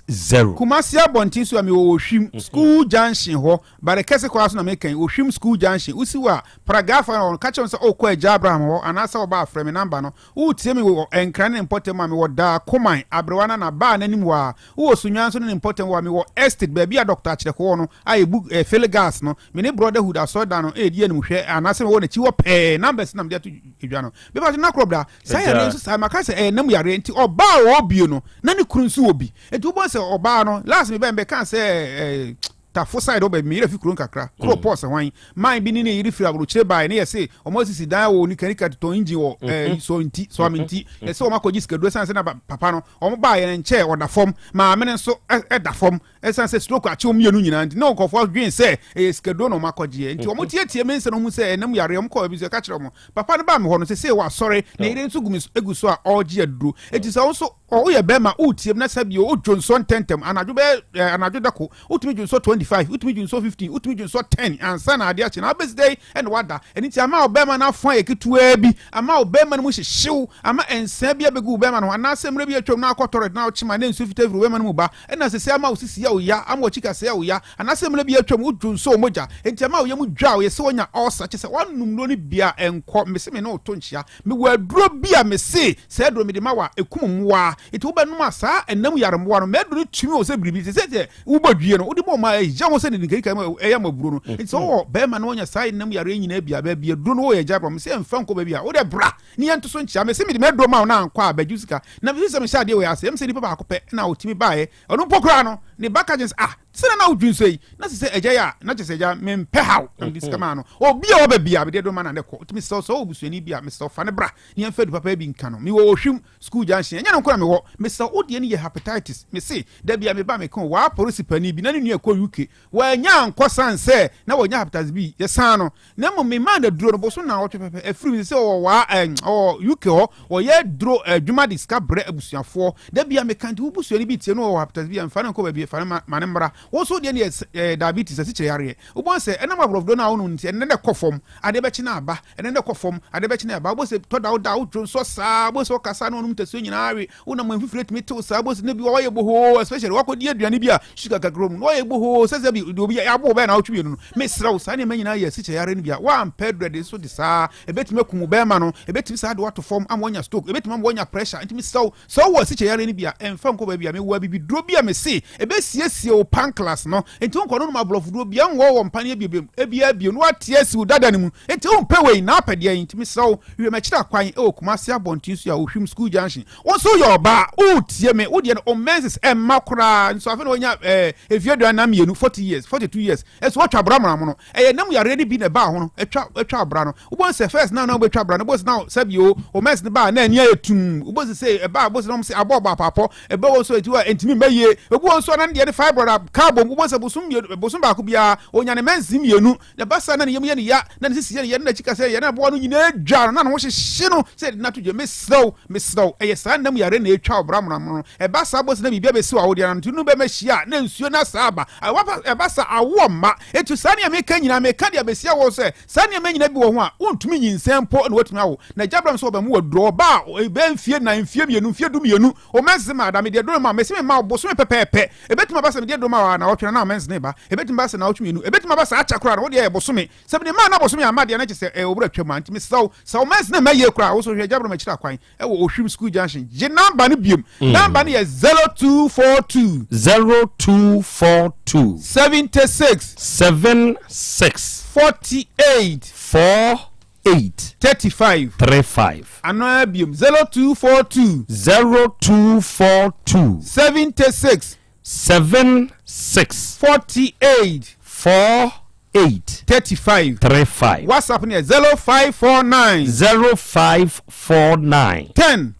Speaker 1: Kumasi abɔnten so a mewɔ Ohwim School Junction hɔ, bare kɛse koraa so na meka yi, Ohwim School Junction. Wosi hɔ a, Pragafa na wɔn, ka kyerɛ wɔn sɛ wokɔ Agya Abraham hɔ anaasɛ woba a frɛ me namba no. Woretie me wɔ Nkran ne ne mpɔtam a, mewɔ Daa Koman, Aberewa Nana, baa no anim hɔ ara. Wowɔ Sunnwan nso ne ne mpɔtam hɔ a, mewɔ Estate, baabi a Dɔkta Akyerɛko wɔ no a yɛbu eh, fill gas no. Me ne Brotherhood asɔredan no redi animhwɛ anaasɛ mewɔ n'akyi hɔ pɛɛ. Numbers na mede ato dwa no. Mepa kyɛw, Nakorɔ bra. Saa yareɛ nso saa, maka sɛ ɛyɛ nam yareɛ nti ɔbaa a ɔwɔ bie no, na ne kunu nso wɔ bi. Nti wobɛhu sɛ ɔbaa no, last mebɛn bɛkaa sɛ eh, Tafo side hɔ baabi, me yerɛ fi kuro nkakra, kuro pɔs hwan, man bi ne ne yere firi aburokyire baeɛ ne yɛse wɔn asisi dan wɔ nikanika totɔn engine wɔ ɛɛ sɔ nti sɔ ame nti yɛse wɔn akɔgye sikaduro ɛsan sɛ na papa no wɔn baeɛ no nkyɛɛ ɔda fam, maame no nso ɛda fam ɛsan sɛ stroke akye wɔn mmienu nyinaa nti na nkurɔfoɔ dwen sɛ ɛyɛ sikaduro na wɔn akɔgyeɛ nti wɔn tietie me nsɛm no hu sɛ ɛnam yareɛ wɔn kɔɔ baabi nso ɛka kyerɛ wɔn papa no baa me hɔ no sesei wasɔre ne yere nso gu me egu so a ɔregye aduro eti sɛ wɔn nso Woyɛ bɛrima, woretie me na sɛ bio wodwo nsɔ ntɛmntɛm, anadwo bɛyɛ eh, anadwo da ko, wotumi dwo nsɔ 25, wotumi dwo nsɔ 15, wotumi dwo nsɔ 10 ansa na adeɛ akye na abɛsi dɛn ɛna wada. Ɛno nti ama ɔbɛrima no afo ayɛ ketewaa bi, ama ɔbɛrima no mu hyehyew, ama nsa bi abɛgu wo bɛrima no ho, anaasɛ mmerɛ bi atwam na akɔ tɔrɛt na wokyema na nsuo fitaa firi wo bɛrima no mu ba, ɛna sɛsɛ ama wo sisi yɛ wo ya, ama w'akyi kaseɛ yɛ wo ya, anaasɛ mmerɛ bi atwam wodwo nsɔ wo mogya, enti ama wo yam dwa wo, yɛ sɛ woanya ulcer, kyerɛ sɛ woanom nnuro no bi a ɛnkɔ, mese me ne wo to nkyea. Mewɔ aduro bi a mese saa aduro mede ma wo a ɛkum mmoa nti wobɛnom a saa ɛnam yare mmoa no m'aduro no tumi wɔ sɛ biribi te sɛ sɛ wobɔ dwie no wode bɔ mmoa ɛyɛ ho sɛ ne nkankan mu ɛyɛ ma aburo no. Nti sɛ wowɔ bɛrima na wanya saa nam yareɛ nyinaa bi a, baabi aduro no wɔ yɛ gya brɔ. Mesɛ mfa nkɔ baabi a wode bra ne yɛnto so nkyea. Mese mede m'aduro ma wo na ankɔ a bɛgye wo sika. Na mefiri sɛ mehyɛ adeɛ wei ase, ɛm sɛ nipa baako pɛ na ɔtumi baeɛ. Ɔno mpo koraa no, ne ba ka kyerɛ no sɛ, ah, sɛdeɛ na wodwen so yi, na sɛ sɛ agya yi a, na kyerɛ sɛ agya mempɛ haw na mede sika maa no. Obi a ɔba biara, mede aduro ma no a na ɛkɔ. Nti mesrɛ wo, sɛ wowɔ busuani bi a, mesrɛ wo fa no bra ne yɛmfa adu papa bi nka no. Mewɔ Ohwim School Junction, ɛnyɛ no nko na mewɔ. Mesrɛ wo, wo deɛ no yɛ hepatitis. Mese, da bi a meba a meka o, waa polisi panin bi na ne nua kɔ UK, wannya ankɔ sane sɛ na wanya hepatitis B, yɛsaa no. Na mmom memaa no aduro no bosom naawɔtwe pɛpɛ afiri mu sɛ ɔwɔ waa ɛɛ ɔwɔ UK hɔ ɔyɛ aduro adwuma de sika brɛ abusuafoɔ da bia meka nti wo busuani bi tie no ɔwɔ hepatitis B a mfa no nkɔ baabi fa no ma ma no mmra wo nso deɛ no yɛ ɛɛ diabetes asikyire yareɛ wobɛhu sɛ ɛnam aborɔfoduro no a wonom nti ɛnɛ na ɛkɔ fam adeɛ bɛkye na aba ɛnɛ na ɛkɔ fam adeɛ bɛkye na aba wobɛhu sɛ tɔ da wo da wodwo nsɔ saa wobɛhu sɛ wokasa na wonom ntasuo nyinaa we Wonam mfifire tumi tew saa bosi no bi wɔ wɔyɛ bohoo especially wakɔdi aduane bi a sugar kakra wɔ mu na wɔyɛ bohoo sɛ sɛ bi deɛ obi abo bɛyɛ na awotwe mmienu no mesrɛ wo saa nneɛma nyinaa yɛ asikyire yare no bi a woampɛ aduro de so de saa ɛbɛtumi akum wo bɛrima no ɛbɛtumi saa de wato fam ama wanya stroke ɛbɛtumi ama wanya pressure nti mesrɛ wo sɛ wowɔ asikyire yare no bi a ɛmfa nkɔ baabi a mewɔ abibiduro bi a mese ɛbɛsiesie wo pancreas no nti wonkɔ no nom aborɔfoduro bia nwɔ wɔ mpaneɛ biobiem ebia bio na wate asi wo dada no mu Enti wompɛ wei na wopɛ deɛn? Nti mesrɛ wo, hwehwɛ m'akyiri akwan wɔ Kumasi abɔnten so a Ohwim School Junction. Wo nso woyɛ ɔbaa, woretie me, wo deɛ no wo menses ɛmma koraa, nso afei na woanya eh, mfeɛ 42, 40 years, 42 years, nso woatwa bra monamono. Ɛyɛ nam yareɛ no bi na ɛbaa ho no, ɛtwa, ɛtwa bra no. Wobɛhu sɛ first na na wobɛtwa bra no, wobɛhu sɛ na sɛbi o, wo menses no baa na ani ayɛ tumm. Wobɛhu sɛ sei ɛbaa, wobɛhu sɛ na wɔn sɛ abɔ ɔbɔ apaapɔ, ɛbɛ wɔ nso ɛti hɔ a ɛntumi mma yie. Ebi wɔ nso a na ne deɛ no fibroid a kaa bom, wobɛhu sɛ bosom mmienu, bosom baako biara, ɔnya ne menses mmienu. Na ɛba saa na ne yam yɛ no ya, na ne sisi yɛ no ya, na n'akyi kasa yɛ ya, na aboa no nyinaa dwa no, na ne ho hyehye no sɛ yɛde no ato gya. Mesrɛ wo, mesrɛ wo, ɛyɛ saa nna mu yare na ɛretwa wo bra monomono no. Ɛba saa bɔ sɛ na biribi abɛsi w'awodeɛ no ano, nti no bɛma hyia a, na nsuo no asaa aba. Ɛba saa a, awoɔ mma. Enti saa nea meka nyinaa, meka de abɛsi awoɔ sɛ, saa nneɛma nyinaa bi wɔ ho a, wontumi nyinsɛn mpo na woatumi awo. Na Agya Abraham sɛ ɔbɛmo waduro, ɔba a, ɛbɛyɛ mfie nnan, mfie mmienu, mfie dumienu, wo menses ma ada, mede aduro ma wo, mese mema wo bosome pɛpɛɛpɛ. Ebetumi aba sɛ mede aduro ma wo a naawɔtwe na na menses reba. Ebetumi aba sɛ naawɔtwe mmienu. Ebetumi aba sɛ akyɛ koraa no, wo deɛ ɛyɛ bosome. Sɛ mede maa na bosome amma deɛ na kyerɛ sɛ ɛyɛ wo berɛ atwam a. Nti mesrɛ wo, sɛ wo menses no mma yie koraa a, wo nso hwɛ Gyabrama akyiri akwan wɔ Ohwim School Junction. Gye number no biom. Number no yɛ 0242.
Speaker 17: 0242.
Speaker 1: 76.
Speaker 17: 76.
Speaker 1: 48.
Speaker 17: 4. 8.
Speaker 1: 35.
Speaker 17: 35.
Speaker 1: Ano ara biom, 0242.
Speaker 17: 0242.
Speaker 1: 76.
Speaker 17: 76.
Speaker 1: 48.
Speaker 17: 48.
Speaker 1: 35.
Speaker 17: 35.
Speaker 1: WhatsApp no yɛ 0549.
Speaker 17: 0549.
Speaker 1: 10.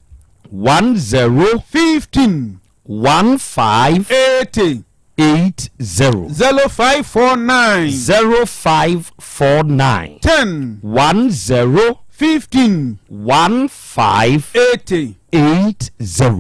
Speaker 17: 10.
Speaker 1: 15.
Speaker 17: 15.
Speaker 1: 80.
Speaker 17: 80.
Speaker 1: 0549.
Speaker 17: 0549.
Speaker 1: 10.
Speaker 17: 10.
Speaker 1: 15.
Speaker 17: 15.
Speaker 1: 80.
Speaker 17: 80.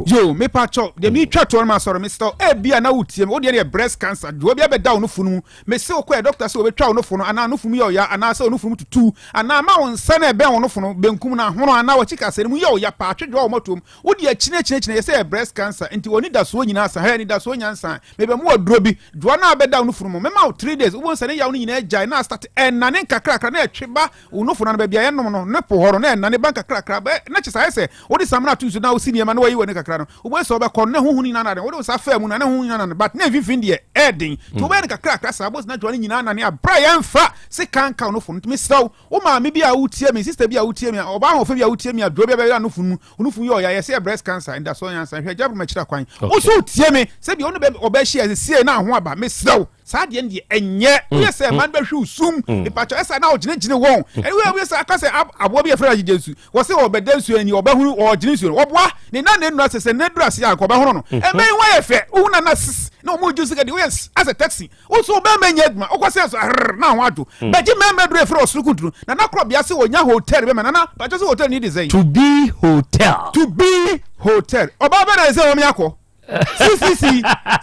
Speaker 1: Yo, mepa kyɛw, deɛ metwa toɔ no ma asɔre, mesrɛ wo, ebia na wotie me, wo deɛ no yɛ breast cancer, dwoa bi abɛda wo nofo no mu, mese wo kɔɛ doctor sɛ wɔbɛtwa wo nofo no, anaa nofo mu yɛ ɔya, anaa sɛ wo nofo mu tutu, anaa ma wo nsa no ɛbɛn wo nofo no, benkum no ahono, anaa wakyi kaseɛ no mu yɛ ɔya paa, twe dwoa wɔ mɔtoom, Wo deɛ kyinakyinakyina yɛ sɛ yɛ breast cancer nti w'anidasoɔ nyinaa sa hɛ anidasoɔ nyansa mebɛ mo aduro bi dwoa no a bɛda wo nufunu mu mɛma wo 3 days wobɛhu sɛ ne yaw no nyinaa gyae na astart ɛnane nkakrakra na ɛtwe ba wo nufu no ano baabi a yɛnom no ne po hɔ no na ɛnane ba nkakrakra bɛ na kyɛ sɛ ayɛ sɛ wode samina ato nsu na wosi nneɛma na wayi w'ani kakra no wobɛhu sɛ wobɛkɔ no na huhu no nyinaa nane wode wo nsa faa mu no na huhu nyinaa nane but na mfimfini deɛ ɛɛden nti wobɛyɛ no kakrakra saa wobɛhu sɛ na dwoa no nyinaa nane abrɛ a yɛmfa sekan nka wo nufu no nti mesrɛ wo Wo maame bi a wotie me, sister bi a wotie me, ɔbaa ahoɔfɛ bi a wotie me, aduro bi a bɛyɛ no funu mu, wo funu yɛ ɔya, yɛsɛ yɛ breast cancer, ndasoɔ nyansa, hwɛ gya broma kyerɛ kwan. Wo so wotie me, sɛ bi wo ne bɛ ɔbɛ hyia sɛ sie na ho aba, mesrɛ wo, saa deɛ no deɛ ɛnyɛ. Woyɛ sɛ ɛma no bɛhwe wo sum, mepakyɛ ɛsɛ na wogyinagyina wɔn. Ɛne woyɛ sɛ aka sɛ aboa bi yɛfrɛ no agyegye nsu, wɔ sɛ ɔbɛda nsuo ani, ɔbɛhunu, ɔgyene nsuo no, wɔboa ne nan na nnura sɛ sɛ ne dura ase a nka ɔbɛhono no. Ɛmɛ yi ho ayɛ fɛ, wohu na na ss, na wɔn gye sika deɛ woyɛ asɛ taxi. Wo so bɛrima nyɛ adwuma wokɔ sɛ so arrr na ho adwo hmm. Bɛgye mmarima aduro efiri ɔsoro kuntunu nana korɔ bea sɛ wɔnya hotel bɛma nana bàtɛ sɛ hotel ni de sɛn.
Speaker 17: To be hotel.
Speaker 1: To be hotel ɔbaa bɛ na ɛsɛ wɔn akɔ ccc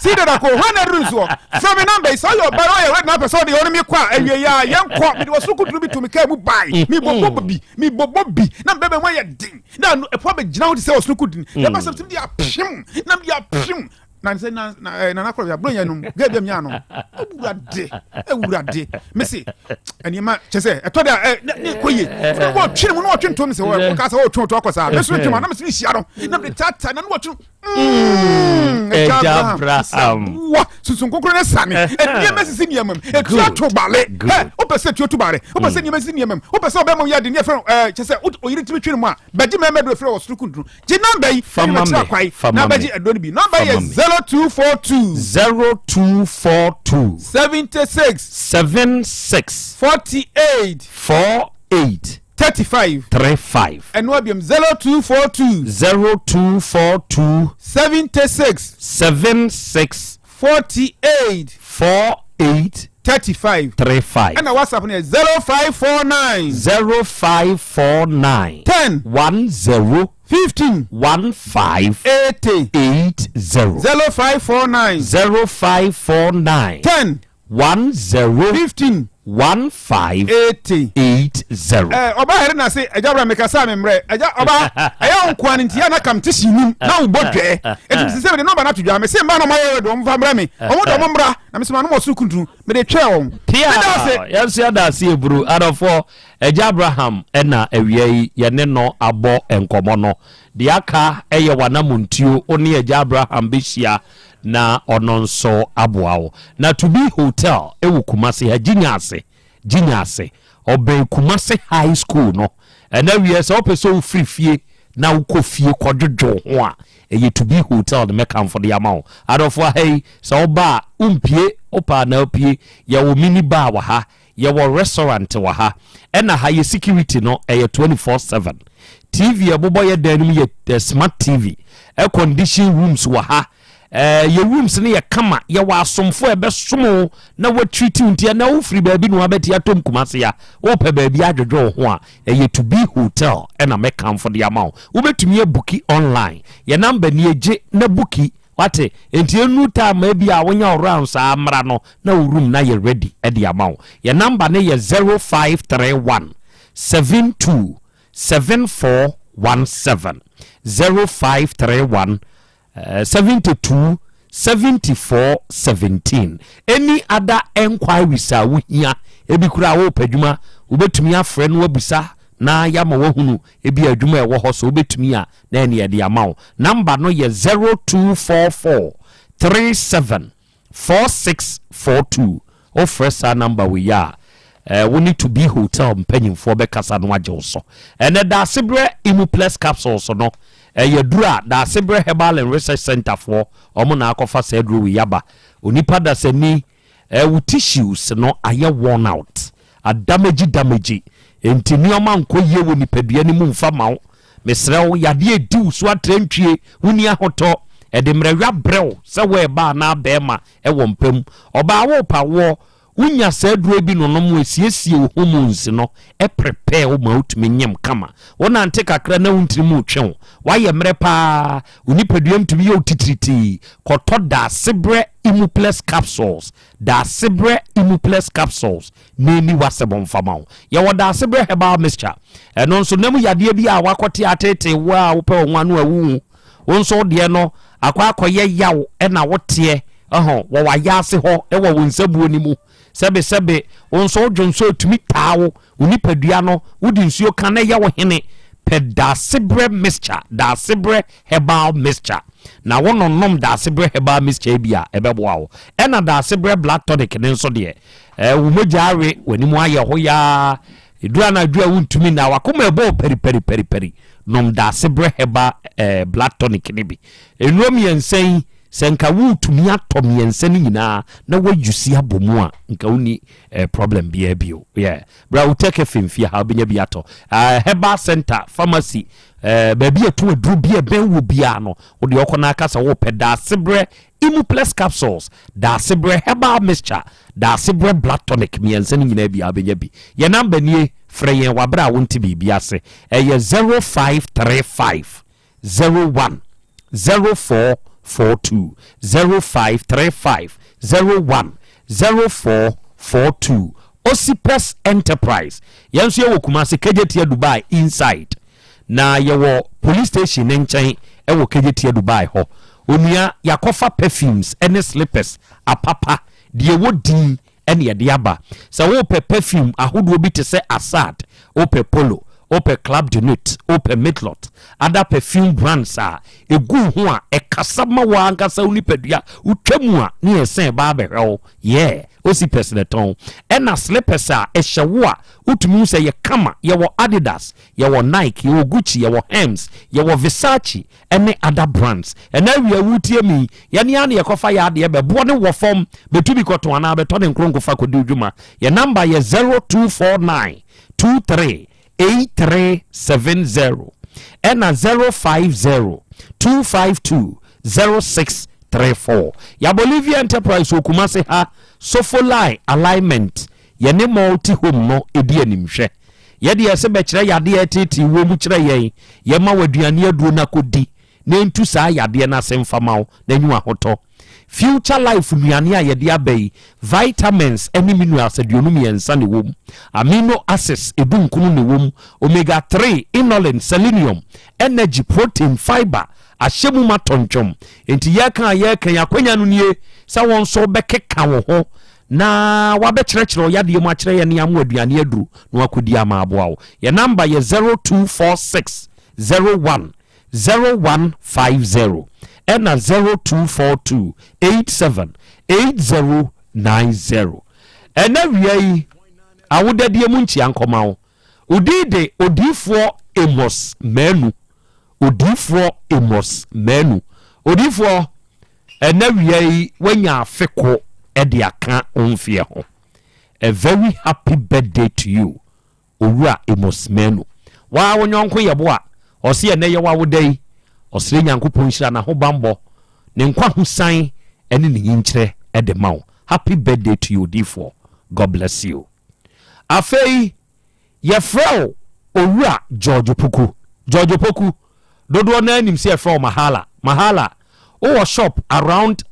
Speaker 1: si dada ko hɔn na duru nsoɔ fɛ mi namba yi sɛ ɔyɛ ɔbaa ɔyɛ rɛd na apɛ sɛ ɔde ɔne mi kɔ a awie yɛ a yɛn kɔ mi de ɔsoro kuntunu bi to mi kaa mu baayi hmm. mi bɔbɔ bi mi bɔbɔ bi na mi bɛbɛ mu ayɛ den na ɛpɔ bɛ gyina hɔ te sɛ ɔsoro kuntunu yɛ bɛ sɛ mi de apem na mi de apem na sɛ na na eh, nana kɔrɔ aburo yɛn nom gɛɛ bi mi ano ewurade ewurade mesi nneɛma kyɛ sɛ ɛtɔ da ɛ ne ne kɔ yie fúnni wɔ twene mu na wɔtwe ntom sɛ wɔ kasa wɔ twene to akɔ saa mɛsoro twene mu anam sɛ ne hyia no na mede tata na ne wɔtwe. Mm, Agya Abraham. Wa sunsun kokoro ne sane. Nneɛma sisi nneɛma mu. Etua to bale. Ɛ wopɛ sɛ tuo to bale. Wopɛ sɛ nneɛma sisi nneɛma mu. Wopɛ sɛ ɔbɛma yɛ de ne yɛfrɛ ɛɛ kyɛ sɛ oyere tumi twene mu a bɛgye mɛmɛ do efrɛ wɔ soro kuntunu. Gye namba yi.
Speaker 17: Fama me.
Speaker 1: Fama me. Na bɛgye aduro no bi. Namba yɛ 0242.
Speaker 17: 0242.
Speaker 1: 76.
Speaker 17: 76.
Speaker 1: 48.
Speaker 17: 48.
Speaker 1: 35.
Speaker 17: 35.
Speaker 1: Ɛno abiam 0242.
Speaker 17: 0242.
Speaker 1: 76.
Speaker 17: 76.
Speaker 1: 48.
Speaker 17: 48.
Speaker 1: 35.
Speaker 17: 35.
Speaker 1: Ɛna WhatsApp no yɛ 0549.
Speaker 17: 0549.
Speaker 1: 10.
Speaker 17: 10.
Speaker 1: 15.
Speaker 17: 15.
Speaker 1: 80.
Speaker 17: 80.
Speaker 1: 0549.
Speaker 17: 0549.
Speaker 1: 10.
Speaker 17: 10.
Speaker 1: 15.
Speaker 17: 15.
Speaker 1: 80.
Speaker 17: 80.
Speaker 1: Ɛ ɔba hɛrɛ na se ɛgya bra meka sa me mmerɛ ɛgya ɔba ɛyɛ wo nkoa no nti yɛ na kam te si nim na wo bɔ dwɛɛ ɛti mese sɛ mede nɔmba no ato dwa mese mma na ɔma yɛyɛ de ɔmfa mmerɛ me ɔmo de ɔmo mmra na mese ma no mɔ soro kuntunu mede twɛɛ wɔn
Speaker 17: Pia
Speaker 1: meda ase.
Speaker 17: yɛn nso yɛda ase eburu adɔfoɔ agya Abraham ɛna awia yi yɛne no abɔ nkɔmɔ no deɛ aka ɛyɛ wanamontuo wo ne agya Abraham bɛhyia na ɔno nso aboa wo. Na To Be Hotel wɔ Kumasi ha, Gyinya ase, Gyinya ase, ɔbɛn Kumasi High School no. Ɛna wiɛ sɛ wopɛ sɛ wofiri fie na wokɔ fie kɔdwodwo wo ho a, ɛyɛ To Be Hotel no mɛkamfo de ama wo. Adɔfo aha yi, sɛ woba a, wompie, wopɛ a na wopie. Yɛwɔ mini bar wɔ ha, Yɛwɔ restaurant wɔ ha. Ɛna ha yɛ security no ɛyɛ 24/7. TV a ɛbobɔ yɛ dan no mu yɛ smart TV. Air condition rooms wɔ ha. Ɛɛ yɛ rooms no yɛ kama. Yɛwɔ asomfo a ɛbɛsom wo na wɔatreat wo nti ɛnɛ wofiri baabi na wabɛte atom Kumasi a wopɛ baabi adwodwo wo ho a ɛyɛ To Be Hotel ɛna mɛkamfo de ama wo. Wobɛtumi abuki online. Yɛ number nie gye na buki. Wate? Enti ennuru time a ebia wonya wo rounds a mmra no na wo room no ayɛ ready de ama wo. Yɛn number no yɛ 0531 72 7417. 0531 72 74 17. Any other enquiries a wohia, ebi koraa worepɛ adwuma, wobɛtumi afrɛ na woabisa na yɛama woahunu ebia adwuma a ɛwɔ hɔ sɛ wobɛtumi a na ɛne yɛde ama wo. Number no yɛ 0244 37 4642. Wofrɛ saa number wei a, eh, wo ne To Be Hotel mpanyimfoɔ bɛkasa no agye wo so. Ɛnɛ Daasebrɛ Imuplex Capsules no, ɛyɛ duro a Daasebrɛ Herbal and Research Centre foɔ, wɔn na akɔfa saa duro wei aba. Onipa dasani Eh wo tissues no ayɛ worn out, adamegyi damegyi, enti nneɛma nkɔ yie wɔ nipadua no mu mfa ma wo. Mesrɛ wo, yadeɛ redi wo so atrantwie, wonni ahotɔ, ɛde mmerɛwa brɛ wo sɛ woɛba anaa bɛɛma wɔ mpa mu. Ɔbaa worepa woɔ, wonya saa aduro yi bi nonom a, ɛsiesie wo hormones no, ɛprepare wo ma wotumi nyem kama. Wonante kakra na wo ntini mu retwe wo, woayɛ mmerɛ paa, Wo nipadua ntumi yɛ wo titiritii. Kɔtɔ Daasebrɛ Imuplex Capsules, Daasebrɛ Imuplex Capsules, na ɛnni w'asɛm mfa ma wo. Yɛwɔ Daasebrɛ Herbal Mixture. Ɛno nso, nam yadeɛ bi a woakɔte ateetee wo a wopɛ wo ho ano a wonhu. Wo nso wo deɛ no akɔ akɔyɛ yaw na woteɛ ɛhɔ wɔ w'ayaase hɔ wɔ wo nsabuo no mu. Sɛbesɛbe, wo nso wo dwonsɔ tumi taa wo Wo nipadua no, wode nsuo ka na ɛyɛ wo hene. Pɛ Daasebrɛ mixture, Daasebrɛ herbal mixture, na wo nonom Daasebrɛ herbal mixture yi bi a, ɛbɛboa wo. Ɛna Daasebrɛ blood tonic no nso deɛ, eh, wo mogya awe, w'anim ayɛ hoyaa, ɛduru anadwo a wontumi nna, w'akoma ɛbɔ wo pɛripɛripɛripɛri, nom Daasebrɛ herbal eh, blood tonic no bi. Nnuro mmiɛnsa yi, sɛ nka wotumi atɔ mmiɛnsa no nyinaa na woayusi abɔ mu a, nka wonni eh, problem biara bio. Yeah. Bra wo tech FM fie ha wobɛnya bi atɔ. Uh, herbal center, pharmacy, uh, baabi a ɛto aduro bi a ɛbɛn wɔ biara no, wode ɔkɔ no aka sɛ wopɛ daasebrɛ Imuplex capsules, daasebrɛ herbal mixture, daasebrɛ blood tonic mmiɛnsa no nyinaa biara wobɛnya bi. Yɛn namba nie, frɛ yɛn wɔ aberɛ a wonte biribi ase. Ɛyɛ 0535 01 0442 0535 01 0442 Osipes Enterprise yɛn nso yɛwɔ Kumasi Kejetia Dubai inside na yɛwɔ police station ne nkyɛn ɛwɔ Kejetia Dubai hɔ onua yɛakɔfa perfumes ɛne slippers apapa deɛ ɛwɔ din ɛne yɛde aba sɛ wopɛ perfume ahodoɔ bi te sɛ Assad wopɛ Polo. Wopɛ Club de Nuit, wopɛ Mitlot, other perfume brands a ɛgu wo ho a ɛkasa ma wo ankasa wo nipadua, wotwa mu a ne yɛ sɛn ba abɛhwɛ wo, yeah, Osipes na ɛtɔn. Ɛna slippers a ɛhyɛ wo a wotumi hu sɛ yɛ kama, yɛwɔ Adidas, yɛwɔ Nike, yɛwɔ Gucci, yɛwɔ Hermes, yɛwɔ Versace ɛne other brands. Ɛna awia wotie mi yi, yɛne ara na yɛkɔfa yɛ adeɛ bɛboɔ ne wɔ fam, bɛtu bi kɔtɔn anaa bɛtɔ ne nkronko fa kɔdi wo dwuma. Yɛ number yɛ 0249 23 8370 ɛna 050 252 0634. Yɛ Bolivia Enterprise wɔ Kumasi ha, Sofolai Alignment, yɛne Multi Home no di animhwɛ. Yɛde yɛse bɛkyerɛ yadeɛ a ɛteetee woɔ mu kyerɛ yɛn, yɛma wo aduane aduro na kɔdi na ɛntu saa yadeɛ no ase mfa ma wo na nyi w'ahotɔ. Future Life nnuane a yɛde aba yi, vitamins ne minerals 23 na ɛwɔ mu, amino acids edunkron na ɛwɔ mu, omega 3, inulin, selenium, energy, protein, fiber ahyɛ mu ma tɔntwom. Enti yɛreka a yɛreka yi, akwanya no nie sɛ wo nso wobɛkeka wo ho na wabɛkyerɛkyerɛ wo yadeɛ mu akyerɛ yɛn ne ama aduane aduru na wakɔdi ama aboa wo. Yɛn namba yɛ 0246 01 0150 ɛna 0242 87 8090. Ɛna wia yi awodadie mu nkyia nkɔma wo. Wo din de Odiyifoɔ Amos Manu. Odiyifoɔ Amos Manu. Odiyifoɔ, ɛna wia yi woanya afe ko de aka wo mfeɛ ho. A very happy birthday to you. Owura Amos Manu. Waa wo nyɔnko yɛ bo a, ɔse ɛnɛ yɛ w'awoda yi, ɔsrɛ Nyankopɔn nhyira, n'ahobanbɔ, ne nkwahosan ne ne nyinkyerɛ de ma wo. Happy birthday to you Odiyifoɔ. God bless you. Afei yɛfrɛ wo Owura George Opoku. George Opoku, dodoɔ no ara nim sɛ yɛfrɛ wo Mahala. Mahala, wowɔ shop around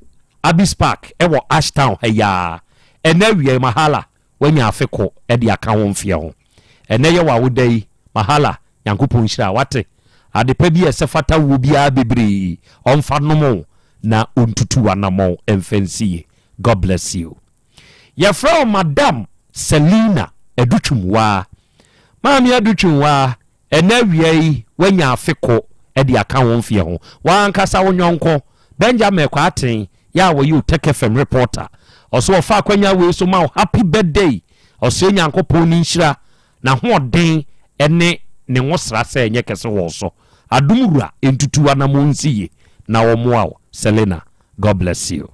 Speaker 17: Abis Park ɛwɔ Ashtown ha yi ara. Ɛnɛ awia yi Mahala, Wanya afe ko de aka wo mfeɛ ho. Ɛnɛ yɛ w'awoda yi, Mahala, Nyankopɔn nhyira wo, wate? Ade pa bi a ɛsɛ fata woɔ biara bebree, ɔmfa nom wo na ɔntutu w'anamɔn mfa nsi yie. God bless you. Yɛfrɛ wo Madam Selina Adutwumwaa. Maame Adutwumwaa, Ɛnnɛ awia yi, woanya afe ko de aka wo mfeɛ ho. W'ankasa wo yɔnko, Benjamin Kwarteng, yɛ a ɔyɛ Otec FM reporter, ɔse ɔfa akwanya wei so ma wo happy birthday. Ɔsrɛ Nyankopɔn ne nhyira, n'ahoɔden ne ne nwosra sɛ ɛnyɛ kɛse wɔ wo so. Adom Wura ntutu w'anamɔn nsi yie na ɔmmoa wo. Selina, God bless you.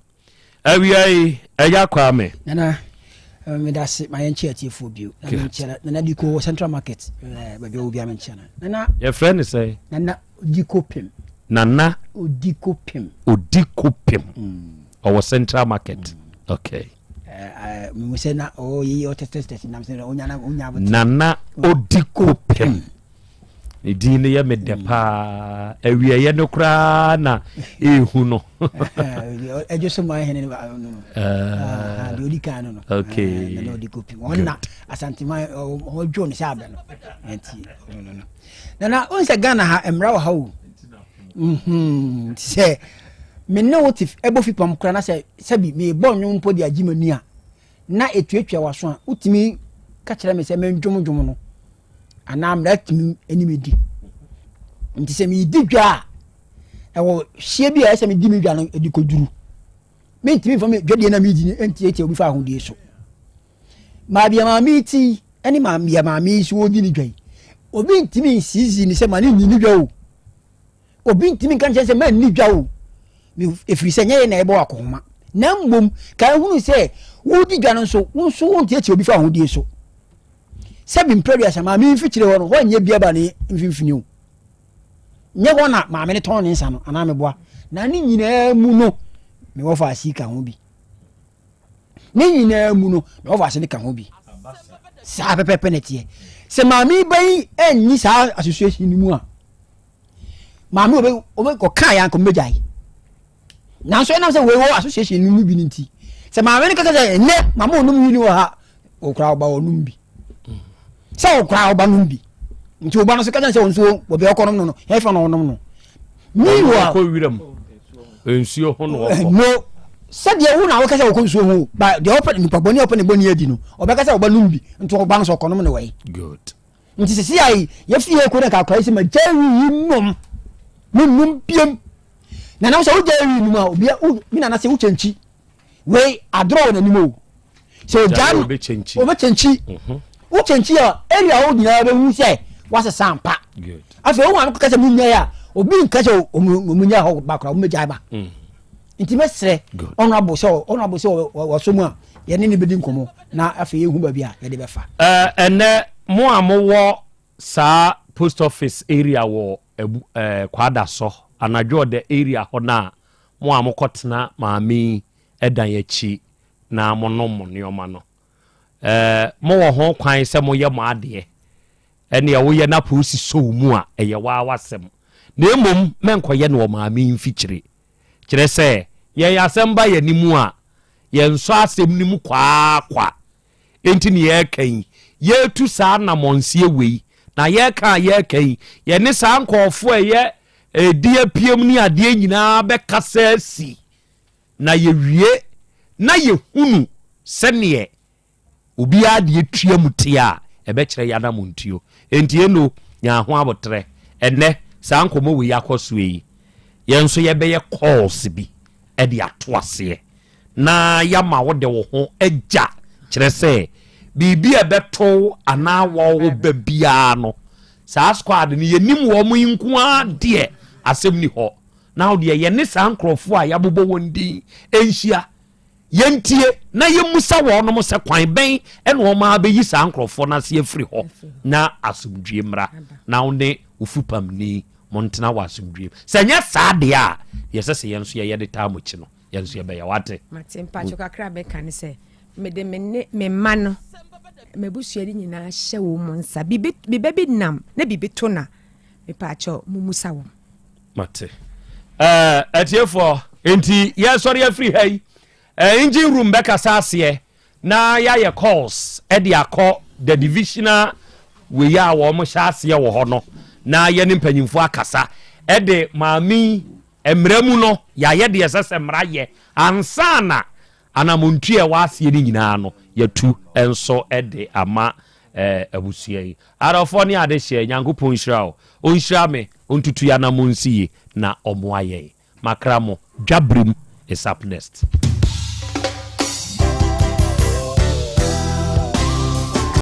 Speaker 17: Awia yi, Agya Kwame.
Speaker 18: Nana, eh, meda ase ma yɛnkyɛ atiefoɔ bio. Na menkyɛ Nana Diko wɔ Central Market, eh, baabi a wɔ biara menkyɛ no. Nana.
Speaker 17: Yɛfrɛ ne sɛn?
Speaker 18: Nana Odiko Pem.
Speaker 17: Nana.
Speaker 18: Odiko Pem.
Speaker 17: Odiko Pem. Ɔwɔ Central Market. Okay.
Speaker 18: Eh, mehu sɛ na ɔyɛ ɔtɛtɛtɛ nam sɛ onya na onya.
Speaker 17: Nana Odiko Pem. Ne din no yɛ me dɛ paa. Awieeɛ no koraa na ɛhu no.
Speaker 18: Ɛdwo so man hene no no. Deɛ ɔdi kan no no.
Speaker 17: Okay.
Speaker 18: Na ɔdi kopi. Wɔn na Asanteman ɔdwo no sɛ abɛ no. Nti no no. Nana wɔn sɛ Ghana ha mmara wɔ ha o. Mhm. Sɛ me ne wo te ɛbɔ fi pam koraa na sɛ sɛbi mebɔ nnwom mpo de agye m'ani a na ɛtuatua w'aso a wotumi ka kyerɛ me sɛ mendwom dwom no. anaa mmara tumi ne me di. Nti sɛ meredi dwa a, ɛwɔ hyeɛ bi a ɛsɛ sɛ medi me dwa no de kɔduru. Mentumi mfa me dwadie na meredi no ntiatia obi fa ahodie so. Baabi a maame yi ti ne maame a maame yi so ɔdi ne dwa yi, obi ntumi nsisi ne sɛ ma ne nni ne dwa o. Obi ntumi nka nkyɛn sɛ ma nni dwa o. Ɛfiri sɛ nyɛ yɛ na ɛbɔ akɔhoma. Na mmom ka ehunu sɛ wodi dwa no nso, wo nso wontiatia obi fa ahodie so. Sɛbi mprɛ aduasa, maame yi mfikyire hɔ no, hɔ nyɛ biaba ne mfimfini o. Nyɛ hɔ na maame no tɔn ne nsa no, anaa meboa. Na ne nyinaa mu no, mewɔ fa ase ka ho bi. Ne nyinaa mu no, mewɔ fa ase no ka ho bi. Saa pɛpɛpɛ na ɛteɛ. Sɛ maame yi ba yi anyi saa association no mu a, maame obe obe kɔka yɛ anka ɔmbɛgyae. Nanso ɛnam sɛ wei wɔ association no mu bi no nti, sɛ maame no kasa sɛ ɛnɛ maame ɔnom yi ni wɔ ha, ɔkura ɔba ɔnom bi. Sɛ ɔkura ɔba nom bi. Nti ɔba no so kasa sɛ ɔnso wɔbɛ ɔkɔnom no no, ɛfa na ɔnom no. Meanwhile,
Speaker 17: ɔkɔ wiram nsuo ho na ɔkɔ.
Speaker 18: No, sɛdeɛ wo na wokasa sɛ ɔkɔ nsuo ho, ba deɛ ɔpɛ nipa bɔne a ɔpɛ ne bɔne adi no, ɔbɛka sɛ ɔba nom bi, nti ɔba no so ɔkɔnom no wɔ yi.
Speaker 17: Good.
Speaker 18: Nti sisi ayi yɛfi yɛ kɔ na kakora yi sɛ ma gya wi yi nom mo nom biem. Na na sɛ wogya wi nom a obi mi nana sɛ wokyɛnkyi wei adorɔ wɔ n'anim o. Sɛ ogya no obɛkyɛnkyi mhm. wokyɛnkyi a area hɔ nyinaa bɛhu sɛ wasesa ampa. Afei wo maame kɔka sɛ munya a obi nka sɛ ɔmunya hɔ bakora wɔmɛgyae ba. Mm. Nti mɛsrɛ honorable sɛ honorable sɛ wɔsɔ mu a yɛne ne bɛdi nkɔmmɔ na afei yɛhu baabi a yɛde bɛfa.
Speaker 17: Ɛnɛ mo a mowɔ saa post office area wɔ abu ɛɛ Kwadaso anadwo ɔda area hɔ no a mo a mokɔtena maame yi dan akyi na monom mo nneɛma no ɛɛ mowɔ ho kwan sɛ moyɛ mo adeɛ ɛnea woyɛ na polisi sɔ wo mu a ɛyɛ waa w'asɛm na mmom mɛnkɔyɛ no wɔ maame yi mfikyire. Kyerɛ sɛ, yɛn asɛm ba yɛn anim a, yɛnsɔ asɛm no mu kwaakwa. Enti nea yɛreka yi, yɛretu saa anammɔnseɛ wei, na yɛreka a yɛreka yi, yɛne saa nkurɔfoɔ a ɛyɛ ɛdi apiam ne adeɛ nyinaa bɛkasa asi, na yɛwie na yɛhunu sɛdeɛ Obiara deɛ tua mu te a, ɛbɛkyerɛ yɛn anamontuo. Enti Eno, nya ho aboterɛ. Ɛnnɛ, saa nkɔmmɔ wei akɔ soɔ yi, yɛn nso yɛbɛyɛ calls bi de ato aseɛ na yɛama wo de wo ho agya, kyerɛ sɛ, biribi a ɛbɛto wo anaa wo ba biara no, saa squad no, yɛnim wɔn yi nko ara deɛ, asɛm nni hɔ. Na wo deɛ, yɛne saa nkurɔfoɔ a yɛabobɔ wɔn din nhyia. Yɛntie na yɛmmisa wɔnom sɛ kwan bɛn na wɔn ara bɛyi saa nkorɔfoɔ no ase afiri hɔ na asomdwie mmra na wo ne wo fipamni montena wɔ asomdwie mu. Sɛ ɛnyɛ saa deɛ a, deɛ ɛsɛ sɛ yɛn nso yɛyɛ de taa mo akyi no, yɛn nso yɛbɛyɛ. Wate?
Speaker 6: Mate. Mpakyɛw kakra a mɛka ne sɛ, mede me ne me mma no, m'abusua no nyinaa hyɛ wɔn nsa. Biribi, me ba bi nam na biribi to no a, mepaakyɛw, mommusa wɔn.
Speaker 17: Mate. Ɛɛ, atiefoɔ, enti yɛsɔre afiri ha yi, ɛɛ, engine room bɛkasa aseɛ na yɛayɛ calls de akɔ the divisional wei a wɔn hyɛ aseɛ wɔ hɔ no na yɛne mpanyinfoɔ akasa ɛde maame yi mmerɛ mu no yɛayɛ deɛ ɛsɛ sɛ mmara yɛ ansa na Anamontu a ɛwɔ aseɛ no nyinaa no, yɛatu nso de ama abusua yi. Adɔfoɔ ne adehyeɛ, Nyankopɔn nhyira wo. Ɔnhyira me, ɔntutu yɛn anamon nsi yie, na ɔmmoa yɛn. Makra mo, Dwabirim is up next.